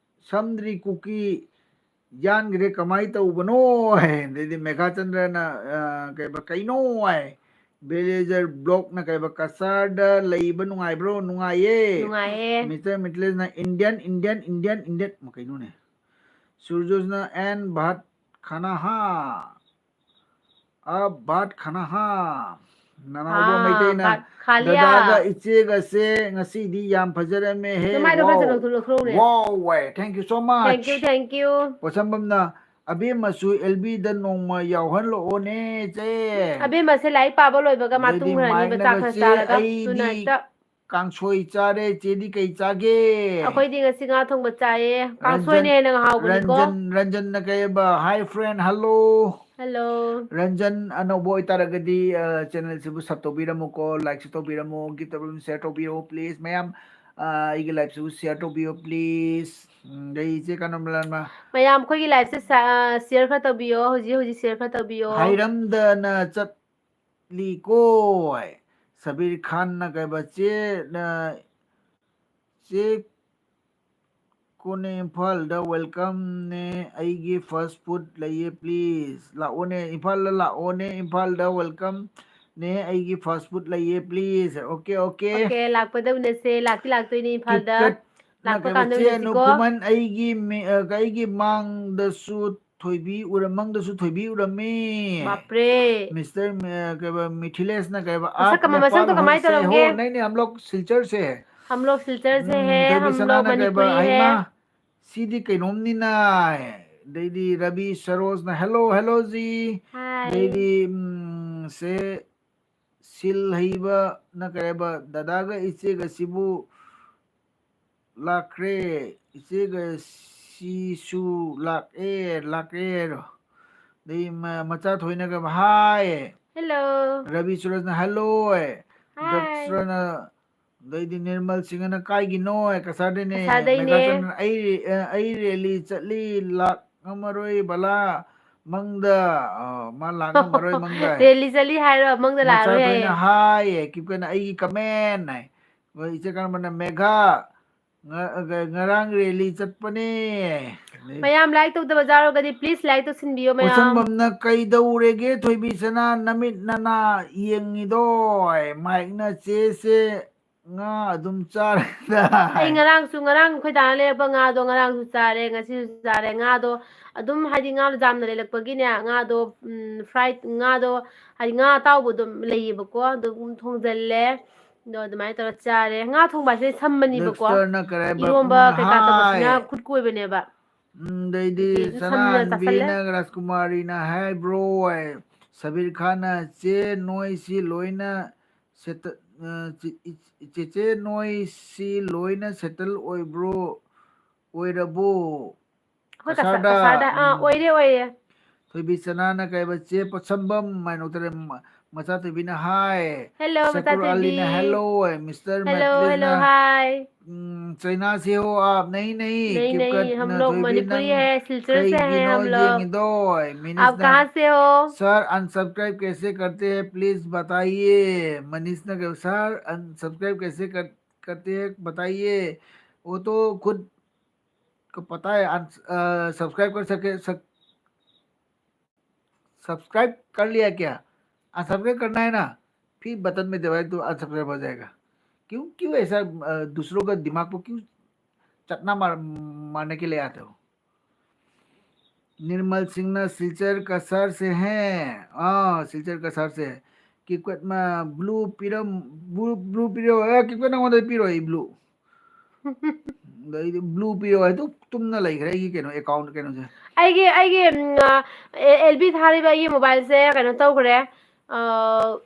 ꯁꯝꯗ꯭ꯔꯤ ꯀꯨꯀꯤ ꯌꯥꯟꯈ꯭ꯔꯦ ꯀꯃꯥꯏꯅ ꯇꯧꯕꯅꯣ?" ꯍꯥꯏ꯫ ꯑꯗꯩꯗꯤ ꯃꯦꯘꯥ ꯆꯟꯗ꯭ꯔꯅ, ꯑ, ꯀꯩꯕ, "ꯀꯩꯅꯣ?" ꯍꯥꯏ꯫ ꯕꯦꯂꯦꯖꯔ ꯕ꯭ꯂꯣꯛꯅ ꯀꯩꯕ, "ꯀꯁꯥꯔꯗ ꯂꯩꯕ ꯅꯨꯡꯉꯥꯏꯕ꯭ꯔꯣ?" "ꯅꯨꯡꯉꯥꯏꯌꯦ꯫ ꯅꯨꯡꯉꯥꯏꯌꯦ꯫ ꯃꯤꯁꯇꯔ ꯃꯤꯊꯤꯂꯦꯁꯅ, "Indian, Indian, Indian, Indian." ꯃ-, ꯀꯩꯅꯣꯅꯦ? ꯁꯨꯔꯖꯣꯁꯅ, "ꯑꯦꯟ ꯚꯥꯠ ꯈꯥꯅꯥ ꯍꯥ?" ꯑ, ꯚꯥꯠ ꯈꯥꯅꯥ ꯍꯥ꯫ ꯅꯅꯥꯎꯕ ꯑꯥ, ꯃꯩꯇꯩꯅ, ꯚꯥꯠ ꯈꯥ ꯂꯤꯌꯥ꯫ "ꯗꯗꯥꯒ ꯏꯆꯦꯒꯁꯦ ꯉꯁꯤꯗꯤ ꯌꯥꯝ ꯐꯖꯔꯝꯃꯦꯍꯦ꯫ ꯅꯃꯥꯏꯗꯣ ꯈꯔ Wow." ꯆꯠꯂꯧꯊꯣꯛ-, ꯂꯧꯊꯣꯛꯎꯅꯦ꯫ Wow, ꯋꯥꯏ, thank you so much. Thank you, thank you. ꯄꯣꯠꯁꯝꯕꯝꯅ, "ꯑꯕꯦꯝꯃꯁꯨ ꯑꯦꯜ ꯕꯤꯗ ꯅꯣꯡꯃ ꯌꯥꯎꯍꯜꯂꯛꯑꯣꯅꯦ, ꯆꯦ." ꯑꯕꯦꯝꯃꯁꯦ ꯂꯥꯏꯔꯤꯛ ꯄꯥꯕ ꯂꯣꯏꯕꯒ ꯃꯥ ꯑꯗꯩꯗꯤ ꯇꯨꯝꯈ꯭ꯔꯅꯤꯕ, ꯃꯥꯏꯛꯅꯒ, ꯆꯥꯛ ꯈꯔ "ꯆꯦ, ꯆꯥꯔꯒ꯫ ꯑꯩꯗꯤ ꯑꯗꯨꯅ ꯍꯦꯛꯇ ꯀꯥꯡꯁꯣꯏ ꯆꯥꯔꯦ, ꯆꯦꯗꯤ ꯀꯩ ꯆꯥꯒꯦ?" ꯑꯩꯈꯣꯏꯗꯤ ꯉꯁꯤ ꯉꯥ ꯊꯣꯡꯕ ꯆꯥꯏꯌꯦ꯫ ꯔꯟꯖꯟ, ꯀꯥꯡꯁꯣꯏꯅ ꯍꯦꯟꯅ ꯍꯥꯎꯕꯅꯤꯀꯣ꯫ ꯔꯟꯖꯟ, ꯔꯟꯖꯟꯅ ꯀꯩꯕ? "Hi friend, hello." Hello. Ranjan ꯑꯅꯧꯕ ꯑꯣꯏꯇꯥꯔꯒꯗꯤ, ꯑ, ꯆꯦꯅꯦꯜꯁꯤꯕꯨ sub ꯇꯧꯕꯤꯔꯝꯃꯨꯀꯣ, ꯂꯥꯏꯛꯁꯨ ꯇꯧꯕꯤꯔꯝꯃꯨ, ꯒꯤꯐ ꯇꯧꯕꯤꯔꯝꯃꯨ, ꯁꯤꯌꯔ ꯇꯧꯕꯤꯔꯝꯃꯨ, ꯄ꯭ꯂꯤꯖ ꯃꯌꯥꯝ꯫ ꯑ, ꯑꯩꯒꯤ ꯂꯥꯏꯐꯁꯤꯕꯨ ꯁꯤꯌꯔ ꯇꯧꯕꯤꯌꯣ, ꯄ꯭ꯂꯤꯖ꯫ ꯎꯝ, ꯑꯗꯩ ꯏꯆꯦ ꯀꯥꯅꯣꯝꯕꯂꯥꯟꯃ꯫ ꯃꯌꯥꯝ ꯑꯩꯈꯣꯏꯒꯤ ꯂꯥꯏꯐꯁꯦ ꯁ-, ꯑ, ꯁꯤꯌꯔ ꯈꯔ ꯇꯧꯕꯤꯌꯣ, ꯍꯧꯖꯤꯛ ꯍꯧꯖꯤꯛ ꯁꯤꯌꯔ ꯈꯔ ꯇꯧꯕꯤꯌꯣ꯫ ꯍꯥꯏꯔꯝꯗꯅ ꯆꯠꯂꯤꯀꯣ꯫ ꯁꯕꯤꯔ ꯈꯥꯟꯅ ꯀꯩꯕ, "ꯆꯦ, ꯅ-, ꯆꯦ ꯀꯣꯅꯦ ꯏꯝꯐꯥꯜꯗ ꯋꯦꯜꯀꯝꯅꯦ, ꯑꯩꯒꯤ ꯐꯥꯁ ꯐꯨꯗ ꯂꯩꯌꯦ, ꯄ꯭ꯂꯤꯖ ꯂꯥꯛꯑꯣꯅꯦ, ꯏꯝꯐꯥꯜꯗ ꯂꯥꯛꯑꯣꯅꯦ, ꯏꯝꯐꯥꯜꯗ ꯋꯦꯜꯀꯝꯅꯦ, ꯑꯩꯒꯤ ꯐꯥꯁ ꯐꯨꯗ ꯂꯩꯌꯦ, ꯄ꯭ꯂꯤꯖ꯫ Okay, okay. ꯑꯣꯀꯦ, ꯂꯥꯛꯄꯗ ꯎꯅꯁꯦ, ꯂꯥꯛꯇꯤ ꯂꯥꯛꯇꯣꯏꯅꯦ ꯏꯝꯐꯥꯜꯗ꯫ ꯀꯤꯞꯀꯠꯅ ꯂꯥꯛꯄ ꯀꯩꯕ, ꯀꯥꯟꯗ "ꯆꯦ ꯎꯅꯁꯤꯀꯣ꯫ ꯅꯨꯈꯨꯃꯟ, ꯑꯩꯒꯤ ꯃꯤ-, ꯑ, ꯑꯩꯒꯤ ꯃꯥꯡꯗꯁꯨ ꯊꯣꯏꯕꯤ ꯎꯔꯝ-, ꯃꯪꯗꯁꯨ ꯊꯣꯏꯕꯤ ꯎꯔꯝꯃꯤ"꯫ ꯕꯥꯞꯔꯦ꯫ ꯃꯤꯁꯇꯔ ꯃꯤ-, ꯑ, ꯀꯩꯕ, ꯃꯤꯊꯤꯂꯦꯁꯅ ꯀꯩꯕ, ꯃꯁꯛ "ꯑꯥꯞ ꯀꯃ-, ꯃꯁꯝꯗꯣ ꯅꯦꯄꯥꯜ ꯀꯃꯥꯏꯅ ꯍꯣꯏꯁꯦ ꯍꯣ ꯇꯧꯔꯝꯒꯦ? ꯅꯩꯅꯦ ꯍꯝ ꯂꯣꯛ ꯁꯤꯜꯆꯔꯁꯦ"꯫ ꯍꯝ ꯂꯣꯛ ꯁꯤꯜꯆꯔꯁꯦ ꯎꯝ, ꯍꯦ, ꯊꯣꯏꯕꯤ ꯍꯝ ꯂꯣꯛ ꯁꯅꯥꯅ ꯀꯩꯕ, ꯃꯅꯤꯄꯨꯔꯤ ꯍꯦ꯫ "ꯍꯩꯃꯥ, ꯁꯤꯗꯤ ꯀꯩꯅꯣꯝꯅꯤꯅ"꯫ ꯑꯗꯩꯗꯤ ꯔꯕꯤ ꯁꯔꯣꯖꯅ, "Hello, hello ꯖꯤ"꯫ ꯍꯥꯏ꯫ ꯑꯗꯩꯗꯤ, ꯎꯝ, ꯁꯦ ꯁꯤꯜ ꯍꯩꯕꯅ ꯀꯔꯤ ꯍꯥꯏꯕ, ꯗꯗꯥꯒ ꯏꯆꯦꯒꯁꯤꯕꯨ ꯂꯥꯛꯈ꯭ꯔꯦ, ꯏꯆꯦꯒ ꯁꯤꯁꯨ ꯂꯥꯛꯑꯦ, ꯂꯥꯛꯑꯦ ꯍꯥꯏꯔꯣ꯫ ꯑꯗꯩ ꯃ-, ꯃꯆꯥ ꯊꯣꯏꯅꯒ ꯍꯥꯏ꯫ Hello꯫ ꯔꯕꯤ ꯁꯨꯔꯖꯅ hello ꯍꯥꯏ꯫ Hi꯫ ꯗꯛꯁ꯭ꯔꯅ, ꯑꯗꯩꯗꯤ ꯅꯤꯔꯃꯜ ꯁꯤꯡꯍꯅ ꯀꯥꯏꯒꯤꯅꯣ ꯍꯥꯏ, ꯀꯁꯥꯔꯗꯩꯅꯦ꯫ ꯀꯁꯥꯔꯗꯩꯅꯦ꯫ ꯃꯦꯒꯥꯆꯟꯗ꯭ꯔꯅ ꯑꯩ, ꯑ, ꯑꯩ rally ꯆꯠꯂꯤ, ꯂꯥꯛ ꯉꯝꯃꯔꯣꯏ ꯕꯂꯥ, ꯃꯪꯗ, ꯑ, ꯃꯥ ꯂꯥꯛ ꯉꯝꯃꯔꯣꯏ ꯃꯪꯗ ꯍꯥꯏ꯫ Rally ꯆꯠꯂꯤ ꯍꯥꯏꯔꯣ, ꯃꯪꯗ ꯃꯆꯥ ꯂꯥꯛꯑꯔꯣꯏ ꯊꯣꯏꯅ ꯍꯥꯏꯌꯦ꯫ ꯍꯥꯏꯌꯦ, ꯀꯤꯞꯀꯟ ꯑꯩꯒꯤ comment ꯍꯥꯏ꯫ ꯍꯣꯏ, ꯏꯆꯦ ꯀꯔꯝꯕꯅ ꯃꯦꯘꯥ, ꯉ-, ꯉ-, ꯉꯔꯥꯡ rally ꯆꯠꯄꯅꯦ꯫ ꯃꯌꯥꯝ like ꯇꯧꯗꯕ ꯌꯥꯎꯔꯒꯗꯤ please like ꯇꯧꯁꯤꯟꯕꯤꯌꯣ ꯃꯌꯥꯝ꯫ ꯄꯣꯠꯁꯝꯕꯝꯅ ꯀꯩꯗꯧꯔꯦꯒꯦ ꯊꯣꯏꯕꯤ ꯁꯅꯥ ꯅꯃꯤꯠ ꯅꯅꯥ ꯌꯦꯡꯉꯤꯗꯣ? ꯃꯥꯏꯛꯅ ꯆꯦꯁꯦ ꯉꯥ ꯑꯗꯨꯝ ꯆꯥꯔꯦꯗ꯫ ꯑꯩ ꯉꯔꯥꯡꯁꯨ, ꯉꯔꯥꯡ ꯑꯩꯈꯣꯏ ꯗꯥꯅ ꯂꯩꯔꯛꯄ ꯉꯥꯗꯣ ꯉꯔꯥꯡꯁꯨ ꯆꯥꯔꯦ, ꯉꯁꯤꯁꯨ ꯆꯥꯔꯦ꯫ ꯉꯥꯗꯣ ꯑꯗꯨꯝ ꯍꯥꯏꯗꯤ ꯉꯥꯗꯣ ꯌꯥꯝꯅ ꯂꯩꯔꯛꯄꯒꯤꯅꯦ, ꯉꯥꯗꯣ, ꯎꯝ, fry, ꯉꯥꯗꯣ ꯍꯥꯏꯗꯤ ꯉꯥ ꯑꯇꯥꯎꯕꯗꯣ ꯂꯩꯌꯦꯕꯀꯣ, ꯑꯗꯨꯝ ꯊꯣꯡꯖꯜꯂꯦ꯫ ꯑꯗꯣ ꯑꯗꯨꯃꯥꯏꯅ ꯇꯧꯔ ꯆꯥꯔꯦ꯫ ꯉꯥ ꯊꯣꯡꯕ ꯍꯥꯏꯁꯦ ꯁꯝꯕꯅꯦꯕꯀꯣ꯫ ꯗꯦꯛꯁꯇꯔꯅ ꯀꯔꯥꯏꯕ-, ꯏꯔꯣꯝꯕ ꯎꯝ, ꯀꯩꯀꯥ ꯇꯧꯕꯁꯤꯅ ꯍꯥꯏ꯫ ꯈꯨꯠ ꯀꯣꯏꯕꯅꯦꯕ꯫ ꯎꯝ, ꯑꯗꯩꯗꯤ ꯑꯗꯨꯒꯤ ꯁꯝꯅ ꯆꯥꯁꯜꯂꯦ꯫ ꯁꯅꯥꯍꯟꯕꯤꯅ ꯔꯥꯖꯀꯨꯃꯥꯔꯤꯅ ꯍꯥꯏ, bro ꯍꯥꯏ꯫ ꯁꯕꯤꯔ ꯈꯥꯟꯅ ꯆꯦ ꯅꯣꯏꯁꯤ ꯂꯣꯏꯅ ꯁꯦꯇ-, ꯑ, ꯆꯦ-, ꯏ-, ꯆꯦꯆꯦ ꯅꯣꯏꯁꯤ ꯂꯣꯏꯅ settle ꯑꯣꯏꯕ꯭ꯔꯣ? ꯑꯣꯏꯔꯕꯣ? ꯍꯣꯏ, ꯀꯁꯥꯔꯗ꯫ ꯀꯁꯥꯔꯗ, ꯑꯥ, ꯎꯝ꯫ ꯑꯣꯏꯔꯦ, ꯑꯣꯏꯔꯦ꯫ ꯊꯣꯏꯕꯤ ꯁꯅꯥꯅ ꯀꯩꯕ ꯆꯦ ꯄꯣꯠꯁꯝꯕꯝ ꯍꯥꯏꯅ ꯅꯣꯛꯇꯔꯦ꯫ ꯃ-, ꯃꯆꯥ ꯊꯣꯏꯕꯤꯅ ꯍꯥꯏ꯫ Hello, ꯁꯀꯨꯔ ꯃꯆꯥ ꯑꯂꯤꯅ ꯊꯣꯏꯕꯤ꯫ Hello ꯍꯥꯏ꯫ Mister hello, ꯃꯦꯇ꯭ꯔꯤꯁꯅ hello, hi꯫ ꯎꯝ, ꯆꯩꯅꯥꯁꯤ ꯍꯣ ꯑꯥꯞ ꯅꯍꯤ ꯅꯍꯤ, नहीं, ꯀꯤꯞ नहीं, हम ꯀꯠꯅ लोग ꯊꯣꯏꯕꯤ ꯅꯪ ꯃꯅꯤपुरी है, सिलचर से हैं ꯀꯩꯒꯤꯅꯣ हम लोग। ꯌꯦꯡꯉꯤꯗꯣ? आप ꯃꯤꯅꯤꯁꯅ, कहाँ से हो? Sir, unsubscribe कैसे करते हैं? Please बताइए। ꯃꯅꯤꯁꯅ ꯀꯩ, Sir, unsubscribe कैसे कर-, करते हैं? बताइए। वो तो खुद को पता है, अन-, अ, subscribe कर सके, सक-, subscribe कर लिया क्या? Unsubscribe करना है ना, फिर बटन में दबाए तो unsubscribe हो जाएगा। क्यों, क्यों ऐसा, अ, दूसरों का दिमाग को क्यों चटना मार-, मारने के लिए आते हो? निर्मल सिंह ना सिलचर कसार से हैं। हाँ, सिलचर कसार से। ꯀꯤꯞꯀꯠ ꯃ-, blue ꯄꯤꯔꯝ-, blue, blue ꯄꯤꯔꯣ꯫ ꯑꯦ, ꯀꯤꯞꯀꯠ ꯅꯉꯣꯟꯗ ꯄꯤꯔꯣ ꯑꯩ blue꯫ ꯑꯗꯩꯗꯤ blue ꯄꯤꯔꯣ ꯍꯥꯏꯗꯨ ꯇꯨꯝꯅ ꯂꯩꯈ꯭ꯔꯦ ꯑꯩꯒꯤ ꯀꯩꯅꯣ account ꯀꯩꯅꯣꯁꯦ꯫ ꯑꯩꯒꯤ, ꯑꯩꯒꯤ, ꯎꯝ, ꯑ, ꯑꯦ-, ꯑꯦꯜ ꯕꯤ ꯊꯥꯔꯤꯕ ꯑꯩꯒꯤ mobileꯁꯦ ꯀꯩꯅꯣ ꯇꯧꯈ꯭ꯔꯦ꯫ ꯑ,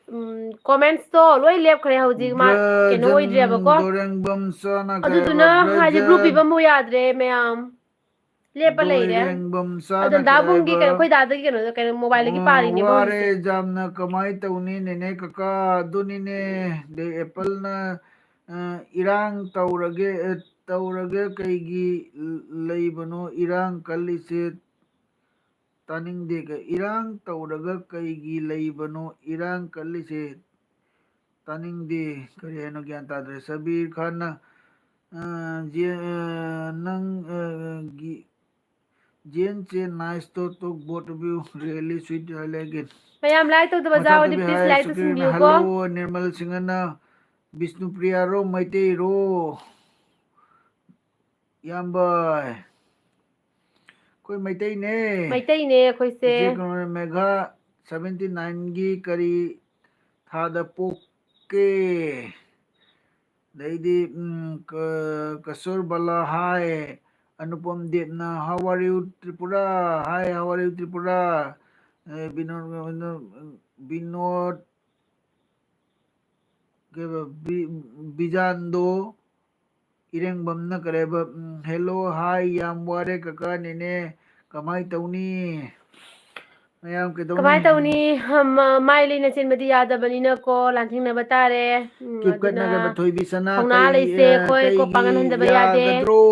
ꯎꯝ, comments ꯇꯣ ꯂꯣꯏ ꯂꯦꯞꯈ꯭ꯔꯦ ꯍꯧꯖꯤꯛ, ꯃꯥ ꯀꯩꯅꯣ ꯑꯣꯏꯗ꯭ꯔꯦꯕꯀꯣ꯫ ꯗꯣꯔꯦꯡꯕꯝ ꯆꯥꯅ ꯑꯗꯨꯗꯨꯅ ꯀꯩꯕ ꯍꯥꯏꯗꯤ group ꯄꯤꯕ ꯑꯃꯨꯛ ꯌꯥꯗ꯭ꯔꯦ ꯃꯌꯥꯝ꯫ ꯂꯦꯞꯄ ꯂꯩꯔꯦ꯫ ꯗꯣꯔꯦꯡꯕꯝ ꯆꯥꯅ ꯑꯗꯣ ꯗꯥ ꯕꯨꯡꯒꯤ ꯀꯩꯕ ꯀꯩꯅꯣ, ꯑꯩꯈꯣꯏ ꯗꯥꯗꯒꯤ ꯀꯩꯅꯣꯗꯣ, ꯀꯩꯅꯣ, mobileꯗꯒꯤ ꯑꯣ, ꯄꯥꯔꯤꯅꯦꯕ ꯋꯥꯔꯦ ꯍꯧꯖꯤꯛꯁꯦ꯫ ꯌꯥꯝꯅ, ꯀꯃꯥꯏ ꯇꯧꯅꯤ ꯅꯦꯅꯦ ꯀꯀꯥ? ꯑꯗꯨꯅꯤꯅꯦ, ꯗꯦ ꯑꯦꯄꯜꯅ, ꯑ, ꯏꯔꯥꯡ ꯇꯧꯔꯒꯦ, ꯑ, ꯇꯧꯔꯒ ꯀꯩꯒꯤ ꯂꯩꯕꯅꯣ ꯏꯔꯥꯡ ꯀꯜꯂꯤꯁꯦ? ꯇꯥꯅꯤꯡꯗꯦ꯫ ꯀ-, ꯏꯔꯥꯡ ꯇꯧꯔꯒ ꯀꯩꯒꯤ ꯂꯩꯕꯅꯣ ꯏꯔꯥꯡ ꯀꯜꯂꯤꯁꯦ? ꯇꯥꯅꯤꯡꯗꯦ꯫ ꯀꯔꯤ ꯍꯥꯏꯅꯣ ꯒ꯭ꯌꯥꯟ ꯇꯥꯗ꯭ꯔꯦ꯫ ꯁꯕꯤꯔ ꯈꯥꯟꯅ, ꯑ, ꯖꯦ-, ꯑ, ꯅꯪ, ꯑ, ꯒꯤ-, ꯖꯦꯟ ꯆꯦ nice to talk both of you, really sweet, I like it꯫ ꯃꯌꯥꯝ like ꯇꯧꯗꯕ ꯃꯆꯥ ꯌꯥꯎꯔꯗꯤ ꯇꯕꯤ please high, like ꯁꯨꯀ꯭ꯔꯤꯅ ꯇꯧꯁꯤꯟꯕꯤꯌꯨꯀꯣ꯫ Hello, Nirmal ꯁꯤꯡꯍꯅ ꯕꯤꯁꯅꯨꯄ꯭ꯔꯤꯌꯥꯔꯣ ꯃꯩꯇꯩꯔꯣ? ꯏꯌꯥꯝꯕ, ꯑꯩꯈꯣꯏ ꯃꯩꯇꯩꯅꯦ꯫ ꯃꯩꯇꯩꯅꯦ ꯑꯩꯈꯣꯏꯁꯦ꯫ ꯏꯆꯦ ꯀꯩꯅꯣꯅꯦ, ꯃꯦꯘꯥ seventy nine ꯒꯤ ꯀꯔꯤ ꯊꯥꯗ ꯄꯣꯛꯀꯦ? ꯑꯗꯩꯗꯤ, ꯎꯝ, ꯀ-, ꯀꯁꯨꯔ ꯕꯂꯥ ꯍꯥꯏ, Anupam ꯗꯦꯕꯅ, "How are you, Tripura?" High, "How are you, Tripura?" ꯑꯦ, ꯕꯤꯅꯣꯗ, ꯕꯤꯅꯣꯗ, ꯀꯩꯕ, ꯕꯤ-, ꯕꯤꯖꯥꯟꯗꯣ ꯏꯔꯦꯡꯕꯝꯅ ꯀꯔꯦꯕ, ꯎꯝ, "Hello, hi, ꯌꯥꯝ ꯋꯥꯔꯦ ꯀꯀꯥ ꯅꯦꯅꯦ, ꯀꯃꯥꯏ ꯇꯧꯅꯤ?" ꯃꯌꯥꯝ ꯀꯩꯗꯧꯅꯤ? ꯀꯃꯥꯏ ꯇꯧꯅꯤ? ꯍꯝ, ꯃꯥꯏ ꯂꯩꯅ ꯆꯦꯟꯕꯗꯤ ꯌꯥꯗꯕꯅꯤꯅꯀꯣ, ꯂꯥꯟꯊꯦꯡꯅꯕ ꯇꯥꯔꯦ꯫ ꯎꯝ, ꯀꯤꯞ ꯑꯗꯨꯅ ꯀꯠꯅꯒꯕ ꯊꯣꯏꯕꯤ ꯁꯅꯥ ꯊꯧꯅꯥ ꯀꯩ, ꯂꯩꯁꯦ ꯑ, ꯑꯩꯈꯣꯏ ꯀꯣ ꯀꯩꯒꯤ ꯄꯥꯡꯒꯟ ꯍꯟꯗꯕ ꯌꯥꯗꯦ꯫ ꯌꯥꯒꯗ꯭ꯔꯣ?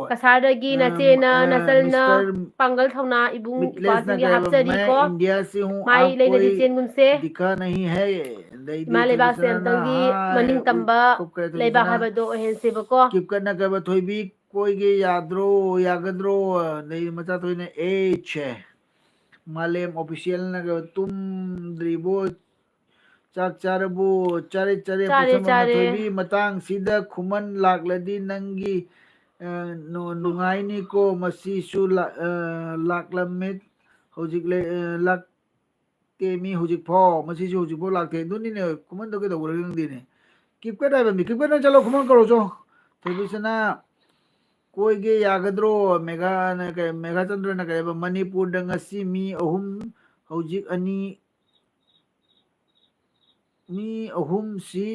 ꯀꯁꯥꯔꯗꯒꯤ ꯑ, ꯅꯆꯦꯅ, ꯑ, ꯅꯆꯜꯅ ꯃꯤꯁꯇꯔ ꯄꯥꯡꯒꯜ ꯊꯧꯅꯥ ꯏꯕꯨꯡ ꯃꯤꯠꯂꯦꯁꯅ ꯏꯄ꯭ꯋꯥꯁꯤꯡꯒꯤ ꯀꯩꯕ, "मैं ꯍꯥꯞꯆꯔꯤꯀꯣ꯫ ꯏꯟꯗꯤꯌꯥ ꯁꯤ ꯍꯨ, ꯃꯥꯏ ꯑꯞ ꯂꯩꯅꯗꯤ ꯀꯣꯏ ꯆꯦꯟꯒꯨꯝꯁꯦ꯫ ꯗꯤꯈꯥ ꯅꯍꯤ ꯍꯦ"꯫ ꯑꯗꯩꯗꯤ ꯏꯃꯥ ꯂꯩꯕꯥꯛꯁꯦ ꯊꯣꯏꯕꯤꯁꯅꯥꯅ ꯑꯝꯇꯪꯗꯤ ꯍꯥꯏ, ꯃꯅꯤꯡ ꯇꯝꯕ ꯎ-, ꯀꯨꯞꯈ꯭ꯔꯦ ꯂꯩꯕꯥꯛ ꯊꯣꯏꯕꯤꯁꯅꯥ꯫ ꯍꯥꯏꯕꯗꯣ ꯑꯣꯏꯍꯟꯁꯦꯕꯀꯣ꯫ ꯀꯤꯞ ꯀꯠꯅ ꯀꯩꯕ, "ꯊꯣꯏꯕꯤ ꯀꯣꯏꯒꯦ ꯌꯥꯗ꯭ꯔꯣ, ꯌꯥꯒꯗ꯭ꯔꯣ?" ꯑꯗꯩ ꯃꯆꯥ ꯊꯣꯏꯅ, "ꯑꯦ ꯁꯦ, ꯃꯥꯂꯦꯝ ꯑꯣꯐꯤꯁꯤꯌꯦꯜꯅ ꯀꯩꯕ, ꯇꯨꯝꯗ꯭ꯔꯤꯕꯣ? ꯆꯥꯛ ꯆꯥꯔꯕꯣ?" "ꯆꯥꯔꯦ, ꯆꯥꯔꯦ, ꯆꯥꯔꯦ, ꯄꯨꯁꯝꯕꯅ ꯆꯥꯔꯦ꯫ ꯊꯣꯏꯕꯤ, ꯃꯇꯥꯡꯁꯤꯗ ꯈꯨꯃꯟ ꯂꯥꯛꯂꯗꯤ ꯅꯪꯒꯤ, ꯑ, ꯅꯨ-, ꯅꯨꯡꯉꯥꯏꯅꯤꯀꯣ, ꯃꯁꯤꯁꯨ ꯂꯥꯛ-, ꯑ, ꯂꯥꯛꯂꯝꯃꯦ꯫ ꯍꯧꯖꯤꯛ ꯂꯩ-, ꯑ, ꯂꯥꯛꯇꯦ ꯃꯤ ꯍꯧꯖꯤꯛꯐꯥꯎ, ꯃꯁꯤꯁꯨ ꯍꯧꯖꯤꯛꯐꯥꯎ ꯂꯥꯛꯇꯦ꯫ ꯑꯗꯨꯅꯤꯅꯦ, ꯈꯨꯃꯟꯗꯣ ꯀꯩꯗꯧꯈ꯭ꯔꯒꯦ ꯈꯪꯗꯦꯅꯦ꯫ ꯀꯤꯞ ꯀꯠ ꯍꯥꯏꯕ ꯃꯤ, ꯀꯤꯞ ꯀꯠ ꯅꯪ ꯆꯠꯂꯣ, ꯈꯨꯃꯟ ꯀꯧꯔꯨ ꯆꯣ꯫ ꯊꯣꯏꯕꯤꯁꯅꯥ, ꯀꯣꯏꯒꯦ ꯌꯥꯒꯗ꯭ꯔꯣ? ꯃꯦꯘꯥꯅ ꯀꯩ, ꯃꯦꯘꯥꯆꯟꯗ꯭ꯔꯅ ꯀꯩ ꯍꯥꯏꯕ? ꯃꯅꯤꯄꯨꯔꯗ ꯉꯁꯤ ꯃꯤ ꯑꯍꯨꯝ, ꯍꯧꯖꯤꯛ ꯑꯅꯤ, ꯃꯤ ꯑꯍꯨꯝꯁꯤ,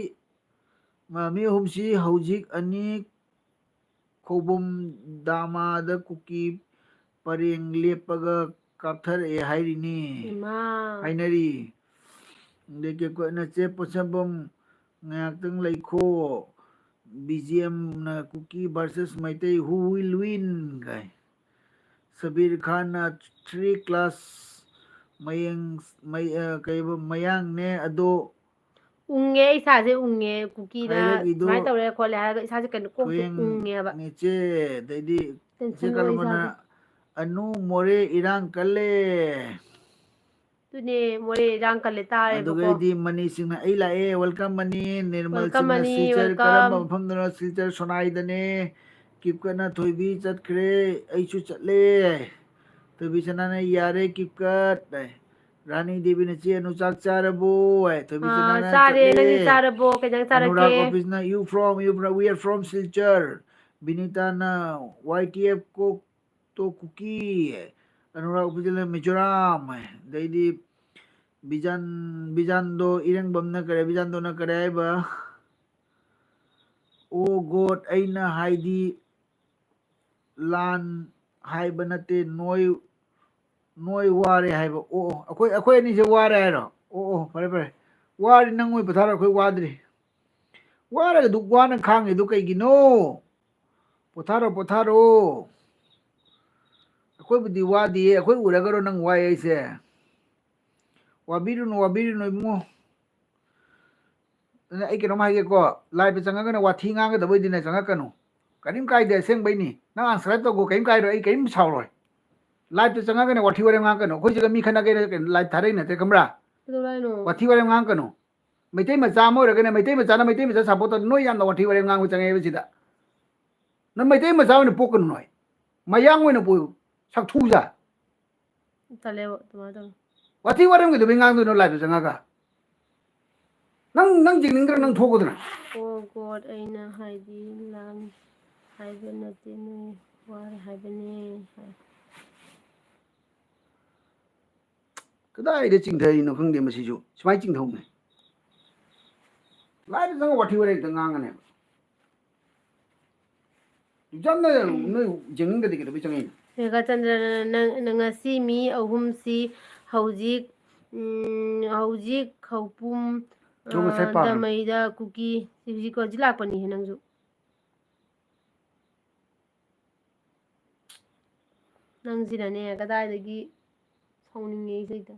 ꯃꯤ ꯑꯍꯨꯝꯁꯤ ꯍꯧꯖꯤꯛ ꯑꯅꯤ ꯈꯧꯕꯨꯝ ꯗꯥꯃꯥꯗ ꯀꯨꯀꯤ ꯄꯔꯦꯡ ꯂꯦꯞꯄꯒ ꯀꯥꯞꯊꯔꯛꯑꯦ ꯍꯥꯏꯔꯤꯅꯤ꯫ ꯏꯃꯥ꯫ ꯍꯥꯏꯅꯔꯤ꯫ ꯑꯗꯒꯤ ꯑꯩꯈꯣꯏ ꯅꯆꯦ ꯄꯣꯠꯁꯝꯕꯝ ꯉꯥꯏꯍꯥꯛꯇꯪ ꯂꯩꯈꯣ, ꯕꯤ ꯖꯤ ꯑꯦꯝꯅ Kuki versus Meitei, who will win ꯀꯥꯏ꯫ ꯁꯕꯤꯔ ꯈꯥꯟꯅ three class ꯃꯌꯦꯡ, ꯃꯩ-, ꯑ, ꯀꯩꯕ, ꯃꯌꯥꯡꯅꯦ ꯑꯗꯣ꯫ ꯎꯪꯉꯦ, ꯑꯩ ꯏꯁꯥꯁꯦ ꯎꯪꯉꯦ, ꯀꯨꯀꯤꯅ ꯍꯥꯏꯔꯛꯏꯗꯣ ꯁꯨꯃꯥꯏꯅ ꯇꯧꯔꯦ ꯈꯣꯠꯂꯦ ꯍꯥꯏꯔꯒ ꯏꯁꯥꯁꯦ ꯀꯩꯅꯣ ꯀꯣꯛꯁꯦ ꯊꯣꯌꯦꯡ ꯎꯪꯉꯦꯕ꯫ ꯅꯦꯆꯦ, ꯑꯗꯩꯗꯤ ꯏꯆꯦ tension ꯑꯣꯏ ꯀꯂꯃꯅ ꯏꯁꯥꯁꯦ꯫ ꯑꯅꯨ ꯃꯣꯔꯦ ꯏꯔꯥꯡ ꯀꯜꯂꯦ꯫ ꯑꯗꯨꯅꯦ, ꯃꯣꯔꯦ ꯏꯔꯥꯡ ꯀꯜꯂꯦ ꯇꯥꯔꯦꯕꯀꯣ꯫ ꯑꯗꯨꯒꯩꯗꯤ ꯃꯅꯤꯁꯤꯡꯅ ꯑꯩ ꯂꯥꯛꯑꯦ, welcome ꯃꯅꯤ, ꯅꯤꯔꯃꯜ welcome ꯁꯤꯡꯅ ꯃꯅꯤ, ꯁꯤꯜꯆꯔ welcome꯫ ꯀꯔꯝꯕ ꯃꯐꯝꯗꯅꯣ? ꯁꯤꯜꯆꯔ ꯁꯣꯅꯥꯏꯗꯅꯦ꯫ ꯀꯤꯞꯀꯠꯅ ꯊꯣꯏꯕꯤ ꯆꯠꯈ꯭ꯔꯦ, ꯑꯩꯁꯨ ꯆꯠꯂꯦ꯫ ꯊꯣꯏꯕꯤ ꯁꯅꯥꯅ ꯌꯥꯔꯦ ꯀꯤꯞꯀꯠ꯫ ꯔꯥꯅꯤ ꯗꯦꯕꯤꯅ ꯆꯦ ꯑꯅꯨ ꯆꯥꯛ ꯆꯥꯔꯕꯣ? ꯍꯥꯏ꯫ ꯊꯣꯏꯕꯤ ꯑꯥ, ꯁꯅꯥꯅ ꯆꯥꯔꯦ, ꯆꯠꯂꯦ꯫ ꯅꯪꯗꯤ ꯆꯥꯔꯕꯣ? ꯀꯩ ꯏꯟꯖꯥꯡ ꯆꯥꯔꯛꯀꯦ? ꯑꯅꯨꯔꯥꯒ ꯑꯣꯐꯤꯁꯅ you from, you from, we are from Silchar. ꯕꯤꯅꯤꯇꯥꯅ ꯋꯥꯏ ꯇꯤ ꯑꯦꯐ ꯀꯣꯛ ꯇꯣ ꯀꯨꯀꯤ꯫ ꯑꯅꯨꯔꯥꯒ ꯑꯣꯐꯤꯁꯅ ꯃꯤꯖꯣꯔꯥꯝ ꯍꯥꯏ꯫ ꯑꯗꯩꯗꯤ ꯕꯤꯖꯥꯟ, ꯕꯤꯖꯥꯟꯗꯣ ꯏꯔꯦꯡꯕꯝꯅ ꯀꯔꯤ, ꯕꯤꯖꯥꯟꯗꯣꯅ ꯀꯔꯤ ꯍꯥꯏꯕ? ꯑꯣ God, ꯑꯩꯅ ꯍꯥꯏꯗꯤ ꯂꯥꯟ ꯍꯥꯏꯕ ꯅꯠꯇꯦ, ꯅꯣꯏ, ꯅꯣꯏ ꯋꯥꯔꯦ ꯍꯥꯏꯕ꯫ ꯑꯣ, ꯑꯣ, ꯑꯩꯈꯣꯏ, ꯑꯩꯈꯣꯏ ꯑꯅꯤꯁꯦ ꯋꯥꯔꯦ ꯍꯥꯏꯔꯣ? ꯑꯣ, ꯑꯣ, ꯐꯔꯦ, ꯐꯔꯦ꯫ ꯋꯥꯔꯗꯤ ꯅꯪ ꯑꯣꯏ ꯄꯣꯊꯥꯔꯣ, ꯑꯩꯈꯣꯏ ꯋꯥꯗ꯭ꯔꯤ꯫ ꯋꯥꯔꯒ ꯑꯗꯨꯛ ꯋꯥꯅ ꯈꯥꯡꯉꯤꯗꯨ ꯀꯩꯒꯤꯅꯣ? ꯄꯣꯊꯥꯔꯣ, ꯄꯣꯊꯥꯔꯣ꯫ ꯑꯩꯈꯣꯏꯕꯨꯗꯤ ꯋꯥꯗꯤꯌꯦ, ꯑꯩꯈꯣꯏ ꯎꯔꯒꯔꯣ ꯅꯪ ꯋꯥꯏ ꯍꯥꯏꯁꯦ? ꯋꯥꯕꯤꯔꯨꯅꯨ, ꯋꯥꯕꯤꯔꯨꯅꯨ ꯏꯕꯨꯡꯉꯣ꯫ ꯑꯗꯨꯅ ꯑꯩ ꯀꯩꯅꯣꯝ ꯍꯥꯏꯒꯦꯀꯣ, live ꯇ ꯆꯪꯉꯒꯅ ꯋꯥꯊꯤ ꯉꯥꯡꯒꯗꯕ ꯑꯣꯏꯗꯤꯅꯦ ꯆꯪꯉꯛꯀꯅꯨ꯫ ꯀꯔꯤꯝ ꯀꯥꯏꯗꯦ, ꯑꯁꯦꯡꯕꯩꯅꯤ꯫ ꯅꯪ unsubscribe ꯇꯧꯈꯣ, ꯀꯔꯤꯝ ꯀꯥꯏꯔꯣꯏ, ꯑꯩ ꯀꯔꯤꯝ ꯁꯥꯎꯔꯣꯏ꯫ Live ꯇ ꯆꯪꯉꯒꯅ ꯋꯥꯊꯤ ꯋꯥꯔꯦꯝ ꯉꯥꯡꯉꯛꯀꯅꯨ꯫ ꯑꯩꯈꯣꯏ ꯁꯤꯗ ꯃꯤ ꯈꯠꯅꯒꯦꯅ ꯀꯩꯅꯣ live ꯊꯥꯔꯛꯏ ꯅꯠꯇꯦ, ꯈꯪꯕ꯭ꯔꯥ? ꯀꯩꯗꯧꯔꯦ ꯍꯥꯏꯅꯣ? ꯋꯥꯊꯤ ꯋꯥꯔꯦꯝ ꯉꯥꯡꯉꯛꯀꯅꯨ꯫ ꯃꯩꯇꯩ ꯃꯆꯥ ꯑꯃ ꯑꯣꯏꯔꯒꯅ ꯃꯩꯇꯩ ꯃꯆꯥꯅ ꯃꯩꯇꯩ ꯃꯆꯥ support ꯇꯧ-, ꯅꯣꯏ ꯌꯥꯝꯅ ꯋꯥꯊꯤ ꯋꯥꯔꯦꯝ ꯉꯥꯡꯕ ꯆꯪꯉꯛꯑꯦꯕ ꯁꯤꯗ꯫ ꯅꯪ ꯃꯩꯇꯩ ꯃꯆꯥ ꯑꯣꯏꯅ ꯄꯣꯛꯀꯅꯨ ꯅꯣꯏ꯫ ꯃꯌꯥꯡ ꯑꯣꯏꯅ ꯄꯣꯛꯎ꯫ ꯁꯛꯊꯨꯁꯦ꯫ ꯇꯜꯂꯦꯕ ꯑꯗꯨꯃꯥꯏꯅ ꯇꯧꯅꯨ꯫ ꯋꯥꯊꯤ ꯋꯥꯔꯦꯝ ꯀꯩꯗꯧꯕꯩ ꯉꯥꯡꯗꯣꯏꯅꯣ live ꯇ ꯆꯪꯉꯒ? ꯅꯪ, ꯅꯪ ꯌꯦꯡꯅꯤꯡꯗ꯭ꯔ ꯅꯪ ꯊꯣꯛꯎꯗꯅ꯫ ꯑꯣ God, ꯑꯩꯅ ꯍꯥꯏꯗꯤ ꯂꯥꯟ ꯍꯥꯏꯕ ꯅꯠꯇꯦ, ꯅꯣꯏ ꯋꯥꯔꯦ ꯍꯥꯏꯕꯅꯦ ꯍꯥꯏ꯫ ꯀꯗꯥꯏꯗ ꯆꯤꯡꯊꯔꯤꯅꯣ ꯈꯪꯗꯦ ꯃꯁꯤꯁꯨ꯫ ꯁꯨꯃꯥꯏꯅ ꯆꯤꯡꯊꯧꯅꯦ꯫ ꯂꯥꯏꯗ ꯆꯪꯉ ꯋꯥꯊꯤ ꯋꯥꯔꯦꯡ ꯍꯦꯛꯇ ꯉꯥꯡꯉꯅꯦꯕ꯫ ꯌꯥꯝꯅ ꯅꯣꯏ ꯌꯦꯡꯅꯤꯡꯗꯗꯤ ꯀꯩꯗꯧꯕꯩ ꯆꯪꯉꯛꯏꯅꯣ? ꯔꯦꯈꯥꯆꯟꯗ꯭ꯔꯅ, "ꯅꯪ, ꯅꯪ ꯉꯁꯤ ꯃꯤ ꯑꯍꯨꯝꯁꯤ ꯍꯧꯖꯤꯛ, ꯎꯝ, ꯍꯧꯖꯤꯛ ꯈꯧꯄꯨꯝ, ꯑꯗꯣ ꯉꯁꯥꯏ ꯑ, ꯄꯥꯈ꯭ꯔꯕ? ꯗꯃꯩꯗ ꯀꯨꯀꯤ", ꯁꯤ ꯍꯧꯖꯤꯛ, ꯍꯧꯖꯤꯛ ꯂꯥꯛꯄꯅꯤꯍꯦ ꯅꯪꯁꯨ꯫ ꯅꯪꯁꯤꯅꯅꯦ ꯀꯗꯥꯏꯗꯒꯤ ꯁꯥꯎꯅꯤꯡꯉꯦ ꯑꯩꯁꯦ ꯍꯦꯛꯇ꯫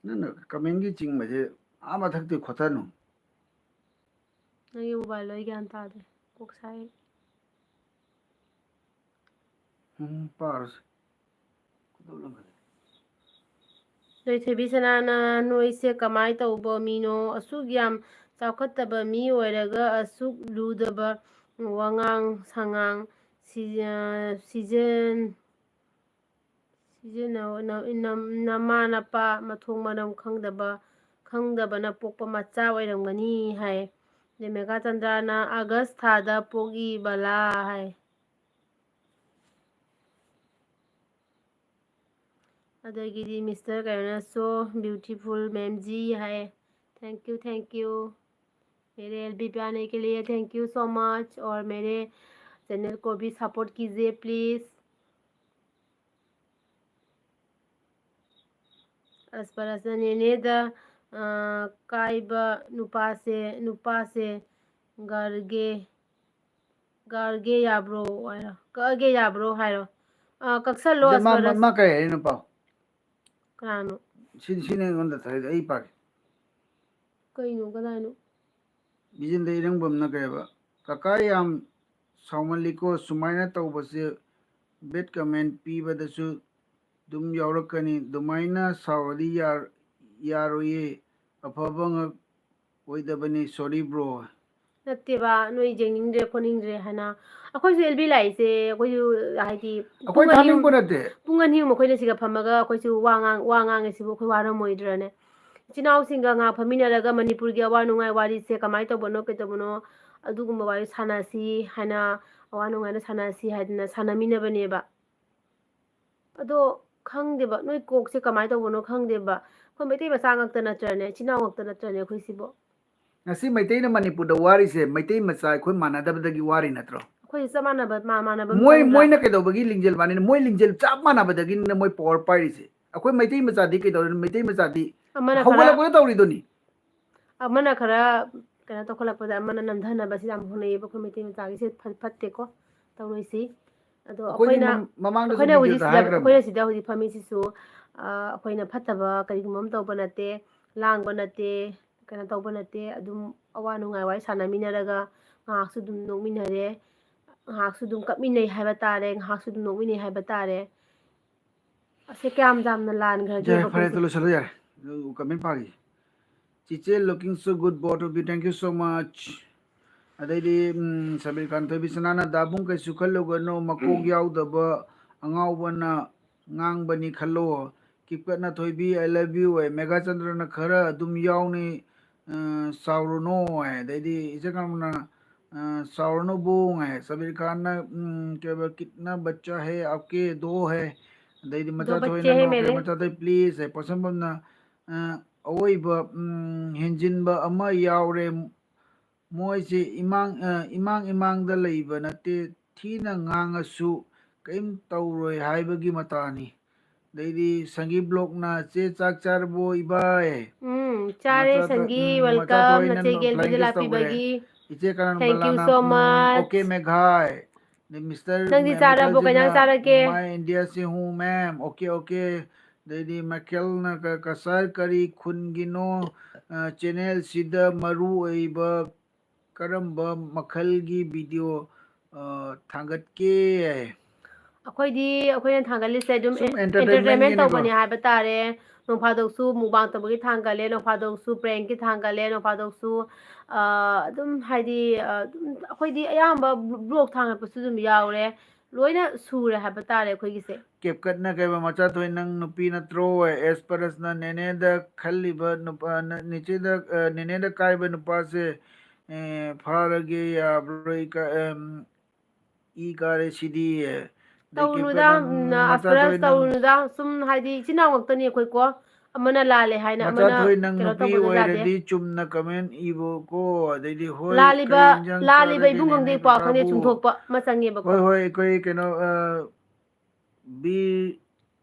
ꯅꯪꯅ comment ꯀꯤ ꯆꯤꯡꯕꯁꯦ ꯑꯥ ꯃꯊꯛꯇꯤ ꯈꯣꯠꯊꯅꯨ꯫ ꯅꯪꯒꯤ mobile ꯗꯣ ꯑꯩ ꯒ꯭ꯌꯥꯟ ꯇꯥꯗꯦ꯫ ꯀꯣꯛ ꯁꯥꯏ꯫ ꯎꯝ, ꯄꯥꯔꯁꯤ꯫ ꯈꯣꯏꯗꯧ ꯂꯪꯈꯠꯂꯦ꯫ ꯂꯣꯏꯊꯣꯏꯕꯤ ꯁꯅꯥꯅ, "ꯅꯣꯏꯁꯦ ꯀꯃꯥꯏ ꯇꯧꯕ ꯃꯤꯅꯣ? ꯑꯁꯨꯛ ꯌꯥꯝ ꯆꯥꯎꯈꯠꯇꯕ ꯃꯤ ꯑꯣꯏꯔꯒ ꯑꯁꯨꯛ ꯂꯨꯗꯕ ꯋꯥꯉꯥꯡ ꯁꯉꯥꯡ ꯁꯤꯖ-, ꯁꯤꯖꯤꯟ-, ꯁꯤꯖꯤꯟꯅꯧ꯫ ꯅ-, ꯅ-, ꯅꯃꯥ ꯅꯄꯥ ꯃꯊꯣꯡ ꯃꯔꯝ ꯈꯪꯗꯕ, ꯈꯪꯗꯕꯅ ꯄꯣꯛꯄ ꯃꯆꯥ ꯑꯣꯏꯔꯝꯒꯅꯤ" ꯍꯥꯏ꯫ ꯑꯗꯩ ꯃꯦꯘꯥꯆꯟꯗ꯭ꯔꯅ, "ꯑꯥꯒꯁ ꯊꯥꯗ ꯄꯣꯛꯏꯕꯂꯥ" ꯍꯥꯏ꯫ ꯑꯗꯒꯤꯗꯤ ꯃꯤꯁꯇꯔ ꯀꯩꯅꯣꯅ, "So beautiful, ma'am ꯖꯤ" ꯍꯥꯏ꯫ Thank you, thank you. मेरे एलबीपी आने के लिए thank you so much, और मेरे चैनल को भी सपोर्ट कीजिए प्लीज। ꯑꯁꯄꯔꯁꯅ, "ꯅꯦꯅꯦꯗ, ꯑ, ꯀꯥꯏꯕ ꯅꯨꯄꯥꯁꯦ, ꯅꯨꯄꯥꯁꯦ ꯒꯥꯔꯒꯦ, ꯒꯥꯔꯒꯦ ꯌꯥꯕ꯭ꯔꯣ?" ꯍꯥꯏꯔꯣ, "ꯀꯛꯑꯒꯦ ꯌꯥꯕ꯭ꯔꯣ?" ꯍꯥꯏꯔꯣ꯫ ꯑ, ꯀꯛꯁꯜꯂꯣ, ꯁꯤꯗ ꯃꯥ, ꯃꯥ, ꯑꯁꯄꯔꯁ꯫ ꯃꯥ ꯀꯩ ꯍꯥꯏꯔꯤꯅꯣ ꯄꯥꯎ? ꯀꯅꯥꯅꯣ? ꯁꯤ, ꯁꯤꯅ ꯑꯩꯉꯣꯟꯗ ꯊꯥꯔꯛꯏꯗꯣ, ꯑꯩ ꯄꯥꯒꯦ꯫ ꯀꯩꯅꯣ? ꯀꯗꯥꯏꯅꯣ? ꯕꯤꯖꯦꯟꯗ꯭ꯔ ꯏꯔꯪꯕꯝꯅ ꯀꯩ ꯍꯥꯏꯕ? "ꯀꯀꯥ ꯌꯥꯝ ꯁꯥꯎꯃꯜꯂꯤꯀꯣ, ꯁꯨꯃꯥꯏꯅ ꯇꯧꯕꯁꯦ bad comment ꯄꯤꯕꯗꯁꯨ ꯑꯗꯨꯝ ꯌꯥꯎꯔꯛꯀꯅꯤ꯫ ꯑꯗꯨꯃꯥꯏꯅ ꯁꯥꯎꯔꯗꯤ ꯌꯥꯔ-, ꯌꯥꯔꯣꯏꯌꯦ꯫ ꯑꯐꯕ ꯉꯛ ꯑꯣꯏꯗꯕꯅꯤ꯫ Sorry bro." ꯅꯠꯇꯦꯕ, ꯅꯣꯏ ꯌꯦꯡꯅꯤꯡꯗ꯭ꯔꯦ ꯈꯣꯠꯅꯤꯡꯗ꯭ꯔꯦ ꯍꯥꯏꯅ꯫ ꯑꯩꯈꯣꯏꯁꯨ ꯑꯦꯜ ꯕꯤ ꯂꯥꯛꯏꯁꯦ, ꯑꯩꯈꯣꯏꯁꯨ ꯍꯥꯏꯗꯤ ꯑꯩꯈꯣꯏ ꯄꯨꯡ ꯑꯅꯤ ꯊꯥꯅꯤꯡꯕ ꯅꯠꯇꯦ꯫ ꯄꯨꯡ ꯑꯅꯤ ꯑꯍꯨꯝ ꯑꯩꯈꯣꯏꯅ ꯁꯤꯒ ꯐꯝꯃꯒ ꯑꯩꯈꯣꯏꯁꯨ ꯋꯥ ꯉꯥꯡ-, ꯋꯥ ꯉꯥꯡꯉꯤꯁꯤꯕꯨ ꯑꯩꯈꯣꯏ ꯋꯥꯔꯝꯃꯣꯏꯗ꯭ꯔꯅꯦ? ꯏꯆꯤꯟ ꯏꯅꯥꯎꯁꯤꯡꯒ ꯉꯥꯏꯍꯥꯛ ꯐꯝꯃꯤꯟꯅꯔꯒ ꯃꯅꯤꯄꯨꯔꯒꯤ ꯑꯋꯥ ꯅꯨꯡꯉꯥꯏ ꯋꯥꯔꯤꯁꯦ ꯀꯃꯥꯏꯅ ꯇꯧꯕꯅꯣ, ꯀꯩꯗꯧꯕꯅꯣ, ꯑꯗꯨꯒꯨꯝꯕ ꯋꯥꯔꯤ ꯁꯥꯟꯅꯁꯤ ꯍꯥꯏꯅ, ꯑꯋꯥ ꯅꯨꯡꯉꯥꯏꯅ ꯁꯥꯟꯅꯁꯤ ꯍꯥꯏꯗꯅ ꯁꯥꯟꯅꯃꯤꯟꯅꯕꯅꯦꯕ꯫ ꯑꯗꯣ ꯈꯪꯗꯦꯕ, ꯅꯣꯏ ꯀꯣꯛꯁꯦ ꯀꯃꯥꯏꯅ ꯇꯧꯕꯅꯣ ꯈꯪꯗꯦꯕ꯫ ꯑꯩꯈꯣꯏ ꯃꯩꯇꯩ ꯃꯆꯥ ꯉꯥꯛꯇ ꯅꯠꯇ꯭ꯔꯅꯦ, ꯏꯆꯤꯟ ꯏꯅꯥꯎ ꯉꯥꯛꯇ ꯅꯠꯇ꯭ꯔꯅꯦ ꯑꯩꯈꯣꯏ ꯁꯤꯕꯣ? ꯉꯁꯤ ꯃꯩꯇꯩꯅ ꯃꯅꯤꯄꯨꯔꯗ ꯋꯥꯔꯤꯁꯦ ꯃꯩꯇꯩ ꯃꯆꯥ ꯑꯩꯈꯣꯏ ꯃꯥꯟꯅꯗꯕꯗꯒꯤ ꯋꯥꯔꯤ ꯅꯠꯇ꯭ꯔꯣ? ꯑꯩꯈꯣꯏꯁꯦ ꯆꯞ ꯃꯥꯟꯅꯕ, ꯃꯥ-, ꯃꯥꯟꯅꯕ ꯑꯃ ꯃꯣꯏ ꯆꯪꯗ꯭ꯔꯥ? ꯃꯣꯏꯅ ꯀꯩꯗꯧꯕꯒꯤ ꯂꯤꯡꯖꯦꯜ ꯃꯥꯟꯅꯩꯅꯣ? ꯃꯣꯏ ꯂꯤꯡꯖꯦꯜ ꯆꯞ ꯃꯥꯟꯅꯕꯗꯒꯤꯅꯤꯅ ꯃꯣꯏ ꯄꯋꯥꯔ ꯄꯥꯏꯔꯤꯁꯦ꯫ ꯑꯩꯈꯣꯏ ꯃꯩꯇꯩ ꯃꯆꯥꯗꯤ ꯀꯩꯗꯧꯔꯤꯅꯣ? ꯃꯩꯇꯩ ꯃꯆꯥꯗꯤ ꯑꯃꯅ ꯈꯔ, ꯍꯧꯒꯠꯂꯛꯄꯗ ꯇꯧꯔꯤꯗꯨꯅꯤ꯫ ꯑꯃꯅ ꯈꯔ ꯀꯩꯅꯣ ꯇꯧꯈꯠꯂꯛꯄꯗ ꯑꯃꯅ ꯅꯝꯊꯅꯕꯁꯤ ꯌꯥꯝ ꯍꯣꯠꯅꯩꯌꯦꯕ꯫ ꯑꯩꯈꯣꯏ ꯃꯩꯇꯩ ꯃꯆꯥꯒꯤꯁꯦ ꯐꯠ-, ꯐꯠꯇꯦꯀꯣ ꯇꯧꯔꯤꯁꯤ꯫ ꯑꯗꯣ ꯑꯩꯈꯣꯏꯗꯤ ꯑꯩꯈꯣꯏꯅ, ꯃꯝ-, ꯃꯃꯥꯡꯗꯁꯨ ꯑꯩꯈꯣꯏꯅ ꯍꯧꯖꯤꯛ videoꯗ ꯁꯤꯗ, ꯍꯥꯏꯈ꯭ꯔꯕꯅꯤ꯫ ꯑꯩꯈꯣꯏꯅ ꯁꯤꯗ ꯍꯧꯖꯤꯛ ꯐꯝꯃꯤꯁꯤꯁꯨ, ꯑ, ꯑꯩꯈꯣꯏꯅ ꯐꯠꯇꯕ ꯀꯔꯤꯒꯨꯝꯕ ꯑꯃ ꯇꯧꯕ ꯅꯠꯇꯦ, ꯂꯥꯡꯕ ꯅꯠꯇꯦ, ꯀꯩꯅꯣ ꯇꯧꯕ ꯅꯠꯇꯦ꯫ ꯑꯗꯨꯝ ꯑꯋꯥ ꯅꯨꯡꯉꯥꯏ ꯋꯥꯔꯤ ꯁꯥꯟꯅꯃꯤꯟꯅꯔꯒ ꯉꯥꯏꯍꯥꯛꯁꯨ ꯑꯗꯨꯝ ꯅꯣꯛꯃꯤꯟꯅꯔꯦ, ꯉꯥꯏꯍꯥꯛꯁꯨ ꯑꯗꯨꯝ ꯀꯞꯃꯤꯟꯅꯩ ꯍꯥꯏꯕ ꯇꯥꯔꯦ, ꯉꯥꯏꯍꯥꯛꯁꯨ ꯑꯗꯨꯝ ꯅꯣꯛꯃꯤꯟꯅꯩ ꯍꯥꯏꯕ ꯇꯥꯔꯦ꯫ ꯑꯁꯦ ꯀꯌꯥꯝ ꯌꯥꯝꯅ ꯂꯥꯟꯈ꯭ꯔꯒꯦꯕ ꯌꯥꯔꯦ, ꯐꯔꯦ, ꯑꯩꯈꯣꯏꯁꯦ? ꯑꯗꯨ ꯂꯣꯏꯁꯤꯜꯂꯣ, ꯌꯥꯔꯦ꯫ ꯑꯗꯨ comment ꯄꯥꯒꯦ꯫ ꯆꯤꯆꯦ, looking so good, both of you, thank you so much꯫ ꯑꯗꯩꯗꯤ, ꯎꯝ, ꯁꯕꯤꯔ ꯈꯥꯟ ꯊꯣꯏꯕꯤ ꯁꯅꯥꯅ, "ꯗꯥꯕꯨꯡ, ꯀꯩꯁꯨ ꯈꯜꯂꯨꯒꯅꯨ, ꯃꯀꯣꯛ ꯌꯥꯎꯗꯕ ꯑꯉꯥꯎꯕꯅ ꯉꯥꯡꯕꯅꯤ ꯈꯜꯂꯣ꯫ ꯀꯤꯞꯀꯠꯅ ꯊꯣꯏꯕꯤ, I love you" ꯍꯥꯏ꯫ ꯃꯦꯘꯥꯆꯟꯗ꯭ꯔꯅ, "ꯈꯔ ꯑꯗꯨꯝ ꯌꯥꯎꯅꯤ, ꯑ, ꯆꯥꯎꯔꯨꯅꯣ" ꯍꯥꯏ꯫ ꯑꯗꯩꯗꯤ ꯏꯆꯦ ꯀꯃꯂꯅ, ꯑ, "ꯆꯥꯎꯔꯅꯨ ꯕꯨꯡ" ꯍꯥꯏ꯫ ꯁꯕꯤꯔ ꯈꯥꯟꯅ, ꯎꯝ, ꯀꯩ ꯍꯥꯏꯕ, "ꯀꯤꯠꯅ ꯕꯆꯥ ꯍꯦ ꯑꯞꯀꯦ ꯗꯣ ꯍꯦ"꯫ ꯑꯗꯩꯗꯤ ꯗꯣ ꯃꯆꯥ ꯕꯆꯦ ꯊꯣꯏꯅ ꯍꯦ ꯅꯣꯛꯈ꯭ꯔꯦ, ꯃꯦꯔꯦ꯫ ꯃꯆꯥ ꯊꯣꯏ, "Please" ꯍꯥꯏ꯫ ꯄꯣꯠꯁꯝꯕꯝꯅ, ꯑ, "ꯑꯋꯣꯏꯕ, ꯎꯝ, ꯍꯦꯟꯖꯤꯟꯕ ꯑꯃ ꯌꯥꯎꯔꯦ꯫ ꯃꯣꯏꯁꯦ ꯏꯃꯥꯡ, ꯑ, ꯏꯃꯥꯡ ꯏꯃꯥꯡꯗ ꯂꯩꯕ ꯅꯠꯇꯦ, ꯊꯤꯅ ꯉꯥꯡꯉꯁꯨ ꯀꯔꯤꯝ ꯇꯧꯔꯣꯏ ꯍꯥꯏꯕꯒꯤ ꯃꯇꯥꯅꯤ"꯫ ꯑꯗꯩꯗꯤ ꯁꯪꯒꯤ ꯕ꯭ꯂꯣꯛꯅ, "ꯆꯦ, ꯆꯥꯛ ꯆꯥꯔꯕꯣ ꯏꯕꯥꯏ?" ꯎꯝ, ꯆꯥꯔꯦ, ꯃꯆꯥ ꯊꯣꯏ-, ꯁꯪꯒꯤ, ꯎꯝ, ꯃꯆꯥ welcome, ꯊꯣꯏꯅ ꯅꯆꯦ ꯅꯣ-, ꯒꯦꯜꯕꯤꯗ ꯐ꯭ꯂꯥꯏꯡ ꯀꯤꯁ ꯇꯧꯈ꯭ꯔꯦ꯫ ꯂꯥꯛꯄꯤꯕꯒꯤ꯫ ꯏꯆꯦ ꯀꯅꯥ Thank you ꯕꯂꯥꯅ, so ꯎꯝ, much꯫ "ꯑꯣꯀꯦ ꯃꯦꯘꯥꯏ"꯫ ꯑꯗꯩ ꯃꯤꯁꯇꯔ ꯅꯪꯗꯤ ꯃꯦ-, ꯆꯥꯔꯕꯣ? ꯀꯩ ꯏꯟꯖꯥꯡ ꯃꯤꯀꯜꯁꯤꯅ, ꯆꯥꯔꯒꯦ? "ꯃꯥꯏ ꯏꯟꯗꯤꯌꯥ ꯁꯤ ꯍꯨ ꯃꯦꯝ"꯫ "Okay, okay". ꯑꯗꯩꯗꯤ ꯃꯥꯏꯀꯦꯜꯅ ꯀ-, "ꯀꯁꯥꯔ ꯀꯔꯤ ꯈꯨꯟꯒꯤꯅꯣ, ꯑ, ꯆꯦꯅꯦꯜꯁꯤꯗ ꯃꯔꯨ ꯑꯣꯏꯕ ꯀꯔꯝꯕ ꯃꯈꯜꯒꯤ ꯚꯤꯗꯤꯑꯣ, ꯑ, ꯊꯥꯡꯒꯠꯀꯦ?" ꯑꯩꯈꯣꯏꯗꯤ, ꯑꯩꯈꯣꯏꯅ ꯊꯥꯡꯒꯠꯂꯤꯁꯦ ꯑꯗꯨꯝ ꯁꯨꯝ ꯑꯦ-, entertainment entertainment ꯒꯤꯅꯤꯀꯣ꯫ ꯇꯧꯕꯅꯦ ꯍꯥꯏꯕ ꯇꯥꯔꯦ꯫ ꯅꯣꯡ ꯐꯥꯗꯣꯛꯁꯨ mukbang ꯇꯧꯕꯒꯤ ꯊꯥꯡꯒꯠꯂꯦ, ꯅꯣꯡ ꯐꯥꯗꯣꯛꯁꯨ prank ꯀꯤ ꯊꯥꯡꯒꯠꯂꯦ, ꯅꯣꯡ ꯐꯥꯗꯣꯛꯁꯨ, ꯑ, ꯑꯗꯨꯝ ꯍꯥꯏꯗꯤ, ꯑ, ꯑꯗꯨꯝ ꯑꯩꯈꯣꯏꯗꯤ ꯑꯌꯥꯝꯕ vlog ꯊꯥꯡꯒꯠꯄꯁꯨ ꯑꯗꯨꯝ ꯌꯥꯎꯔꯦ꯫ ꯂꯣꯏꯅ ꯁꯨꯔꯦ ꯍꯥꯏꯕ ꯇꯥꯔꯦ ꯑꯩꯈꯣꯏꯒꯤꯁꯦ꯫ ꯀꯦꯞꯀꯠꯅ ꯀꯩꯕ, "ꯃꯆꯥ ꯊꯣꯏ, ꯅꯪ ꯅꯨꯄꯤ ꯅꯠꯇ꯭ꯔꯣ?" ꯑꯦꯁ ꯄꯔꯁꯅ, "ꯅꯦꯅꯦꯗ ꯈꯜꯂꯤꯕ ꯅꯨꯄꯥ, ꯅ-, ꯅꯦꯆꯦꯗ, ꯑ, ꯅꯦꯅꯦꯗ ꯀꯥꯏꯕ ꯅꯨꯄꯥꯁꯦ, ꯑꯦ, ꯐꯥꯔꯒꯦ ꯌꯥꯕ꯭ꯔꯣ? ꯏ ꯀꯥ-, ꯑꯦꯝ, ꯏ ꯀꯥꯔꯦ ꯁꯤꯗꯤ"꯫ ꯇꯧꯅꯨꯗ, ꯎꯝ, ꯑꯁꯄꯔꯁ ꯇꯧꯅꯨꯗ꯫ ꯁꯨꯝ ꯍꯥꯏꯗꯤ ꯏꯆꯤꯟ ꯏꯅꯥꯎ ꯉꯥꯛꯇꯅꯤ ꯑꯩꯈꯣꯏꯀꯣ꯫ ꯑꯃꯅ ꯂꯥꯜꯂꯦ ꯍꯥꯏꯅ ꯑꯃꯅ ꯃꯆꯥꯊꯣꯏ, ꯅꯪ ꯀꯩꯅꯣ ꯅꯨꯄꯤ ꯇꯧꯕꯗꯣ ꯌꯥꯗꯦ꯫ ꯑꯣꯏꯔꯗꯤ ꯆꯨꯝꯅ comment ꯏꯕꯀꯣ, ꯑꯗꯩꯗꯤ ꯍꯣꯏ, ꯂꯥꯜꯂꯤꯕ, ꯀꯔꯤ ꯏꯟꯖꯥꯡ ꯂꯥꯜꯂꯤꯕ ꯏꯕꯨꯡ ꯆꯥꯔꯒꯦꯅꯦ, ꯈꯪꯗꯦ, ꯄꯥꯎ ꯈꯪꯗꯦ, ꯅꯨꯄꯥꯕꯨ? ꯆꯨꯝꯊꯣꯛꯄ ꯑꯃ ꯆꯪꯉꯦꯕꯀꯣ꯫ ꯍꯣꯏ, ꯍꯣꯏ, ꯑꯩꯈꯣꯏ ꯀꯩꯅꯣ, ꯑ, ꯕꯤ-,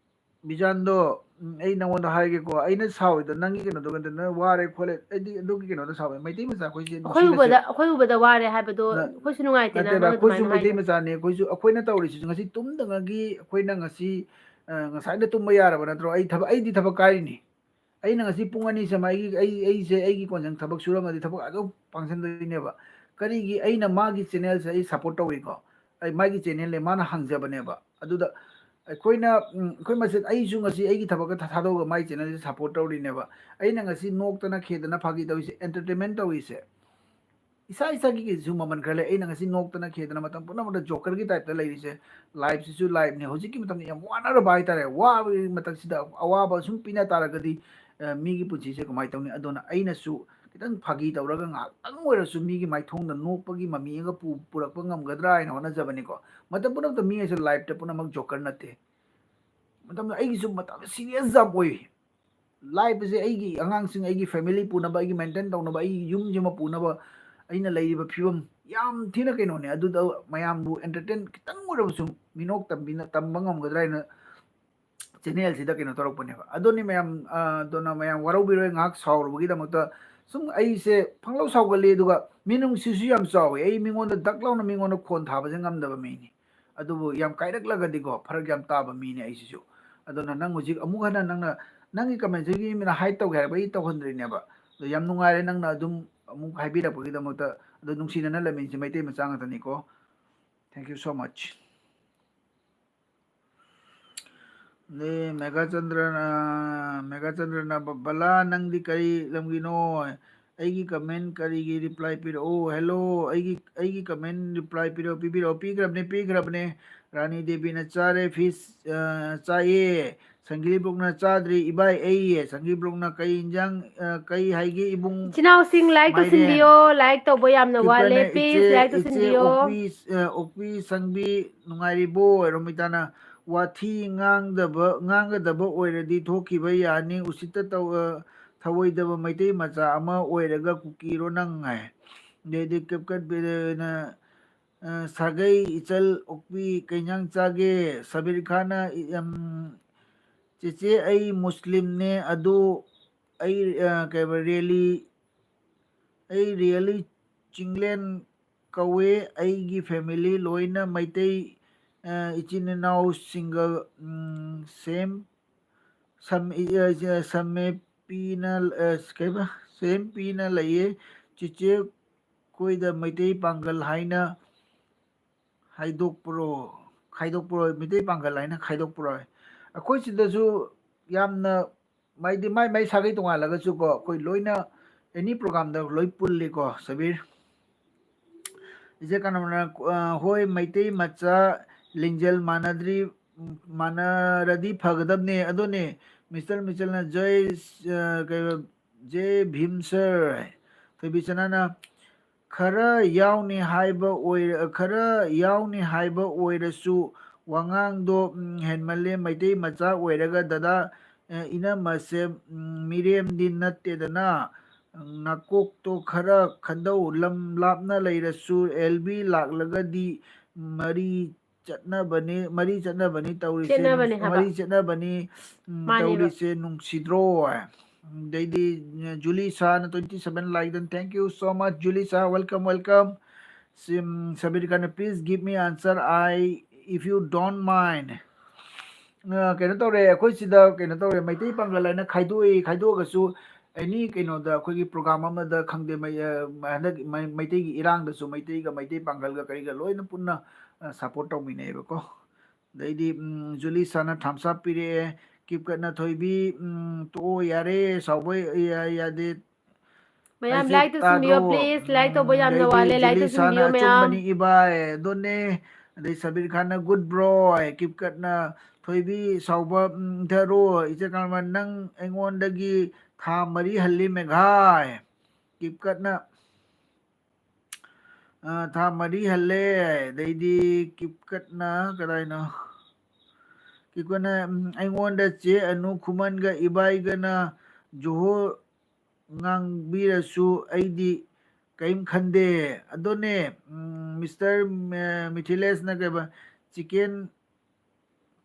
ꯕꯤꯖꯥꯟꯗꯣ, ꯎꯝ, ꯑꯩ ꯅꯉꯣꯟꯗ ꯍꯥꯏꯒꯦꯀꯣ, ꯑꯩꯅ ꯁꯥꯎꯔꯤꯗꯣ ꯅꯪꯒꯤ ꯀꯩꯅꯣꯗꯣ ꯅꯠꯇꯦ, ꯅꯪ ꯋꯥꯔꯦ ꯈꯣꯠꯂꯦ, ꯑꯩꯗꯤ ꯑꯗꯨꯒꯤ ꯀꯩꯅꯣꯗ ꯁꯥꯎꯋꯦ꯫ ꯃꯩꯇꯩ ꯃꯆꯥ ꯑꯩꯈꯣꯏꯁꯦ ꯑꯩꯈꯣꯏ ꯅꯨꯡꯁꯤꯕꯁꯦ ꯎꯕꯗ, ꯑꯩꯈꯣꯏ ꯎꯕꯗ ꯋꯥꯔꯦ ꯍꯥꯏꯕꯗꯣ ꯅ-, ꯑꯩꯈꯣꯏꯁꯨ ꯅꯨꯡꯉꯥꯏꯇꯦꯅ, ꯅꯠꯇꯦꯕ, ꯅꯪ ꯑꯩꯈꯣꯏꯁꯨ ꯑꯗꯨꯃꯥꯏꯅ ꯃꯩꯇꯩ ꯍꯥꯏꯗꯣ꯫ ꯃꯆꯥꯅꯦ, ꯑꯩꯈꯣꯏꯁꯨ, ꯑꯩꯈꯣꯏꯅ ꯇꯧꯔꯤꯁꯤꯁꯨ ꯉꯁꯤ ꯇꯨꯝꯗꯉꯒꯤ ꯑꯩꯈꯣꯏꯅ ꯉꯁꯤ, ꯑ, ꯉꯁꯥꯏꯗ ꯇꯨꯝꯕ ꯌꯥꯔꯕ ꯅꯠꯇ꯭ꯔꯣ? ꯑꯩ ꯊꯕꯛ, ꯑꯩꯗꯤ ꯊꯕꯛ ꯀꯥꯏꯔꯤꯅꯤ꯫ ꯑꯩꯅ ꯉꯁꯤ ꯄꯨꯡ ꯑꯅꯤ ꯁꯦꯝꯕ ꯑꯩꯒꯤ, ꯑꯩ, ꯑꯩꯁꯦ ꯑꯩꯒꯤ ꯀꯣꯟꯁꯪ ꯊꯕꯛ ꯁꯨꯔꯝꯃꯗꯤ ꯊꯕꯛ ꯑꯗꯨꯝ ꯄꯥꯡꯁꯟꯗꯣꯏꯅꯦꯕ꯫ ꯀꯔꯤꯒꯤ? ꯑꯩꯅ ꯃꯥꯒꯤ channelꯁꯦ ꯑꯩ support ꯇꯧꯋꯤꯀꯣ꯫ ꯑꯩ ꯃꯥꯒꯤ channelꯅꯦ, ꯃꯥꯅ ꯍꯥꯡꯖꯕꯅꯦꯕ꯫ ꯑꯗꯨꯗ ꯑꯩꯈꯣꯏꯅ, ꯎꯝ, ꯑꯩꯈꯣꯏ ꯃꯁꯦꯟ, ꯑꯩꯁꯨ ꯉꯁꯤ ꯑꯩꯒꯤ ꯊꯕꯛꯀ ꯊꯥ-, ꯊꯥꯗꯣꯛꯑꯒ ꯃꯥꯒꯤ channelꯁꯦ support ꯇꯧꯔꯤꯅꯦꯕ꯫ ꯑꯩꯅ ꯉꯁꯤ ꯅꯣꯛꯇꯅ ꯈꯦꯗꯅ ꯐꯥꯒꯤ ꯇꯧꯔꯤꯁꯦ, entertainment ꯇꯧꯔꯤꯁꯦ꯫ ꯏꯁꯥ ꯏꯁꯥꯒꯤꯁꯨ ꯃꯃꯜ ꯈꯔ ꯂꯩ꯫ ꯑꯩꯅ ꯉꯁꯤ ꯅꯣꯛꯇꯅ ꯈꯦꯗꯅ ꯃꯇꯝ ꯄꯨꯝꯅꯃꯛꯇ jokerꯒꯤ typeꯇ ꯂꯩꯔꯤꯁꯦ꯫ Lifeꯁꯤꯁꯨ lifeꯅꯤ꯫ ꯍꯧꯖꯤꯛꯀꯤ ꯃꯇꯝꯗ ꯌꯥꯝ ꯋꯥꯅꯔꯕ ꯍꯥꯏꯇꯥꯔꯦ꯫ ꯋꯥꯕꯒꯤ ꯃꯊꯛꯁꯤꯗ ꯑꯋꯥꯕ ꯁꯨꯝ ꯄꯤꯅ ꯇꯥꯔꯒꯗꯤ, ꯑ, ꯃꯤꯒꯤ ꯄꯨꯟꯁꯤꯁꯦ ꯀꯃꯥꯏꯅ ꯇꯧꯅꯤ? ꯑꯗꯨꯅ ꯑꯩꯅꯁꯨ ꯈꯤꯇꯪ ꯐꯥꯒꯤ ꯇꯧꯔꯒ ꯉꯥꯏꯍꯥꯛꯇꯪ ꯑꯣꯏꯔꯁꯨ ꯃꯤꯒꯤ ꯃꯥꯏꯊꯣꯡꯗ ꯅꯣꯛꯄꯒꯤ ꯃꯃꯤ ꯑꯃꯒ ꯄꯨ-, ꯄꯨꯔꯛꯄ ꯉꯝꯒꯗ꯭ꯔꯥ ꯍꯥꯏꯅ ꯍꯣꯠꯅꯖꯕꯅꯤꯀꯣ꯫ ꯃꯇꯝ ꯄꯨꯝꯅꯃꯛꯇ ꯃꯤ ꯍꯥꯏꯁꯦ lifeꯇ ꯄꯨꯝꯅꯃꯛ joker ꯅꯠꯇꯦ꯫ ꯃꯇꯝꯗ ꯑꯩꯒꯤꯁꯨ ꯃꯇꯝ serious ꯌꯥꯝ ꯑꯣꯏ꯫ Lifeꯁꯦ ꯑꯩꯒꯤ ꯑꯉꯥꯡꯁꯤꯡ, ꯑꯩꯒꯤ family ꯄꯨꯅꯕ, ꯑꯩꯒꯤ maintain ꯇꯧꯅꯕ, ꯑꯩꯒꯤ ꯌꯨꯝꯁꯤꯃ ꯄꯨꯅꯕ ꯑꯩꯅ ꯂꯩꯔꯤꯕ ꯐꯤꯕꯝ ꯌꯥꯝ ꯊꯤꯅ ꯀꯩꯅꯣꯅꯦ꯫ ꯑꯗꯨꯗ ꯃꯌꯥꯝꯕꯨ entertain ꯈꯤꯇꯪ ꯑꯣꯏꯔꯕꯁꯨ ꯃꯤꯅꯣꯛ ꯇꯝꯕꯤꯅ-, ꯇꯝꯕ ꯉꯝꯒꯗ꯭ꯔꯥ ꯍꯥꯏꯅ channelꯁꯤꯗ ꯀꯩꯅꯣ ꯇꯧꯔꯛꯄꯅꯦꯕ꯫ ꯑꯗꯨꯅꯤ ꯃꯌꯥꯝ, ꯑ, ꯑꯗꯨꯅ ꯃꯌꯥꯝ ꯋꯥꯔꯧꯕꯤꯔꯣꯏ ꯉꯥꯏꯍꯥꯛ ꯁꯥꯎꯔꯨꯕꯒꯤꯗꯃꯛꯇ꯫ ꯁꯨꯝ ꯑꯩꯁꯦ ꯄꯪꯂꯧ ꯁꯥꯎꯒꯜꯂꯤ, ꯑꯗꯨꯒ ꯃꯤꯅꯨꯡꯁꯤꯁꯨ ꯌꯥꯝ ꯆꯥꯎꯋꯤ꯫ ꯑꯩ ꯃꯤꯉꯣꯟꯗ ꯗꯛ ꯂꯥꯎꯅ ꯃꯤꯉꯣꯟꯗ ꯈꯣꯟ ꯊꯥꯕꯁꯦ ꯉꯝꯗꯕ ꯃꯤꯅꯤ꯫ ꯑꯗꯨꯕꯨ ꯌꯥꯝ ꯀꯥꯏꯔꯛꯂꯒꯗꯤꯀꯣ, ꯐꯔꯛ ꯌꯥꯝ ꯇꯥꯕ ꯃꯤꯅꯦ ꯑꯩꯁꯤꯁꯨ꯫ ꯑꯗꯨꯅ ꯅꯪ ꯍꯧꯖꯤꯛ ꯑꯃꯨꯛ ꯍꯟꯅ ꯅꯪꯅ, ꯅꯪꯒꯤ commentꯁꯤꯒꯤ ꯃꯤꯅ hide ꯇꯧꯒꯦ ꯍꯥꯏꯔꯛꯄ ꯑꯩ ꯇꯧꯍꯟꯗ꯭ꯔꯤꯅꯦꯕ꯫ ꯑꯗꯣ ꯌꯥꯝ ꯅꯨꯡꯉꯥꯏꯔꯦ ꯅꯪꯅ ꯑꯗꯨꯝ ꯑꯃꯨꯛ ꯍꯥꯏꯕꯤꯔꯛꯄꯒꯤꯗꯃꯛꯇ꯫ ꯑꯗꯣ ꯅꯨꯡꯁꯤꯅꯅ ꯂꯩꯃꯤꯟꯁꯤ, ꯃꯩꯇꯩ ꯃꯆꯥ ꯉꯥꯛꯇꯅꯤꯀꯣ꯫ Thank you so much꯫ ꯑꯗꯩ ꯃꯦꯘꯥꯆꯟꯗ꯭ꯔꯅ, ꯃꯦꯘꯥꯆꯟꯗ꯭ꯔꯅ, "ꯕ-, ꯕꯂꯥ, ꯅꯪꯗꯤ ꯀꯔꯤ ꯂꯝꯒꯤꯅꯣ?" ꯑꯩꯒꯤ ꯀꯃꯦꯟ ꯀꯔꯤꯒꯤ ꯔꯤꯄ꯭ꯂꯥꯏ ꯄꯤꯔꯛꯑꯣ? ꯍꯦꯜꯂꯣ, ꯑꯩꯒꯤ ꯑꯩꯒꯤ ꯀꯃꯦꯟ ꯔꯤꯄ꯭ꯂꯥꯏ ꯄꯤꯔꯛꯑꯣ, ꯄꯤꯕꯤꯔꯛꯑꯣ꯫ ꯄꯤꯈ꯭ꯔꯕꯅꯦ, ꯄꯤꯈ꯭ꯔꯕꯅꯦ꯫ ꯔꯥꯅꯤ ꯗꯦꯕꯤꯅ ꯆꯥꯔꯦ, ꯐꯤꯁ ꯆꯥꯏꯌꯦ꯫ ꯁꯪꯒꯤꯂꯤ ꯕ꯭ꯂꯣꯛꯅ ꯆꯥꯗ꯭ꯔꯤ ꯏꯕꯥꯏ ꯑꯩꯌꯦ꯫ ꯁꯪꯒꯤꯂꯤ ꯕ꯭ꯂꯣꯛꯅ ꯀꯩ ꯏꯟꯖꯥꯡ, ꯑ, ꯀꯩ ꯍꯥꯏꯒꯦ ꯏꯕꯨꯡ? ꯏꯆꯤꯟ ꯏꯅꯥꯎꯁꯤꯡ ꯂꯥꯏꯛ ꯃꯥꯏꯔꯦꯟ꯫ ꯇꯧꯁꯤꯟꯕꯤꯌꯣ, ꯂꯥꯏꯛ ꯇꯧꯕ ꯌꯥꯝꯅ ꯋꯥꯠꯂꯦ꯫ ꯀꯤꯞꯄꯔꯅ ꯏꯆꯦ ꯄ꯭ꯂꯤꯖ ꯂꯥꯏꯛ ꯏꯆꯦ ꯇꯧꯁꯤꯟꯕꯤꯌꯣ꯫ ꯑꯣꯛꯄꯤ, ꯑ, ꯑꯣꯛꯄꯤ ꯁꯪꯕꯤ ꯅꯨꯡꯉꯥꯏꯔꯤꯕꯣ? ꯔꯣꯃꯤꯇꯥꯅ ꯋꯥꯊꯤ ꯉꯥꯡꯗꯕ, ꯉꯥꯡꯒꯗꯕ ꯑꯣꯏꯔꯗꯤ ꯊꯣꯛꯈꯤꯕ ꯌꯥꯅꯤ꯫ ꯎꯁꯤꯠꯇ ꯇꯧ-, ꯑ, ꯊꯧꯑꯣꯏꯗꯕ ꯃꯩꯇꯩ ꯃꯆꯥ ꯑꯃ ꯑꯣꯏꯔꯒ ꯀꯨꯀꯤꯔꯣ ꯅꯪ ꯍꯥꯏ꯫ ꯑꯗꯩꯗꯤ ꯀꯦꯞꯀꯠ ꯕꯦꯂꯦꯅ, ꯑ, ꯁꯥꯒꯩ ꯏꯆꯜ ꯑꯣꯛꯄꯤ ꯀꯩ ꯏꯟꯖꯥꯡ ꯆꯥꯒꯦ? ꯁꯕꯤꯔ ꯈꯥꯟꯅ ꯏ-, ꯎꯝ, ꯆꯦꯆꯦ ꯑꯩ ꯃꯨꯁꯂꯤꯝꯅꯦ ꯑꯗꯨ ꯑꯩ, ꯑ, ꯀꯩꯕ, ꯔꯦꯂꯤ, ꯑꯩ ꯔꯦꯂꯤ ꯆꯤꯡꯂꯦꯟ ꯀꯧꯋꯦ꯫ ꯑꯩꯒꯤ ꯐꯦꯃꯤꯂꯤ ꯂꯣꯏꯅ ꯃꯩꯇꯩ, ꯑ, ꯏꯆꯤꯟ ꯏꯅꯥꯎꯁꯤꯡꯒ, ꯎꯝ, ꯁꯦꯝ, ꯁꯝ-, ꯏ-, ꯑ, ꯁꯝꯃꯦ ꯄꯤꯅ, ꯑ, ꯀꯩꯕ? ꯁꯦꯝ ꯄꯤꯅ ꯂꯩꯌꯦ꯫ ꯆꯤꯆꯦ ꯈꯣꯏꯗ ꯃꯩꯇꯩ ꯄꯥꯡꯒꯜ ꯍꯥꯏꯅ ꯍꯥꯏꯗꯣꯛꯄ꯭ꯔꯣ? ꯈꯥꯏꯗꯣꯛꯄ꯭ꯔꯣ? ꯃꯩꯇꯩ ꯄꯥꯡꯒꯜ ꯍꯥꯏꯅ ꯈꯥꯏꯗꯣꯛꯄ꯭ꯔꯣ? ꯑꯩꯈꯣꯏ ꯁꯤꯗꯁꯨ ꯌꯥꯝꯅ ꯃꯥꯏꯗꯤ ꯃꯥꯏ ꯃꯥꯏ ꯁꯥꯒꯩ ꯇꯣꯉꯥꯜꯂꯒꯁꯨꯀꯣ, ꯑꯩꯈꯣꯏ ꯂꯣꯏꯅ ꯑꯦꯅꯤ ꯄ꯭ꯔꯣꯒ꯭ꯔꯥꯝꯗ ꯂꯣꯏ ꯄꯨꯜꯂꯤꯀꯣ, ꯁꯕꯤꯔ꯫ ꯏꯆꯦ ꯀꯅꯥꯅ, ꯑ, ꯍꯣꯏ, ꯃꯩꯇꯩ ꯃꯆꯥ ꯂꯤꯡꯖꯦꯜ ꯃꯥꯟꯅꯗ꯭ꯔꯤ, ꯃꯥꯟꯅꯔꯗꯤ ꯐꯒꯗꯕꯅꯦ꯫ ꯑꯗꯨꯅꯦ, ꯃꯤꯁꯇꯔ ꯃꯤꯆꯦꯜꯅ ꯖꯩ, ꯑ, ꯀꯩ, ꯖꯩ ꯚꯤꯝ ꯁꯔ꯫ ꯊꯣꯏꯕꯤꯆꯅꯅ ꯈꯔ ꯌꯥꯎꯅꯤ ꯍꯥꯏꯕ ꯑꯣꯏꯔ-, ꯈꯔ ꯌꯥꯎꯅꯤ ꯍꯥꯏꯕ ꯑꯣꯏꯔꯁꯨ ꯋꯥꯉꯥꯡꯗꯣ, ꯎꯝ, ꯍꯦꯟꯃꯜꯂꯦ꯫ ꯃꯩꯇꯩ ꯃꯆꯥ ꯑꯣꯏꯔꯒ ꯗꯗꯥ, ꯑ, ꯏꯅꯝꯃꯁꯦ, ꯎꯝ, ꯃꯤꯔꯦꯝꯗꯤ ꯅꯠꯇꯦꯗꯅ꯫ ꯅꯀꯣꯛꯇꯣ ꯈꯔ ꯈꯟꯗꯧ꯫ ꯂꯝ ꯂꯥꯞꯅ ꯂꯩꯔꯁꯨ ꯑꯦꯜ ꯕꯤ ꯂꯥꯛꯂꯒꯗꯤ ꯃꯔꯤ ꯆꯠꯅꯕꯅꯤ, ꯃꯔꯤ ꯆꯠꯅꯕꯅꯤ ꯇꯧꯔꯤꯁꯦ, ꯆꯦꯠꯅꯕꯅꯦ ꯍꯥꯏꯕ꯫ ꯃꯔꯤ ꯆꯠꯅꯕꯅꯤ, ꯎꯝ, ꯃꯥꯅꯦꯕ꯫ ꯇꯧꯔꯤꯁꯦ ꯅꯨꯡꯁꯤꯗ꯭ꯔꯣ? ꯑꯗꯩꯗꯤ ꯖꯨꯂꯤ ꯁꯥꯅ twenty seven like done. Thank you so much, ꯖꯨꯂꯤ ꯁꯥ, welcome, welcome. Sim, Sabir Khan, please give me answer, I, if you don't mind. ꯑ, ꯀꯩꯅꯣ ꯇꯧꯔꯦ, ꯑꯩꯈꯣꯏ ꯁꯤꯗ ꯀꯩꯅꯣ ꯇꯧꯔꯦ, ꯃꯩꯇꯩ ꯄꯥꯡꯒꯜ ꯍꯥꯏꯅ ꯈꯥꯏꯗꯣꯛꯏ, ꯈꯥꯏꯗꯣꯛꯑꯒꯁꯨ ꯑꯦꯅꯤ ꯀꯩꯅꯣꯗ ꯑꯩꯈꯣꯏꯒꯤ ꯄ꯭ꯔꯣꯒ꯭ꯔꯥꯝ ꯑꯃꯗ ꯈꯪꯗꯦ, ꯃꯩ-, ꯑ, ꯍꯟꯗꯛ ꯃꯩ-, ꯃꯩꯇꯩꯒꯤ ꯏꯔꯥꯡꯗꯁꯨ ꯃꯩꯇꯩꯒ ꯃꯩꯇꯩ ꯄꯥꯡꯒꯜꯒ ꯀꯔꯤꯒ ꯂꯣꯏꯅ ꯄꯨꯟꯅ, ꯑ, ꯁꯞꯄꯣꯔꯠ ꯇꯧꯃꯤꯟꯅꯩꯑꯕꯀꯣ꯫ ꯑꯗꯩꯗꯤ, ꯎꯝ, ꯖꯨꯂꯤ ꯁꯥꯅ ꯊꯝꯁ ꯑꯞ ꯄꯤꯔꯛꯑꯦ, ꯀꯤꯞꯀꯠꯅ ꯊꯣꯏꯕꯤ, ꯎꯝ, ꯇꯣꯛꯑꯣ ꯌꯥꯔꯦ, ꯁꯥꯎꯕ ꯌꯥ-, ꯌꯥꯗꯦ꯫ ꯃꯌꯥꯝ ꯑꯩꯁꯦ ꯂꯥꯏꯛ ꯇꯧꯁꯤꯟꯕꯤꯌꯣ ꯇꯥꯗ꯭ꯔꯣ? ꯄ꯭ꯂꯤꯖ꯫ ꯂꯥꯏꯛ ꯇꯧꯕ ꯌꯥꯝꯅ ꯑꯗꯩꯗꯤ ꯋꯥꯠꯂꯦ꯫ ꯂꯥꯏꯛ ꯖꯨꯂꯤꯁꯥꯅ ꯇꯧꯁꯤꯟꯕꯤꯌꯣ ꯃꯌꯥꯝ꯫ ꯑꯆꯨꯝꯕꯅꯤ ꯏꯕꯥꯏ ꯑꯗꯨꯅꯦ꯫ ꯑꯗꯩ ꯁꯕꯤꯔ ꯈꯥꯟꯅ ꯒꯨꯗ ꯕ꯭ꯔꯣ ꯍꯥꯏ꯫ ꯀꯤꯞꯀꯠꯅ ꯊꯣꯏꯕꯤ ꯁꯥꯎꯕ ꯎꯝ, ꯊꯔꯣ ꯏꯆꯦ ꯀꯥꯟꯃ ꯅꯪ ꯑꯩꯉꯣꯟꯗꯒꯤ ꯊꯥ ꯃꯔꯤ ꯍꯜꯂꯤ ꯃꯦꯘꯥꯏ꯫ ꯀꯤꯞꯀꯠꯅ ꯑ, ꯊꯥ ꯃꯔꯤ ꯍꯜꯂꯦ꯫ ꯑꯗꯩꯗꯤ ꯀꯤꯞꯀꯠꯅ ꯀꯗꯥꯏꯅꯣ? ꯀꯤꯞꯀꯠꯅ ꯎꯝ, ꯑꯩꯉꯣꯟꯗ ꯆꯦ ꯑꯅꯨ ꯈꯨꯃꯟꯒ ꯏꯕꯥꯏꯒꯅ ꯖꯨꯍꯣ ꯉꯥꯡꯕꯤꯔꯁꯨ ꯑꯩꯗꯤ ꯀꯔꯤꯝ ꯈꯟꯗꯦ꯫ ꯑꯗꯨꯅꯦ ꯎꯝ, ꯃꯤꯁꯇꯔ ꯃꯦ- ꯃꯤꯊꯤꯂꯦꯁꯅ ꯀꯩꯕ ꯆꯤꯀꯦꯟ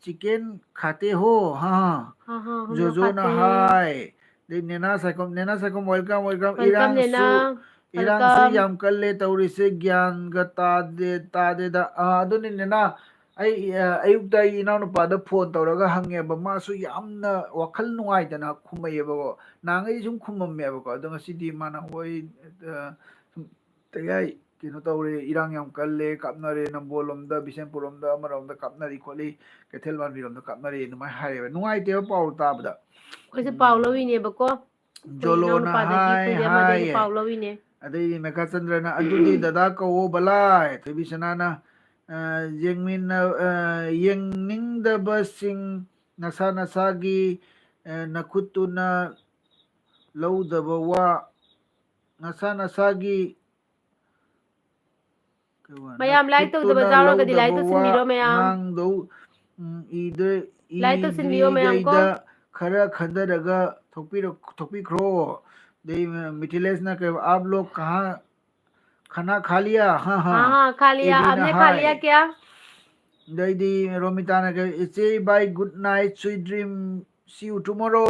ꯆꯤꯀꯦꯟ ꯈꯥꯇꯦ ꯍꯣ ꯍꯥ ꯍꯥ꯫ ꯍꯥ ꯍꯥ, ꯍꯝ ꯂꯣ ꯖꯣꯖꯣꯅ ꯈꯥꯇꯦ꯫ ꯍꯥꯏ꯫ ꯑꯗꯩ Nena Saikhom Nena Saikhom welcome welcome. Welcome Nena. ꯏꯔꯥꯡꯁꯨ ꯏꯔꯥꯡꯁꯨ ꯋꯦꯜꯀꯝ꯫ ꯌꯥꯝ ꯀꯜꯂꯦ ꯇꯧꯔꯤꯁꯦ ꯒ꯭ꯌꯥꯟꯒ ꯇꯥꯗꯦ ꯇꯥꯗꯦꯗ꯫ ꯑꯥ ꯑꯗꯨꯅꯤ ꯅꯦꯅꯥ꯫ ꯑꯩ ꯑ, ꯑꯌꯨꯛꯇ ꯑꯩ ꯏꯅꯥꯎꯅꯨꯄꯥꯗ ꯐꯣꯟ ꯇꯧꯔꯒ ꯍꯪꯉꯦꯕ ꯃꯥꯁꯨ ꯌꯥꯝꯅ ꯋꯥꯈꯜ ꯅꯨꯡꯉꯥꯏꯇꯅ ꯈꯨꯝꯃꯛꯑꯦꯕꯀꯣ꯫ ꯅꯍꯥꯟꯈꯩꯗꯤ ꯁꯨꯝ ꯈꯨꯝꯃꯝꯃꯦꯕꯀꯣ ꯑꯗꯣ ꯉꯁꯤꯗꯤ ꯃꯥꯅ ꯍꯣꯏ ꯑ, ꯁꯨꯝ ꯇꯌꯥꯏ ꯀꯩꯅꯣ ꯇꯧꯔꯦ ꯏꯔꯥꯡ ꯌꯥꯝ ꯀꯜꯂꯦ ꯀꯥꯞꯅꯔꯦ ꯅꯝꯕꯣꯜ ꯂꯣꯝꯗ ꯕꯤꯁꯦꯝꯄꯨꯔ ꯂꯣꯝꯗ ꯑꯃꯔꯣꯝꯗ ꯀꯥꯞꯅꯔꯤ ꯈꯣꯠꯂꯤ ꯀꯩꯊꯦꯜ ꯃꯥꯟꯕꯤꯔꯣꯝꯗ ꯀꯥꯞꯅꯔꯤ ꯑꯗꯨꯃꯥꯏꯅ ꯍꯥꯏꯌꯦꯕ ꯅꯨꯡꯉꯥꯏꯇꯦꯕ ꯄꯥꯎ ꯇꯥꯕꯗ꯫ ꯑꯩꯈꯣꯏꯁꯨ ꯄꯥꯎ ꯂꯧꯔꯤꯅꯦꯕꯀꯣ꯫ ꯑꯩꯈꯣꯏ ꯖꯣꯂꯣꯅ ꯏꯅꯥꯎꯅꯨꯄꯥꯗꯒꯤ ꯍꯥꯏ ꯑꯩꯈꯣꯏ ꯏꯌꯥꯝꯕꯗꯒꯤ ꯍꯥꯏꯌꯦ꯫ ꯄꯥꯎ ꯂꯧꯔꯤꯅꯦ꯫ ꯑꯗꯩꯗꯤ ꯃꯦꯈꯥꯆꯟꯗ꯭ꯔꯅ ꯑꯗꯨꯗꯤ ꯗꯗꯥ ꯀꯧꯋꯣ ꯕꯂꯥꯏ ꯊꯣꯏꯕꯤꯁꯅꯥꯅ꯫ ꯑ, ꯌꯦꯡꯃꯤꯟꯅ ꯑ, ꯌꯦꯡꯅꯤꯡꯗꯕꯁꯤꯡ ꯅꯁꯥ ꯅꯁꯥꯒꯤ ꯑ, ꯅꯈꯨꯠꯇꯨꯅ ꯂꯧꯗꯕ ꯋꯥ ꯅꯁꯥ ꯅꯁꯥꯒꯤ ꯀꯩ ꯋꯥ? ꯃꯌꯥꯝ ꯂꯥꯏꯛ ꯇꯧꯗꯕ ꯅꯈꯨꯠꯇꯨꯅ ꯌꯥꯎꯔꯒꯗꯤ ꯂꯥꯏꯛ ꯂꯧꯗꯕ ꯋꯥ ꯇꯧꯁꯤꯟꯕꯤꯔꯣ ꯃꯌꯥꯝ꯫ ꯉꯥꯡꯗꯧ ꯎꯝ, ꯏꯗ- ꯂꯥꯏꯛ ꯇꯧꯁꯤꯟꯕꯤꯌꯣ ꯃꯌꯥꯝ ꯀꯣ꯫ ꯏꯗ꯭ꯔꯤꯉꯩꯗ ꯈꯔ ꯈꯟꯊꯔꯒ ꯊꯣꯛꯄꯤꯔꯣ- ꯊꯣꯛꯄꯤꯈ꯭ꯔꯣ꯫ ꯑꯗꯩ ꯃꯤꯊꯤꯂꯦꯁꯅ ꯀꯩ आप लोग कहाँ खाना खा लिया? हाँ हाँ꯫ हाँ हाँ, खा लिया। एबीꯅ आपने खा ꯍꯥꯏ꯫ लिया क्या? ꯑꯗꯩꯗꯤ ꯔꯣꯃꯤꯇꯥꯅ ꯀꯩ ꯏꯆꯦ ꯏꯕꯥꯏ good night sweet dream, see you tomorrow꯫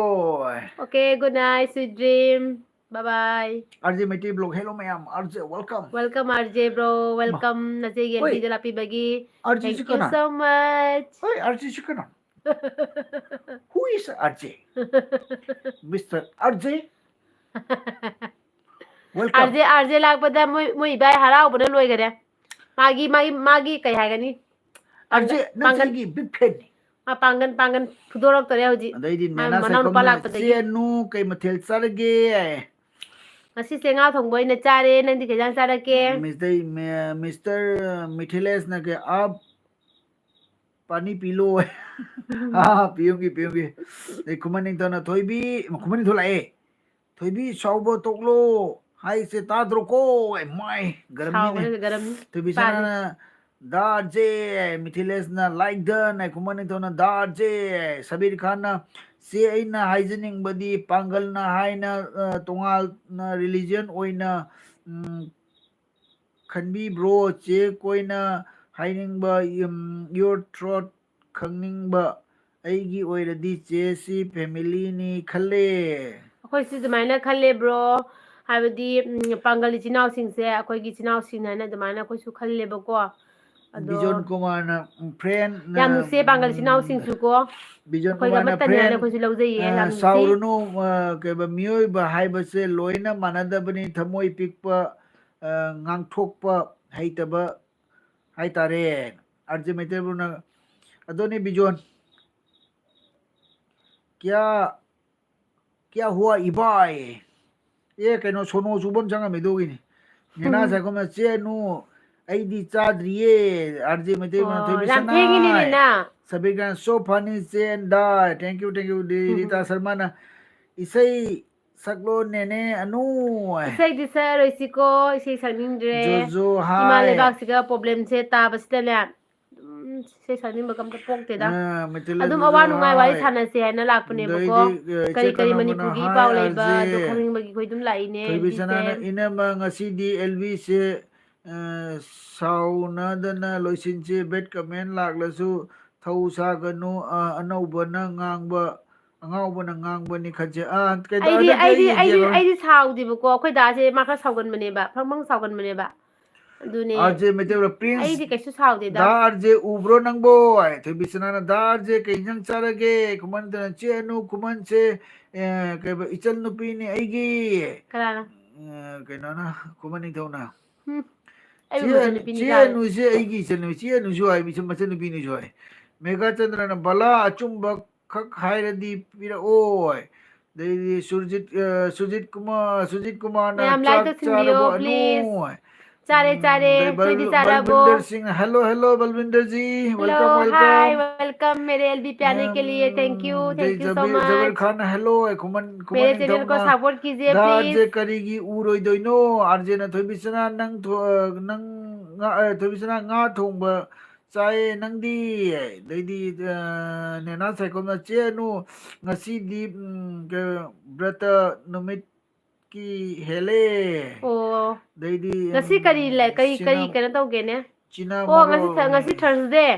Okay, good night, sweet dream. Bye bye. RJ Meitei blog hello ꯃꯌꯥꯝ RJ welcome꯫ Welcome, RJ bro. Welcome. ꯅꯆꯦꯒꯤ ꯍꯣꯏ꯫ ꯑꯦꯜꯕꯤꯗ ꯂꯥꯛꯄꯤꯕꯒꯤ. ꯑꯥꯔꯖꯦꯁꯤ Thank you ꯀꯅꯥ? So much. ꯍꯣꯏ ꯑꯥꯔꯖꯦꯁꯤ ꯀꯅꯥ? Who is R J? Mister R J? Welcome. R J, R J ꯂꯥꯛꯄꯗ ꯃꯣꯏ ꯃꯣꯏ ꯏꯕꯥꯏ ꯍꯔꯥꯎꯕꯅ ꯂꯣꯏꯈꯔꯦ꯫ ꯃꯥꯒꯤ ꯃꯥꯒꯤ ꯃꯥꯒꯤ ꯀꯩ ꯍꯥꯏꯒꯅꯤ? ꯑꯥꯔꯖꯦ ꯅꯪꯁꯦ ꯄꯥꯡꯒꯟ ꯑꯩꯒꯤ big fanꯅꯤ꯫ ꯃꯥ ꯄꯥꯡꯒꯟ ꯄꯥꯡꯒꯟ ꯐꯨꯗꯣꯔꯛꯇꯔꯦ ꯍꯧꯖꯤꯛ꯫ ꯑꯗꯩꯗꯤ ꯃꯥ ꯅꯦꯅꯥ ꯃꯅꯥꯎꯅꯨꯄꯥ ꯁꯥꯏꯈꯣꯝꯅ ꯂꯥꯛꯄꯗꯒꯤ꯫ ꯏꯆꯦ ꯑꯅꯨ ꯀꯩ ꯃꯊꯦꯜ ꯆꯥꯔꯒꯦ? ꯉꯁꯤꯁꯦ ꯉꯥ ꯊꯣꯡꯕ ꯑꯣꯏꯅ ꯆꯥꯔꯦ꯫ ꯅꯪꯗꯤ ꯀꯩ ꯏꯟꯖꯥꯡ ꯆꯥꯔꯛꯀꯦ? ꯃꯤꯁꯇꯔ ꯃꯤ-, ꯃꯤꯁꯇꯔ ꯃꯤꯊꯤꯂꯦꯁꯅ ꯀꯩ, "ꯑꯥꯞ ꯄꯥꯅꯤ ꯄꯤ ꯂꯣ?" ꯑꯥ, ꯄꯤꯌꯨꯒꯤ, ꯄꯤꯌꯨꯒꯤ꯫ ꯑꯗꯩ ꯈꯨꯃꯟ ꯅꯤꯡꯊꯧꯅ, "ꯊꯣꯏꯕꯤ," ꯈꯨꯃꯟ ꯅꯤꯡꯊꯧ ꯂꯥꯛꯑꯦ꯫ "ꯊꯣꯏꯕꯤ, ꯁꯥꯎꯕ ꯇꯣꯛꯂꯣ ꯍꯥꯏꯁꯦ ꯇꯥꯗ꯭ꯔꯣꯀꯣ?" ꯑꯦ, ꯃꯥꯏ, ꯒꯔꯝꯅꯤꯅꯦ꯫ ꯁꯥꯎꯕꯅ ꯒꯔꯝ ꯊꯣꯏꯕꯤ ꯄꯥꯅꯤ꯫ ꯁꯅꯥꯅ, "ꯗꯥ ꯑꯥꯔ ꯖꯦ," ꯃꯤꯊꯤꯂꯦꯁꯅ, "ꯂꯥꯏꯛ ꯗꯟ," ꯍꯥꯏ, ꯈꯨꯃꯟ ꯅꯤꯡꯊꯧꯅ, "ꯗꯥ ꯑꯥꯔ ꯖꯦ," ꯁꯕꯤꯔ ꯈꯥꯟꯅ, "ꯆꯦ, ꯑꯩꯅ ꯍꯥꯏꯖꯅꯤꯡꯕꯗꯤ ꯄꯥꯡꯒꯜꯅ ꯍꯥꯏꯅ, ꯑ, ꯇꯣꯉꯥꯟꯅ ꯔꯤꯂꯤꯖꯟ ꯑꯣꯏꯅ, ꯎꯝ, ꯈꯟꯕꯤꯕ꯭ꯔꯣ? ꯆꯦ, ꯀꯣꯏꯅ ꯍꯥꯏꯅꯤꯡꯕ, ꯎꯝ, your thought ꯈꯪꯅꯤꯡꯕ, ꯑꯩꯒꯤ ꯑꯣꯏꯔꯗꯤ ꯆꯦ ꯁꯤ ꯐꯦꯃꯤꯂꯤꯅꯤ ꯈꯜꯂꯦ꯫ ꯑꯩꯈꯣꯏꯁꯨ ꯑꯗꯨꯃꯥꯏꯅ ꯈꯜꯂꯦ, ꯕ꯭ꯔꯣ꯫ ꯍꯥꯏꯕꯗꯤ, ꯎꯝ, ꯄꯥꯡꯒꯜ ꯏꯆꯤꯟ ꯏꯅꯥꯎꯁꯤꯡꯁꯦ ꯑꯩꯈꯣꯏꯒꯤ ꯏꯆꯤꯟ ꯏꯅꯥꯎꯁꯤꯡ ꯍꯥꯏꯅ ꯑꯗꯨꯃꯥꯏꯅ ꯑꯩꯈꯣꯏꯁꯨ ꯈꯜꯂꯦꯕꯀꯣ꯫ ꯑꯗꯣ ꯕꯤꯖꯣꯟ ꯀꯨꯃꯥꯔꯅ, ꯎꯝ, friend, ꯌꯥꯝ ꯅꯨꯡꯁꯤꯌꯦ ꯄꯥꯡꯒꯜ ꯏꯆꯤꯟ ꯏꯅꯥꯎꯁꯤꯡꯁꯨꯀꯣ꯫ ꯕꯤꯖꯣꯟ ꯑꯩꯈꯣꯏꯒ ꯀꯨꯃꯥꯔꯅ ꯑꯃꯠꯇꯅꯤ ꯍꯥꯏꯅ friend, ꯑꯩꯈꯣꯏꯁꯨ ꯂꯧꯖꯩꯌꯦ꯫ ꯑ, ꯌꯥꯝ ꯅꯨꯡꯁꯤ꯫ "ꯁꯥꯎꯔꯨꯅꯨ, ꯑ, ꯀꯩꯕ, ꯃꯤꯑꯣꯏꯕ ꯍꯥꯏꯕꯁꯦ ꯂꯣꯏꯅ ꯃꯥꯟꯅꯗꯕꯅꯤ, ꯊꯃꯣꯏ ꯄꯤꯛꯄ, ꯑ, ꯉꯥꯡꯊꯣꯛꯄ ꯍꯩꯇꯕ ꯍꯥꯏꯇꯥꯔꯦ"꯫ ꯑꯥꯔ ꯖꯦ ꯃꯩꯇꯩꯕꯨꯅ, "ꯑꯗꯨꯅꯤ ꯕꯤꯖꯣꯟ, ꯀꯌꯥ, ꯀꯌꯥ ꯍꯨꯋꯥ ꯏꯕꯥꯏ?" ꯑꯦ, ꯀꯩꯅꯣ, ꯁꯣꯅꯣ ꯆꯨꯕ ꯑꯃ ꯆꯪꯉꯝꯃꯦ ꯑꯗꯨꯒꯤꯅꯤ꯫ ꯅꯦꯅꯥ ꯎꯝ꯫ ꯁꯥꯏꯈꯣꯝꯅ, "ꯆꯦ ꯑꯅꯨ, ꯑꯩꯗꯤ ꯆꯥꯗ꯭ꯔꯤꯌꯦ"꯫ ꯑꯥꯔ ꯖꯦ ꯃꯩꯇꯩꯕꯨꯅ, ꯑꯣ, "ꯊꯣꯏꯕꯤ ꯌꯥꯝ ꯁꯅꯥ, ꯊꯦꯡꯉꯤꯅꯦ, ꯅꯦꯅꯥ꯫ ꯁꯕꯤꯔ ꯈꯥꯟ, so funny, ꯆꯦ and ꯗꯥꯏ, thank you, thank you"꯫ ꯗꯤ ꯔꯤꯇꯥ ꯁꯔꯃꯅ, "ꯏꯁꯩ ꯁꯛꯂꯣ ꯅꯦꯅꯦ ꯑꯅꯨ"꯫ ꯏꯁꯩꯗꯤ ꯁꯛꯑꯔꯣꯏꯁꯤꯀꯣ, ꯏꯁꯩ ꯁꯛꯅꯤꯡꯗ꯭ꯔꯦ꯫ ꯖꯣꯖꯣ, ꯏꯃꯥ ꯍꯥꯏ꯫ ꯂꯩꯕꯥꯛꯁꯤꯒ problemꯁꯦ ꯇꯥꯕꯁꯤꯗꯅꯦ, ꯑꯗꯨꯝ ꯏꯁꯩ ꯁꯛꯅꯤꯡꯕꯒ ꯑꯝꯇ ꯄꯣꯛꯇꯦꯗ꯫ ꯑ, ꯃꯩꯇꯩꯂꯣꯟ ꯑꯗꯨꯝ ꯖꯣꯖꯣ, ꯑꯋꯥ ꯅꯨꯡꯉꯥꯏ ꯋꯥꯔꯤ ꯍꯥꯏ꯫ ꯁꯥꯟꯅꯁꯦ ꯍꯥꯏꯅ ꯂꯥꯛꯄꯅꯦꯕꯀꯣ꯫ ꯑꯗꯩꯗꯤ, ꯑ, ꯏꯆꯦ ꯀꯔꯤ ꯀꯔꯤ ꯀꯅꯥꯃꯅ, ꯃꯅꯤꯄꯨꯔꯒꯤ ꯍꯥꯏ, ꯄꯥꯎ ꯂꯩꯕ, ꯑꯥꯔ ꯖꯦ꯫ ꯑꯗꯨ ꯈꯪꯅꯤꯡꯕꯒꯤ ꯑꯩꯈꯣꯏ ꯑꯗꯨꯝ ꯂꯥꯛꯏꯅꯦ, ꯊꯣꯏꯕꯤ ꯕꯤꯁꯦ꯫ ꯁꯅꯥꯅ, "ꯏꯅꯝꯃ, ꯉꯁꯤꯗꯤ ꯑꯦꯜꯕꯤꯁꯦ, ꯑ, ꯁꯥꯎꯅꯗꯅ ꯂꯣꯏꯁꯤꯟꯁꯦ, bad comment ꯂꯥꯛꯂꯁꯨ ꯊꯧ ꯁꯥꯒꯅꯨ, ꯑ, ꯑꯅꯧꯕꯅ ꯉꯥꯡꯕ, ꯑꯉꯥꯎꯕꯅ ꯉꯥꯡꯕꯅꯤ ꯈꯟꯁꯦ"꯫ ꯑ, ꯀꯩꯗꯧ-, ꯑꯩꯗꯤ, ꯍꯟꯗꯛꯇꯤ ꯑꯩꯗꯤ, ꯑꯩ ꯑꯩꯗꯤ, ꯌꯦꯡꯉꯔꯣꯏ꯫ ꯑꯩꯗꯤ ꯁꯥꯎꯗꯦꯕꯀꯣ꯫ ꯑꯩꯈꯣꯏ ꯗꯥꯁꯦ ꯃꯥ ꯈꯔ ꯁꯥꯎꯒꯟꯕꯅꯦꯕ, ꯐ꯭ꯔꯪ ꯐ꯭ꯔꯪ ꯁꯥꯎꯒꯟꯕꯅꯦꯕ꯫ ꯑꯗꯨꯅꯦ꯫ ꯑꯥꯔ ꯖꯦ ꯃꯩꯇꯩꯔꯣꯜ, "Prince, ꯑꯩꯗꯤ ꯀꯩꯁꯨ ꯁꯥꯎꯗꯦꯗ꯫ ꯗꯥ ꯑꯥꯔ ꯖꯦ ꯎꯕ꯭ꯔꯣ ꯅꯪꯕꯣ?" ꯍꯥꯏ꯫ ꯊꯣꯏꯕꯤ ꯁꯅꯥꯅ, "ꯗꯥ ꯑꯥꯔ ꯖꯦ, ꯀꯩ ꯏꯟꯖꯥꯡ ꯆꯥꯔꯒꯦ?" ꯈꯨꯃꯟ ꯅꯤꯡꯊꯧꯅ, "ꯆꯦ ꯑꯅꯨ, ꯈꯨꯃꯟꯁꯦ, ꯑ, ꯀꯩꯕ, ꯏꯆꯜ ꯅꯨꯄꯤꯅꯤ ꯑꯩꯒꯤ"꯫ ꯀꯅꯥꯅ? ꯑ, ꯀꯩꯅꯣꯅ, ꯈꯨꯃꯟ ꯅꯤꯡꯊꯧꯅ꯫ ꯎꯝ꯫ ꯑꯩꯕꯨ "ꯆꯦ, ꯃꯆꯟꯅꯨꯄꯤꯅꯤ ꯆꯦ ꯀꯥꯏ꯫ ꯑꯅꯨꯁꯦ ꯑꯩꯒꯤ ꯏꯆꯜ ꯅꯨꯄꯤ, ꯆꯦ ꯑꯅꯨꯁꯨ ꯍꯥꯏ, ꯏꯆꯟ, ꯃꯆꯟꯅꯨꯄꯤꯅꯤꯁꯨ ꯍꯥꯏ"꯫ ꯃꯦꯘꯥꯆꯟꯗ꯭ꯔꯅ, "ꯕꯂꯥ, ꯑꯆꯨꯝꯕ ꯈꯛ ꯍꯥꯏꯔꯗꯤ ꯄꯤꯔꯛꯑꯣ" ꯍꯥꯏ꯫ ꯑꯗꯩꯗꯤ ꯁꯨꯔꯖꯤꯠ, ꯑ, ꯁꯨꯖꯤꯠ ꯀꯨꯃꯥꯔ, ꯁꯨꯖꯤꯠ ꯀꯨꯃꯥꯔꯅ ꯃꯌꯥꯝ like ꯆꯥꯛ ꯇꯧꯁꯤꯟꯕꯤꯌꯣ, ꯆꯥꯔꯕꯣ? please. ꯑꯅꯨ꯫ ꯆꯥꯔꯦ, ꯎꯝ, ꯆꯥꯔꯦ꯫ ꯑꯗꯩ ꯕꯜ-, ꯅꯣꯏꯗꯤ ꯆꯥꯔꯕꯣ? ꯕꯜꯕꯤꯟꯗꯔ Singh, hello, hello, Balwinder ji, welcome, Hello, hi, welcome. welcome मेरे एलबी पे आने के लिए। Thank you, ꯎꯝ, ꯑꯗꯩ thank you so ꯖꯕꯤꯔ, ꯖꯕꯤꯔ much. Khan, hello, ꯑꯦ, ꯈꯨꯃꯟ, ꯈꯨꯃꯟ मेरे channel को ꯅꯤꯡꯊꯧꯅ, support कीजिए, "ꯗꯥ please. ꯑꯥꯔꯖꯦ ꯀꯔꯤꯒꯤ ꯎꯔꯣꯏꯗꯣꯏꯅꯣ?" ꯑꯥꯔꯖꯦꯅ ꯊꯣꯏꯕꯤꯁꯅꯥ, "ꯅꯪ ꯊꯣ-, ꯑ, ꯅꯪ ꯉꯥ, ꯑ, ꯊꯣꯏꯕꯤꯁꯅꯥ ꯉꯥ ꯊꯣꯡꯕ ꯆꯥꯏꯌꯦ, ꯅꯪꯗꯤ?" ꯑꯗꯩꯗꯤ, ꯑ, ꯅꯦꯅꯥ ꯁꯥꯏꯈꯣꯝꯅ, "ꯆꯦ ꯑꯅꯨ, ꯉꯁꯤꯗꯤ, ꯎꯝ, ꯀ-, ꯕ꯭ꯔꯇ ꯅꯨꯃꯤꯠ ꯀꯤ ꯍꯦꯜꯂꯦ꯫ ꯑꯣ꯫ ꯑꯗꯩꯗꯤ, ꯉꯁꯤ ꯀꯔꯤ ꯎꯝ, ꯂꯩ-, ꯀꯔꯤ, ꯀꯔꯤ ꯁꯤꯅ-, ꯀꯩꯅꯣ ꯇꯧꯒꯦꯅꯦ? ꯆꯤꯅꯥ ꯑꯣ, ꯉꯁꯤ ꯊ-, ꯉꯁꯤ ꯃꯔꯣꯏ꯫ Thursday꯫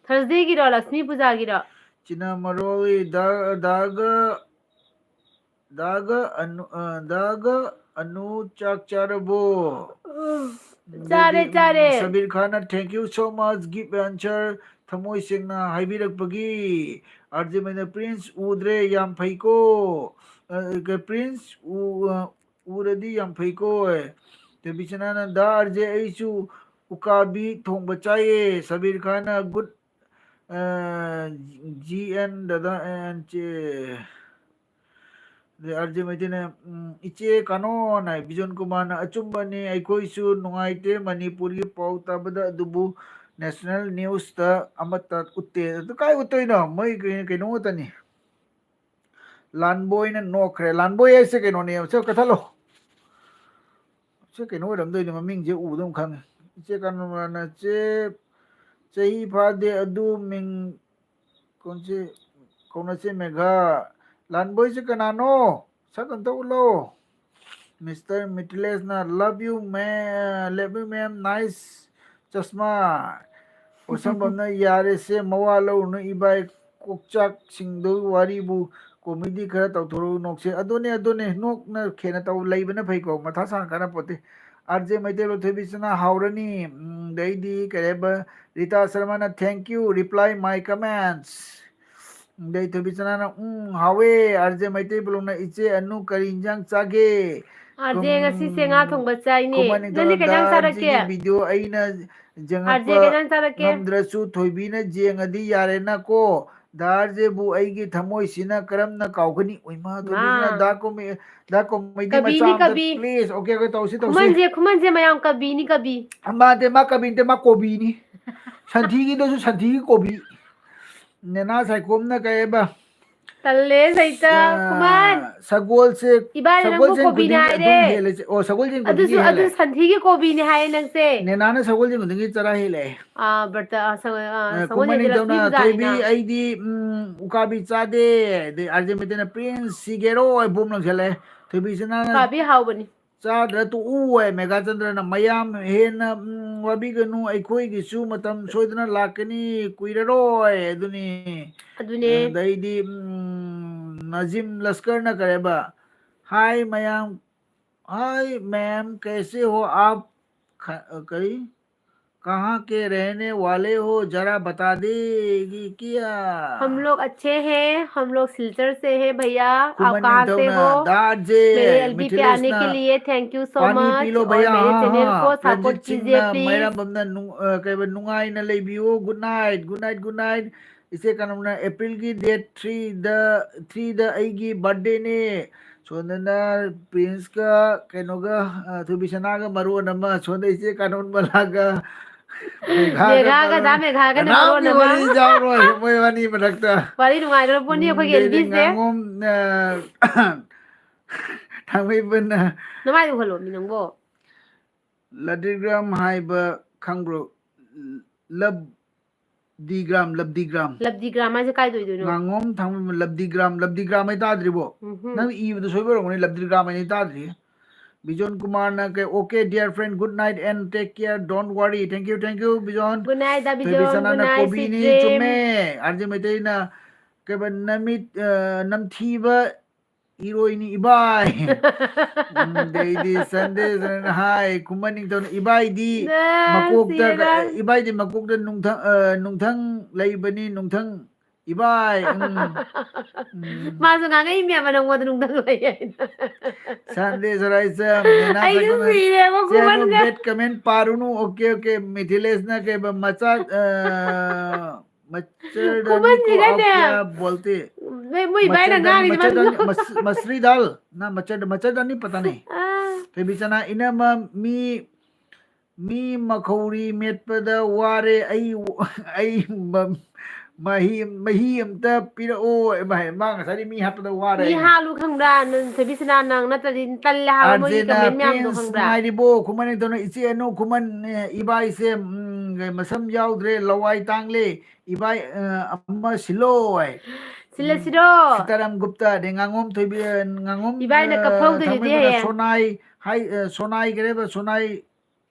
Thursdayꯒꯤꯔꯣ, ꯂꯛꯁꯃꯤ ꯄꯨꯖꯥꯒꯤꯔꯣ? ꯆꯤꯅꯥ ꯃꯔꯣꯏ, ꯗꯥ-, ꯗꯥꯒ, ꯗꯥꯒ ꯑꯅꯨ, ꯑ, ꯗꯥꯒ ꯑꯅꯨ ꯆꯥꯛ ꯆꯥꯔꯕꯣ? ꯎꯝ, ꯆꯥꯔꯦ, ꯑꯗꯩꯗꯤ, ꯎꯝ, ꯆꯥꯔꯦ꯫ ꯁꯕꯤꯔ ꯈꯥꯟꯅ, "Thank you so much, give answer, ꯊꯃꯣꯏ ꯁꯦꯡꯅ ꯍꯥꯏꯕꯤꯔꯛꯄꯒꯤ꯫" ꯑꯥꯔꯖꯦ ꯃꯩꯅ, "Prince ꯎꯗ꯭ꯔꯦ, ꯌꯥꯝ ꯐꯩꯀꯣ꯫ ꯑ, ꯀ-, Prince ꯎ-, ꯑ, ꯎꯔꯗꯤ ꯌꯥꯝ ꯐꯩꯀꯣ꯫" ꯊꯣꯏꯕꯤꯁꯅꯥꯅ, "ꯗꯥ ꯑꯥꯔꯖꯦ, ꯑꯩꯁꯨ ꯎꯀꯥꯕꯤ ꯊꯣꯡꯕ ꯆꯥꯏꯌꯦ꯫" ꯁꯕꯤꯔ ꯈꯥꯟꯅ, "Good, ꯑ, ꯖꯤ ꯑꯦꯟ ꯗꯗꯥ ꯑꯦꯟ ꯆꯦ꯫" ꯑꯗꯩ ꯑꯥꯔꯖꯦ ꯃꯩꯇꯩꯅ, ꯎꯝ, "ꯏꯆꯦ ꯀꯥꯅꯣꯅ", ꯕꯤꯖꯣꯟ ꯀꯨꯃꯥꯔꯅ, "ꯑꯆꯨꯝꯕꯅꯤ, ꯑꯩꯈꯣꯏꯁꯨ ꯅꯨꯡꯉꯥꯏꯇꯦ ꯃꯅꯤꯄꯨꯔꯒꯤ ꯄꯥꯎ ꯇꯥꯕꯗ, ꯑꯗꯨꯕꯨ national newsꯇ ꯑꯃꯠꯇ ꯎꯠꯇꯦ꯫" ꯑꯗꯨ ꯀꯥꯏ ꯎꯠꯇꯣꯏꯅꯣ? ꯃꯣꯏ ꯀꯩ-, ꯀꯩꯅꯣ ꯉꯥꯛꯇꯅꯤ꯫ ꯂꯥꯟꯕꯣꯏꯅ ꯅꯣꯛꯈ꯭ꯔꯦ꯫ ꯂꯥꯟꯕꯣꯏ ꯍꯥꯏꯁꯦ ꯀꯩꯅꯣꯅꯦ, ꯁꯦ ꯀꯛꯊꯠꯂꯣ꯫ ꯁꯤ ꯀꯩꯅꯣ ꯑꯣꯏꯔꯝꯗꯣꯏꯅꯦ, ꯃꯃꯤꯡꯁꯦ ꯎꯕꯗ ꯑꯗꯨꯝ ꯈꯪꯉꯦ꯫ ꯏꯆꯦ ꯀꯥꯅꯣꯅ, "ꯆꯦ, ꯆꯍꯤ ꯐꯥꯗꯦ ꯑꯗꯨ ꯃꯤꯡ ꯀꯣꯟꯁꯤ ꯀꯧꯅꯁꯦ ꯃꯦꯘꯥ꯫" ꯂꯥꯟꯕꯣꯏꯁꯦ ꯀꯅꯥꯅꯣ? ꯁꯛ ꯑꯝꯇ ꯎꯠꯂꯣ꯫ Mister ꯃꯤꯊꯤꯂꯦꯁꯅ, "Love you, ma'am, love you, ma'am, nice ꯆꯁꯃꯥ꯫" ꯄꯣꯠꯁꯝꯕꯝꯅ, "ꯌꯥꯔꯦꯁꯦ, ꯃꯋꯥ ꯂꯧꯔꯨꯅꯨ ꯏꯕꯥꯏ, ꯀꯣꯛꯆꯥꯛꯁꯤꯡꯗꯨ ꯋꯥꯔꯤꯕꯨ comedy ꯈꯔ ꯇꯧꯊꯣꯔꯛꯎ, ꯅꯣꯛꯁꯦ꯫" ꯑꯗꯨꯅꯦ, ꯑꯗꯨꯅꯦ, ꯅꯣꯛꯅ ꯈꯦꯅ ꯇꯧ ꯂꯩꯕꯅ ꯐꯩꯀꯣ, ꯃꯊꯥ ꯁꯥꯅ ꯀꯥꯟꯅꯄꯣꯠꯇꯦ꯫ ꯑꯥꯔꯖꯦ ꯃꯩꯇꯩꯂꯣꯟ ꯊꯣꯏꯕꯤꯁꯅꯥ, "ꯍꯥꯎꯔꯅꯤ꯫" ꯎꯝ, ꯑꯗꯩꯗꯤ ꯀꯩ ꯍꯥꯏꯕ, Rita ꯁꯔꯃꯅ, "Thank you, reply my comments꯫" ꯑꯗꯩ ꯊꯣꯏꯕꯤꯁꯅꯥꯅ, "ꯎꯝ, ꯍꯥꯎꯋꯦ꯫" ꯑꯥꯔꯖꯦ ꯃꯩꯇꯩ ꯕ꯭ꯂꯣꯛꯅ, "ꯏꯆꯦ ꯑꯅꯨ ꯀꯔꯤ ꯏꯟꯖꯥꯡ ꯆꯥꯒꯦ?" ꯑꯥꯔꯖꯦ ꯉꯁꯤꯁꯦ ꯉꯥ ꯊꯣꯡꯕ ꯆꯥꯏꯅꯦ꯫ ꯈꯨꯃꯟ ꯅꯪꯗꯤ ꯀꯩ ꯏꯟꯖꯥꯡ ꯅꯤꯡꯊꯧꯅ, ꯆꯥꯔꯛꯀꯦ? "ꯗꯥ ꯑꯥꯔꯖꯦꯒꯤ video ꯑꯩꯅ ꯑꯥꯔꯖꯦ ꯌꯦꯡꯉꯛꯄ ꯀꯩ ꯏꯟꯖꯥꯡ ꯆꯥꯔꯛꯀꯦ? ꯉꯝꯗ꯭ꯔꯁꯨ ꯊꯣꯏꯕꯤꯅ ꯌꯦꯡꯉꯗꯤ ꯌꯥꯔꯦꯅꯀꯣ꯫ ꯗꯥꯔꯖꯦꯕꯨ ꯑꯩꯒꯤ ꯊꯃꯣꯏꯁꯤꯅ ꯀꯔꯝꯅ ꯀꯥꯎꯒꯅꯤ? ꯎꯏꯃꯥ, ꯊꯣꯏꯕꯤꯁꯤꯅ ꯃꯥ꯫ ꯗꯥ ꯀꯣꯃꯤ-, ꯗꯥ ꯀꯣꯃꯦꯗꯤ ꯃꯆꯥ ꯀꯕꯤꯅꯤ, ꯑꯝꯇ ꯀꯕꯤ꯫ please꯫ Okay, okay, ꯇꯧꯁꯤ, ꯇꯧꯁꯤ꯫ ꯈꯨꯃꯟꯁꯦ, ꯈꯨꯃꯟꯁꯦ ꯃꯌꯥꯝ ꯀꯕꯤꯅꯤ, ꯀꯕꯤ꯫ ꯃꯥꯗꯤ ꯃꯥ ꯀꯕꯤ ꯅꯠꯇꯦ, ꯃꯥ ꯀꯣꯕꯤꯅꯤ꯫ ꯁꯟꯊꯤꯒꯤꯗꯁꯨ ꯁꯟꯊꯤꯒꯤ ꯀꯣꯕꯤ꯫ ꯅꯦꯅꯥ ꯁꯥꯏꯈꯣꯝꯅ ꯀꯩ ꯍꯥꯏꯕ? ꯇꯜꯂꯦ, ꯁꯩꯇ꯫ ꯑ, ꯈꯨꯃꯟ꯫ ꯁꯒꯣꯜꯁꯦ, ꯏꯕꯥꯅꯤ ꯅꯪꯕꯨ ꯁꯒꯣꯜꯁꯦ ꯀꯣꯕꯤꯅꯦ ꯈꯨꯗꯤꯡꯒꯤ ꯑꯗꯨꯝ ꯍꯥꯏꯔꯦ꯫ ꯍꯦꯜꯂꯦ꯫ ꯑꯣ, ꯁꯒꯣꯜꯁꯦ ꯈꯨꯗꯤꯡꯒꯤ ꯑꯗꯨꯁꯨ, ꯑꯗꯨ ꯍꯦꯜꯂꯦ꯫ ꯁꯟꯊꯤꯒꯤ ꯀꯣꯕꯤꯅꯦ ꯍꯥꯏꯌꯦ ꯅꯪꯁꯦ꯫ ꯅꯦꯅꯥꯅ ꯁꯒꯣꯜꯁꯦ ꯈꯨꯗꯤꯡꯒꯤ ꯆꯔꯥ ꯍꯦꯜꯂꯛꯑꯦ꯫ ꯑꯥ, ꯕ꯭ꯔꯇ-, ꯑꯥ, ꯁꯒꯣꯜ-, ꯑꯥ, ꯑ, ꯁꯒꯣꯜ ꯈꯨꯃꯟ ꯍꯦꯟꯖꯜꯂꯛꯄ ꯅꯤꯡꯊꯧꯅ, ꯖꯥꯠꯅꯤꯅ꯫ "ꯊꯣꯏꯕꯤ, ꯑꯩꯗꯤ, ꯎꯝ, ꯎꯀꯥꯕꯤ ꯆꯥꯗꯦ"꯫ ꯑꯗꯩ ꯑꯥꯔꯖꯦ ꯃꯩꯇꯩꯅ, "ꯄ꯭ꯔꯤꯟꯁ ꯁꯤꯒꯦꯔꯣ" ꯍꯥꯏ ꯕꯣꯝ ꯂꯪꯁꯜꯂꯛꯑꯦ꯫ ꯊꯣꯏꯕꯤꯁꯅꯥꯅ, "ꯎꯀꯥꯕꯤ ꯍꯥꯎꯕꯅꯤ꯫ "ꯆꯥꯗ꯭ꯔ ꯇꯣꯛꯎ" ꯍꯥꯏ ꯃꯦꯘꯥꯆꯟꯗ꯭ꯔꯅ꯫ ꯃꯌꯥꯝ ꯍꯦꯟꯅ, ꯎꯝ, ꯋꯥꯕꯤꯒꯅꯨ, ꯑꯩꯈꯣꯏꯒꯤꯁꯨ ꯃꯇꯝ ꯁꯣꯏꯗꯅ ꯂꯥꯛꯀꯅꯤ, ꯀꯨꯏꯔꯔꯣꯏ꯫ ꯑꯗꯨꯅꯤ꯫ ꯑꯗꯨꯅꯦ꯫ ꯑꯗꯩꯗꯤ, ꯎꯝ, ꯅꯖꯤꯝ ꯂꯁꯀꯔꯅ ꯀꯔꯦꯕ, "Hi ꯃꯌꯥꯝ, hi ma'am, कैसे हो आप? ख-, ꯀꯔꯤ? कहाँ के रहने वाले हो? जरा बता देगी क्या?" हम लोग अच्छे हैं, हम लोग सिलचर से हैं भैया, आप ꯈꯨꯃꯟ कहाँ से ꯅꯤꯡꯊꯧꯅ, हो? "ꯗꯥ ꯑꯥꯔꯖꯦ, मेरे एलबी पे आने के ꯃꯤꯊꯤꯂꯦꯁꯅ लिए thank you so पानी much पी लो और भैया, मेरे हाँ, चैनल हाँ, को सपोर्ट प्रजीत कीजिए ꯁꯤꯡꯅ, please꯫ ꯃꯩꯔꯥꯝꯕꯝꯅ ꯅꯨꯡ-, ꯑ, ꯀꯩꯕ, "ꯅꯨꯡꯉꯥꯏꯅ ꯂꯩꯕꯤꯌꯨ, good night, good night, good night." ꯏꯆꯦ ꯀꯥꯅꯣꯝꯅ, "ꯑꯦꯄ꯭ꯔꯤꯜꯒꯤ date three ꯗ, three ꯗ ꯑꯩꯒꯤ birthday ꯅꯦ"꯫ ꯁꯣꯝꯗꯅ ꯄ꯭ꯔꯤꯟꯁꯀ ꯀꯩꯅꯣꯒ, ꯑ, ꯊꯣꯏꯕꯤꯁꯅꯥꯒ ꯃꯔꯣꯟ ꯑꯃ, ꯁꯣꯝꯗ ꯏꯆꯦ ꯀꯥꯅꯣꯟ ꯕꯂꯥꯒ ꯃꯦꯘꯥꯒ ꯃꯦꯘꯥꯒ, ꯗꯥ ꯃꯔꯣꯟ-, ꯃꯦꯘꯥꯒꯅ ꯀꯅꯥꯝꯒꯤ ꯃꯔꯣꯟ ꯑꯃ꯫ ꯋꯥꯔꯤ ꯌꯥꯎꯔꯣꯏ ꯃꯣꯏ ꯑꯅꯤ ꯃꯔꯛꯇ꯫ ꯋꯥꯔꯤ ꯅꯨꯡꯉꯥꯏꯗꯧꯔ ꯄꯣꯠꯅꯤ ꯑꯩꯈꯣꯏꯒꯤ ꯎꯝ, ꯑꯗꯩꯗꯤ ꯑꯦꯜꯕꯤꯁꯦ꯫ ꯉꯥꯉꯣꯝ, ꯑ, ꯊꯥꯡꯃꯩꯕꯟꯅ ꯅꯃꯥꯏ ꯎꯍꯜꯂꯣ ꯃꯤ ꯅꯪꯕꯣ꯫ ꯂꯗꯤꯒ꯭ꯔꯥꯝ ꯍꯥꯏꯕ ꯈꯪꯕ꯭ꯔꯣ? ꯂꯕꯗꯤꯒ꯭ꯔꯥꯝ, ꯂꯕꯗꯤꯒ꯭ꯔꯥꯝ꯫ ꯂꯕꯗꯤꯒ꯭ꯔꯥꯝ ꯍꯥꯏꯁꯦ ꯀꯥꯏꯗ ꯑꯣꯏꯗꯣꯏꯅꯣ? ꯉꯥꯉꯣꯝ ꯊꯥꯡꯃꯩꯕꯟ ꯂꯕꯗꯤꯒ꯭ꯔꯥꯝ, ꯂꯕꯗꯤꯒ꯭ꯔꯥꯝ ꯍꯥꯏ ꯇꯥꯗ꯭ꯔꯤꯕꯣ? ꯎꯝꯍꯨꯝ꯫ ꯅꯪ ꯏꯕꯗ ꯁꯣꯏꯕ ꯑꯣꯏꯔꯝꯒꯅꯤ, ꯂꯕꯗꯤꯒ꯭ꯔꯥꯝ ꯍꯥꯏꯅ ꯇꯥꯗ꯭ꯔꯤ꯫ ꯕꯤꯖꯣꯟ ꯀꯨꯃꯥꯔꯅ ꯀꯩ, "Okay, dear friend, good night and take care, don't worry." Thank you, thank you, ꯕꯤꯖꯣꯟ꯫ Good night, the ꯕꯤꯖꯣꯟ꯫ ꯊꯣꯏꯕꯤꯁꯅꯥꯅ, Good night, ꯀꯣꯕꯤꯅꯤ, sweet dream꯫ ꯆꯨꯝꯃꯦ꯫ ꯑꯥꯔꯖꯦ ꯃꯩꯇꯩꯅ ꯀꯩꯕ, "ꯅꯃꯤꯠ, ꯑ, ꯅꯝꯊꯤꯕ ꯏꯔꯣꯏꯅꯤ ꯏꯕꯥꯏ"꯫ ꯎꯝ, ꯑꯗꯩꯗꯤ ꯁꯟꯗꯦꯁꯅ ꯍꯥꯏ, ꯈꯨꯃꯟ ꯅꯤꯡꯊꯧꯅ, "ꯏꯕꯥꯏꯗꯤ ꯅ, ꯃꯀꯣꯛꯇ, ꯁꯤꯔꯦꯗ꯫ ꯏꯕꯥꯏꯗꯤ ꯃꯀꯣꯛꯇ ꯅꯨꯡꯊꯪ, ꯑ, ꯅꯨꯡꯊꯪ ꯂꯩꯕꯅꯤ, ꯅꯨꯡꯊꯪ ꯏꯕꯥꯏ"꯫ ꯎꯝ꯫ ꯎꯝ꯫ ꯃꯥꯁꯨ ꯉꯥꯡꯉꯛꯏ ꯃꯌꯥꯝ ꯅꯪꯉꯣꯟꯗ ꯅꯨꯡꯊꯪ ꯂꯩ ꯍꯥꯏꯅ꯫ ꯁꯟꯗꯦꯁ ꯔꯥꯏꯁꯝ, ꯅꯦꯅꯥ ꯑꯩꯁꯨ ꯆꯥꯛꯀꯧꯅ, ꯁꯤꯔꯦꯕ "ꯁꯦ, Anup, ꯈꯨꯃꯟꯒ꯫ Bad comment ꯄꯥꯔꯨꯅꯨ"꯫ Okay, okay, ꯃꯤꯊꯤꯂꯦꯁꯅ ꯀꯩꯕ, ꯃꯆꯥ, ꯑ, मच्छरदानी को आप क्या बोलते? ꯃꯣꯏ ꯏꯕꯥꯏꯅ ꯉꯥꯡꯉꯤꯁꯦ ꯃꯆꯔꯗꯥꯅꯤ, ꯃꯁ-, ꯃꯁꯔꯤ ꯗꯥꯜ꯫ ꯅ ꯃꯆꯔ, ꯃꯆꯔꯗꯥꯅꯤ ꯄꯇꯥ ꯅꯍꯤ꯫ ꯊꯣꯏꯕꯤꯆꯅ, ꯏꯅꯝꯃ ꯃꯤ, ꯃꯤ ꯃꯈꯧꯔꯤ ꯃꯦꯠꯄꯗ ꯋꯥꯔꯦ꯫ ꯑꯩ, ꯑꯩ ꯃ-, ꯃꯍꯤ, ꯃꯍꯤ ꯑꯝꯇ ꯄꯤꯔꯛꯑꯣ꯫ ꯃꯥ, ꯃꯥ ꯉꯁꯥꯏꯗꯤ ꯃꯤ ꯍꯥꯠꯄꯗ ꯋꯥꯔꯦ ꯃꯤ ꯍꯥꯏꯅ꯫ ꯍꯥꯠꯂꯨ ꯈꯪꯕ꯭ꯔꯥ? ꯅꯪ ꯊꯣꯏꯕꯤꯆꯅ, ꯅꯪ ꯅꯠꯇ꯭ꯔꯗꯤ ꯇꯜꯂꯦ ꯍꯥꯏꯕ ꯃꯣꯏꯒꯤ ꯑꯥꯔꯖꯦꯅ comment ꯃꯌꯥꯝꯗꯣ ꯄ꯭ꯔꯤꯟꯁ ꯈꯪꯕ꯭ꯔꯥ? ꯅꯨꯡꯉꯥꯏꯔꯤꯕꯣ? ꯈꯨꯃꯟ ꯅꯤꯡꯊꯧꯅ ꯏꯆꯦ ꯑꯅꯨ ꯈꯨꯃꯟ, ꯑꯦ, ꯏꯕꯥꯏꯁꯦ, ꯎꯝ, ꯃꯁꯝ ꯌꯥꯎꯗ꯭ꯔꯦ, ꯂꯋꯥꯏ ꯇꯥꯡꯂꯦ꯫ ꯏꯕꯥꯏ, ꯑ, ꯑꯃ ꯁꯤꯜꯂꯣ ꯍꯥꯏ꯫ ꯁꯤꯜꯂꯁꯤꯔꯣ? ꯁꯤꯇꯥꯔꯥꯝ ꯒꯨꯞꯇ, ꯑꯗꯩ ꯉꯥꯉꯣꯝ ꯊꯣꯏꯕꯤ, ꯑ, ꯉꯥꯉꯣꯝ, ꯏꯕꯥꯏꯅ ꯑ, ꯀꯞꯐꯧꯗꯣꯏꯗꯨꯗꯤ ꯊꯥꯡꯃꯩꯕꯅ ꯍꯌꯦꯡ꯫ ꯁꯣꯅꯥꯏ ꯍꯥꯏ, ꯑ, ꯁꯣꯅꯥꯏ ꯀꯔꯤꯕ? ꯁꯣꯅꯥꯏ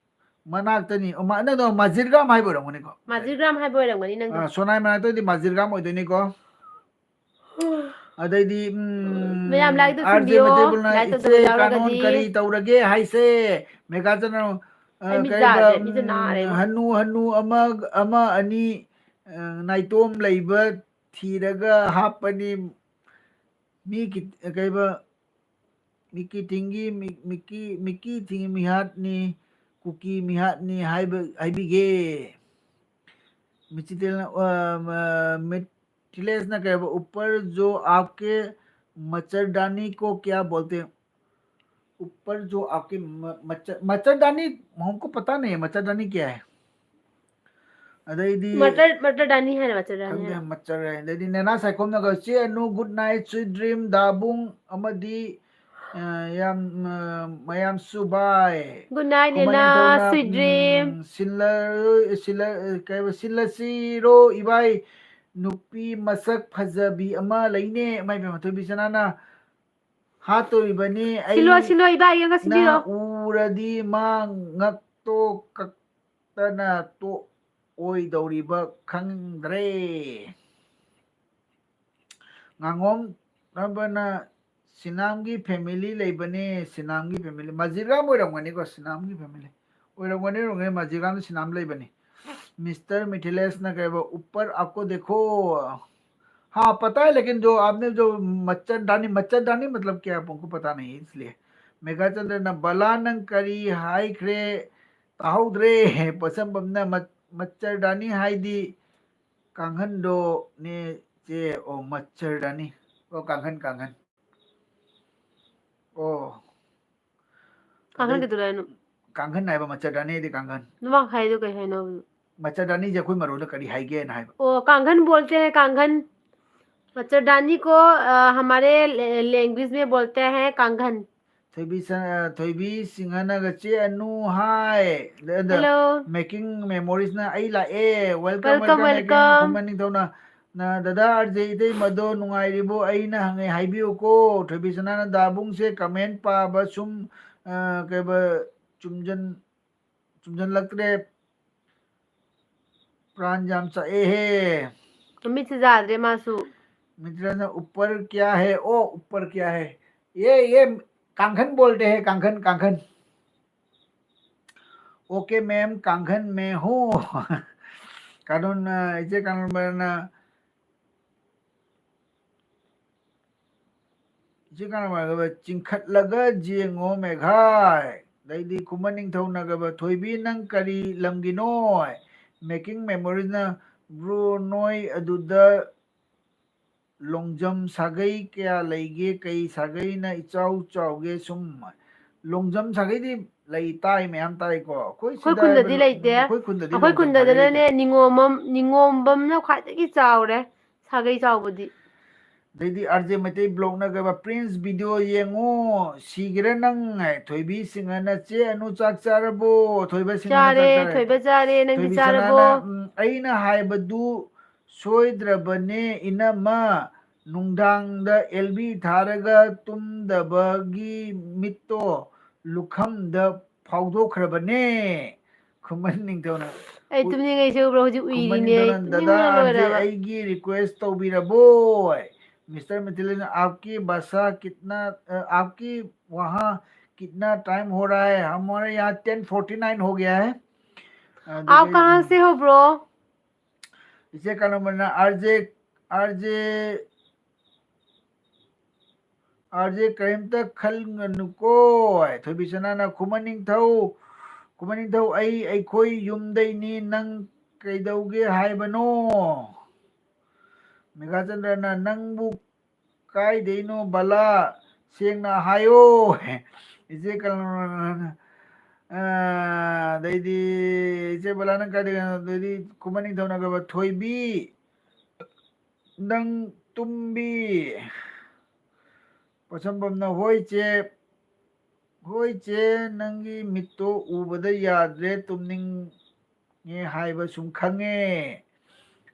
ꯃꯅꯥꯛꯇꯅꯤ꯫ ꯑꯣ, ꯃꯥ-, ꯅꯪꯗꯣ ꯃꯥꯖꯤꯔꯒꯥꯝ ꯍꯥꯏꯕ ꯑꯣꯏꯔꯝꯒꯅꯤꯀꯣ? ꯃꯥꯖꯤꯔꯒꯥꯝ ꯍꯥꯏꯕ ꯑꯣꯏꯔꯝꯒꯅꯤ ꯅꯪꯗꯣ꯫ ꯑ, ꯁꯣꯅꯥꯏ ꯃꯅꯥꯛꯇꯗꯤ ꯃꯥꯖꯤꯔꯒꯥꯝ ꯑꯣꯏꯗꯣꯏꯅꯤꯀꯣ꯫ ꯑꯗꯩꯗꯤ, ꯎꯝ, ꯃꯌꯥꯝ like ꯇꯧꯁꯟꯕꯤꯌꯣ꯫ ꯑꯥꯔ ꯖꯦ ꯃꯩꯇꯩꯕꯨꯜꯅ, like ꯇꯧꯗꯕ "ꯏꯆꯦ ꯌꯥꯎꯔꯒꯗꯤ꯫ ꯀꯥꯅꯣꯟ ꯀꯔꯤ ꯇꯧꯔꯒꯦ ꯍꯥꯏꯁꯦ?" ꯃꯦꯒꯥ ꯆꯅ-, ꯑ, ꯑꯩ ꯃꯤꯠ ꯀꯩꯕ, ꯌꯥꯗ꯭ꯔꯦ, ꯃꯤꯠꯁꯦ ꯎꯝ, ꯅꯥꯔꯦꯕ꯫ ꯍꯅꯨ ꯍꯅꯨ ꯑꯃ, ꯑꯃ ꯑꯅꯤ, ꯑ, ꯅꯥꯏꯇꯣꯝ ꯂꯩꯕ ꯊꯤꯔꯒ ꯍꯥꯞꯄꯅꯤ꯫ ꯃꯤ ꯀꯤ-, ꯀꯩꯕ, ꯃꯤꯀꯤ ꯊꯤꯡꯒꯤ ꯃꯤ-, ꯃꯤꯀꯤ, ꯃꯤꯀꯤ ꯊꯤꯡꯒꯤ ꯃꯤꯍꯥꯠꯅꯤ, ꯀꯨꯀꯤ ꯃꯤꯍꯥꯠꯅꯤ ꯍꯥꯏꯕ, ꯍꯥꯏꯕꯤꯒꯦ꯫ ꯃꯤꯆꯤꯇꯦꯜꯅ, ꯑ, ꯃ-, ꯃꯤꯊꯤꯂꯦꯁꯅ ꯀꯩ ꯍꯥꯏꯕ? "ꯎꯄꯔ ꯖꯣ ꯑꯥꯞꯀꯦ ꯃꯆꯔꯗꯥꯅꯤ ꯀꯣ ꯀꯌꯥ ꯕꯣꯜꯇꯦ?" ꯎꯄꯔ ꯖꯣ ꯑꯥꯞꯀꯦ ꯃ-, ꯃꯆ-, ꯃꯆꯔꯗꯥꯅꯤ, ꯍꯝꯀꯣ ꯄꯇꯥ ꯅꯍꯤ ꯍꯥꯏ, ꯃꯆꯔꯗꯥꯅꯤ ꯀꯌꯥ ꯍꯥꯏ? ꯑꯗꯩꯗꯤ ꯃꯇꯔ, ꯃꯇꯔꯗꯥꯅꯤ ꯍꯥꯏꯅ, ꯃꯇꯔꯗꯥꯅꯤ ꯈꯪꯗꯦ, ꯍꯥꯏꯅ꯫ ꯃꯆꯔ ꯍꯥꯏ꯫ ꯑꯗꯩꯗꯤ ꯅꯦꯅꯥ ꯁꯥꯏꯈꯣꯝꯅꯒ, "ꯆꯦ Anu, good night, sweet dream, ꯗꯥꯕꯨꯡ ꯑꯃꯗꯤ, ꯑ, ꯌꯥꯝ, ꯑ, ꯃꯌꯥꯝꯁꯨ bye." Good night, ꯈꯨꯃꯟ ꯅꯦꯅꯥ, ꯅꯤꯡꯊꯧꯅ, sweet dream꯫ ꯎꯝ, ꯁꯤꯜꯂꯔꯣꯏ-, ꯁꯤꯜꯂ-, ꯀꯩ ꯍꯥꯏꯕ, ꯁꯤꯜꯂꯁꯤꯔꯣ ꯏꯕꯥꯏ? ꯅꯨꯄꯤ ꯃꯁꯛ ꯐꯖꯕꯤ ꯑꯃ ꯂꯩꯅꯦ꯫ ꯏꯃꯥ ꯏꯕꯦꯝꯃ, ꯊꯣꯏꯕꯤ ꯁꯅꯥꯅ ꯍꯥꯠꯇꯣꯔꯤꯕꯅꯤ꯫ ꯁꯤꯜꯂꯣ, ꯑꯩ ꯁꯤꯜꯂꯣ, ꯏꯕꯥꯏ, ꯌꯦꯡꯉ ꯅ ꯁꯤꯟꯕꯤꯔꯣ꯫ ꯎꯔꯗꯤ ꯃꯥ ꯉꯛꯇꯣ ꯀꯛꯇꯅ ꯇꯣꯛꯑꯣꯏꯗꯧꯔꯤꯕ ꯈꯪꯗ꯭ꯔꯦ꯫ ꯉꯥꯉꯣꯝ ꯔꯝꯕꯅ ꯁꯤꯅꯥꯝꯒꯤ family ꯂꯩꯕꯅꯦ, ꯁꯤꯅꯥꯝꯒꯤ family꯫ ꯃꯖꯤꯔꯒꯥꯝ ꯑꯣꯏꯔꯝꯒꯅꯤꯀꯣ, ꯁꯤꯅꯥꯝꯒꯤ family꯫ ꯑꯣꯏꯔꯝꯒꯅꯤ, ꯑꯣꯏꯔꯝꯒꯅꯤ, ꯃꯖꯤꯔꯒꯥꯝꯗ ꯁꯤꯅꯥꯝ ꯂꯩꯕꯅꯤ꯫ ꯃꯤꯁꯇꯔ ꯃꯤꯊꯤꯂꯦꯁꯅ ꯀꯩꯕ, "ꯎꯄꯔ ꯑꯥꯞꯀꯣ ꯗꯦꯈꯣ"꯫ हाँ, पता है, लेकिन जो आपने जो मच्छरदानी, मच्छरदानी मतलब क्या है, हमको पता नहीं है, इसलिए꯫ ꯃꯦꯘꯥꯆꯟꯗ꯭ꯔꯅ, "ꯕꯂꯥ, ꯅꯪ ꯀꯔꯤ ꯍꯥꯏꯈ꯭ꯔꯦ? ꯇꯥꯍꯧꯗ꯭ꯔꯦ꯫" ꯄꯣꯠꯁꯝꯕꯝꯅ, "ꯃ-, ꯃꯆꯔꯗꯥꯅꯤ ꯍꯥꯏꯗꯤ ꯀꯥꯡꯍꯟꯗꯣꯅꯦ ꯆꯦ꯫ ꯑꯣ, ꯃꯆꯔꯗꯥꯅꯤ꯫ ꯑꯣ, ꯀꯥꯡꯍꯟ, ꯀꯥꯡꯍꯟ꯫ ꯑꯣ꯫ ꯀꯥꯡꯍꯟ ꯑꯗꯩ ꯀꯩꯗꯧꯔꯦ ꯍꯥꯏꯅꯣ? ꯀꯥꯡꯍꯟ ꯍꯥꯏꯕ, ꯃꯆꯔꯗꯥꯅꯤ ꯍꯥꯏꯗꯤ ꯀꯥꯡꯍꯟ꯫ ꯅꯃꯥꯡ ꯍꯥꯏꯗꯣ ꯀꯩ ꯍꯥꯏꯅꯣ? ꯃꯆꯔꯗꯥꯅꯤ ꯁꯦ ꯑꯩꯈꯣꯏ ꯃꯔꯣꯟꯗ ꯀꯔꯤ ꯍꯥꯏꯒꯦꯅ ꯍꯥꯏꯕ꯫ ꯑꯣ, ꯀꯥꯡꯍꯟ ꯕꯣꯜꯇꯦ ꯍꯦ, ꯀꯥꯡꯍꯟ꯫ ꯃꯆꯔꯗꯥꯅꯤ ꯀꯣ, ꯑ, ꯍꯃꯥꯔꯦ ꯂꯦ-, ꯂꯦꯡꯒ꯭ꯋꯦꯖ ꯃꯦ ꯕꯣꯜꯇꯦ ꯍꯦ ꯀꯥꯡꯍꯟ꯫ ꯊꯣꯏꯕꯤ ꯁ-, ꯑ, ꯊꯣꯏꯕꯤ ꯁꯤꯡꯍꯅꯒ ꯆꯦ ꯑꯅꯨ ꯍꯥꯏ꯫ ꯑꯗ ꯍꯜꯂꯣ꯫ Making Memoriesꯅ ꯑꯩ ꯂꯥꯛꯑꯦ꯫ Welcome, Welcome, welcome, Making welcome. ꯈꯨꯃꯟ ꯅꯤꯡꯊꯧꯅ꯫ ꯅ-, ꯗꯗꯥ ꯑꯥꯔ ꯖꯦ ꯏꯇꯩꯃꯗꯣ ꯅꯨꯡꯉꯥꯏꯔꯤꯕꯣ? ꯑꯩꯅ ꯍꯪꯉꯦ ꯍꯥꯏꯕꯤꯌꯨꯀꯣ꯫ ꯊꯣꯏꯕꯤ ꯁꯅꯥꯅ ꯗꯥꯕꯨꯡꯁꯦ comment ꯄꯥꯕ ꯁꯨꯝ, ꯑ, ꯀꯩꯕ, ꯆꯨꯝꯖꯟ-, ꯆꯨꯝꯖꯜꯂꯛꯇ꯭ꯔꯦ꯫ ꯄ꯭ꯔꯥꯟ ꯌꯥꯝ ꯆꯥꯛꯑꯦꯍꯦ꯫ ꯃꯃꯤꯠꯁꯦ ꯌꯥꯗ꯭ꯔꯦ ꯃꯥꯁꯨ꯫ ꯃꯤꯇ꯭ꯔꯅ ꯎꯄꯔ ꯀꯌꯥ ꯍꯦ? ꯑꯣ, ꯎꯄꯔ ꯀꯌꯥ ꯍꯦ? ꯌꯦ, ꯌꯦ, ꯀꯥꯡꯈꯟ ꯕꯣꯜꯇꯦ ꯍꯦ, ꯀꯥꯡꯈꯟ, ꯀꯥꯡꯈꯟ꯫ Okay ma'am, ꯀꯥꯡꯈꯟ ꯃꯦ ꯍꯣ꯫ ꯀꯥꯅꯣꯟ, ꯑ, ꯏꯆꯦ ꯀꯥꯅꯣꯟꯕꯅ, ꯏꯆꯦ ꯀꯥꯅꯣꯟꯕꯅ ꯆꯤꯡꯈꯠꯂꯒ ꯌꯦꯡꯉꯣ ꯃꯦꯘꯥꯏ꯫ ꯑꯗꯩꯗꯤ ꯈꯨꯃꯟ ꯅꯤꯡꯊꯧꯅꯒꯕ, "ꯊꯣꯏꯕꯤ, ꯅꯪ ꯀꯔꯤ ꯂꯝꯒꯤꯅꯣ?" Making Memoriesꯅ, "Bro, ꯅꯣꯏ ꯑꯗꯨꯗ ꯂꯣꯡꯖꯝ ꯁꯥꯒꯩ ꯀꯌꯥ ꯂꯩꯒꯦ? ꯀꯩ ꯁꯥꯒꯩꯅ ꯏꯆꯥꯎ ꯆꯥꯎꯒꯦ?" ꯁꯨꯝ, ꯂꯣꯡꯖꯝ ꯁꯥꯒꯩꯗꯤ ꯂꯩ, ꯇꯥꯏ, ꯃꯌꯥꯝ ꯇꯥꯏꯀꯣ꯫ ꯑꯩꯈꯣꯏ ꯑꯩꯈꯣꯏ ꯁꯤꯗ ꯍꯥꯏꯕ ꯈꯨꯟꯗꯗꯤ ꯂꯣ-, ꯂꯩꯇꯦ꯫ ꯑꯩꯈꯣꯏ ꯈꯨꯟꯗꯗꯤ ꯑꯩꯈꯣꯏ ꯂꯣꯡꯖꯝ ꯁꯥꯒꯩ ꯂꯩꯇꯦ꯫ ꯈꯨꯟꯗꯗꯅꯅꯦ ꯅꯤꯉꯣꯝꯕꯝ, ꯅꯤꯉꯣꯝꯕꯝꯅ ꯈ꯭ꯋꯥꯏꯗꯒꯤ ꯆꯥꯎꯔꯦ ꯁꯥꯒꯩ ꯆꯥꯎꯕꯗꯤ꯫ ꯑꯗꯩꯗꯤ ꯑꯥꯔ ꯖꯦ ꯃꯩꯇꯩ ꯕ꯭ꯂꯣꯛꯅꯒꯕ, "Prince video ꯌꯦꯡꯉꯣ, ꯁꯤꯒꯦꯔꯥ ꯅꯪ" ꯍꯥꯏ꯫ ꯊꯣꯏꯕꯤ ꯁꯤꯡꯍꯅ, "ꯆꯦ ꯑꯅꯨ ꯆꯥꯛ ꯆꯥꯔꯕꯣ?" ꯊꯣꯏꯕ ꯁꯤꯡꯍꯅ, "ꯆꯥꯛ ꯆꯥꯔꯦ, ꯆꯥꯔꯦ"꯫ ꯊꯣꯏꯕ ꯆꯥꯔꯦ, ꯅꯪꯗꯤ ꯊꯣꯏꯕꯤ ꯆꯥꯔꯕꯣ? ꯁꯅꯥꯅ, "ꯎꯝ, ꯑꯩꯅ ꯍꯥꯏꯕꯗꯨ ꯁꯣꯏꯗ꯭ꯔꯕꯅꯦ ꯏꯅꯝꯃ, ꯅꯨꯡꯗꯥꯡꯗ ꯑꯦꯜ ꯕꯤ ꯊꯥꯔꯒ ꯇꯨꯝꯗꯕꯒꯤ ꯃꯤꯠꯇꯣ ꯂꯨꯈꯝꯗ ꯐꯥꯎꯗꯣꯛꯈ꯭ꯔꯕꯅꯦ"꯫ ꯈꯨꯃꯟ ꯅꯤꯡꯊꯧꯅ, ꯑꯩ ꯎ-, ꯇꯨꯝꯅꯤꯡꯉꯩꯁꯦ ꯎꯕ꯭ꯔꯣ? ꯍꯧꯖꯤꯛ ꯈꯨꯃꯟ ꯎꯏꯔꯤꯅꯦ ꯑꯩ, ꯅꯤꯡꯊꯧꯅ, "ꯗꯗꯥ ꯇꯨꯝꯅꯤꯡꯕꯅ ꯑꯥꯔ ꯖꯦ, ꯂꯣꯏꯔꯕ꯫ ꯑꯩꯒꯤ request ꯇꯧꯕꯤꯔꯕꯣꯏ"꯫ ꯃꯤꯁꯇꯔ ꯃꯤꯊꯤꯂꯤꯟ, "आपकी भाषा कितना, अ, आपकी वहाँ कितना time हो रहा है? हमारे यहाँ ten forty nine हो गया है"꯫ ꯑꯗꯒꯤ, आप कहाँ से हो bro? ꯏꯆꯦ ꯀꯥꯅꯣꯝꯕꯅ, "R J, R J, R J ꯀꯔꯤꯝꯇ ꯈꯜꯒꯅꯨꯀꯣ"꯫ ꯊꯣꯏꯕꯤ ꯁꯅꯥꯅ, "ꯈꯨꯃꯟ ꯅꯤꯡꯊꯧ, ꯈꯨꯃꯟ ꯅꯤꯡꯊꯧ, ꯑꯩ ꯑꯩꯈꯣꯏ ꯌꯨꯝꯗꯩꯅꯤ, ꯅꯪ ꯀꯩꯗꯧꯒꯦ ꯍꯥꯏꯕꯅꯣ? ꯃꯦꯘꯥꯆꯟꯗ꯭ꯔꯅ, "ꯅꯪꯕꯨ ꯀꯥꯏꯗꯩꯅꯣ ꯕꯂꯥ? ꯁꯦꯡꯅ ꯍꯥꯏꯌꯣ꯫" ꯏꯆꯦ ꯀꯜ-, ꯑ, ꯑꯗꯩꯗꯤ ꯏꯆꯦ ꯕꯂꯥ, "ꯅꯪ ꯀꯥꯏꯗꯩꯅꯣ?" ꯑꯗꯩꯗꯤ ꯈꯨꯃꯟ ꯅꯤꯡꯊꯧꯅ ꯀꯩꯕ, "ꯊꯣꯏꯕꯤ, ꯅꯪ ꯇꯨꯝꯕꯤ?" ꯄꯣꯠꯁꯝꯕꯝꯅ, "ꯍꯣꯏ ꯆꯦ, ꯍꯣꯏ ꯆꯦ, ꯅꯪꯒꯤ ꯃꯤꯠꯇꯣ ꯎꯕꯗ ꯌꯥꯗ꯭ꯔꯦ, ꯇꯨꯝꯅꯤꯡꯉꯦ ꯍꯥꯏꯕ ꯁꯨꯝ ꯈꯪꯉꯦ꯫"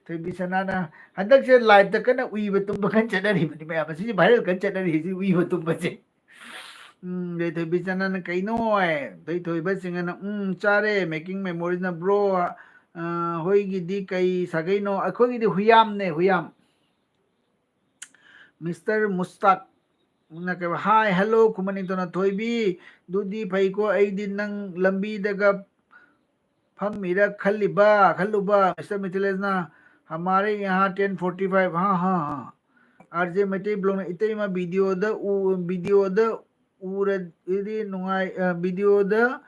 ꯊꯣꯏꯕꯤ ꯁꯅꯥꯅ, "ꯍꯟꯗꯛꯁꯦ live ꯇ ꯀꯟꯅ ꯎꯏꯕ ꯇꯨꯝꯕ ꯀꯟꯅ ꯆꯠꯅꯔꯤꯕꯅꯤ ꯃꯌꯥꯝ, ꯑꯁꯤꯁꯦ viral ꯀꯟꯅ ꯆꯠꯅꯔꯤ, ꯍꯧꯖꯤꯛ ꯎꯏꯕ ꯇꯨꯝꯕꯁꯦ꯫" ꯎꯝ, ꯑꯗꯩ ꯊꯣꯏꯕꯤ ꯁꯅꯥꯅ, "ꯀꯩꯅꯣ?" ꯑꯗꯩ ꯊꯣꯏꯕ ꯁꯤꯡꯍꯅ, "ꯎꯝ, ꯆꯥꯔꯦ, making memories ꯅ, bro, ꯑ, ꯍꯣꯏꯒꯤꯗꯤ ꯀꯩ ꯁꯥꯒꯩꯅꯣ?" "ꯑꯩꯈꯣꯏꯒꯤꯗꯤ ꯍꯨꯌꯥꯝꯅꯦ, ꯍꯨꯌꯥꯝ꯫" Mister ꯃꯨꯁꯇꯥꯛꯅ ꯀꯩꯕ, "Hi, hello, ꯈꯨꯃꯟ ꯅꯤꯡꯊꯧꯅ ꯊꯣꯏꯕꯤ, ꯑꯗꯨꯗꯤ ꯐꯩꯀꯣ, ꯑꯩꯗꯤ ꯅꯪ ꯂꯝꯕꯤꯗꯒ ꯐꯝꯃꯤꯔ ꯈꯜꯂꯤꯕ, ꯈꯜꯂꯨꯕ꯫" Mister ꯃꯤꯊꯤꯂꯦꯁꯅ, "ꯍꯃꯥꯔꯦ ꯌꯍꯥ ten forty five, ꯍꯥ, ꯍꯥ, ꯍꯥ꯫" RJ ꯃꯩꯇꯩ blog ꯅ, "ꯏꯇꯩꯃ video ꯗ ꯎ-, video ꯗ ꯎꯔꯗꯤ ꯅꯨꯡꯉꯥꯏ-, ꯑ, video ꯗ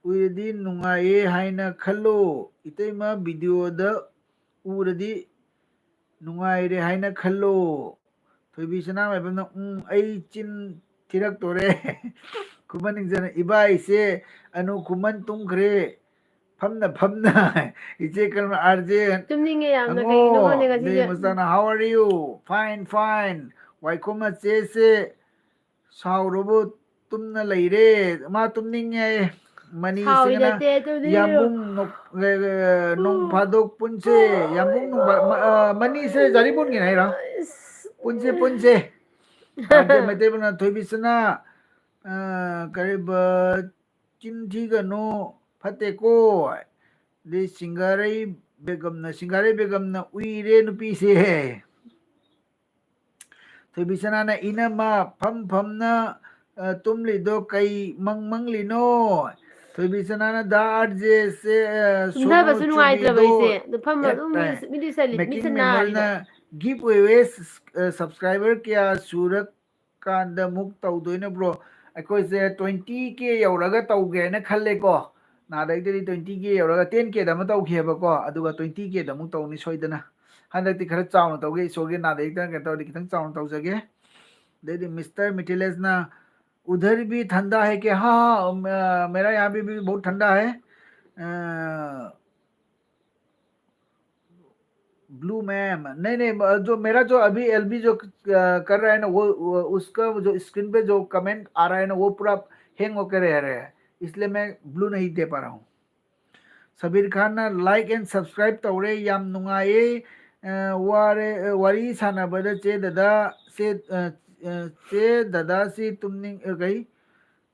ꯎꯔꯗꯤ ꯅꯨꯡꯉꯥꯏꯌꯦ ꯍꯥꯏꯅ ꯈꯜꯂꯣ꯫ ꯏꯇꯩꯃ video ꯗ ꯎꯔꯗꯤ ꯅꯨꯡꯉꯥꯏꯔꯦ ꯍꯥꯏꯅ ꯈꯜꯂꯣ꯫" ꯊꯣꯏꯕꯤ ꯁꯅꯥꯃꯥꯏꯕꯝꯅ, "ꯎꯝ, ꯑꯩ ꯆꯤꯟ ꯊꯤꯔꯛꯇꯣꯔꯦ꯫" ꯈꯨꯃꯟ ꯅꯤꯡꯊꯧꯅ, "ꯏꯕꯥꯏꯁꯦ ꯑꯅꯨ ꯈꯨꯃꯟ ꯇꯨꯝꯈ꯭ꯔꯦ, ꯐꯝꯅ ꯐꯝꯅ꯫" ꯏꯆꯦ ꯀꯜꯃ, RJ ꯇꯨꯝꯅꯤꯡꯉꯦ ꯌꯥꯝꯅ, ꯍꯪꯉꯣ꯫ ꯀꯩꯒꯤꯅꯣ ꯈꯪꯗꯦ ꯉꯁꯤꯁꯦ꯫ ꯑꯗꯩ ꯃꯁꯥꯅ, "How are you?" "Fine, fine." ꯋꯥꯏꯈꯣꯝ ꯃꯆꯦꯁꯦ ꯁꯥꯎꯔꯕꯨ ꯇꯨꯝꯅ ꯂꯩꯔꯦ꯫ ꯃꯥ ꯇꯨꯝꯅꯤꯡꯉꯦ ꯍꯥꯏꯌꯦ꯫ ꯃꯅꯤ ꯁꯥꯎꯔꯤ ꯁꯤꯡꯅ ꯅꯠꯇꯦ, ꯇꯨꯝꯅꯤꯡꯉꯤꯔꯣ? "ꯌꯥꯝꯕꯨꯡ ꯅꯣꯛ-, ꯑ, ꯅꯣꯡ ꯐꯥꯗꯣꯛ ꯄꯨꯟꯁꯦ꯫ ꯌꯥꯝꯕꯨꯡ ꯅꯣꯡ ꯐꯥ-, ꯃ-, ꯑ, ꯃꯅꯤꯁꯦ ꯖꯥꯔꯤꯕꯣꯟꯒꯤꯅꯦ ꯍꯥꯏꯔꯣ? ꯑꯁ꯫ ꯄꯨꯟꯁꯦ, ꯄꯨꯟꯁꯦ꯫" ꯑꯗꯩ ꯃꯩꯇꯩ ꯃꯆꯥꯅ, "ꯊꯣꯏꯕꯤꯁꯅꯥ, ꯑ, ꯀꯔꯤꯕ, ꯆꯤꯟ ꯊꯤꯒꯅꯨ, ꯐꯠꯇꯦꯀꯣ꯫" ꯑꯗꯩ ꯁꯤꯡꯒꯥꯔꯩ ꯕꯦꯒꯝꯅ, ꯁꯤꯡꯒꯥꯔꯩ ꯕꯦꯒꯝꯅ, "ꯎꯏꯔꯦ ꯅꯨꯄꯤꯁꯦ꯫" ꯊꯣꯏꯕꯤꯁꯅꯥꯅ, "ꯏꯅꯝꯃ, ꯐꯝ ꯐꯝꯅ, ꯑ, ꯇꯨꯝꯂꯤꯗꯣ ꯀꯩ ꯃꯪ ꯃꯪꯂꯤꯅꯣ?" ꯊꯣꯏꯕꯤꯁꯅꯥꯅ, "ꯗꯥ RJ ꯁꯦ, ꯑ, ꯁꯣꯅꯣ ꯇꯨꯝꯊꯕꯁꯨ ꯅꯨꯡꯉꯥꯏꯇ꯭ꯔꯕ ꯆꯨꯕꯤꯗꯣ ꯑꯩꯁꯦ꯫ ꯑꯗꯨ ꯐꯝꯃ ꯑꯦꯠ ꯑꯗꯨꯝ ꯇꯥꯏ꯫ ꯃꯤꯠ-, ꯃꯤꯠꯇꯤ ꯁꯜꯂꯤ, ꯃꯤꯠꯁꯦ ꯃꯦꯀꯤꯡ ꯅꯥꯔꯤꯕ꯫ ꯃꯦꯃꯣꯔꯤꯅ ꯒꯤꯐ ꯑꯦꯋꯦ, ꯑ, subscriber ꯀꯌꯥ ꯁꯨꯔꯀꯥꯟꯗ ꯑꯃꯨꯛ ꯇꯧꯗꯣꯏꯅꯣ, bro?" ꯑꯩꯈꯣꯏꯁꯦ twenty K ꯌꯧꯔꯒ ꯇꯧꯒꯦꯅ ꯈꯜꯂꯦꯀꯣ꯫ ꯅꯥꯗ ꯌꯦꯛꯇꯗꯤ twenty K ꯌꯧꯔꯒ ten K ꯗ ꯑꯃ ꯇꯧꯈꯤꯑꯕꯀꯣ, ꯑꯗꯨꯒ twenty K ꯗ ꯑꯃꯨꯛ ꯇꯧꯅꯤ ꯁꯣꯏꯗꯅ꯫ ꯍꯟꯗꯛꯇꯤ ꯈꯔ ꯆꯥꯎꯅ ꯇꯧꯒꯦ, ꯏꯁꯣꯔꯒꯤ ꯅꯥꯗ ꯌꯦꯛꯇꯅ ꯀꯩꯅꯣ ꯇꯧꯔꯗꯤ ꯈꯤꯇꯪ ꯆꯥꯎꯅ ꯇꯧꯖꯒꯦ꯫ ꯑꯗꯩꯗꯤ ꯃꯤꯁꯇꯔ ꯃꯤꯊꯤꯂꯦꯁꯅ, "उधर भी ठंडा है क्या?" हाँ, हाँ, म-, मेरा यहाँ भी, भी बहुत ठंडा है। अ, ब्लू मैम, नहीं, नहीं, अ, जो मेरा जो अभी एलबी जो, अ, कर रहा है ना, वो, वो, उसका जो स्क्रीन पे जो कमेंट आ रहा है ना, वो पूरा हैंग होकर रह रहा है, इसलिए मैं ब्लू नहीं दे पा रहा हूँ। ꯁꯕꯤꯔ ꯈꯥꯟꯅ like and subscribe ꯇꯧꯔꯦ, ꯌꯥꯝ ꯅꯨꯡꯉꯥꯏꯌꯦ꯫ ꯑ, ꯋꯥꯔꯦ, ꯑ, ꯋꯥꯔꯤ ꯁꯥꯟꯅꯕꯗ ꯆꯦ ꯗꯗꯥ, ꯆꯦ, ꯑ, ꯑ, ꯆꯦ ꯗꯗꯥꯁꯤ ꯇꯨꯝꯅꯤꯡ-, ꯑ, ꯀꯩ?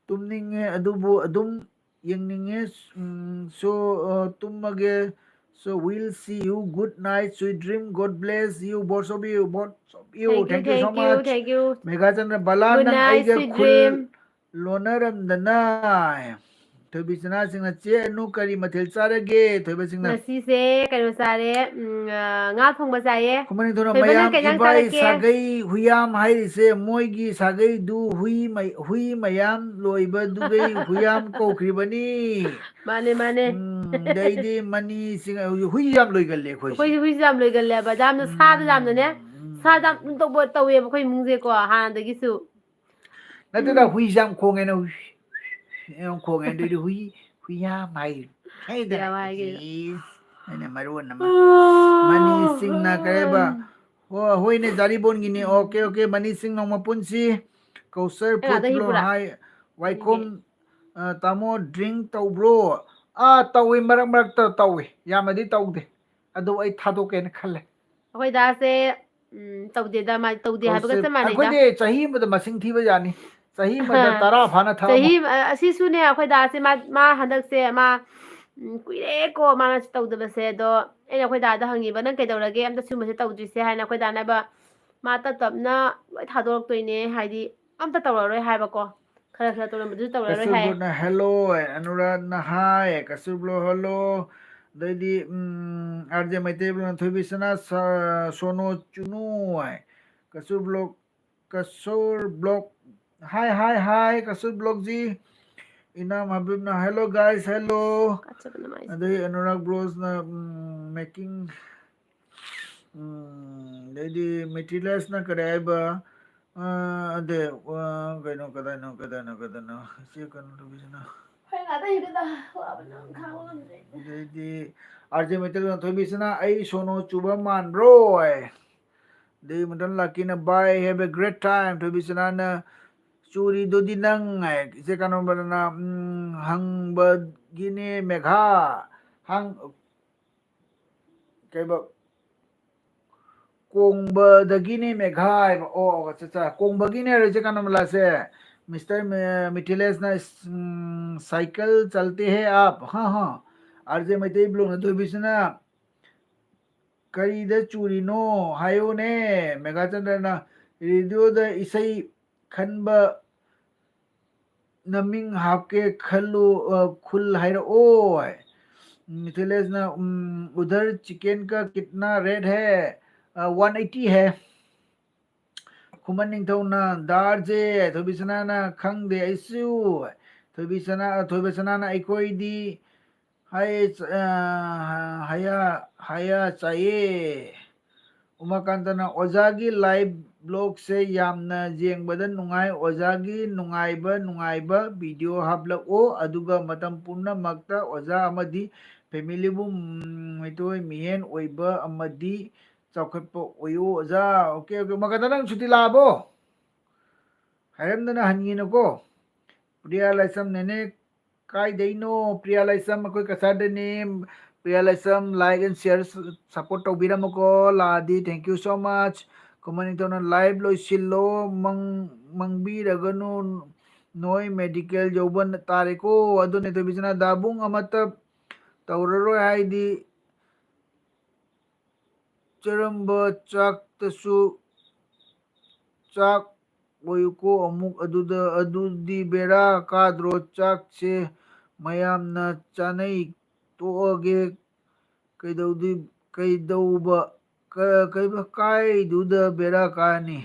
ꯇꯨꯝꯅꯤꯡꯉꯦ, ꯑꯗꯨꯕꯨ ꯑꯗꯨꯝ ꯌꯦꯡꯅꯤꯡꯉꯦ꯫ ꯎꯝ, so, ꯑ, ꯇꯨꯝꯃꯒꯦ꯫ So, we'll see you. Good night, sweet dream. God bless you, both of you, both of you. Thank you, thank you so much. Thank you, thank you. ꯃꯦꯘꯥꯆꯟꯗ꯭ꯔ Bala, good night, sweet dream. ꯅꯪ ꯑꯩꯒ ꯈꯨꯜ ꯂꯣꯟꯅꯔꯝꯗꯅ꯫ ꯊꯣꯏꯕꯤ ꯁꯅꯥꯁꯤꯡꯅ, "ꯆꯦ ꯑꯅꯨ, ꯀꯔꯤ ꯃꯊꯦꯜ ꯆꯥꯔꯒꯦ?" ꯊꯣꯏꯕꯁꯤꯡꯅ꯫ ꯉꯁꯤꯁꯦ ꯀꯩꯅꯣ ꯆꯥꯔꯦ, ꯎꯝ, ꯑ, ꯉꯥ ꯊꯣꯡꯕ ꯆꯥꯏꯌꯦ꯫ ꯈꯨꯃꯟ ꯅꯤꯡꯊꯧꯅ, ꯊꯣꯏꯕ, ꯅꯪ "ꯃꯌꯥꯝ ꯀꯩ ꯏꯟꯖꯥꯡ ꯏꯕꯥꯏ ꯆꯥꯔꯛꯀꯦ?" ꯁꯥꯒꯩ ꯍꯨꯏꯌꯥꯝ ꯍꯥꯏꯔꯤꯁꯦ ꯃꯣꯏꯒꯤ ꯁꯥꯒꯩꯗꯨ ꯍꯨꯏ ꯃꯩ-, ꯍꯨꯏ ꯃꯌꯥꯝ ꯂꯣꯏꯕꯗꯨꯒꯩ ꯍꯨꯏꯌꯥꯝ ꯀꯧꯈ꯭ꯔꯤꯕꯅꯤ꯫ ꯃꯥꯅꯦ, ꯃꯥꯅꯦ꯫ ꯎꯝ, ꯑꯗꯩꯗꯤ ꯃꯅꯤꯁꯤꯡ, ꯍꯨꯏ ꯌꯥꯝ ꯂꯣꯏꯒꯜꯂꯦ ꯑꯩꯈꯣꯏꯁꯦ꯫ ꯑꯩꯈꯣꯏꯁꯦ ꯍꯨꯏꯁꯦ ꯌꯥꯝ ꯂꯣꯏꯒꯜꯂꯦꯕ꯫ ꯌꯥꯝꯅ ꯁꯥꯗ ꯌꯥꯝꯅꯅꯦ, ꯎꯝ, ꯎꯝ꯫ ꯁꯥꯗ ꯌꯥꯝ ꯇꯧꯕ ꯇꯧꯋꯦꯕ ꯑꯩꯈꯣꯏ ꯏꯃꯨꯡꯁꯦꯀꯣ, ꯍꯥꯟꯅꯗꯒꯤꯁꯨ꯫ ꯅꯠꯇꯦꯗ, ꯎꯝ꯫ ꯍꯨꯏꯁꯦ ꯌꯥꯝ ꯈꯣꯡꯉꯦꯅ, ꯍꯨꯏ ꯌꯥꯝ ꯈꯣꯡꯉꯦ꯫ ꯑꯗꯨꯏꯗꯤ ꯍꯨꯏ, ꯍꯨꯏꯌꯥꯝ ꯍꯥꯏ-, ꯍꯥꯏꯗꯅ꯫ ꯌꯥꯝ ꯍꯥꯏꯒꯦ꯫ ꯏꯁ, ꯑꯩꯅ ꯃꯔꯣꯟ ꯑꯃ꯫ ꯑꯣ꯫ ꯃꯅꯤꯁꯤꯡꯅ ꯀꯔꯤ ꯍꯥꯏꯕ? ꯑꯣ, ꯍꯣꯏꯅꯦ, ꯖꯥꯔꯤꯕꯣꯟꯒꯤꯅꯤ꯫ ꯎꯝ꯫ OK, OK, ꯃꯅꯤꯁꯤꯡ ꯅꯣꯡꯃ ꯄꯨꯟꯁꯤ꯫ ꯀꯧꯁꯔ ꯑꯩ ꯉꯥꯛꯇ ꯐꯨꯠꯂꯣ ꯍꯤꯞꯄꯨꯔꯥ? ꯍꯥꯏ꯫ ꯋꯥꯏꯈꯣꯝ, ꯑ, ꯇꯥꯃꯣ, drink ꯇꯧꯕ꯭ꯔꯣ? ꯑꯥ, ꯇꯧꯏ, ꯃꯔꯛ ꯃꯔꯛꯇ ꯇꯧꯏ, ꯌꯥꯝꯅꯗꯤ ꯇꯧꯗꯦ꯫ ꯑꯗꯨ ꯑꯩ ꯊꯥꯗꯣꯛꯀꯦꯅ ꯈꯜꯂꯦ꯫ ꯑꯩꯈꯣꯏ ꯗꯥꯁꯦ, ꯎꯝ, ꯇꯧꯗꯦꯗ, ꯃꯥ ꯇꯧꯗꯦ ꯍꯥꯏꯕꯒ ꯀꯧꯁꯦ-, ꯆꯞ ꯃꯥꯟꯅꯩꯗ꯫ ꯑꯩꯈꯣꯏꯗꯤ ꯆꯍꯤ ꯑꯃꯗ ꯃꯁꯤꯡ ꯊꯤꯕ ꯌꯥꯅꯤ꯫ ꯆꯍꯤ ꯑꯃꯗ ꯇꯔꯥ ꯐꯥꯅ ꯊꯛꯑꯝꯃꯣ꯫ ꯆꯍꯤ ꯑꯃ, ꯑ, ꯑꯁꯤꯁꯨꯅꯦ, ꯑꯩꯈꯣꯏ ꯗꯥꯁꯦ ꯃꯥ, ꯃꯥ ꯍꯟꯗꯛꯁꯦ ꯃꯥ, ꯎꯝ, ꯀꯨꯏꯔꯦꯀꯣ ꯃꯥꯅ ꯁꯤ ꯇꯧꯗꯕꯁꯦ꯫ ꯑꯗꯣ ꯑꯩꯅ ꯑꯩꯈꯣꯏ ꯗꯥꯗ ꯍꯪꯉꯤꯕ, "ꯅꯪ ꯀꯩꯗꯧꯔꯒꯦ ꯑꯝꯇ ꯁꯤꯒꯨꯝꯕꯁꯦ ꯇꯧꯗ꯭ꯔꯤꯁꯦ?" ꯍꯥꯏꯅ꯫ ꯑꯩꯈꯣꯏ ꯗꯥꯅ ꯍꯥꯏꯕ, "ꯃꯥ ꯇꯞ ꯇꯞꯅ ꯂꯣꯏ ꯊꯥꯗꯣꯔꯛꯇꯣꯏꯅꯦ, ꯍꯥꯏꯗꯤ ꯑꯝꯇ ꯇꯧꯔꯔꯣꯏ" ꯍꯥꯏꯕꯀꯣ꯫ ꯈꯔ ꯈꯔ ꯇꯧꯔꯝꯕꯗꯨꯁꯨ ꯇꯧꯔꯔꯣꯏ ꯍꯥꯏ꯫ ꯀꯁꯨꯔꯕ꯭ꯂꯣꯛꯅ hello, ꯑꯅꯨꯔꯥꯙꯅ hi, ꯀꯁꯨꯔꯕ꯭ꯂꯣꯛ hello, ꯑꯗꯩꯗꯤ, ꯎꯝ, RJ ꯃꯩꯇꯩꯕ꯭ꯂꯣꯛꯅ ꯊꯣꯏꯕꯤꯁꯅꯥ ꯁ-, ꯁꯣꯅꯣ ꯆꯨꯅꯨ ꯍꯥꯏ, ꯀꯁꯨꯔꯕ꯭ꯂꯣꯛ, ꯀꯁꯨꯔꯕ꯭ꯂꯣꯛ, hi, hi, hi, ꯀꯁꯨꯔꯕ꯭ꯂꯣꯛꯖꯤ꯫ ꯏꯅꯥꯝ ꯍꯕꯤꯕꯅ hello guys, hello. ꯀꯥꯠꯆꯕꯅ ꯃꯥꯏꯁꯦ꯫ ꯑꯗꯩ ꯑꯅꯨꯔꯥꯒ ꯕ꯭ꯔꯣꯁꯅ ꯎꯝ, making ꯎꯝ, ꯑꯗꯩꯗꯤ ꯃꯤꯊꯤꯂꯦꯁꯅ ꯀꯔꯤ ꯍꯥꯏꯕ? ꯑ, ꯑꯗꯩ ꯑ, ꯀꯩꯅꯣ ꯀꯗꯥꯏꯅꯣ ꯀꯗꯥꯏꯅꯣ ꯀꯗꯥꯏꯅꯣ ꯏꯆꯦ ꯀꯩꯅꯣ ꯇꯧꯕꯤꯁꯤꯅ ꯍꯣꯏ, ꯉꯥꯛꯇꯪ ꯍꯤꯞꯄꯗ ꯋꯥꯕꯅ ꯈꯥꯡꯕ ꯉꯝꯗ꯭ꯔꯦ꯫ ꯑꯗꯩꯗꯤ ꯑꯥꯔ ꯖꯦ ꯃꯩꯇꯩꯂꯣꯟ ꯊꯣꯏꯕꯤꯁꯅ ꯑꯩ ꯁꯣꯅꯣ ꯆꯨꯕ ꯃꯥꯟꯕ꯭ꯔꯣ ꯍꯥꯏ꯫ ꯑꯗꯩ ꯃꯇꯝ ꯂꯥꯛꯀꯤꯅ bye, have a great time, ꯊꯣꯏꯕꯤꯁꯅꯥꯅ ꯆꯨꯔꯤꯗꯨꯗꯤ ꯅꯪ ꯍꯥꯏ꯫ ꯏꯆꯦ ꯀꯥꯅꯣꯝꯕꯔꯅ ꯎꯝ, ꯍꯪꯕꯒꯤꯅꯦ ꯃꯦꯘꯥ ꯍꯪ ꯀꯩꯕ ꯀꯣꯡꯕꯗꯒꯤꯅꯦ ꯃꯦꯘꯥ ꯍꯥꯏꯕ꯫ ꯑꯣ ꯑꯣ, ꯑꯠꯆꯥ ꯑꯠꯆꯥ, ꯀꯣꯡꯕꯒꯤꯅꯦ ꯍꯥꯏꯔꯣ ꯏꯆꯦ ꯀꯥꯅꯣꯝꯕꯂꯥꯁꯦ꯫ ꯃꯤꯁꯇꯔ ꯃꯤ- ꯃꯤꯊꯤꯂꯦꯁꯅ ꯎꯝ, cycle ꯆꯜꯇꯦ ꯍꯦ ꯑꯥꯞ, ꯍꯥ ꯍꯥ꯫ ꯑꯥꯔ ꯖꯦ ꯃꯩꯇꯩ ꯕ꯭ꯂꯣꯛꯅ ꯊꯣꯏꯕꯤꯁꯤꯅ ꯀꯔꯤꯗ ꯆꯨꯔꯤꯅꯣ ꯍꯥꯏꯌꯣꯅꯦ꯫ ꯃꯦꯘꯥꯆꯟꯗ꯭ꯔꯅ ꯔꯦꯗꯤꯑꯣꯗ ꯏꯁꯩ ꯈꯟꯕ ꯅꯃꯤꯡ ꯍꯥꯞꯀꯦ ꯈꯜꯂꯨ, ꯑ, ꯈꯨꯜ ꯍꯥꯏꯔꯛꯑꯣ ꯍꯥꯏ꯫ ꯃꯤꯊꯤꯂꯦꯁꯅ ꯎꯝ, उधर चिकन का कितना रेट है? वन एटी है꯫ ꯈꯨꯃꯟ ꯅꯤꯡꯊꯧꯅ ꯗꯥꯔꯖꯦ, ꯊꯣꯏꯕꯤꯁꯅꯥꯅ ꯈꯪꯗꯦ ꯑꯩꯁꯨ꯫ ꯊꯣꯏꯕꯤꯁꯅꯥ, ꯊꯣꯏꯕꯤꯁꯅꯥꯅ ꯑꯩꯈꯣꯏꯗꯤ ꯍꯥꯏ, ꯑ, ꯍꯌꯥ, ꯍꯌꯥ ꯆꯥꯏꯌꯦ꯫ ꯎꯃꯥꯀꯥꯟꯇꯅ ꯑꯣꯖꯥꯒꯤ live blogꯁꯦ ꯌꯥꯝꯅ ꯌꯦꯡꯕꯗ ꯅꯨꯡꯉꯥꯏ꯫ ꯑꯣꯖꯥꯒꯤ ꯅꯨꯡꯉꯥꯏꯕ ꯅꯨꯡꯉꯥꯏꯕ video ꯍꯥꯞꯂꯛꯑꯣ, ꯑꯗꯨꯒ ꯃꯇꯝ ꯄꯨꯝꯅꯃꯛꯇ ꯑꯣꯖꯥ ꯑꯃꯗꯤ familyꯕꯨ ꯎꯝ, ꯃꯤꯊꯣꯏ ꯃꯤꯍꯦꯟ ꯑꯣꯏꯕ ꯑꯃꯗꯤ ꯆꯥꯎꯈꯠꯄ ꯑꯣꯏꯌꯨ ꯑꯣꯖꯥ꯫ ꯑꯣꯀꯦ, ꯑꯣꯀꯦ, ꯎꯃꯥꯀꯥꯟꯇ ꯅꯪ ꯁꯨꯇꯤ ꯂꯥꯛꯑꯕꯣ? ꯍꯥꯏꯔꯝꯗꯅ ꯍꯟꯒꯤꯅꯨꯀꯣ꯫ ꯄ꯭ꯔꯤꯌꯥ ꯂꯥꯏꯁ꯭ꯔꯝ ꯅꯦꯅꯦ ꯀꯥꯏꯗꯩꯅꯣ? ꯄ꯭ꯔꯤꯌꯥ ꯂꯥꯏꯁ꯭ꯔꯝ ꯑꯩꯈꯣꯏ ꯀꯁꯥꯔꯗꯅꯦ꯫ ꯄ꯭ꯔꯤꯌꯥ ꯂꯥꯏꯁ꯭ꯔꯝ, like and share, support ꯇꯧꯕꯤꯔꯝꯃꯨꯀꯣ꯫ ꯂꯥꯛꯑꯗꯤ thank you so much꯫ ꯈꯨꯃꯟ ꯅꯤꯡꯊꯧꯅ live ꯂꯣꯏꯁꯤꯜꯂꯣ, ꯃꯪ ꯃꯪꯕꯤꯔꯒꯅꯨ, ꯅꯣꯏ medical ꯌꯧꯕ ꯇꯥꯔꯦꯀꯣ꯫ ꯑꯗꯨꯅꯦ ꯊꯣꯏꯕꯤꯁꯅꯥ ꯗꯥꯕꯨꯡ ꯑꯃꯠꯇ ꯇꯧꯔꯔꯣꯏ ꯍꯥꯏꯗꯤ ꯆꯔꯝꯕ ꯆꯥꯛꯇꯁꯨ ꯆꯥꯛ ꯑꯣꯏꯌꯨꯀꯣ ꯑꯃꯨꯛ꯫ ꯑꯗꯨꯗ ꯑꯗꯨꯗꯤ ꯕꯦꯔꯥ ꯀꯥꯗ꯭ꯔꯣ? ꯆꯥꯛꯁꯦ ꯃꯌꯥꯝꯅ ꯆꯥꯅꯩ ꯇꯣꯛꯑꯒꯦ꯫ ꯀꯩꯗꯧꯗꯤ ꯀꯩꯗꯧꯕ ꯀ- ꯀꯩꯕ ꯀꯥꯏꯗꯨꯗ ꯕꯦꯔꯥ ꯀꯥꯅꯤ꯫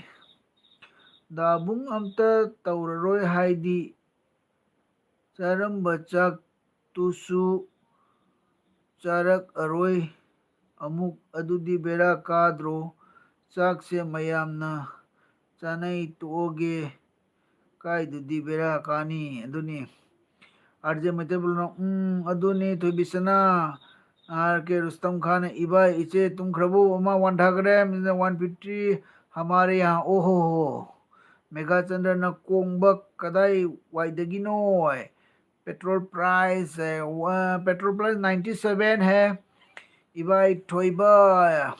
ꯗꯥꯕꯨꯡ ꯑꯝꯇ ꯇꯧꯔꯔꯣꯏ ꯍꯥꯏꯗꯤ ꯆꯥꯔꯝꯕ ꯆꯥꯛꯇꯨꯁꯨ ꯆꯥꯔꯛꯑꯔꯣꯏ ꯑꯃꯨꯛ꯫ ꯑꯗꯨꯗꯤ ꯕꯦꯔꯥ ꯀꯥꯗ꯭ꯔꯣ? ꯆꯥꯛꯁꯦ ꯃꯌꯥꯝꯅ ꯆꯥꯅꯩ ꯇꯣꯛꯑꯒꯦ ꯀꯥꯏꯗꯨꯗꯤ ꯕꯦꯔꯥ ꯀꯥꯅꯤ꯫ ꯑꯗꯨꯅꯤ ꯑꯥꯔ ꯖꯦ ꯃꯩꯇꯩ ꯕ꯭ꯂꯣꯛꯅ, ꯎꯝ, ꯑꯗꯨꯅꯤ ꯊꯣꯏꯕꯤꯁꯅꯥ꯫ ꯑꯥꯔ ꯀꯦ ꯔꯨꯁꯇꯝ ꯈꯥꯟꯅ, ꯏꯕꯥꯏ ꯏꯆꯦ ꯇꯨꯝꯈ꯭ꯔꯕꯣ? ꯑꯃ ꯋꯥꯟꯊꯈ꯭ꯔꯦ꯫ ꯃꯤꯅ ꯋꯥꯟ ꯐꯤꯐꯇꯤ ꯍꯃꯥꯔꯦ ꯌꯥ, ꯑꯣꯍꯣ ꯍꯣ꯫ ꯃꯦꯘꯥꯆꯟꯗ꯭ꯔꯅ ꯀꯣꯡꯕ ꯀꯗꯥꯏ ꯋꯥꯏꯗꯒꯤꯅꯣ? Petrol price, eh, wa-, petrol price ninety seven hai. ꯏꯕꯥꯏ ꯊꯣꯏꯕ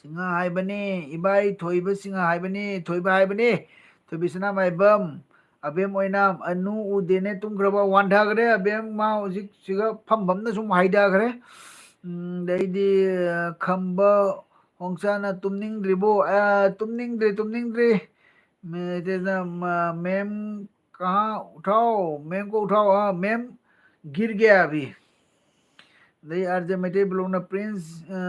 ꯁꯤꯡꯍ ꯍꯥꯏꯕꯅꯤ, ꯏꯕꯥꯏ ꯊꯣꯏꯕ ꯁꯤꯡꯍ ꯍꯥꯏꯕꯅꯤ, ꯊꯣꯏꯕ ꯍꯥꯏꯕꯅꯤ꯫ ꯊꯣꯏꯕꯤꯁꯅꯥ ꯃꯥꯏꯕꯝ, ꯑꯕꯦꯝ ꯑꯣꯏꯅꯥꯝ, ꯑꯅꯨ ꯎꯗꯦꯅꯦ, ꯇꯨꯝꯈ꯭ꯔꯕ? ꯋꯥꯟꯊꯈ꯭ꯔꯦ ꯑꯕꯦꯝ, ꯃꯥ ꯍꯧꯖꯤꯛ ꯁꯤꯒ ꯐꯝ ꯐꯝꯅ ꯁꯨꯝ ꯍꯥꯏꯊꯈ꯭ꯔꯦ꯫ ꯎꯝ, ꯑꯗꯩꯗꯤ, ꯑ, ꯈꯝꯕ ꯍꯣꯡꯆꯥꯅ, ꯇꯨꯝꯅꯤꯡꯗ꯭ꯔꯤꯕꯣ? ꯑ, ꯇꯨꯝꯅꯤꯡꯗ꯭ꯔꯤ, ꯇꯨꯝꯅꯤꯡꯗ꯭ꯔꯤ꯫ ꯃꯦ-, ꯇꯦꯅ, ꯃ-, ꯃꯦꯝ ꯀꯍꯥ ꯎꯊꯥꯎ, ꯃꯦꯝ ꯀꯣ ꯎꯊꯥꯎ, ꯑ, ꯃꯦꯝ ꯒꯤꯔ ꯒꯌꯥ ꯑꯚꯤ꯫ ꯑꯗꯩ ꯑꯥꯔ ꯖꯦ ꯃꯩꯇꯩ ꯕ꯭ꯂꯣꯛꯅ ꯄ꯭ꯔꯤꯟꯁ, ꯑ,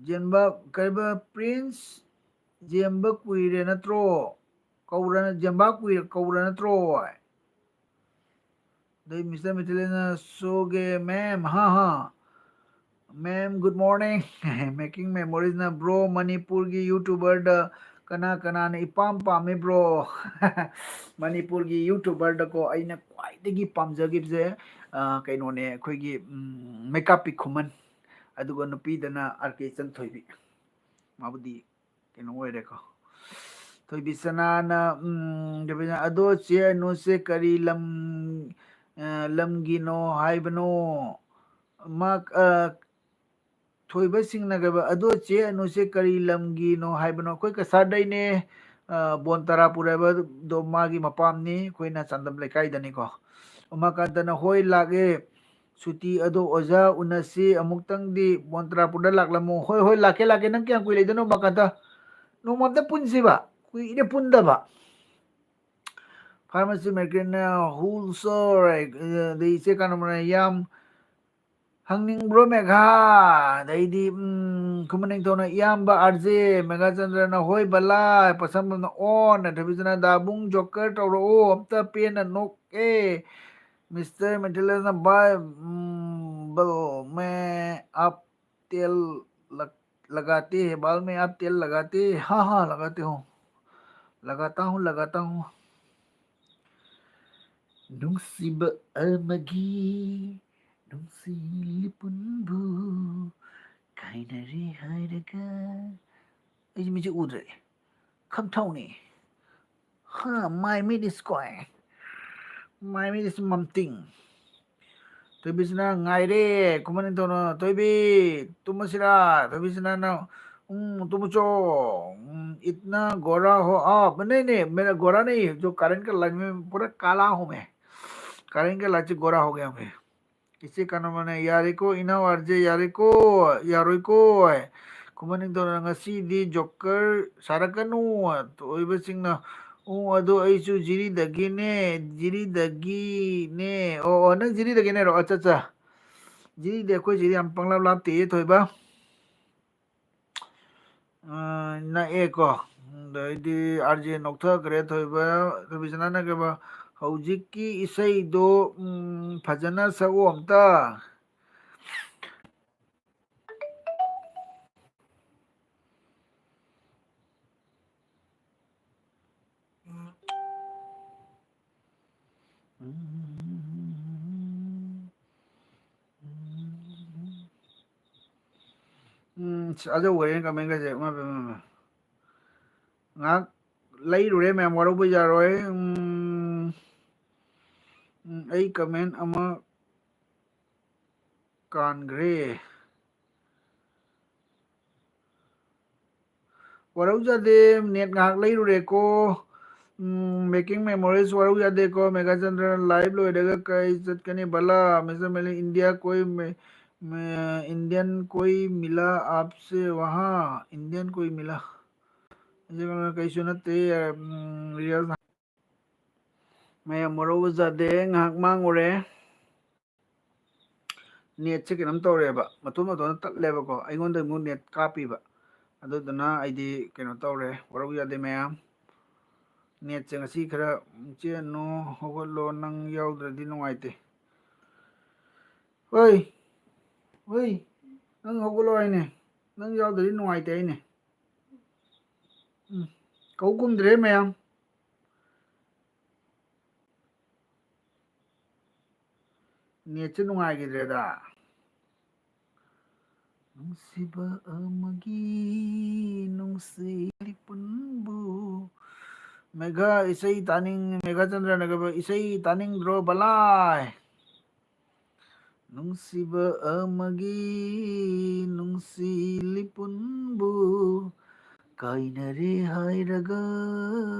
ꯖꯦꯝꯕ, ꯀꯩꯕ, ꯄ꯭ꯔꯤꯟꯁ ꯖꯦꯝꯕ ꯀꯨꯏꯔꯦ ꯅꯠꯇ꯭ꯔꯣ? ꯀꯧꯔ-, ꯖꯦꯝꯕ ꯀꯨꯏꯔꯦ ꯀꯧꯔ ꯅꯠꯇ꯭ꯔꯣ? ꯑꯗꯩ ꯃꯤꯁꯇꯔ ꯃꯤꯊꯤꯂꯦꯟꯅ, "ꯁꯣꯒꯦ ꯃꯦꯝ, ꯍꯥ ꯍꯥ꯫ ꯃꯦꯝ, good morning꯫ Making Memoriesꯅ, "ꯕ꯭ꯔꯣ, ꯃꯅꯤꯄꯨꯔꯒꯤ YouTuberꯗ ꯀꯅꯥ ꯀꯅꯥꯅ ꯏꯄꯥꯝ ꯄꯥꯝꯃꯤ ꯕ꯭ꯔꯣ?" ꯃꯅꯤꯄꯨꯔꯒꯤ YouTuberꯗꯀꯣ ꯑꯩꯅ ꯈ꯭ꯋꯥꯏꯗꯒꯤ ꯄꯥꯝꯖꯈꯤꯕꯁꯦ, ꯑ, ꯀꯩꯅꯣꯅꯦ, ꯑꯩꯈꯣꯏꯒꯤ, ꯎꯝ, ꯃꯩꯀꯥꯞꯄꯤ ꯈꯨꯃꯟ, ꯑꯗꯨꯒ ꯅꯨꯄꯤꯗꯅ ꯑꯥꯔ ꯀꯦ ꯏꯆꯟꯊꯣꯏꯕꯤ꯫ ꯃꯥꯕꯨꯗꯤ ꯀꯩꯅꯣ ꯑꯣꯏꯔꯦꯀꯣ꯫ ꯊꯣꯏꯕꯤꯁꯅꯥꯅ, ꯎꯝ, ꯊꯣꯏꯕꯤꯁꯅꯥ, "ꯑꯗꯣ ꯆꯦ ꯑꯅꯨꯁꯦ ꯀꯔꯤ ꯂꯝ, ꯑ, ꯂꯝꯒꯤꯅꯣ ꯍꯥꯏꯕꯅꯣ?" ꯃꯥ, ꯑ, ꯊꯣꯏꯕꯁꯤꯡꯅ ꯀꯩꯕ, "ꯑꯗꯣ ꯆꯦ ꯑꯅꯨꯁꯦ ꯀꯔꯤ ꯂꯝꯒꯤꯅꯣ ꯍꯥꯏꯕꯅꯣ?" ꯑꯩꯈꯣꯏ ꯀꯁꯥꯔꯗꯩꯅꯦ, ꯑ, ꯕꯣꯟ ꯇꯔꯥꯄꯨꯔ ꯍꯥꯏꯕꯗꯣ ꯃꯥꯒꯤ ꯃꯄꯥꯝꯅꯤ, ꯑꯩꯈꯣꯏꯅ ꯆꯥꯟꯗꯝ ꯂꯩꯀꯥꯏꯗꯅꯤꯀꯣ꯫ ꯎꯃꯥꯀꯥꯟꯇꯅ, "ꯍꯣꯏ, ꯂꯥꯛꯑꯦ꯫ ꯁꯨꯇꯤ ꯑꯗꯣ ꯑꯣꯖꯥ ꯎꯅꯁꯤ ꯑꯃꯨꯛꯇꯪꯗꯤ ꯕꯣꯟ ꯇꯔꯥꯄꯨꯔꯗ ꯂꯥꯛꯂꯝꯃꯣ꯫" "ꯍꯣꯏ, ꯍꯣꯏ, ꯂꯥꯛꯀꯦ, ꯂꯥꯛꯀꯦ꯫ ꯅꯪ ꯀꯌꯥꯝ ꯀꯨꯏ ꯂꯩꯗꯣꯏꯅꯣ ꯎꯃꯥꯀꯥꯟꯇ? ꯅꯣꯡꯃ ꯑꯝꯇ ꯄꯨꯟꯁꯤꯕ꯫ ꯀꯨꯏꯔꯦ ꯄꯨꯟꯗꯕ꯫" ꯐꯥꯔꯃꯥꯁꯤ ꯃꯥꯔꯀꯦꯠꯅ, "ꯍꯨꯜ ꯁꯣꯔ", ꯑꯗꯩ ꯏꯆꯦ ꯀꯥꯅꯃꯅ, "ꯌꯥꯝ ꯈꯪꯅꯤꯡꯕ꯭ꯔꯣ ꯃꯦꯘꯥ? ꯑꯗꯩꯗꯤ, ꯎꯝ, ꯈꯨꯃꯟ ꯅꯤꯡꯊꯧꯅ ꯏꯌꯥꯝꯕ ꯑꯥꯔ ꯖꯦ, ꯃꯦꯘꯥꯆꯟꯗ꯭ꯔꯅ ꯍꯣꯏ ꯕꯂꯥ, ꯄꯁꯝꯕꯝꯅ ꯑꯣꯟ, ꯊꯣꯏꯕꯤꯆꯅ ꯗꯥꯕꯨꯡ ꯖꯣꯀꯔ ꯇꯧꯔꯛꯑꯣ, ꯑꯝꯇ ꯄꯦꯟꯅ ꯅꯣꯛꯑꯦ꯫ ꯃꯤꯁꯇꯔ ꯃꯦꯊꯤꯂꯁꯅ ꯕꯥꯏ, ꯎꯝ, ꯕꯜ ꯃꯦ ꯑꯞ ꯇꯦꯜ ꯂꯛ-, ꯂꯒꯥꯇꯦ ꯍꯦ, ꯕꯥꯜ ꯃꯦ ꯑꯞ ꯇꯦꯜ ꯂꯒꯥꯇꯦ, ꯍꯥ ꯍꯥ, ꯂꯒꯥꯇꯦ ꯍꯣ, ꯂꯒꯥꯇꯥ ꯍꯨ, ꯂꯒꯥꯇꯥ ꯍꯨ꯫ ꯅꯨꯡꯁꯤꯕ ꯑꯃꯒꯤ ꯅꯨꯡꯁꯤ ꯂꯤꯄꯨꯟꯕꯨ ꯀꯥꯏꯅꯔꯦ ꯍꯥꯏꯔꯒ꯫ ꯑꯩꯁꯦ ꯃꯤꯠꯁꯦ ꯎꯗ꯭ꯔꯦ꯫ ꯈꯝꯊꯧꯅꯤ꯫ ꯍꯥ, my meat is quiet. My meat is ꯃꯝꯇꯤꯡ꯫ ꯊꯣꯏꯕꯤꯁꯅ ꯉꯥꯏꯔꯦ꯫ ꯈꯨꯃꯟ ꯅꯤꯡꯊꯧꯅ, "ꯊꯣꯏꯕꯤ, ꯇꯨꯝꯃꯁꯤꯔꯥ?" ꯊꯣꯏꯕꯤꯁꯅꯅ, "ꯎꯝ, ꯇꯨꯝꯃꯆꯣ꯫ ꯎꯝ, इतना गोरा हो आप।" नहीं, नहीं, मेरा गोरा नहीं है, जो करंट का लाइट में पूरा काला हूँ मैं। करंट का लाइट से गोरा हो गया मैं। ꯏꯆꯦ ꯀꯅꯥꯃꯅ, "ꯌꯥꯔꯦꯀꯣ, ꯏꯅꯥꯎ ꯑꯥꯔ ꯖꯦ, ꯌꯥꯔꯦꯀꯣ, ꯌꯥꯔꯣꯏꯀꯣ"꯫ ꯈꯨꯃꯟ ꯅꯤꯡꯊꯧꯅ, "ꯉꯁꯤꯗꯤ ꯖꯣꯀꯔ ꯁꯥꯔꯛꯀꯅꯨ"꯫ ꯊꯣꯏꯕꯤꯁꯅ, "ꯎ, ꯑꯗꯣ ꯑꯩꯁꯨ ꯖꯤꯔꯤꯗꯒꯤꯅꯦ, ꯖꯤꯔꯤꯗꯒꯤꯅꯦ"꯫ ꯑꯣ, ꯑꯣ, ꯅꯪ ꯖꯤꯔꯤꯗꯒꯤꯅꯦꯔꯣ? ꯑꯠꯆꯥ, ꯑꯠꯆꯥ꯫ ꯖꯤꯔꯤꯗꯤ ꯑꯩꯈꯣꯏ ꯖꯤꯔꯤ ꯌꯥꯝ ꯄꯪꯂꯥꯞ ꯂꯥꯞꯇꯦꯌꯦ, ꯊꯣꯏꯕ꯫ ꯑ, ꯅꯛꯑꯦꯀꯣ꯫ ꯑꯗꯩꯗꯤ ꯑꯥꯔ ꯖꯦ ꯅꯣꯛꯊꯈ꯭ꯔꯦ, ꯊꯣꯏꯕ, ꯊꯣꯏꯕꯤꯁꯅꯥꯅ ꯀꯩꯕ, "ꯍꯧꯖꯤꯛꯀꯤ ꯏꯁꯩꯗꯣ, ꯎꯝ, ꯐꯖꯅ ꯁꯛꯑꯣ ꯑꯝꯇ"꯫ ꯎꯝ, ꯑꯁ, ꯑꯖꯧꯈꯔꯦꯅꯦ comment ꯒꯁꯦ, ꯏꯃꯥ ꯄꯦꯝꯃ, ꯏꯃꯥ꯫ ꯉꯥꯏꯍꯥꯛ ꯂꯩꯔꯨꯔꯦ ꯃꯌꯥꯝ, ꯋꯥꯔꯧꯕ ꯌꯥꯔꯣꯏ꯫ ꯎꯝ, ꯎꯝ, ꯑꯩ comment ꯑꯃ ꯀꯥꯟꯈ꯭ꯔꯦ꯫ ꯋꯥꯔꯧꯖꯗꯦ, net ꯉꯥꯏꯍꯥꯛ ꯂꯩꯔꯨꯔꯦꯀꯣ꯫ ꯎꯝ, making memories, ꯋꯥꯔꯧ ꯌꯥꯗꯦꯀꯣ꯫ ꯃꯦꯘꯥꯆꯟꯗ꯭ꯔ, live ꯂꯣꯏꯔꯒ ꯀꯩ ꯆꯠꯀꯅꯤ ꯕꯂꯥ? ꯃꯤꯁꯇꯔ ꯃꯦꯂꯤ, India कोई में, में, Indian कोई मिला आपसे वहाँ? Indian कोई मिला? ꯑꯩꯁꯦ ꯀꯩꯁꯨ ꯅꯠꯇꯦ, ꯎꯝ, reels ꯃꯌꯥꯝ ꯋꯥꯔꯧꯕ ꯌꯥꯗꯦ, ꯉꯥꯏꯍꯥꯛ ꯃꯥꯡꯉꯨꯔꯦ꯫ ꯅꯦꯠꯁꯦ ꯀꯩꯅꯣꯝ ꯇꯧꯔꯦꯕ, ꯃꯇꯣꯟ ꯃꯇꯣꯟꯗ ꯇꯠꯂꯦꯕꯀꯣ꯫ ꯑꯩꯉꯣꯟꯗ ꯑꯃꯨꯛ ꯅꯦꯠ ꯀꯥꯞꯄꯤꯕ, ꯑꯗꯨꯗꯨꯅ ꯑꯩꯗꯤ ꯀꯩꯅꯣ ꯇꯧꯔꯦ, ꯋꯥꯔꯧ ꯌꯥꯗꯦ ꯃꯌꯥꯝ꯫ ꯅꯦꯠꯁꯦ ꯉꯁꯤ ꯈꯔ, ꯏꯆꯦ ꯑꯅꯨ ꯍꯧꯒꯠꯂꯣ, ꯅꯪ ꯌꯥꯎꯗ꯭ꯔꯗꯤ ꯅꯨꯡꯉꯥꯏꯇꯦ꯫ ꯍꯣꯏ, ꯍꯣꯏ, ꯅꯪ ꯍꯧꯒꯠꯂꯣ ꯍꯥꯏꯅꯦ, ꯅꯪ ꯌꯥꯎꯗ꯭ꯔꯗꯤ ꯅꯨꯡꯉꯥꯏꯇꯦ ꯍꯥꯏꯅꯦ꯫ ꯎꯝ, ꯀꯧ ꯀꯨꯝꯗ꯭ꯔꯦ ꯃꯌꯥꯝ꯫ ꯅꯦꯠꯁꯦ ꯅꯨꯡꯉꯥꯏꯈꯤꯗ꯭ꯔꯦꯗ꯫ ꯅꯨꯡꯁꯤꯕ ꯑꯃꯒꯤ ꯅꯨꯡꯁꯤ ꯂꯤꯄꯨꯟꯕꯨ꯫ ꯃꯦꯘꯥ ꯏꯁꯩ ꯇꯥꯅꯤꯡ, ꯃꯦꯘꯥꯆꯟꯗ꯭ꯔꯅꯒ ꯏꯁꯩ ꯇꯥꯅꯤꯡꯗ꯭ꯔꯣ ꯕꯂꯥꯏ? ꯅꯨꯡꯁꯤꯕ ꯑꯃꯒꯤ ꯅꯨꯡꯁꯤ ꯂꯤꯄꯨꯟꯕꯨ ꯀꯥꯏꯅꯔꯦ ꯍꯥꯏꯔꯒ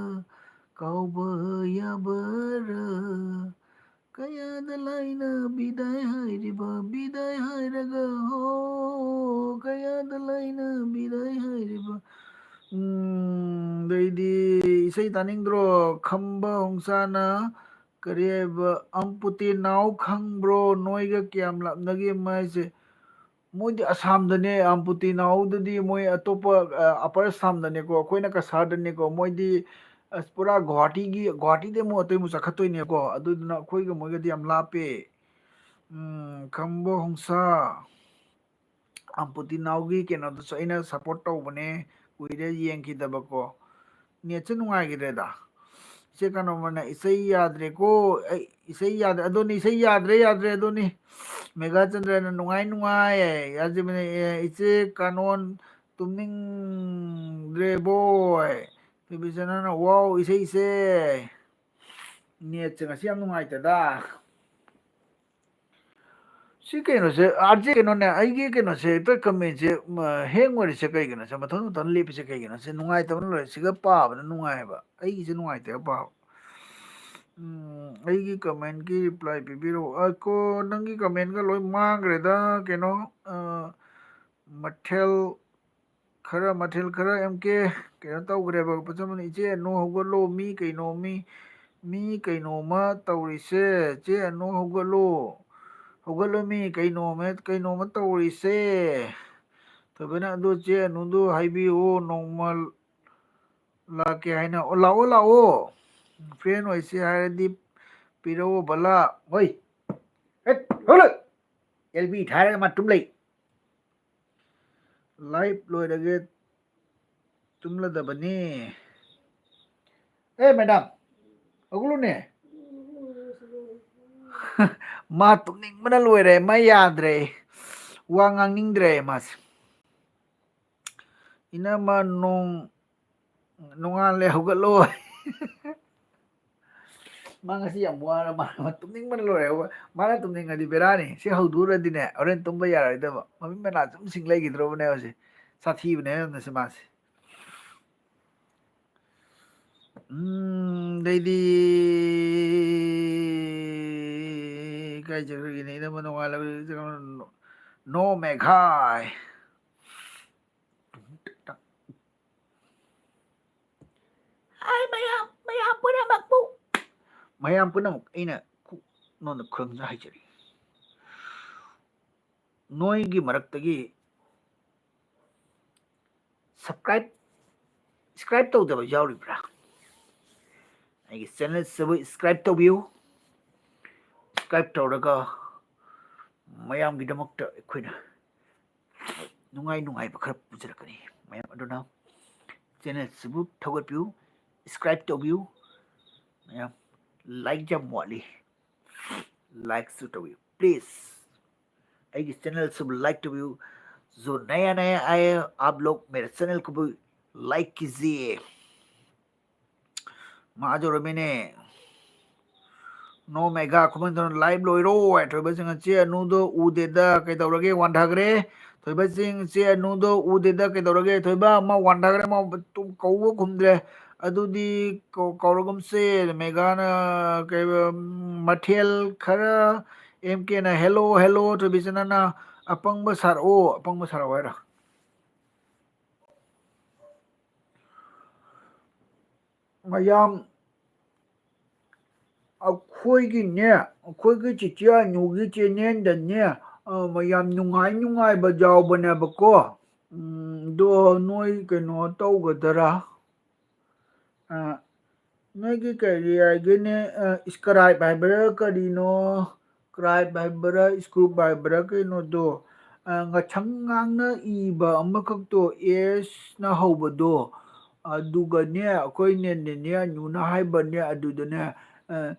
ꯀꯥꯎꯕ ꯌꯥꯕꯔ? ꯀꯌꯥꯗ ꯂꯥꯏꯅ ꯕꯤꯗꯥꯏ ꯍꯥꯏꯔꯤꯕ, ꯕꯤꯗꯥꯏ ꯍꯥꯏꯔꯒ ꯍꯣ, ꯀꯌꯥꯗ ꯂꯥꯏꯅ ꯕꯤꯗꯥꯏ ꯍꯥꯏꯔꯤꯕ? ꯎꯝ, ꯑꯗꯩꯗꯤ ꯏꯁꯩ ꯇꯥꯅꯤꯡꯗ꯭ꯔꯣ? ꯈꯝꯕ ꯍꯣꯡꯁꯥꯅ ꯀꯔꯤ ꯍꯥꯏꯕ, ꯑꯝꯄꯨꯇꯤ ꯅꯥꯎ ꯈꯪꯕ꯭ꯔꯣ? ꯅꯣꯏꯒ ꯀꯌꯥꯝ ꯂꯥꯞꯅꯒꯦ ꯃꯥꯏꯁꯦ? ꯃꯣꯏꯗꯤ ꯑꯁꯥꯝꯗꯅꯦ, ꯑꯝꯄꯨꯇꯤ ꯅꯥꯎꯗꯨꯗꯤ ꯃꯣꯏ ꯑꯇꯣꯞꯄ, ꯑ, ꯑꯄꯔ ꯑꯁꯥꯝꯗꯅꯦꯀꯣ, ꯑꯩꯈꯣꯏꯅ ꯀꯁꯥꯔꯗꯅꯦꯀꯣ, ꯃꯣꯏꯗꯤ ꯑꯁ ꯄꯨꯔꯥ ꯒꯨꯍꯥꯇꯤꯒꯤ, ꯒꯨꯍꯥꯇꯤꯗꯩ ꯑꯃꯨꯛ ꯑꯇꯩ ꯑꯃꯨꯛ ꯆꯠꯈꯠꯇꯣꯏꯅꯦꯀꯣ, ꯑꯗꯨꯗꯨꯅ ꯑꯩꯈꯣꯏꯒ ꯃꯣꯏꯒꯗꯤ ꯌꯥꯝ ꯂꯥꯞꯄꯦ꯫ ꯎꯝ, ꯈꯝꯕ ꯍꯣꯡꯁꯥ꯫ ꯑꯝꯄꯨꯇꯤ ꯅꯥꯎꯒꯤ ꯀꯩꯅꯣꯗꯨꯁꯨ ꯑꯩꯅ ꯁꯞꯄꯣꯔꯠ ꯇꯧꯕꯅꯦ, ꯀꯨꯏꯔꯦ ꯌꯦꯡꯈꯤꯗꯕꯀꯣ꯫ ꯅꯦꯠꯁꯦ ꯅꯨꯡꯉꯥꯏꯈꯤꯗ꯭ꯔꯦꯗ꯫ ꯏꯆꯦ ꯀꯥꯅꯣꯃꯅ ꯏꯁꯩ ꯌꯥꯗ꯭ꯔꯦꯀꯣ, ꯑꯩ ꯏꯁꯩ ꯌꯥꯗ꯭ꯔꯦ, ꯑꯗꯨꯅꯤ ꯏꯁꯩ ꯌꯥꯗ꯭ꯔꯦ, ꯌꯥꯗ꯭ꯔꯦ, ꯑꯗꯨꯅꯤ꯫ ꯃꯦꯘꯥꯆꯟꯗ꯭ꯔꯅ ꯅꯨꯡꯉꯥꯏ, ꯅꯨꯡꯉꯥꯏ ꯍꯥꯏ꯫ ꯌꯥꯖꯕꯅꯦ, ꯑꯦ, ꯏꯆꯦ ꯀꯥꯅꯣꯟ ꯇꯨꯝꯅꯤꯡꯗ꯭ꯔꯦꯕꯣꯏ꯫ ꯊꯣꯏꯕꯤꯆꯅꯅ, "ꯋꯥꯎ, ꯏꯁꯩꯁꯦ!" ꯅꯦꯠꯁꯦ ꯉꯁꯤ ꯌꯥꯝ ꯅꯨꯡꯉꯥꯏꯇꯦꯗ꯫ ꯁꯤ ꯀꯩꯅꯣꯁꯦ, ꯑꯥꯔ ꯖꯦ ꯀꯩꯅꯣꯅꯦ, ꯑꯩꯒꯤ ꯀꯩꯅꯣꯁꯦ ꯍꯦꯛꯇ ꯀꯃꯦꯟꯁꯦ, ꯃ, ꯍꯦꯡ ꯑꯣꯏꯔꯤꯁꯦ ꯀꯩꯒꯤꯅꯣ? ꯁꯦ ꯃꯊꯟ ꯃꯊꯟ ꯂꯦꯞꯄꯤꯁꯦ ꯀꯩꯒꯤꯅꯣ? ꯁꯦ ꯅꯨꯡꯉꯥꯏꯇꯕꯅ ꯂꯣꯏꯔꯦ꯫ ꯁꯤꯒ ꯄꯥꯕꯅ ꯅꯨꯡꯉꯥꯏꯑꯕ꯫ ꯑꯩꯒꯤꯁꯦ ꯅꯨꯡꯉꯥꯏꯇꯦꯕ ꯄꯥꯕ꯫ ꯎꯝ, ꯑꯩꯒꯤ ꯀꯃꯦꯟꯒꯤ ꯔꯤꯄ꯭ꯂꯥꯏ ꯄꯤꯕꯤꯔꯛꯑꯣ꯫ ꯑ, ꯀꯣ, ꯅꯪꯒꯤ ꯀꯃꯦꯟꯒ ꯂꯣꯏ ꯃꯥꯡꯈ꯭ꯔꯦꯗ, ꯀꯩꯅꯣ, ꯑ, ꯃꯊꯦꯜ ꯈꯔ, ꯃꯊꯦꯜ ꯈꯔ ꯑꯦꯝ ꯀꯦ ꯀꯩꯅꯣ ꯇꯧꯈ꯭ꯔꯦꯕ, ꯄꯆꯝꯕꯅ, "ꯏꯆꯦ ꯑꯅꯨ ꯍꯧꯒꯠꯂꯣ, ꯃꯤ ꯀꯩꯅꯣ, ꯃꯤ, ꯃꯤ ꯀꯩꯅꯣꯃ ꯇꯧꯔꯤꯁꯦ, ꯆꯦ ꯑꯅꯨ ꯍꯧꯒꯠꯂꯣ, ꯍꯧꯒꯠꯂꯣꯃꯤ, ꯀꯩꯅꯣꯃ, ꯀꯩꯅꯣꯃ ꯇꯧꯔꯤꯁꯦ꯫ ꯊꯣꯏꯕꯅ ꯑꯗꯨ ꯆꯦ ꯑꯅꯨꯗꯨ ꯍꯥꯏꯕꯤꯌꯨ, ꯅꯣꯡꯃ ꯂꯥꯛꯀꯦ ꯍꯥꯏꯅ꯫ ꯑꯣ, ꯂꯥꯛꯑꯣ, ꯂꯥꯛꯑꯣ꯫ Friend ꯑꯣꯏꯁꯤ ꯍꯥꯏꯔꯗꯤ ꯄꯤꯔꯛꯑꯣ ꯕꯂꯥ꯫ ꯍꯣꯏ꯫ ꯍꯦꯠ, ꯍꯧꯒꯠꯂꯣ꯫ L B ꯊꯥꯔꯒ ꯃꯥ ꯇꯨꯝ ꯂꯩ꯫ Live ꯂꯣꯏꯔꯒꯦ, ꯇꯨꯝꯂꯗꯕꯅꯤ꯫ ꯑꯦ, madam, ꯍꯧꯒꯠꯂꯨꯅꯦ꯫ ꯃꯥ ꯇꯨꯝꯅꯤꯡꯕꯅ ꯂꯣꯏꯔꯦ, ꯃꯥ ꯌꯥꯗ꯭ꯔꯦ, ꯋꯥ ꯉꯥꯡꯅꯤꯡꯗ꯭ꯔꯦ ꯃꯥꯁꯦ꯫ ꯏꯅꯝꯃ, ꯅꯣꯡ-, ꯅꯣꯡꯉꯥꯜꯂꯦ, ꯍꯧꯒꯠꯂꯣ꯫ ꯃꯥ ꯉꯁꯤ ꯌꯥꯝ ꯋꯥꯔ ꯃꯥꯜꯂꯦ, ꯃꯥ ꯇꯨꯝꯅꯤꯡꯕꯅ ꯂꯣꯏꯔꯦ꯫ ꯃꯥꯅ ꯇꯨꯝꯅꯤꯡꯉꯗꯤ ꯕꯦꯔꯥꯅꯤ꯫ ꯁꯤ ꯍꯧꯗꯣꯛꯎꯔꯗꯤꯅꯦ, ꯍꯣꯔꯦꯟ ꯇꯨꯝꯕ ꯌꯥꯔꯣꯏꯗꯕ꯫ ꯃꯃꯤꯠ ꯃꯅꯥ ꯁꯨꯝ ꯁꯤꯡ ꯂꯩꯈꯤꯗ꯭ꯔꯣꯕꯅꯦꯕ ꯁꯤ꯫ ꯁꯥꯊꯤꯕꯅꯦ ꯌꯥꯝꯅ ꯁꯤ ꯃꯥꯁꯦ꯫ ꯎꯝ, ꯑꯗꯩꯗꯤ ꯀꯥꯏ ꯆꯠꯈ꯭ꯔꯒꯦꯅꯦ? ꯏꯅꯝꯃ ꯅꯣꯡꯉꯥꯜꯂꯕ ꯅꯣ ꯃꯦꯘꯥꯏ꯫ ꯍꯥꯏ ꯃꯌꯥꯝ, ꯃꯌꯥꯝ ꯄꯨꯝꯅꯃꯛꯄꯨ꯫ ꯃꯌꯥꯝ ꯄꯨꯝꯅꯃꯛ ꯑꯩꯅ ꯈꯨ-, ꯅꯉꯣꯟꯗ ꯈꯨꯔꯨꯝꯖ ꯍꯥꯏꯖꯔꯤ꯫ ꯅꯣꯏꯒꯤ ꯃꯔꯛꯇꯒꯤ subscribe, subscribe ꯇꯧꯗꯕ ꯌꯥꯎꯔꯤꯕ꯭ꯔꯥ? ꯑꯩꯒꯤ channelꯁꯤꯕꯨ subscribe ꯇꯧꯕꯤꯌꯨ꯫ Subscribe ꯇꯧꯔꯒ ꯃꯌꯥꯝꯒꯤꯗꯃꯛꯇ ꯑꯩꯈꯣꯏꯅ ꯅꯨꯡꯉꯥꯏ ꯅꯨꯡꯉꯥꯏꯕ ꯈꯔ ꯄꯨꯖꯔꯛꯀꯅꯤ꯫ ꯃꯌꯥꯝ ꯑꯗꯨꯅ channelꯁꯤꯕꯨ ꯊꯧꯒꯠꯄꯤꯌꯨ, subscribe ꯇꯧꯕꯤꯌꯨ꯫ ꯃꯌꯥꯝ like ꯌꯥꯝ ꯋꯥꯠꯂꯤ, likeꯁꯨ ꯇꯧꯕꯤꯌꯨ please꯫ ꯑꯩꯒꯤ channelꯁꯤꯕꯨ like ꯇꯧꯕꯤꯌꯨ꯫ जो नया नया आए आप लोग मेरे channel को भी like कीजिए। ꯃꯥ ꯌꯧꯔꯝꯃꯤꯅꯦ꯫ ꯅꯣ ꯃꯦꯒꯥ ꯈꯨꯃꯟꯊꯣꯟ live ꯂꯣꯏꯔꯣ꯫ ꯊꯣꯏꯕꯁꯤꯡ ꯆꯦ ꯑꯅꯨꯗꯣ ꯎꯗꯦꯗ ꯀꯩꯗꯧꯔꯒꯦ, ꯋꯥꯟꯊꯈ꯭ꯔꯦ꯫ ꯊꯣꯏꯕꯁꯤꯡ ꯆꯦ ꯑꯅꯨꯗꯣ ꯎꯗꯦꯗ ꯀꯩꯗꯧꯔꯒꯦ꯫ ꯊꯣꯏꯕ ꯑꯃ ꯋꯥꯟꯊꯈ꯭ꯔꯦ, ꯑꯃ ꯇꯨꯝ-, ꯀꯧꯕ ꯈꯨꯝꯗ꯭ꯔꯦ꯫ ꯑꯗꯨꯗꯤ ꯀꯧ-, ꯀꯧꯔꯒꯨꯝꯁꯦ꯫ ꯃꯦꯒꯥꯅ ꯀꯩ, ꯃꯊꯦꯜ ꯈꯔ, M Kꯅ hello, hello, ꯊꯣꯏꯕꯤꯆꯅꯅ ꯑꯄꯪꯕ ꯁꯥꯔꯛꯑꯣ, ꯑꯄꯪꯕ ꯁꯥꯔꯛꯑꯣ ꯍꯥꯏꯔꯣ? ꯃꯌꯥꯝ ꯑꯩꯈꯣꯏꯒꯤꯅꯦ, ꯑꯩꯈꯣꯏꯒꯤ ꯆꯤꯆꯦ ꯑꯅꯨꯒꯤ ꯆꯦꯅꯦꯜꯗꯅꯦ, ꯑ, ꯃꯌꯥꯝ ꯅꯨꯡꯉꯥꯏ ꯅꯨꯡꯉꯥꯏꯕ ꯌꯥꯎꯕꯅꯦꯕꯀꯣ꯫ ꯎꯝ, ꯑꯗꯣ ꯅꯣꯏ ꯀꯩꯅꯣ ꯇꯧꯒꯗꯔꯥ? ꯑ, ꯅꯣꯏꯒꯤ ꯀꯔꯤ ꯍꯥꯏꯒꯦꯅꯦ? ꯑ, ꯁ꯭ꯀ꯭ꯔꯥꯏꯞ ꯍꯥꯏꯕ꯭ꯔꯥ ꯀꯔꯤꯅꯣ? ꯀ꯭ꯔꯥꯏꯞ ꯍꯥꯏꯕ꯭ꯔꯥ, ꯁ꯭ꯀ꯭ꯔꯨꯞ ꯍꯥꯏꯕ꯭ꯔꯥ ꯀꯩꯅꯣꯗꯣ? ꯑ, ꯉꯁꯪ ꯉꯥꯡꯅ ꯏꯕ ꯑꯃꯈꯛꯇꯣ, ꯑꯦꯁꯅ ꯍꯧꯕꯗꯣ꯫ ꯑꯗꯨꯒꯅꯦ, ꯑꯩꯈꯣꯏꯅꯦ, ꯅꯦꯅꯦ ꯑꯅꯨꯅ ꯍꯥꯏꯕꯅꯦ, ꯑꯗꯨꯗꯅꯦ, ꯑ,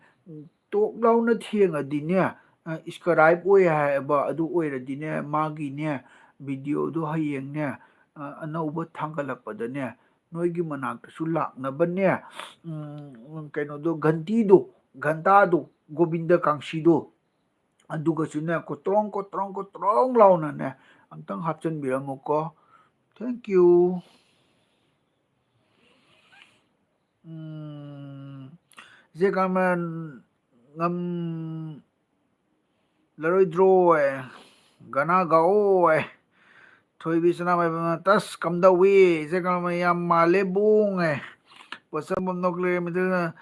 ꯇꯣꯛ ꯂꯥꯎꯅ ꯊꯦꯡꯉꯗꯤꯅꯦ, ꯑ, ꯁ꯭ꯀ꯭ꯔꯥꯏꯞ ꯑꯣꯏ ꯍꯥꯏꯌꯦꯕ꯫ ꯑꯗꯨ ꯑꯣꯏꯔꯗꯤꯅꯦ, ꯃꯥꯒꯤꯅꯦ, ꯚꯤꯗꯤꯑꯣꯗꯣ ꯍꯌꯦꯡꯅꯦ, ꯑ, ꯑꯅꯧꯕ ꯊꯥꯡꯒꯠꯂꯛꯄꯗꯅꯦ, ꯅꯣꯏꯒꯤ ꯃꯅꯥꯛꯇꯁꯨ ꯂꯥꯛꯅꯕꯅꯦ, ꯎꯝ, ꯀꯩꯅꯣꯗꯣ, ꯘꯟꯇꯤꯗꯣ, ꯘꯟꯇꯥꯗꯣ, ꯒꯣꯕꯤꯟꯗ ꯀꯥꯡꯁꯤꯗꯣ, ꯑꯗꯨꯒꯁꯨꯅꯦ, ꯀꯣꯇ꯭ꯔꯣꯡ, ꯀꯣꯇ꯭ꯔꯣꯡ, ꯀꯣꯇ꯭ꯔꯣꯡ ꯂꯥꯎꯅꯅꯦ, ꯑꯝꯇꯪ ꯍꯥꯞꯆꯤꯟꯕꯤꯔꯝꯃꯨꯀꯣ꯫ Thank you꯫ ꯎꯝ, ꯏꯆꯦ ꯀꯔꯃꯟ, ꯉꯝꯂꯔꯣꯏꯗ꯭ꯔꯣ? ꯒꯅꯥ ꯒꯥꯑꯣ꯫ ꯊꯣꯏꯕꯤ ꯁꯅꯥꯃꯍꯤꯕꯝꯅ, "ꯇꯁ, ꯀꯝꯗꯧꯏ? ꯏꯆꯦ ꯀꯔꯃꯟ ꯌꯥꯝ ꯃꯥꯜꯂꯦ ꯕꯨꯡꯉꯦ"꯫ ꯄꯣꯠꯁꯝꯕꯝ ꯅꯣꯛꯂꯦ ꯃꯤꯇ꯭ꯔꯅ,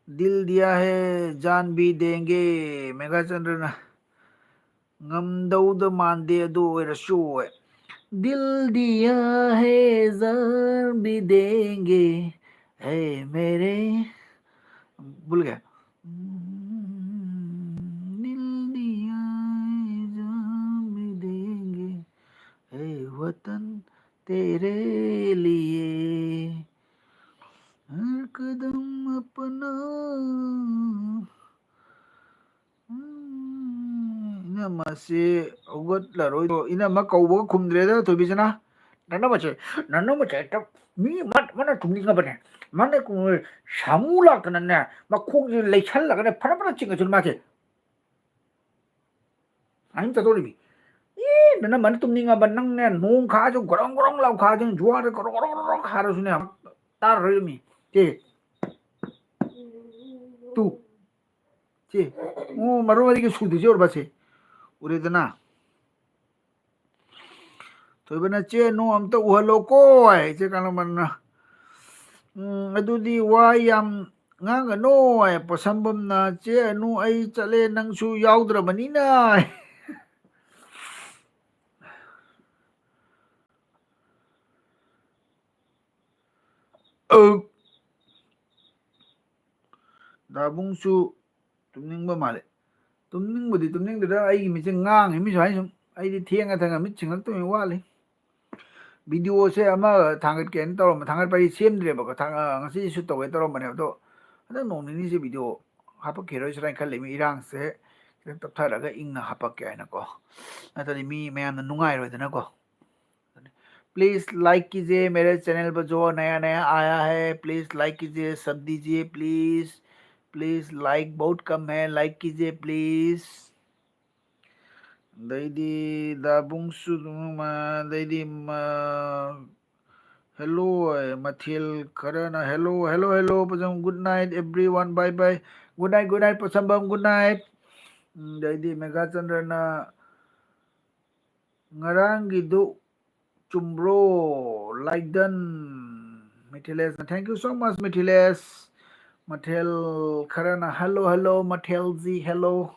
"ꯗꯤꯜ ꯗꯤꯌꯥ ꯍꯦ, ꯖꯥꯟ ꯚꯤ ꯗꯦꯡꯒꯦ"꯫ ꯃꯦꯘꯥꯆꯟꯗ꯭ꯔꯅ, "ꯉꯝꯗꯧꯗ ꯃꯥꯟꯗꯦ ꯑꯗꯨ ꯑꯣꯏꯔꯁꯨ"꯫ "ꯗꯤꯜ ꯗꯤꯌꯥ ꯍꯦ, ꯖꯥꯟ ꯚꯤ ꯗꯦꯡꯒꯦ, ꯍꯦ ꯃꯦꯔꯦ"꯫ ꯚꯨꯜ ꯒꯌꯥ꯫ "ꯗꯤꯜ ꯗꯤꯌꯥ ꯍꯦ, ꯖꯥꯟ ꯚꯤ ꯗꯦꯡꯒꯦ, ꯍꯦ ꯋꯇꯟ ꯇꯦꯔꯦ ꯂꯤꯌꯦ, ꯍꯔ ꯀꯗꯝ ꯑꯄꯅꯥ"꯫ ꯎꯝ, ꯏꯅꯝꯃꯁꯤ ꯍꯧꯒꯠꯂꯔꯣꯏꯗ꯭ꯔꯣ? ꯏꯅꯝꯃ ꯀꯧꯕꯒ ꯈꯨꯝꯗ꯭ꯔꯦꯗ, ꯊꯣꯏꯕꯤꯁꯅꯥ꯫ ꯅꯅꯝꯃꯁꯦ, ꯅꯅꯝꯃꯁꯦ ꯍꯦꯛꯇ ꯃꯤ ꯃꯥ-, ꯃꯥꯅ ꯇꯨꯝꯅꯤꯡꯉꯕꯅꯦ꯫ ꯃꯥꯅ ꯀ-, ꯁꯥꯃꯨ ꯂꯥꯛꯇꯅꯅꯦ, ꯃꯈꯣꯡꯁꯦ ꯂꯩꯁꯜꯂꯒꯅꯦ, ꯐꯅ ꯐꯅ ꯆꯤꯡꯉꯁꯨ ꯃꯥꯁꯦ꯫ ꯑꯍꯤꯡ ꯆꯠꯇꯧꯔꯤꯃꯤ꯫ ꯑꯦ, ꯅꯅꯝꯃꯅ ꯇꯨꯝꯅꯤꯡꯉꯕ ꯅꯪꯅꯦ, ꯅꯣꯡ ꯈꯥꯛꯑꯁꯨ ꯒ꯭ꯔꯣꯡ ꯒ꯭ꯔꯣꯡ ꯂꯥꯎ ꯈꯥꯛꯑꯁꯨ, ꯖ꯭ꯋꯥꯔꯗ ꯒ꯭ꯔꯣꯡ ꯒ꯭ꯔꯣꯡ ꯒ꯭ꯔꯣꯡ ꯈꯥꯔꯁꯨꯅꯦ, ꯇꯥꯔꯔꯣꯏꯃꯤ꯫ ꯁꯦ꯫ ꯇꯨ꯫ ꯁꯦ꯫ ꯑꯣ, ꯃꯔꯣꯟ ꯃꯔꯤꯒ ꯁꯨꯗ꯭ꯔꯤꯁꯦ ꯎꯔꯕ ꯁꯦ? ꯎꯔꯦꯗꯅ? ꯊꯣꯏꯕꯅ, "ꯆꯦ, ꯅꯣꯡ ꯑꯝꯇ ꯎꯍꯜꯂꯣꯀꯣ" ꯍꯥꯏ, ꯏꯆꯦ ꯀꯥꯡꯂꯝꯕꯅ꯫ ꯎꯝ, ꯑꯗꯨꯗꯤ ꯋꯥ ꯌꯥꯝ "ꯉꯥꯡꯒꯅꯣ" ꯍꯥꯏ ꯄꯣꯠꯁꯝꯕꯝꯅ, "ꯆꯦ ꯑꯅꯨ, ꯑꯩ ꯆꯠꯂꯦ, ꯅꯪꯁꯨ ꯌꯥꯎꯗ꯭ꯔꯕꯅꯤꯅ" ꯍꯥꯏ꯫ ꯑꯧ꯫ ꯗꯥꯕꯨꯡꯁꯨ ꯇꯨꯝꯅꯤꯡꯕ ꯃꯥꯜꯂꯦ꯫ ꯇꯨꯝꯅꯤꯡꯕꯗꯤ ꯇꯨꯝꯅꯤꯡꯗꯦꯗ, ꯑꯩꯒꯤ ꯃꯤꯠꯁꯦ ꯉꯥꯡꯉꯤ, ꯃꯤ ꯁꯨꯃꯥꯏꯅ ꯁꯨꯝ꯫ ꯑꯩꯗꯤ ꯊꯦꯡꯉ ꯊꯦꯡꯉ ꯃꯤꯠ ꯁꯤꯡꯉꯛꯇꯣꯏꯅꯤ, ꯋꯥꯠꯂꯤ꯫ ꯚꯤꯗꯤꯑꯣꯁꯦ ꯑꯃ ꯊꯥꯡꯒꯠꯀꯦꯅ ꯇꯧꯔꯝꯕ, ꯊꯥꯡꯒꯠꯄ ꯍꯥꯏꯗꯤ ꯁꯦꯝꯗ꯭ꯔꯦꯕꯀꯣ, ꯊꯥꯡ-, ꯑ, ꯉꯁꯤ ꯁꯨꯠ ꯇꯧꯒꯦ ꯇꯧꯔꯝꯕꯅꯦꯕ, ꯑꯗꯣ ꯍꯟꯗꯛ ꯅꯣꯡ ꯅꯤꯅꯤꯁꯦ ꯚꯤꯗꯤꯑꯣ ꯍꯥꯄꯛꯈꯤꯔꯣꯏꯁꯤꯔꯥ ꯍꯥꯏꯅ ꯈꯜꯂꯤ, ꯃꯤ ꯏꯔꯥꯡꯁꯦ ꯈꯤꯇꯪ ꯇꯞꯊꯔꯒ ꯏꯪꯅ ꯍꯥꯄꯛꯀꯦ ꯍꯥꯏꯅꯀꯣ, ꯅꯠꯇ꯭ꯔꯗꯤ ꯃꯤ ꯃꯌꯥꯝꯅ ꯅꯨꯡꯉꯥꯏꯔꯣꯏꯗꯅꯀꯣ꯫ प्लीज लाइक कीजिए, मेरे चैनल पर जो नया नया आया है, प्लीज लाइक कीजिए, सब दीजिए प्लीज। प्लीज, लाइक बहुत कम है, लाइक कीजिए प्लीज। ꯑꯗꯩꯗꯤ ꯗꯥꯕꯨꯡꯁꯨ ꯑꯗꯨꯝ, ꯑꯗꯩꯗꯤ ꯃ-, ꯍꯦꯜꯂꯣ, ꯃꯊꯦꯜ ꯈꯔꯅ ꯍꯦꯜꯂꯣ, ꯍꯦꯜꯂꯣ, ꯍꯦꯜꯂꯣ, ꯐꯖꯅ good night everyone, bye bye, good night, good night, ꯄꯣꯠꯁꯝꯕꯝ, good night꯫ ꯎꯝ, ꯑꯗꯩꯗꯤ ꯃꯦꯘꯥꯆꯟꯗ꯭ꯔꯅ ꯉꯔꯥꯡꯒꯤꯗꯨ ꯆꯨꯝꯕ꯭ꯔꯣ? Like done꯫ ꯃꯤꯊꯤꯂꯦꯁꯅ, thank you so much, ꯃꯤꯊꯤꯂꯦꯁ꯫ ꯃꯊꯦꯜ ꯈꯔꯅ, hello, hello, ꯃꯊꯦꯜꯖꯤ, hello꯫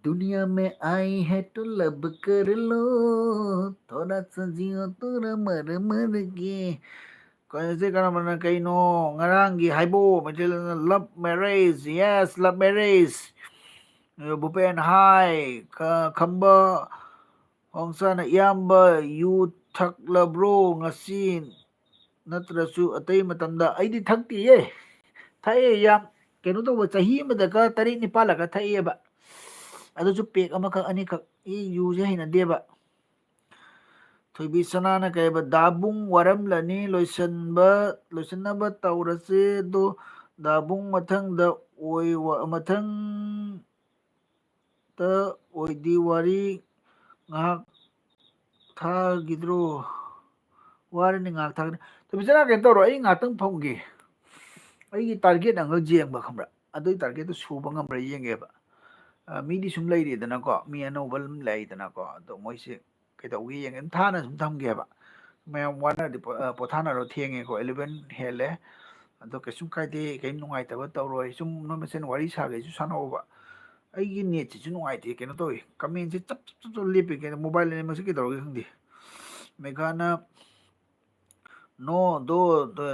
दुनिया में आई है तो लब कर लो, थोड़ा सा जियो थोड़ा मर मर के। ꯀꯩꯅꯣꯁꯦ, ꯀꯔꯝꯕꯅ ꯀꯩꯅꯣ? ꯉꯔꯥꯡꯒꯤ ꯍꯥꯏꯕꯣ ꯃꯩꯇꯩꯂꯣꯟꯗ love marriage, yes, love marriage꯫ ꯑꯗꯣ ꯚꯨꯄꯦꯟ ꯍꯥꯏ, ꯈ-, ꯈꯝꯕ ꯍꯣꯡꯁꯥꯅ, "ꯏꯌꯥꯝꯕ, ꯌꯨ ꯊꯛꯂꯕ꯭ꯔꯣ ꯉꯁꯤ? ꯅꯠꯇ꯭ꯔꯁꯨ ꯑꯇꯩ ꯃꯇꯝꯗ?" ꯑꯩꯗꯤ ꯊꯛꯇꯤꯌꯦ꯫ ꯊꯛꯑꯦ ꯌꯥꯝ, ꯀꯩꯅꯣ ꯇꯧꯕ, ꯆꯍꯤ ꯑꯃꯗꯒ ꯇꯔꯦꯠ ꯅꯤꯄꯥꯜꯂꯒ ꯊꯛꯑꯦꯕ꯫ ꯑꯗꯨꯁꯨ ꯄꯦꯛ ꯑꯃꯈꯛ ꯑꯅꯤꯈꯛ꯫ ꯑꯩ ꯌꯨꯁꯦ ꯍꯩꯅꯗꯦꯕ꯫ ꯊꯣꯏꯕꯤ ꯁꯅꯥꯅ ꯀꯩ ꯍꯥꯏꯕ? ꯗꯥꯕꯨꯡ ꯋꯥꯔꯝꯂꯅꯤ, ꯂꯣꯏꯁꯟꯕ, ꯂꯣꯏꯁꯟꯅꯕ ꯇꯧꯔꯁꯦ꯫ ꯑꯗꯣ ꯗꯥꯕꯨꯡ ꯃꯊꯪꯗ ꯑꯣꯏ-, ꯋꯥ-, ꯃꯊꯪꯗ ꯑꯣꯏꯗꯤ ꯋꯥꯔꯤ ꯉꯥꯏꯍꯥꯛ ꯊꯥꯈꯤꯗ꯭ꯔꯣ? ꯋꯥꯔꯅꯤ ꯉꯥꯏꯍꯥꯛ ꯊꯥꯒꯅꯤ꯫ ꯊꯣꯏꯕꯤ ꯁꯅꯥ, ꯀꯩꯅꯣ ꯇꯧꯔꯣ, ꯑꯩ ꯉꯥꯏꯍꯥꯛꯇꯪ ꯐꯝꯒꯦ꯫ ꯑꯩꯒꯤ target angle ꯌꯦꯡꯕ, ꯈꯪꯕ꯭ꯔꯥ? ꯑꯗꯨꯒꯤ targetꯇꯨ ꯁꯨꯕ ꯉꯝꯕ꯭ꯔꯥ ꯌꯦꯡꯒꯦꯕ꯫ ꯑ, ꯃꯤꯗꯤ ꯁꯨꯝ ꯂꯩꯔꯤꯗꯅꯀꯣ, ꯃꯤ ꯑꯅꯧꯕ ꯑꯗꯨꯝ ꯂꯩꯗꯅꯀꯣ, ꯑꯗꯣ ꯃꯣꯏꯁꯦ ꯀꯩꯗꯧꯒꯦ ꯌꯦꯡꯒꯦ, ꯑꯗꯨꯝ ꯊꯥꯅ ꯁꯨꯝ ꯊꯝꯒꯦꯕ꯫ ꯃꯌꯥꯝ ꯋꯥꯅꯔꯗꯤ ꯄꯣ-, ꯑ, ꯄꯣꯊꯥꯅꯔꯣ, ꯊꯦꯡꯉꯦꯀꯣ, eleven ꯍꯦꯜꯂꯦ꯫ ꯑꯗꯣ ꯀꯩꯁꯨꯝ ꯀꯥꯏꯗꯦ, ꯀꯩꯝ ꯅꯨꯡꯉꯥꯏꯇꯕ ꯇꯧꯔꯣꯏ꯫ ꯁꯨꯝ ꯅꯣꯏ ꯃꯁꯦꯟ ꯋꯥꯔꯤ ꯁꯥꯒꯦꯁꯨ ꯁꯥꯟꯅꯧꯕ꯫ ꯑꯩꯒꯤ ꯅꯦꯠꯁꯤꯁꯨ ꯅꯨꯡꯉꯥꯏꯇꯦ, ꯀꯩꯅꯣ ꯇꯧꯏ, ꯀꯃꯦꯟꯁꯦ ꯆꯞ ꯆꯞ ꯆꯞ ꯆꯞ ꯂꯦꯞꯄꯤ꯫ ꯀꯩꯅꯣ, ꯃꯣꯕꯥꯏꯜ ꯑꯅꯤꯃꯛꯁꯦ ꯀꯩꯗꯧꯔꯒꯦ ꯈꯪꯗꯦ꯫ ꯃꯦꯘꯥꯅ "ꯅꯣ" ꯗꯣ,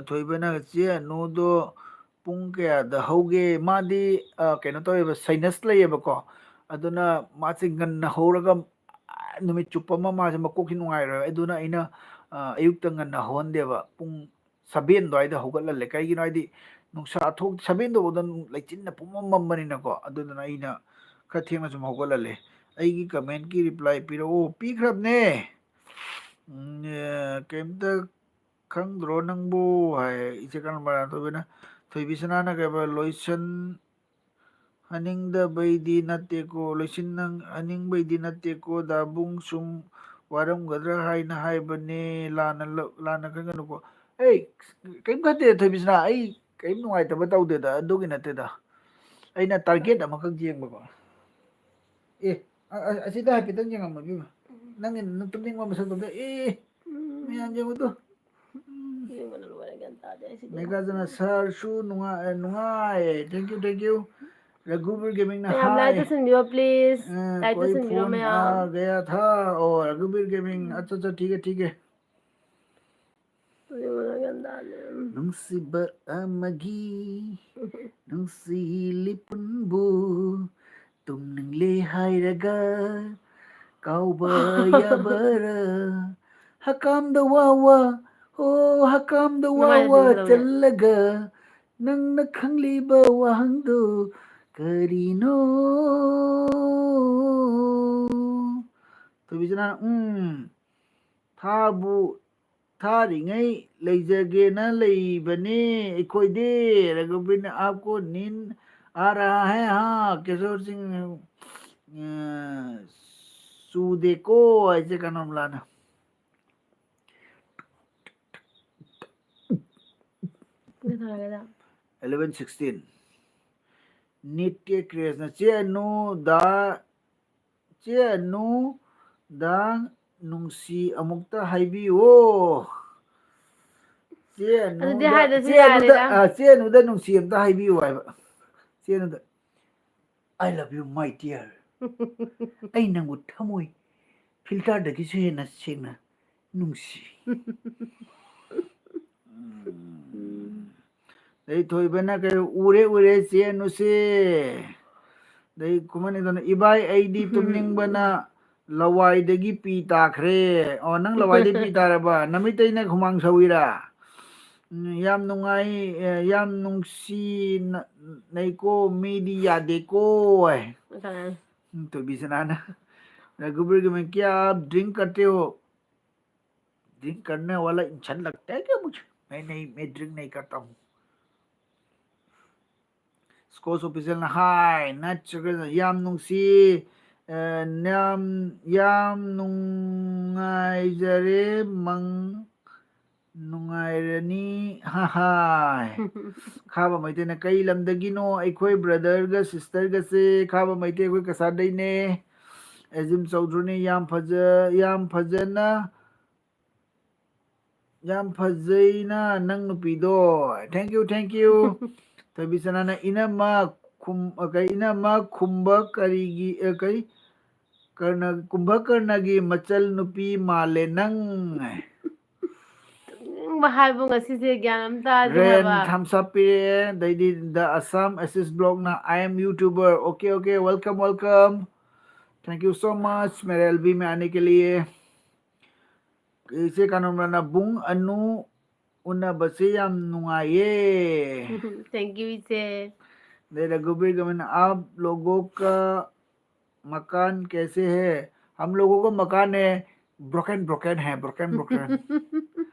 ꯊꯣꯏꯕꯅ "ꯆꯦ ꯑꯅꯨꯗꯣ ꯄꯨꯡ ꯀꯌꯥꯗ ꯍꯧꯒꯦ?" ꯃꯥꯗꯤ, ꯑ, ꯀꯩꯅꯣ ꯇꯧꯋꯦꯕ, sinus ꯂꯩꯌꯦꯕꯀꯣ꯫ ꯑꯗꯨꯅ ꯃꯥꯁꯦ ꯉꯟꯅ ꯍꯧꯔꯒ, ꯑ, ꯅꯨꯃꯤꯠ ꯆꯨꯞꯄ ꯑꯃ ꯃꯥꯁꯦ ꯃꯀꯣꯛꯁꯦ ꯅꯨꯡꯉꯥꯏꯔꯣꯏ꯫ ꯑꯗꯨꯅ ꯑꯩꯅ, ꯑ, ꯑꯌꯨꯛꯇ ꯉꯟꯅ ꯍꯧꯍꯟꯗꯦꯕ꯫ ꯄꯨꯡ seven ꯑꯗꯨꯋꯥꯏꯗ ꯍꯧꯒꯠꯍꯜꯂꯦ꯫ ꯀꯩꯒꯤꯅꯣ ꯍꯥꯏꯗꯤ ꯅꯨꯡꯁꯥ ꯊꯣꯛ-, seven ꯗ ꯍꯧꯕꯗ ꯂꯩꯆꯤꯟꯅ ꯄꯨꯝꯃꯝ ꯃꯝꯕꯅꯤꯅꯀꯣ꯫ ꯑꯗꯨꯗꯨꯅ ꯑꯩꯅ ꯈꯔ ꯊꯦꯡꯅ ꯁꯨꯝ ꯍꯧꯒꯠꯍꯜꯂꯦ꯫ ꯑꯩꯒꯤ comment ꯀꯤ reply ꯄꯤꯔꯛꯑꯣ꯫ ꯄꯤꯈ꯭ꯔꯕꯅꯦ꯫ ꯎꯝ, ꯑꯦ, "ꯀꯩꯝꯇ ꯈꯪꯗ꯭ꯔꯣ ꯅꯪꯕꯨ?" ꯍꯥꯏ꯫ ꯏꯆꯦ ꯀꯔꯝꯕ ꯊꯣꯏꯕꯤꯅ, ꯊꯣꯏꯕꯤ ꯁꯅꯥꯅ ꯀꯩꯕ, ꯂꯣꯏꯁꯟ ꯍꯟꯅꯤꯡꯗꯕꯩꯗꯤ ꯅꯠꯇꯦꯀꯣ, ꯂꯣꯏꯁꯤꯟꯅꯤꯡꯕꯩꯗꯤ ꯅꯠꯇꯦꯀꯣ, ꯗꯥꯕꯨꯡ ꯁꯨꯝ ꯋꯥꯔꯝꯒꯗ꯭ꯔꯥ ꯍꯥꯏꯅ ꯍꯥꯏꯕꯅꯦ, ꯂꯥꯟꯅ ꯂꯧ-, ꯂꯥꯟꯅ ꯈꯟꯒꯅꯨꯀꯣ꯫ ꯑꯩ ꯀꯩꯝ ꯈꯟꯗꯦ ꯊꯣꯏꯕꯤꯁꯅꯥ, ꯑꯩ ꯀꯩꯝ ꯅꯨꯡꯉꯥꯏꯇꯕ ꯇꯧꯗꯦꯗ, ꯑꯗꯨꯒꯤ ꯅꯠꯇꯦꯗ꯫ ꯑꯩꯅ target ꯑꯃꯈꯛ ꯌꯦꯡꯕꯀꯣ꯫ ꯑꯦ, ꯑ-, ꯑ-, ꯑꯁꯤꯗ ꯍꯥꯏꯐꯦꯠꯇꯪ ꯌꯦꯡꯉꯝꯃꯣ ꯏꯕꯦꯝꯃ꯫ ꯅꯪꯒꯤ ꯅꯪ ꯇꯨꯝꯅꯤꯡꯕ ꯃꯁꯛꯇꯨꯗ, ꯑꯦ, ꯃꯌꯥꯝ ꯌꯦꯡꯉꯨ ꯇꯨ꯫ ꯌꯦꯡꯕꯅ ꯂꯣꯏꯔꯦ, ꯒ꯭ꯌꯥꯟ ꯇꯥꯗꯦ ꯑꯩꯁꯤꯗꯤ꯫ ꯃꯦꯘꯥꯖꯅ "ꯁꯥꯔꯁꯨ ꯅꯨꯡꯉꯥꯏ-, ꯅꯨꯡꯉꯥꯏ꯫ Thank you, thank you." ꯔꯘꯨꯕꯤꯔ ꯒꯦꯃꯤꯡꯅ ꯃꯌꯥꯝ like ꯍꯥꯏ꯫ ꯇꯧꯁꯟꯕꯤꯌꯣ, please꯫ ꯑ, like ꯀꯣꯏ ꯇꯧꯁꯟꯕꯤꯔꯣ ꯐꯣꯟ ꯃꯌꯥꯝ꯫ ꯑ ꯒꯌꯥ ꯊꯥ꯫ ꯑꯣ, ꯔꯘꯨꯕꯤꯔ ꯒꯦꯃꯤꯡ꯫ ꯎꯝ꯫ ꯑꯠꯆꯥ, ꯑꯠꯆꯥ, ꯊꯤꯒꯦ, ꯊꯤꯒꯦ꯫ ꯌꯦꯡꯕꯅ ꯒ꯭ꯌꯥꯟ ꯇꯥꯗꯦ꯫ ꯅꯨꯡꯁꯤꯕ ꯑꯃꯒꯤ ꯅꯨꯡꯁꯤ ꯂꯤꯄꯨꯟꯕꯨ ꯇꯨꯝꯅꯤꯡꯂꯦ ꯍꯥꯏꯔꯒ ꯀꯥꯎꯕ ꯌꯥꯕꯔ? ꯍꯀꯥꯝꯗ ꯋꯥ ꯋꯥ, ꯍꯣ, ꯍꯀꯥꯝꯗ ꯋꯥ ꯅꯨꯡꯉꯥꯏꯅ ꯋꯥ ꯁꯤꯟꯒꯗꯕꯅꯦ꯫ ꯆꯜꯂꯒ ꯅꯪꯅ ꯈꯪꯂꯤꯕ ꯋꯥꯍꯪꯗꯨ ꯀꯔꯤꯅꯣ? ꯊꯣꯏꯕꯤꯁꯅꯥ, ꯎꯝ, ꯊꯥꯕꯨ ꯊꯥꯔꯤꯉꯩ ꯂꯩꯖꯒꯦꯅ ꯂꯩꯕꯅꯦ ꯑꯩꯈꯣꯏꯗꯤ꯫ ꯔꯘꯨꯕꯤꯔꯅ "ꯑꯥꯞꯀꯣ ꯅꯤꯟ ꯑꯥ ꯔꯍꯥ ꯍꯦ ꯍꯥ, ꯀꯦꯁꯣꯔ ꯁꯤꯡ, ꯑ, ꯆꯨꯗꯦꯀꯣ" ꯍꯥꯏꯁꯦ ꯀꯅꯥꯝꯂꯥꯅ꯫ ꯀꯩꯗꯧꯔꯒꯦꯗ? Eleven sixteen꯫ ꯅꯤꯠꯌ ꯀ꯭ꯔꯤꯁꯅ, ꯆꯦ ꯑꯅꯨꯗ, ꯆꯦ ꯑꯅꯨꯗ ꯅꯨꯡꯁꯤ ꯑꯃꯨꯛꯇ ꯍꯥꯏꯕꯤꯌꯣ꯫ ꯆꯦ ꯑꯗꯨꯗꯤ ꯑꯅꯨꯗ, ꯍꯥꯏꯗ꯭ꯔꯁꯨ ꯆꯦ ꯑꯅꯨꯗ, ꯌꯥꯔꯦꯗ꯫ ꯑ, ꯆꯦ ꯑꯅꯨꯗ ꯅꯨꯡꯁꯤ ꯑꯝꯇ ꯍꯥꯏꯕꯤꯌꯨ ꯍꯥꯏꯕ꯫ ꯆꯦ ꯑꯅꯨꯗ, "I love you, my dear." ꯑꯩ ꯅꯪꯕꯨ ꯊꯃꯣꯏ ꯐꯤꯜꯇꯔꯗꯒꯤꯁꯨ ꯍꯦꯟꯅ ꯁꯦꯡꯅ ꯅꯨꯡꯁꯤ꯫ ꯎꯝ꯫ ꯑꯗꯩ ꯊꯣꯏꯕꯅ ꯀꯩ, "ꯎꯔꯦ, ꯎꯔꯦ, ꯆꯦ ꯑꯅꯨꯁꯦ꯫" ꯑꯗꯩ ꯈꯨꯃꯟ ꯅꯤꯡꯊꯧꯅ, "ꯏꯕꯥꯏ, ꯑꯩꯗꯤ ꯇꯨꯝꯅꯤꯡꯕꯅ ꯂꯋꯥꯏꯗꯒꯤ ꯄꯤ ꯇꯥꯈ꯭ꯔꯦ꯫" ꯑꯣ, ꯅꯪ ꯂꯋꯥꯏꯗꯒꯤ ꯄꯤ ꯇꯥꯔꯕ? ꯅꯃꯤꯠꯇꯩꯅ ꯍꯨꯃꯥꯡ ꯁꯧꯏꯔꯥ? ꯎꯝ, ꯌꯥꯝ ꯅꯨꯡꯉꯥꯏ, ꯑꯦ, ꯌꯥꯝ ꯅꯨꯡꯁꯤ ꯅ-, ꯅꯩꯀꯣ, ꯃꯤꯗꯤ ꯌꯥꯗꯦꯀꯣ꯫ ꯀꯅꯥꯅ? ꯎꯝ, ꯊꯣꯏꯕꯤ ꯁꯅꯥꯅ꯫ "रघुबीर के में क्या आप drink करते हो? Drink करने वाला इंसान लगता है क्या मुझे? मैं नहीं, मैं drink नहीं करता हूँ।" ꯁ꯭ꯀꯣꯁ ꯑꯣꯐꯤꯁꯦꯜꯅ ꯍꯥꯏ, ꯅꯠꯇ꯭ꯔꯒꯅ ꯌꯥꯝ ꯅꯨꯡꯁꯤ, ꯑ, ꯌꯥꯝ, ꯌꯥꯝ ꯅꯨꯡꯉꯥꯏꯖꯔꯦ, ꯃꯪ ꯅꯨꯡꯉꯥꯏꯔꯅꯤ, ꯍꯥ ꯍꯥꯏ꯫ ꯈꯥꯕ ꯃꯩꯇꯩꯅ, "ꯀꯩ ꯂꯝꯗꯒꯤꯅꯣ? ꯑꯩꯈꯣꯏ ꯕ꯭ꯔꯗꯔꯒ ꯁꯤꯁꯇꯔꯒꯁꯦ ꯈꯥꯕ ꯃꯩꯇꯩ, ꯑꯩꯈꯣꯏ ꯀꯁꯥꯔꯗꯩꯅꯦ꯫" ꯑꯦꯖꯤꯝ ꯆꯧꯗ꯭ꯔꯨꯅꯤ, ꯌꯥꯝ ꯐꯖ-, ꯌꯥꯝ ꯐꯖꯅ ꯌꯥꯝ ꯐꯖꯩꯅ ꯅꯪ ꯅꯨꯄꯤꯗꯣ꯫ Thank you, thank you꯫ ꯊꯣꯏꯕꯤ ꯁꯅꯥꯅ, "ꯏꯅꯝꯃ ꯈꯨꯝ-, ꯑ, ꯀꯩ, ꯏꯅꯝꯃ ꯈꯨꯝꯕ ꯀꯔꯤꯒꯤ, ꯑ, ꯀꯩ, ꯀꯔꯅ-, ꯀꯨꯝꯚꯀꯔꯅꯒꯤ ꯃꯆꯜ ꯅꯨꯄꯤ ꯃꯥꯜꯂꯦ ꯅꯪ꯫" ꯇꯨꯝꯅꯤꯡꯕ ꯍꯥꯏꯕꯨ ꯉꯁꯤꯁꯦ ꯒ꯭ꯌꯥꯟ ꯑꯃ ꯇꯥꯗꯦ ꯔꯦꯟ ꯍꯥꯏꯕ꯫ Thumbs up ꯄꯤꯔꯛꯑꯦ꯫ ꯑꯗꯩꯗꯤ The Assam Assist Blog ꯅ, "I am YouTuber." Okay, okay, welcome, welcome. Thank you so much, मेरे एलबी में आने के लिए꯫ ꯏꯆꯦ ꯀꯥꯅꯣꯝꯂꯥꯅ, "ꯕꯨꯡ ꯑꯅꯨ ꯎꯅꯕꯁꯦ ꯌꯥꯝ ꯅꯨꯡꯉꯥꯏꯌꯦ꯫" Thank you, ꯏꯆꯦ꯫ ꯑꯗꯩ ꯔꯘꯨꯕꯤꯔ ꯒꯃꯤꯟ, "आप लोगों का मकान कैसे है?" "हम लोगों का मकान है, broken, broken है, broken, broken."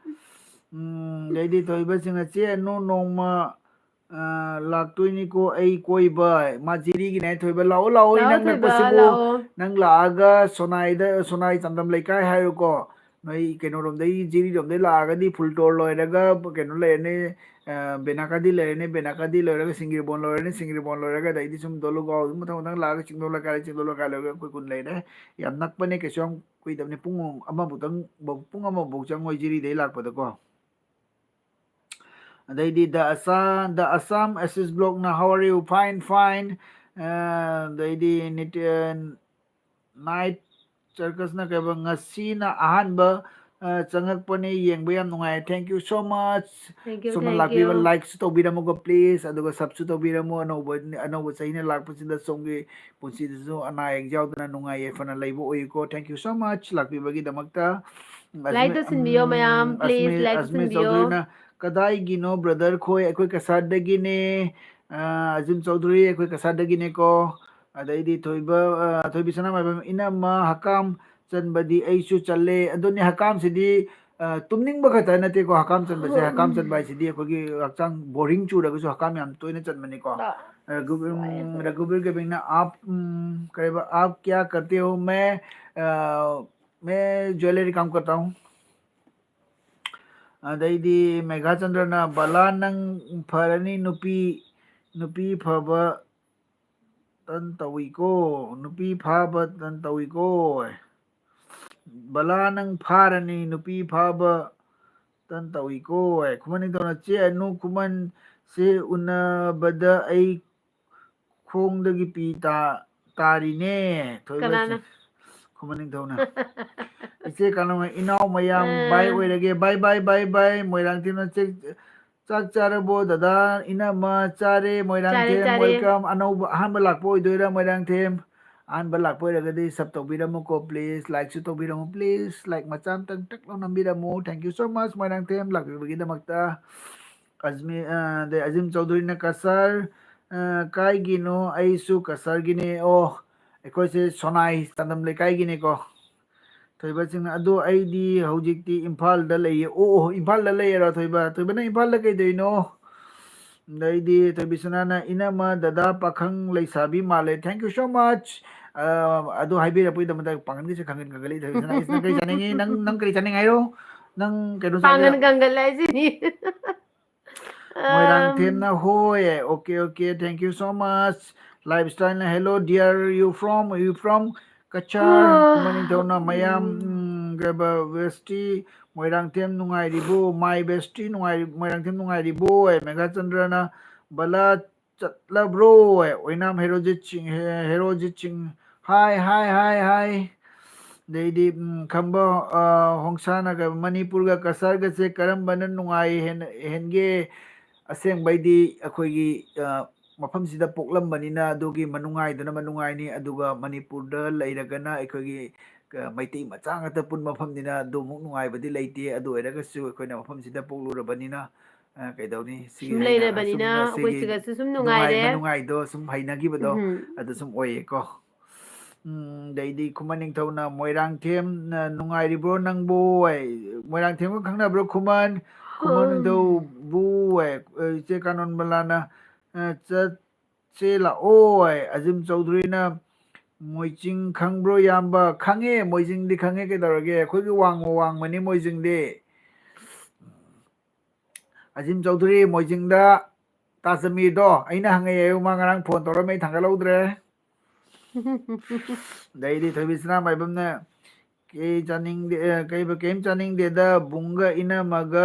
ꯎꯝ, ꯑꯗꯩꯗꯤ ꯊꯣꯏꯕꯁꯤꯡꯅ, "ꯆꯦ ꯑꯅꯨ ꯅꯣꯡꯃ ꯑ, ꯂꯥꯛꯇꯣꯏꯅꯤꯀꯣ ꯑꯩ ꯀꯣꯏꯕ꯫" ꯃꯥ ꯖꯤꯔꯤꯒꯤꯅꯦ꯫ ꯊꯣꯏꯕ, ꯂꯥꯛꯑꯣ, ꯂꯥꯛꯑꯣ, ꯂꯥꯛꯑꯣ, ꯏꯅꯛ ꯊꯣꯏꯕ, ꯅꯛꯄꯁꯤꯕꯨ꯫ ꯂꯥꯛꯑꯣ꯫ ꯅꯪ ꯂꯥꯛꯑꯒ ꯁꯣꯅꯥꯏꯗ, ꯁꯣꯅꯥꯏ ꯆꯥꯡꯗꯝ ꯂꯩꯀꯥꯏ ꯍꯥꯏꯔꯣꯀꯣ꯫ ꯅꯣꯏ ꯀꯩꯅꯣꯔꯣꯝꯗꯩ, ꯖꯤꯔꯤꯔꯣꯝꯗꯩ ꯂꯥꯛꯑꯒꯗꯤ ꯐꯨꯜ ꯇꯣꯔ ꯂꯣꯏꯔꯒ ꯀꯩꯅꯣ ꯂꯩꯔꯅꯤ, ꯕꯦꯅꯥꯀꯥꯗꯤ ꯂꯩꯔꯅꯤ, ꯕꯦꯅꯥꯀꯥꯗꯤ ꯂꯣꯏꯔꯒ ꯁꯤꯡꯒꯤꯔꯕꯣꯟ ꯂꯣꯏꯔꯅꯤ, ꯁꯤꯡꯒꯤꯔꯕꯣꯟ ꯂꯣꯏꯔꯒ ꯑꯗꯩꯗꯤ ꯁꯨꯝ ꯗꯣꯂꯨꯒꯥꯎ ꯑꯗꯨꯝ ꯃꯊꯪ ꯃꯊꯪ ꯂꯥꯛꯑꯒ ꯆꯤꯡꯗꯣꯜ ꯂꯩꯀꯥꯏ, ꯆꯤꯡꯗꯣꯜ ꯂꯩꯀꯥꯏ ꯂꯣꯏꯔꯒ ꯑꯩꯈꯣꯏ ꯀꯨꯟ ꯂꯩꯔꯦ꯫ ꯌꯥꯝ ꯅꯛꯄꯅꯦ, ꯀꯩꯁꯨ ꯌꯥꯝ ꯀꯨꯏꯗꯕꯅꯦ꯫ ꯄꯨꯡ ꯑꯃꯕꯨꯛꯇꯪ, ꯄꯨꯡ ꯑꯃꯐꯥꯎ ꯆꯪꯉꯣꯏ ꯖꯤꯔꯤꯗꯩ ꯂꯥꯛꯄꯗꯀꯣ꯫ ꯑꯗꯩꯗꯤ the Assam, the Assam Assist Blogꯅ, "How are you?" "Fine, fine." ꯑꯗꯩꯗꯤ ꯅꯤꯠ-, ꯅꯥꯏꯠ ꯁꯔꯀꯁꯅ ꯀꯩꯕ, "ꯉꯁꯤꯅ ꯑꯍꯥꯟꯕ, ꯑ, ꯆꯪꯉꯛꯄꯅꯦ, ꯌꯦꯡꯕ ꯌꯥꯝ ꯅꯨꯡꯉꯥꯏ꯫ Thank you so much." Thank you, ꯁꯣꯝꯅ thank ꯂꯥꯛꯄꯤꯕ, you. Likeꯁꯨ ꯇꯧꯕꯤꯔꯝꯃꯨꯀꯣ, please, ꯑꯗꯨꯒ Subꯁꯨ ꯇꯧꯕꯤꯔꯝꯃꯨ꯫ ꯑꯅꯧꯕ, ꯑꯅꯧꯕ ꯆꯍꯤꯅ ꯂꯥꯛꯄꯁꯤꯗ ꯁꯣꯝꯒꯤ ꯄꯨꯟꯁꯤꯗꯁꯨ ꯑꯅꯥ ꯑꯌꯦꯛ ꯌꯥꯎꯗꯅ ꯅꯨꯡꯉꯥꯏ ꯌꯥꯏꯐꯅ ꯂꯩꯕ ꯑꯣꯏꯌꯨꯀꯣ꯫ Thank you so much ꯂꯥꯛꯄꯤꯕꯒꯤꯗꯃꯛꯇ꯫ Like ꯇꯧꯁꯤꯟꯕꯤꯌꯣ ꯃꯌꯥꯝ, please, like ꯑꯖꯃꯤꯔ ꯇꯧꯁꯤꯟꯕꯤꯌꯣ꯫ ꯆꯧꯗ꯭ꯔꯤꯅ, "ꯀꯗꯥꯏꯒꯤꯅꯣ brother ꯈꯣꯏ?" ꯑꯩꯈꯣꯏ ꯀꯁꯥꯔꯗꯒꯤꯅꯦ꯫ ꯑ, ꯑꯖꯤꯝ ꯆꯧꯗ꯭ꯔꯤ, ꯑꯩꯈꯣꯏ ꯀꯁꯥꯔꯗꯒꯤꯅꯦꯀꯣ꯫ ꯑꯗꯩꯗꯤ ꯊꯣꯏꯕ, ꯑ, ꯊꯣꯏꯕꯤ ꯁꯅꯥꯃꯥꯏꯕꯝ, "ꯏꯅꯝꯃ, ꯍꯛꯀꯥꯝ ꯆꯟꯕꯗꯤ ꯑꯩꯁꯨ ꯆꯜꯂꯦ꯫" ꯑꯗꯨꯅꯤ, ꯍꯛꯀꯥꯝꯁꯤꯗꯤ, ꯑ, ꯇꯨꯝꯅꯤꯡꯕ ꯈꯛꯇ ꯅꯠꯇꯦꯀꯣ꯫ ꯍꯛꯀꯥꯝ ꯆꯟꯕꯁꯦ, ꯍꯛꯀꯥꯝ ꯆꯟꯕ ꯍꯥꯏꯁꯤꯗꯤ ꯑꯩꯈꯣꯏꯒꯤ ꯍꯛꯆꯥꯡ boring ꯆꯨꯔꯒꯁꯨ ꯍꯛꯀꯥꯝ ꯌꯥꯝ ꯇꯣꯏꯅ ꯆꯟꯕꯅꯤꯀꯣ꯫ ꯑ, ꯒꯨ-, ꯎꯝ, ꯋꯥꯏ ꯐꯔꯦ꯫ ꯔꯘꯨꯕꯤꯔ ꯒꯕꯤꯡꯅ, "ꯑꯥꯞ, ꯎꯝ, ꯀꯔꯤꯕ, ꯑꯥꯞ ꯀ꯭ꯌꯥ ꯀꯔꯇꯦ ꯍꯣ? ꯃꯦ, ꯑ, ꯃꯦ ꯖ꯭ꯋꯦꯂꯔꯤ ꯀꯥꯝ ꯀꯔꯇꯥ ꯍꯨ꯫" ꯑꯗꯩꯗꯤ ꯃꯦꯘꯥꯆꯟꯗ꯭ꯔꯅ, "ꯕꯂꯥ, ꯅꯪ ꯐꯔꯅꯤ, ꯅꯨꯄꯤ, ꯅꯨꯄꯤ ꯐꯕ ꯇꯟ ꯇꯧꯏꯀꯣ, ꯅꯨꯄꯤ ꯐꯥꯕ ꯇꯟ ꯇꯧꯏꯀꯣ꯫ ꯕꯂꯥ, ꯅꯪ ꯐꯥꯔꯅꯤ, ꯅꯨꯄꯤ ꯐꯥꯕ ꯇꯟ ꯇꯧꯏꯀꯣ꯫" ꯈꯨꯃꯟ ꯅꯤꯡꯊꯧꯅ, "ꯆꯦ ꯑꯅꯨ, ꯈꯨꯃꯟꯁꯦ ꯎꯅꯕꯗ ꯑꯩ ꯈꯣꯡꯗꯒꯤ ꯄꯤ ꯇꯥ-, ꯇꯥꯔꯤꯅꯦ꯫" ꯊꯣꯏꯕ ꯀꯅꯥꯅ? ꯈꯨꯃꯟ ꯅꯤꯡꯊꯧꯅ꯫ "ꯏꯆꯦ ꯀꯥꯅꯃ, ꯏꯅꯥꯎ ꯃꯌꯥꯝ ꯑ꯫ Bye ꯑꯣꯏꯔꯒꯦ꯫ Bye, bye, bye, bye꯫ ꯃꯣꯏꯔꯥꯡꯊꯦꯝꯅ, "ꯆꯦ, ꯆꯥꯛ ꯆꯥꯔꯕꯣ ꯗꯗꯥ?" "ꯏꯅꯝꯃ, ꯆꯥꯔꯦ꯫" ꯆꯥꯔꯦ, ꯃꯣꯏꯔꯥꯡꯊꯦꯝ, ꯆꯥꯔꯦ꯫ Welcome꯫ ꯑꯅꯧꯕ, ꯑꯍꯥꯟꯕ ꯂꯥꯛꯄ ꯑꯣꯏꯗꯣꯏꯔꯥ ꯃꯣꯏꯔꯥꯡꯊꯦꯝ? ꯑꯍꯥꯟꯕ ꯂꯥꯛꯄ ꯑꯣꯏꯔꯒꯗꯤ sub ꯇꯧꯕꯤꯔꯝꯃꯨꯀꯣ, please꯫ Likeꯁꯨ ꯇꯧꯕꯤꯔꯝꯃꯨ, please꯫ Like ꯃꯆꯥ ꯑꯝꯇꯪ ꯇꯛ ꯂꯥꯎ ꯅꯝꯕꯤꯔꯝꯃꯨ꯫ Thank you so much Moirangthem ꯂꯥꯛꯄꯤꯕꯒꯤꯗꯃꯛꯇ꯫ ꯑꯖꯃꯤ-, ꯑ, ꯑꯗꯩ ꯑꯖꯤꯝ ꯆꯧꯗ꯭ꯔꯤꯅ, "ꯀꯁꯥꯔ, ꯑ, ꯀꯥꯏꯒꯤꯅꯣ? ꯑꯩꯁꯨ ꯀꯁꯥꯔꯒꯤꯅꯦ꯫" ꯑꯣ, ꯑꯩꯈꯣꯏꯁꯦ ꯁꯣꯅꯥꯏ ꯆꯥꯟꯗꯝ ꯂꯩꯀꯥꯏꯒꯤꯅꯦꯀꯣ꯫ ꯊꯣꯏꯕꯁꯤꯡꯅ, "ꯑꯗꯣ ꯑꯩꯗꯤ ꯍꯧꯖꯤꯛꯇꯤ ꯏꯝꯐꯥꯜꯗ ꯂꯩꯌꯦ꯫" ꯑꯣ, ꯑꯣ, ꯏꯝꯐꯥꯜꯗ ꯂꯩꯌꯦꯔꯣ, ꯊꯣꯏꯕ? ꯊꯣꯏꯕ, ꯅꯪ ꯏꯝꯐꯥꯜꯗ ꯀꯩꯗꯧꯔꯤꯅꯣ? ꯑꯗꯩꯗꯤ ꯊꯣꯏꯕꯤꯁꯅꯥꯅ, "ꯏꯅꯝꯃ, ꯗꯗꯥ ꯄꯥꯈꯪ ꯂꯩꯁꯥꯕꯤ ꯃꯥꯜꯂꯦ꯫" Thank you so much꯫ ꯑ, ꯑꯗꯨ ꯍꯥꯏꯕꯤꯔꯛꯄꯒꯤꯗꯃꯛꯇ ꯄꯥꯡꯒꯟꯒꯤꯁꯦ ꯈꯪꯒꯟ ꯈꯪꯒꯠꯂꯛꯏ꯫ ꯊꯣꯏꯕꯤꯁꯅꯥ, ꯏꯁ, ꯅꯪ ꯀꯔꯤ ꯆꯥꯅꯤꯡꯉꯤ? ꯅꯪ, ꯅꯪ ꯀꯔꯤ ꯆꯥꯅꯤꯡꯉꯦ ꯍꯥꯏꯔꯣ? ꯅꯪ ꯀꯩꯅꯣ ꯄꯥꯡꯒꯟ ꯆꯥꯒꯦꯔꯥ? ꯈꯪꯒꯠꯂꯦ ꯍꯥꯏꯁꯤꯅꯤ꯫ ꯃꯣꯏꯔꯥꯡꯊꯦꯝꯅ ꯍꯣꯏ꯫ Okay, okay, thank you so much. Lifestyle ꯅ, "Hello dear, you from, you from Cachar?" ꯈꯨꯃꯟ ꯅꯤꯡꯊꯧꯅ, "ꯃꯌꯥꯝ, ꯎꯝ, ꯀꯩꯕ, bestie ꯃꯣꯏꯔꯥꯡꯊꯦꯝ ꯅꯨꯡꯉꯥꯏꯔꯤꯕꯣ? My bestie ꯅꯨꯡꯉꯥꯏꯔꯤ-, ꯃꯣꯏꯔꯥꯡꯊꯦꯝ ꯅꯨꯡꯉꯥꯏꯔꯤꯕꯣ?" ꯍꯥꯏ꯫ ꯃꯦꯘꯥꯆꯟꯗ꯭ꯔꯅ, "ꯕꯂꯥ ꯆꯠꯂꯕ꯭ꯔꯣ?" ꯍꯥꯏ꯫ ꯑꯣꯏꯅꯥꯝ ꯍꯦꯔꯣꯖꯤꯠ ꯁꯤꯡ, ꯍꯦ-, ꯍꯦꯔꯣꯖꯤꯠ ꯁꯤꯡ, ꯍꯥꯏ, ꯍꯥꯏ, ꯍꯥꯏ, ꯍꯥꯏ꯫ ꯑꯗꯩꯗꯤ, ꯎꯝ, ꯈꯝꯕ, ꯑ, ꯍꯣꯡꯁꯥꯅ ꯀꯩ, "ꯃꯅꯤꯄꯨꯔꯒ ꯀꯁꯥꯔꯒꯁꯦ ꯀꯔꯝꯕꯅ ꯅꯨꯡꯉꯥꯏ ꯍꯦꯟ-, ꯍꯦꯟꯒꯦ?" ꯑꯁꯦꯡꯕꯩꯗꯤ ꯑꯩꯈꯣꯏꯒꯤ, ꯑ, ꯃꯐꯝꯁꯤꯗ ꯄꯣꯛꯂꯝꯕꯅꯤꯅ ꯑꯗꯨꯒꯤ ꯃꯅꯨꯡꯉꯥꯏꯗꯨꯅ ꯃꯅꯨꯡꯉꯥꯏꯅꯤ꯫ ꯑꯗꯨꯒ ꯃꯅꯤꯄꯨꯔꯗ ꯂꯩꯔꯒꯅ ꯑꯩꯈꯣꯏꯒꯤ, ꯑ, ꯃꯩꯇꯩ ꯃꯆꯥ ꯉꯥꯛꯇ ꯄꯨꯟꯕ ꯃꯐꯝꯅꯤꯅ ꯑꯗꯨꯃꯨꯛ ꯅꯨꯡꯉꯥꯏꯕꯗꯤ ꯂꯩꯇꯦ꯫ ꯑꯗꯨ ꯑꯣꯏꯔꯒꯁꯨ ꯑꯩꯈꯣꯏꯅ ꯃꯐꯝꯁꯤꯗ ꯄꯣꯛꯂꯨꯔꯕꯅꯤꯅ, ꯑ, ꯀꯩꯗꯧꯅꯤ? ꯁꯤꯒꯤ ꯁꯨꯝ ꯍꯩꯅ-, ꯂꯩꯔꯕꯅꯤꯅ ꯑꯁꯨꯝꯅ ꯑꯩꯈꯣꯏ ꯁꯤꯒꯤ ꯁꯤꯒꯁꯨ ꯁꯨꯝ ꯅꯨꯡꯉꯥꯏ-, ꯅꯨꯡꯉꯥꯏꯔꯦ꯫ ꯃꯅꯨꯡꯉꯥꯏꯗꯣ ꯁꯨꯝ ꯍꯩꯅꯈꯤꯕꯗꯣ ꯎꯝ꯫ ꯑꯗꯨ ꯁꯨꯝ ꯑꯣꯏꯌꯦꯀꯣ꯫ ꯎꯝ, ꯑꯗꯩꯗꯤ ꯈꯨꯃꯟ ꯅꯤꯡꯊꯧꯅ, "ꯃꯣꯏꯔꯥꯡꯊꯦꯝ, ꯅ-, ꯅꯨꯡꯉꯥꯏꯔꯤꯕ꯭ꯔꯣ ꯅꯪꯕꯨ?" ꯍꯥꯏ꯫ ꯃꯣꯏꯔꯥꯡꯊꯦꯝꯒ ꯈꯪꯅꯕ꯭ꯔꯣ ꯈꯨꯃꯟ? ꯈꯨꯃꯟ ꯎꯝ꯫ ꯅꯤꯡꯊꯧꯕꯨ ꯍꯥꯏ꯫ ꯑ, ꯏꯆꯦ ꯀꯥꯅꯣꯟꯕꯂꯥꯅ, ꯑ, "ꯆꯠꯁꯦ ꯂꯥꯛꯑꯣ" ꯍꯥꯏ꯫ ꯑꯖꯤꯝ ꯆꯧꯙꯨꯔꯤꯅ, "ꯃꯣꯏꯖꯤꯡ ꯈꯪꯕ꯭ꯔꯣ ꯏꯌꯥꯝꯕ?" ꯈꯪꯉꯦ, ꯃꯣꯏꯖꯤꯡꯗꯤ ꯈꯪꯉꯦ, ꯀꯩꯗꯧꯔꯒꯦ? ꯑꯩꯈꯣꯏꯒꯤ ꯋꯥꯡꯃ ꯋꯥꯡꯃꯅꯤ ꯃꯣꯏꯖꯤꯡꯗꯤ꯫ ꯑꯖꯤꯝ ꯆꯧꯙꯨꯔꯤ, ꯃꯣꯏꯖꯤꯡꯗ ꯇꯥꯖꯃꯤꯔꯗꯣ ꯑꯩꯅ ꯍꯪꯉꯛꯑꯦ, ꯃꯥ ꯉꯔꯥꯡ ꯐꯣꯟ ꯇꯧꯔꯝꯃꯦ, ꯑꯩ ꯊꯥꯡꯒꯠꯍꯧꯗ꯭ꯔꯦ꯫ ꯑꯗꯩꯗꯤ ꯊꯣꯏꯕꯤ ꯁꯅꯥꯃꯥꯏꯕꯝꯅ, "ꯀꯩ ꯆꯥꯅꯤꯡꯗꯦ, ꯑꯦ, ꯀꯩꯕ, ꯀꯩꯝ ꯆꯥꯅꯤꯡꯗꯦꯗ, ꯕꯨꯡꯒ ꯏꯅꯝꯃꯒ",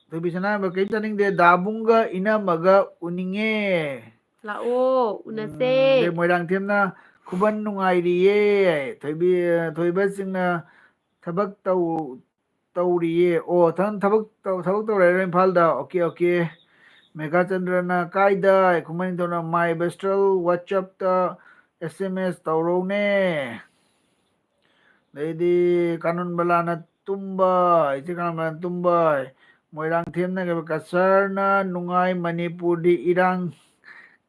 ꯊꯣꯏꯕꯤ ꯁꯅꯥꯃꯥꯏꯕꯝ, "ꯀꯩꯝ ꯆꯥꯅꯤꯡꯗꯦ, ꯗꯥ ꯕꯨꯡꯒ ꯏꯅꯝꯃꯒ ꯎꯅꯤꯡꯉꯦ"꯫ ꯂꯥꯛꯑꯣ, ꯎꯅꯁꯦ꯫ ꯎꯝ, ꯑꯗꯩ ꯃꯣꯏꯔꯥꯡꯊꯦꯝꯅ, "ꯈꯨꯕꯟ ꯅꯨꯡꯉꯥꯏꯔꯤꯌꯦ"꯫ ꯊꯣꯏꯕꯤ-, ꯊꯣꯏꯕꯁꯤꯡꯅ, "ꯊꯕꯛ ꯇꯧ-, ꯇꯧꯔꯤꯌꯦ"꯫ ꯑꯣ, ꯊ-, ꯊꯕꯛ ꯇꯧ-, ꯊꯕꯛ ꯇꯧꯔꯦ ꯍꯥꯏꯔꯣ ꯏꯝꯐꯥꯜꯗ? Okay, okay꯫ ꯃꯦꯘꯥꯆꯟꯗ꯭ꯔꯅ, "ꯀꯥꯏꯗ?" ꯈꯨꯃꯟ ꯅꯤꯡꯊꯧꯅ, "My Bestral WhatsApp-ꯇ S M S ꯇꯧꯔꯧꯅꯦ"꯫ ꯑꯗꯩꯗꯤ ꯀꯥꯅꯣꯟꯕꯂꯥꯅ, "ꯇꯨꯝꯕ", ꯏꯆꯦ ꯀꯥꯅꯣꯟꯕꯂꯥꯅ, "ꯇꯨꯝꯕ"꯫ ꯃꯣꯏꯔꯥꯡꯊꯦꯝꯅ ꯀꯩꯕ, "ꯀꯁꯥꯔꯅ ꯅꯨꯡꯉꯥꯏ, ꯃꯅꯤꯄꯨꯔꯗꯤ ꯏꯔꯥꯡ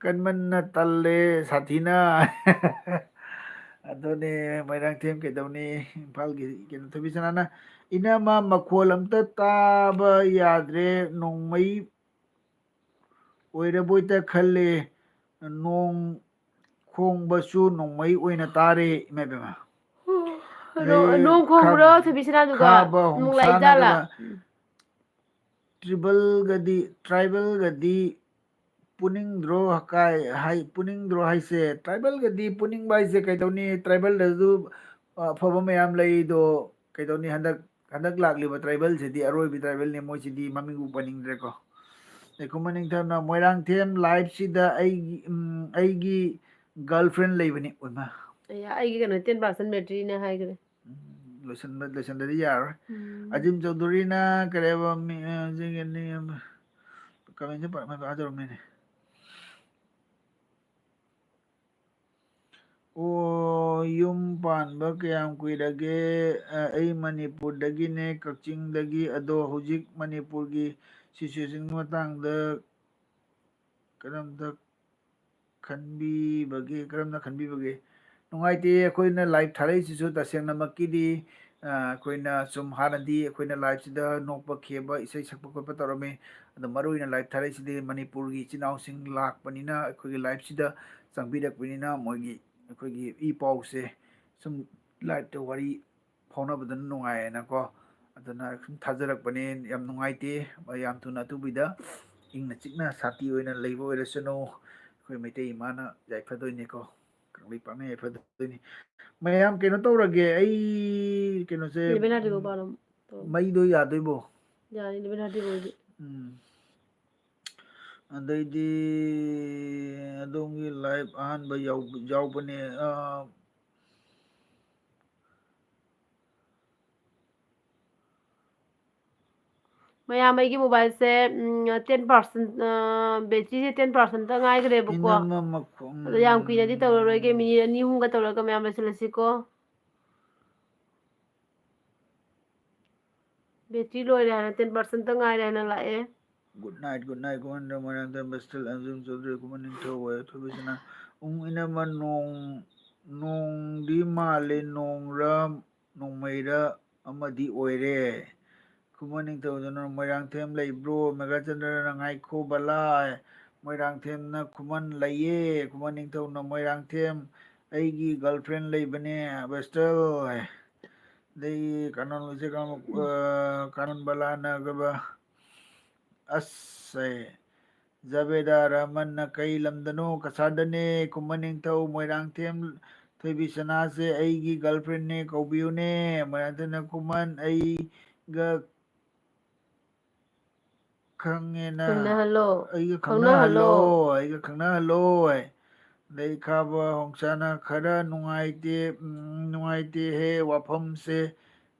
ꯀꯟꯃꯟꯅ ꯇꯜꯂꯦ ꯁꯥꯊꯤꯅ"꯫ ꯑꯗꯨꯅꯦ, ꯃꯣꯏꯔꯥꯡꯊꯦꯝ ꯀꯩꯗꯧꯅꯤ? ꯏꯝꯐꯥꯜꯒꯤ ꯀꯩꯅꯣ, ꯊꯣꯏꯕꯤ ꯁꯅꯥꯅ, "ꯏꯅꯝꯃ, ꯃꯈꯣꯜ ꯑꯝꯇ ꯇꯥꯕ ꯌꯥꯗ꯭ꯔꯦ, ꯅꯣꯡꯃꯩ ꯑꯣꯏꯔꯕꯣꯏꯇ ꯈꯜꯂꯦ, ꯅꯣꯡ ꯈꯣꯡꯕꯁꯨ ꯅꯣꯡꯃꯩ ꯑꯣꯏꯅ ꯇꯥꯔꯦ", ꯏꯃꯥ ꯏꯕꯦꯝꯃ꯫ ꯅꯣ-, ꯑꯗꯩ ꯅꯣꯡ ꯈꯣꯡꯕ꯭ꯔꯣ, ꯈꯥ-, ꯊꯣꯏꯕꯤ ꯁꯅꯥꯗꯨꯒ? ꯈꯥꯕ ꯅꯣꯡꯂꯩ ꯍꯣꯡꯁꯥꯅ ꯖꯥꯠꯂ? ꯀꯩꯕ, ꯇ꯭ꯔꯤꯕꯜꯒꯗꯤ, ꯇ꯭ꯔꯥꯏꯕꯦꯜꯒꯗꯤ ꯄꯨꯅꯤꯡꯗ꯭ꯔꯣ ꯀꯥꯏ ꯍꯥꯏ, ꯄꯨꯅꯤꯡꯗ꯭ꯔꯣ ꯍꯥꯏꯁꯦ? ꯇ꯭ꯔꯥꯏꯕꯦꯜꯒꯗꯤ ꯄꯨꯅꯤꯡꯕ ꯍꯥꯏꯁꯦ ꯀꯩꯗꯧꯅꯤ? ꯇ꯭ꯔꯥꯏꯕꯦꯜꯗꯁꯨ, ꯑ, ꯑꯐꯕ ꯃꯌꯥꯝ ꯂꯩꯗꯣ, ꯀꯩꯗꯧꯅꯤ? ꯍꯟꯗꯛ, ꯍꯟꯗꯛ ꯂꯥꯛꯂꯤꯕ ꯇ꯭ꯔꯥꯏꯕꯦꯜꯁꯤꯗꯤ ꯑꯔꯣꯏꯕꯤ ꯇ꯭ꯔꯥꯏꯕꯦꯜꯅꯤ, ꯃꯣꯏꯁꯤꯗꯤ ꯃꯃꯤꯡꯕꯨ ꯄꯟꯅꯤꯡꯗ꯭ꯔꯦꯀꯣ꯫ ꯂꯩꯈꯨꯝꯕ ꯅꯤꯡꯊꯧꯅ, "ꯃꯣꯏꯔꯥꯡꯊꯦꯝ ꯂꯥꯏꯐꯁꯤꯗ ꯑꯩꯒꯤ, ꯎꯝ, ꯑꯩꯒꯤ ꯒꯔꯜ ꯐ꯭ꯔꯦꯟ ꯂꯩꯕꯅꯤ"꯫ ꯑꯣꯏꯃ꯫ ꯑꯩ, ꯑꯩꯒꯤ ꯀꯩꯅꯣ, ten percent batteryꯅꯦ ꯍꯥꯏꯈ꯭ꯔꯦ꯫ ꯎꯝ, ꯂꯣꯏꯁꯟꯕ, ꯂꯣꯏꯁꯟꯗꯗꯤ ꯌꯥꯔꯣꯏ꯫ ꯎꯝ꯫ ꯑꯖꯤꯝ ꯆꯧꯙꯨꯔꯤꯅ ꯀꯔꯤ ꯍꯥꯏꯕ, ꯃꯤ, ꯑ, ꯁꯤꯒꯤ ꯅꯤꯡ-, ꯀꯃꯦꯟꯁꯦ ꯄꯥ-, ꯄꯥ-, ꯄꯥꯖꯔꯝꯃꯤꯅꯦ꯫ ꯑꯣ, ꯌꯨꯝ ꯄꯥꯟꯕ ꯀꯌꯥꯝ ꯀꯨꯏꯔꯒꯦ? ꯑ, ꯑꯩ ꯃꯅꯤꯄꯨꯔꯗꯒꯤꯅꯦ, ꯀꯛꯆꯤꯡꯗꯒꯤ꯫ ꯑꯗꯣ ꯍꯧꯖꯤꯛ ꯃꯅꯤꯄꯨꯔꯒꯤ situation ꯃꯇꯥꯡꯗ ꯀꯔꯝꯇ ꯈꯟꯕꯤꯕꯒꯦ, ꯀꯔꯝꯅ ꯈꯟꯕꯤꯕꯒꯦ? ꯅꯨꯡꯉꯥꯏꯇꯦ, ꯑꯩꯈꯣꯏꯅ live ꯊꯥꯔꯛꯏꯁꯤꯁꯨ ꯇꯁꯦꯡꯅꯃꯛꯀꯤꯗꯤ, ꯑ, ꯑꯩꯈꯣꯏꯅ ꯁꯨꯝ ꯍꯥꯟꯅꯗꯤ ꯑꯩꯈꯣꯏꯅ liveꯁꯤꯗ ꯅꯣꯛꯄ ꯈꯦꯕ, ꯏꯁꯩ ꯁꯛꯄ ꯈꯣꯠꯄ ꯇꯧꯔꯝꯃꯤ꯫ ꯑꯗꯣ ꯃꯔꯨ ꯑꯣꯏꯅ live ꯊꯥꯔꯛꯏꯁꯤꯗꯤ ꯃꯅꯤꯄꯨꯔꯒꯤ ꯏꯆꯤꯟ ꯏꯅꯥꯎꯁꯤꯡ ꯂꯥꯛꯄꯅꯤꯅ, ꯑꯩꯈꯣꯏꯒꯤ liveꯁꯤꯗ ꯆꯪꯕꯤꯔꯛꯄꯅꯤꯅ, ꯃꯣꯏꯒꯤ, ꯑꯩꯈꯣꯏꯒꯤ ꯏ ꯄꯥꯎꯁꯦ ꯁꯨꯝ liveꯇ ꯋꯥꯔꯤ ꯐꯥꯎꯅꯕꯗꯨꯅ ꯅꯨꯡꯉꯥꯏꯌꯦꯅꯀꯣ꯫ ꯑꯗꯨꯅ ꯁꯨꯝ ꯊꯥꯖꯔꯛꯄꯅꯦ꯫ ꯌꯥꯝ ꯅꯨꯡꯉꯥꯏꯇꯦ꯫ ꯌꯥꯝ ꯊꯨꯅ ꯑꯊꯨꯕꯤꯗ ꯏꯪꯅ ꯆꯤꯛꯅ ꯁꯥꯟꯇꯤ ꯑꯣꯏꯅ ꯂꯩꯕ ꯑꯣꯏꯔꯁꯅꯨ꯫ ꯑꯩꯈꯣꯏ ꯃꯩꯇꯩ ꯏꯃꯥꯅ ꯌꯥꯏꯐꯗꯣꯏꯅꯦꯀꯣ꯫ ꯀꯪꯂꯩꯄꯥꯛꯅ ꯌꯥꯏꯐꯗꯣꯏꯅꯤ꯫ ꯃꯌꯥꯝ ꯀꯩꯅꯣ ꯇꯧꯔꯒꯦ꯫ ꯑꯩ ꯀꯩꯅꯣꯁꯦ, eleven thirty ꯐꯥꯎ ꯎꯝ, ꯄꯥꯔꯣ꯫ ꯃꯩꯗꯣ ꯌꯥꯗꯣꯏꯕꯣ? ꯌꯥꯅꯤ, eleven thirty ꯐꯥꯎꯗꯤ꯫ ꯎꯝ꯫ ꯑꯗꯩꯗꯤ ꯑꯗꯣꯝꯒꯤ live ꯑꯍꯥꯟꯕ ꯌꯥꯎ-, ꯌꯥꯎꯕꯅꯦ꯫ ꯑ, ꯃꯌꯥꯝ, ꯑꯩꯒꯤ mobileꯁꯦ, ꯎꯝ, ten percent, ꯑ, batteryꯁꯦ ten percentꯇ ꯉꯥꯏꯈ꯭ꯔꯦꯕꯀꯣ꯫ ꯏꯅꯝꯃ ꯃꯈꯣ-, ꯑꯗꯣ ꯌꯥꯝ ꯀꯨꯏꯅꯗꯤ ꯎꯝ꯫ ꯇꯧꯔꯔꯣꯏꯒꯦ, minute ꯑꯅꯤ ꯑꯍꯨꯝꯒ ꯇꯧꯔꯒ ꯃꯌꯥꯝ ꯂꯣꯏꯁꯤꯜꯂꯁꯤꯀꯣ꯫ Battery ꯂꯣꯏꯔꯦ ꯍꯥꯏꯅ, ten percentꯇ ꯉꯥꯏꯔꯦ ꯍꯥꯏꯅ ꯂꯥꯛꯑꯦ꯫ Good night, good night, ꯈꯨꯃꯟ ꯅꯤꯡꯊꯧ, ꯃꯣꯏꯔꯥꯡꯊꯦꯝ ꯕꯦꯁꯇꯜ, ꯑꯟꯖꯨꯝ ꯆꯧꯗ꯭ꯔꯤ, ꯈꯨꯃꯟ ꯅꯤꯡꯊꯧ, ꯋꯥꯌꯦꯜ ꯊꯣꯏꯕꯤꯁꯅꯥ꯫ ꯎꯝ, ꯏꯅꯝꯃ ꯅꯣꯡ, ꯅꯣꯡꯗꯤ ꯃꯥꯜꯂꯦ, ꯅꯣꯡꯔ ꯅꯣꯡꯃꯩꯔ ꯑꯃꯗꯤ ꯑꯣꯏꯔꯦ꯫ ꯈꯨꯃꯟ ꯅꯤꯡꯊꯧꯗꯨꯅ, "ꯃꯣꯏꯔꯥꯡꯊꯦꯝ ꯂꯩꯕ꯭ꯔꯣ?" ꯃꯦꯘꯥꯆꯟꯗ꯭ꯔꯅ, "ꯉꯥꯏꯈꯣ ꯕꯂꯥ, ꯃꯣꯏꯔꯥꯡꯊꯦꯝꯅ ꯈꯨꯃꯟ ꯂꯩꯌꯦ"꯫ ꯈꯨꯃꯟ ꯅꯤꯡꯊꯧꯅ, "ꯃꯣꯏꯔꯥꯡꯊꯦꯝ ꯑꯩꯒꯤ girlfriend ꯂꯩꯕꯅꯦ, ꯕꯦꯁꯇꯜ"꯫ ꯑꯗꯩ ꯀꯥꯅꯣꯟ ꯏꯆꯦ ꯀꯥꯅꯣꯟ, ꯑ, ꯀꯥꯅꯣꯟ ꯕꯂꯥꯅ ꯀꯩꯕ, ꯑꯁ, ꯑꯦ, ꯖꯥꯕꯦꯗꯥ ꯔꯍꯃꯟꯅ ꯀꯩ ꯂꯝꯗꯅꯣ? ꯀꯁꯥꯔꯗꯅꯦ꯫ ꯈꯨꯃꯟ ꯅꯤꯡꯊꯧ, ꯃꯣꯏꯔꯥꯡꯊꯦꯝ ꯊꯣꯏꯕꯤꯁꯅꯥꯁꯦ ꯑꯩꯒꯤ girlfriendꯅꯦ, ꯀꯧꯕꯤꯌꯨꯅꯦ꯫ ꯃꯣꯏꯔꯥꯡꯊꯦꯝꯅ ꯈꯨꯃꯟ ꯑꯩꯒ ꯈꯪꯉꯦꯅ, ꯈꯪꯅꯍꯜꯂꯣ꯫ ꯑꯩꯒ ꯈꯪꯅꯍꯜꯂꯣ꯫ ꯈꯪꯅꯍꯜꯂꯣ, ꯑꯩꯒ ꯈꯪꯅꯍꯜꯂꯣ꯫ ꯂꯩꯈꯥꯕ ꯍꯣꯡꯆꯥꯅ ꯈꯔ ꯅꯨꯡꯉꯥꯏꯇꯦ, ꯎꯝ, ꯅꯨꯡꯉꯥꯏꯇꯦꯍꯦ ꯋꯥꯐꯝꯁꯦ,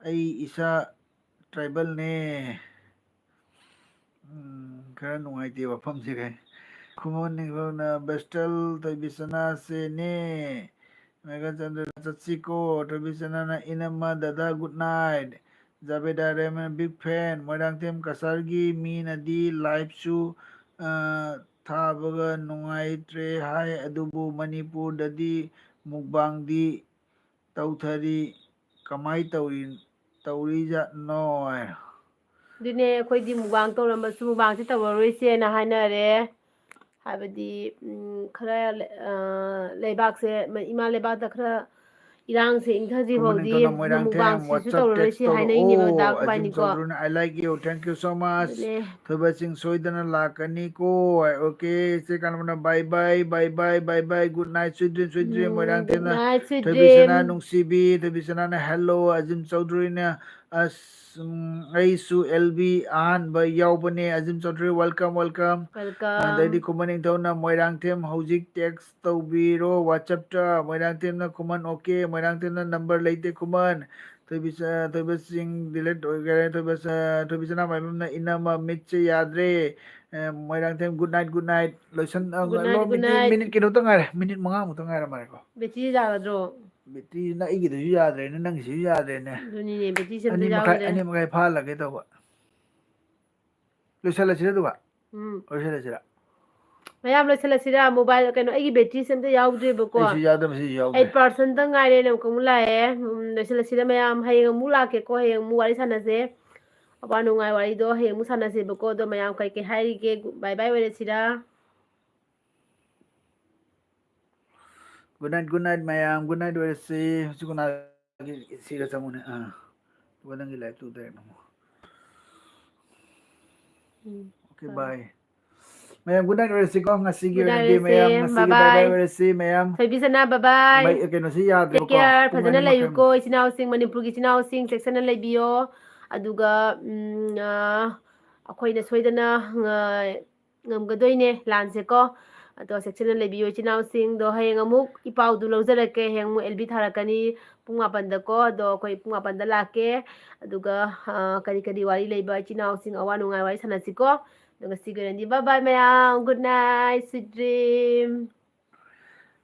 ꯑꯩ ꯏꯁꯥ tribalꯅꯦ꯫ ꯎꯝ, ꯈꯔ ꯅꯨꯡꯉꯥꯏꯇꯦ ꯋꯥꯐꯝꯁꯦ ꯀꯥꯏ꯫ ꯈꯨꯃꯟ ꯅꯤꯡꯊꯧꯅ ꯕꯦꯁꯇꯜ ꯊꯣꯏꯕꯤꯁꯅꯥꯁꯦꯅꯦ꯫ ꯃꯦꯘꯆꯟꯗ꯭ꯔ ꯆꯠꯁꯤꯀꯣ꯫ ꯊꯣꯏꯕꯤꯁꯅꯥꯅ ꯏꯅꯝꯃ ꯗꯗꯥ good night꯫ ꯖꯥꯕꯦꯗꯥ ꯔꯦꯍꯃꯟ big fan꯫ Moirangthem ꯀꯁꯥꯔꯒꯤ ꯃꯤꯅꯗꯤ liveꯁꯨ, ꯑ, ꯊꯥꯕꯒ ꯅꯨꯡꯉꯥꯏꯇ꯭ꯔꯦ ꯍꯥꯏ, ꯑꯗꯨꯕꯨ ꯃꯅꯤꯄꯨꯔꯗꯗꯤ mukbangꯗꯤ ꯇꯧꯊꯔꯤ꯫ ꯀꯃꯥꯏ ꯇꯧꯔꯤ, ꯇꯧꯔꯤꯖꯥꯠꯅꯣ ꯍꯥꯏ꯫ ꯑꯗꯨꯅꯦ, ꯑꯩꯈꯣꯏꯗꯤ mukbang ꯇꯧꯔꯝꯕꯁꯨ mukbangꯁꯦ ꯇꯧꯔꯔꯣꯏꯁꯦꯅ ꯍꯥꯏꯅꯔꯦ꯫ ꯍꯥꯏꯕꯗꯤ, ꯎꯝ, ꯈꯔ ꯂꯩ-, ꯑ, ꯂꯩꯕꯥꯛꯁꯦ, ꯃ-, ꯏꯃꯥ ꯂꯩꯕꯥꯛꯇ ꯈꯔ ꯏꯔꯥꯡꯁꯦ ꯏꯪꯊꯗ꯭ꯔꯤ ꯈꯨꯃꯟ ꯐꯥꯎꯗꯤ ꯅꯤꯡꯊꯧꯅ ꯃꯣꯏꯔꯥꯡꯊꯦꯝ mukbangꯁꯤꯁꯨ WhatsApp text ꯇꯧꯔꯔꯣꯏꯁꯦ ꯍꯥꯏꯅꯩꯅꯦꯕ ꯇꯧꯔꯛꯑꯣ꯫ ꯗꯥꯛ ꯑꯖꯤꯝ ꯏꯕꯥꯅꯤꯀꯣ꯫ ꯆꯧꯗ꯭ꯔꯨꯅ I like you, thank you so much꯫ ꯑꯗꯨꯅꯦ꯫ ꯊꯣꯏꯕꯁꯤꯡ ꯁꯣꯏꯗꯅ ꯂꯥꯛꯀꯅꯤꯀꯣ꯫ Okay, ꯏꯆꯦ ꯀꯥꯟꯕꯅ bye bye, bye bye, bye bye, good night, sweet dream, sweet dream, ꯎꯝ, ꯃꯣꯏꯔꯥꯡꯊꯦꯝꯅ good night, sweet ꯊꯣꯏꯕꯤꯁꯅꯥ dream꯫ ꯅꯨꯡꯁꯤꯕꯤ, ꯊꯣꯏꯕꯤꯁꯅꯥꯅ hello, ꯑꯖꯤꯝ ꯆꯧꯗ꯭ꯔꯨꯅ ꯑꯁ, ꯎꯝ, ꯑꯩꯁꯨ L B ꯑꯍꯥꯟꯕ ꯌꯥꯎꯕꯅꯦ, ꯑꯖꯤꯝ ꯆꯧꯗ꯭ꯔꯤ, welcome, welcome꯫ Welcome꯫ ꯑꯗꯩꯗꯤ ꯈꯨꯃꯟ ꯅꯤꯡꯊꯧꯅ ꯃꯣꯏꯔꯥꯡꯊꯦꯝ ꯍꯧꯖꯤꯛ text ꯇꯧꯕꯤꯔꯣ WhatsAppꯇ, ꯃꯣꯏꯔꯥꯡꯊꯦꯝꯅ ꯈꯨꯃꯟ, okay, ꯃꯣꯏꯔꯥꯡꯊꯦꯝꯅ number ꯂꯩꯇꯦ ꯈꯨꯃꯟ꯫ ꯊꯣꯏꯕꯤꯆ-, ꯊꯣꯏꯕꯁꯤꯡ delete ꯑꯣꯏꯈꯔꯦ, ꯊꯣꯏꯕꯁ-, ꯊꯣꯏꯕꯤꯆꯅꯥ ꯃꯥꯏꯕꯝꯅ ꯏꯅꯝꯃ ꯃꯤꯠꯁꯦ ꯌꯥꯗ꯭ꯔꯦ꯫ ꯑꯦ, Moirangthem good night, good night꯫ ꯂꯣꯏꯁꯟ-, ꯑ, good night, ꯂꯣ, good minute, night꯫ Minute ꯀꯩꯅꯣꯇ ꯉꯥꯏꯔꯦ, minute ꯃꯉꯥꯃꯨꯛꯇ ꯉꯥꯏꯔ ꯃꯥꯜꯂꯦꯀꯣ꯫ Battery ꯌꯥꯒꯗ꯭ꯔꯣ? Batteryꯁꯤꯅ ꯑꯩꯒꯤꯗꯨꯁꯨ ꯌꯥꯗ꯭ꯔꯦꯅꯦ, ꯅꯪꯒꯤꯁꯨ ꯌꯥꯗ꯭ꯔꯦꯅꯦ꯫ ꯑꯗꯨꯅꯤꯅꯦ, batteryꯁꯦ ꯑꯝꯇ ꯑꯅꯤ ꯃꯈꯥꯏ, ꯌꯥꯎꯗ꯭ꯔꯦ꯫ ꯑꯅꯤ ꯃꯈꯥꯏ ꯐꯥꯍꯜꯂꯒꯦ ꯇꯧꯕ꯫ ꯂꯣꯏꯁꯜꯂꯁꯤꯔ ꯑꯗꯨꯒ? ꯎꯝ꯫ ꯂꯣꯏꯁꯜꯂꯁꯤꯔ? ꯃꯌꯥꯝ ꯂꯣꯏꯁꯜꯂꯁꯤꯔ? Mobile, ꯀꯩꯅꯣ, ꯑꯩꯒꯤ batteryꯁꯦ ꯑꯝꯇ ꯌꯥꯎꯗ꯭ꯔꯦꯕꯀꯣ꯫ ꯑꯩꯁꯨ ꯌꯥꯗꯕ, ꯁꯤꯁꯨ ꯌꯥꯎꯗ꯭ꯔꯦ꯫ Eight percentꯇ ꯉꯥꯏꯔꯦꯅ ꯑꯃꯨꯛꯀ ꯑꯃꯨꯛ ꯂꯥꯛꯑꯦ꯫ ꯎꯝ, ꯂꯣꯏꯁꯜꯂꯁꯤꯔ ꯃꯌꯥꯝ? ꯍꯌꯦꯡ ꯑꯃꯨꯛ ꯂꯥꯛꯀꯦꯀꯣ, ꯍꯌꯦꯡ ꯑꯃꯨꯛ ꯋꯥꯔꯤ ꯁꯥꯟꯅꯁꯦ꯫ ꯑꯋꯥ ꯅꯨꯡꯉꯥꯏ ꯋꯥꯔꯤꯗꯣ ꯍꯌꯦꯡ ꯑꯃꯨꯛ ꯁꯥꯟꯅꯁꯦꯕꯀꯣ꯫ ꯑꯗꯣ ꯃꯌꯥꯝ ꯀꯩ ꯀꯩ ꯍꯥꯏꯔꯤꯒꯦ? Bye bye ꯑꯣꯏꯔꯁꯤꯔ? Good night, good night ꯃꯌꯥꯝ, good night ꯑꯣꯏꯔꯁꯤ꯫ ꯍꯧꯖꯤꯛ ꯀꯅꯥꯒꯤ ꯁꯤꯒ ꯆꯪꯉꯨꯅꯦ? ꯑꯥ, ꯑꯗꯨꯒ ꯅꯪꯒꯤ liveꯇꯨ direct ꯅꯝꯃꯣ꯫ Okay, bye. ꯃꯌꯥꯝ good night ꯑꯣꯏꯔꯁꯤꯀꯣ, ꯉꯁꯤꯒꯤ ꯑꯣꯏꯅꯗꯤ ꯃꯌꯥꯝ ꯉꯁꯤꯒꯤ bye bye ꯑꯣꯏꯔꯁꯤ ꯃꯌꯥꯝ꯫ ꯊꯣꯏꯕꯤꯁꯅꯥ bye bye꯫ ꯀꯩꯅꯣꯁꯤ ꯌꯥꯗ꯭ꯔꯦꯕꯀꯣ꯫ Take care, ꯐꯖꯅ ꯂꯩꯌꯨꯀꯣ ꯏꯆꯤꯟ ꯏꯅꯥꯎꯁꯤꯡ, ꯃꯅꯤꯄꯨꯔꯒꯤ ꯏꯆꯤꯟ ꯏꯅꯥꯎꯁꯤꯡ ꯆꯦꯛꯁꯤꯟꯅ ꯂꯩꯕꯤꯌꯣ꯫ ꯑꯗꯨꯒ ꯎꯝ, ꯑ, ꯑꯩꯈꯣꯏꯅ ꯁꯣꯏꯗꯅ ꯉ-, ꯉꯝꯒꯗꯣꯏꯅꯦ ꯂꯥꯟꯁꯦꯀꯣ꯫ ꯑꯗꯣ ꯆꯦꯛꯁꯤꯟꯅ ꯂꯩꯕꯤꯌꯨ ꯏꯆꯤꯟ ꯏꯅꯥꯎꯁꯤꯡꯗꯣ꯫ ꯍꯌꯦꯡ ꯑꯃꯨꯛ ꯏꯄꯥꯎꯗꯨ ꯂꯧꯖꯔꯛꯀꯦ꯫ ꯍꯌꯦꯡ ꯑꯃꯨꯛ ꯑꯦꯜ ꯕꯤ ꯊꯥꯔꯛꯀꯅꯤ ꯄꯨꯡ ꯃꯥꯄꯟꯗꯀꯣ꯫ ꯑꯗꯣ ꯑꯩꯈꯣꯏ ꯄꯨꯡ ꯃꯥꯄꯟꯗ ꯂꯥꯛꯀꯦ꯫ ꯑꯗꯨꯒ ꯑ, ꯀꯔꯤ ꯀꯔꯤ ꯋꯥꯔꯤ ꯂꯩꯕ ꯏꯆꯤꯟ ꯏꯅꯥꯎꯁꯤꯡ ꯑꯋꯥ ꯅꯨꯡꯉꯥꯏ ꯋꯥꯔꯤ ꯁꯥꯟꯅꯁꯤꯀꯣ꯫ ꯑꯗꯣ ꯉꯁꯤꯒꯤ ꯑꯣꯏꯅꯗꯤ bye bye ꯃꯌꯥꯝ, good night, sweet dream꯫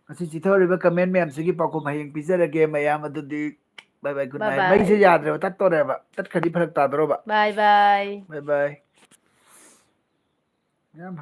ꯉꯁꯤ ꯆꯤꯊꯍꯧꯔꯤꯕ comment ꯃꯌꯥꯝꯁꯤꯒꯤ ꯄꯥꯎꯈꯨꯝ ꯍꯌꯦꯡ ꯄꯤꯖꯔꯒꯦ ꯃꯌꯥꯝ꯫ ꯑꯗꯨꯗꯤ bye bye, good night꯫ Bye bye꯫ ꯃꯩꯁꯦ ꯌꯥꯗ꯭ꯔꯦꯕ, ꯇꯠꯇꯣꯔꯦꯕ꯫ ꯇꯠꯈ꯭ꯔꯗꯤ ꯐꯔꯛ ꯇꯥꯗꯣꯔꯕ꯫ Bye bye꯫ Bye bye꯫ ꯃꯌꯥꯝ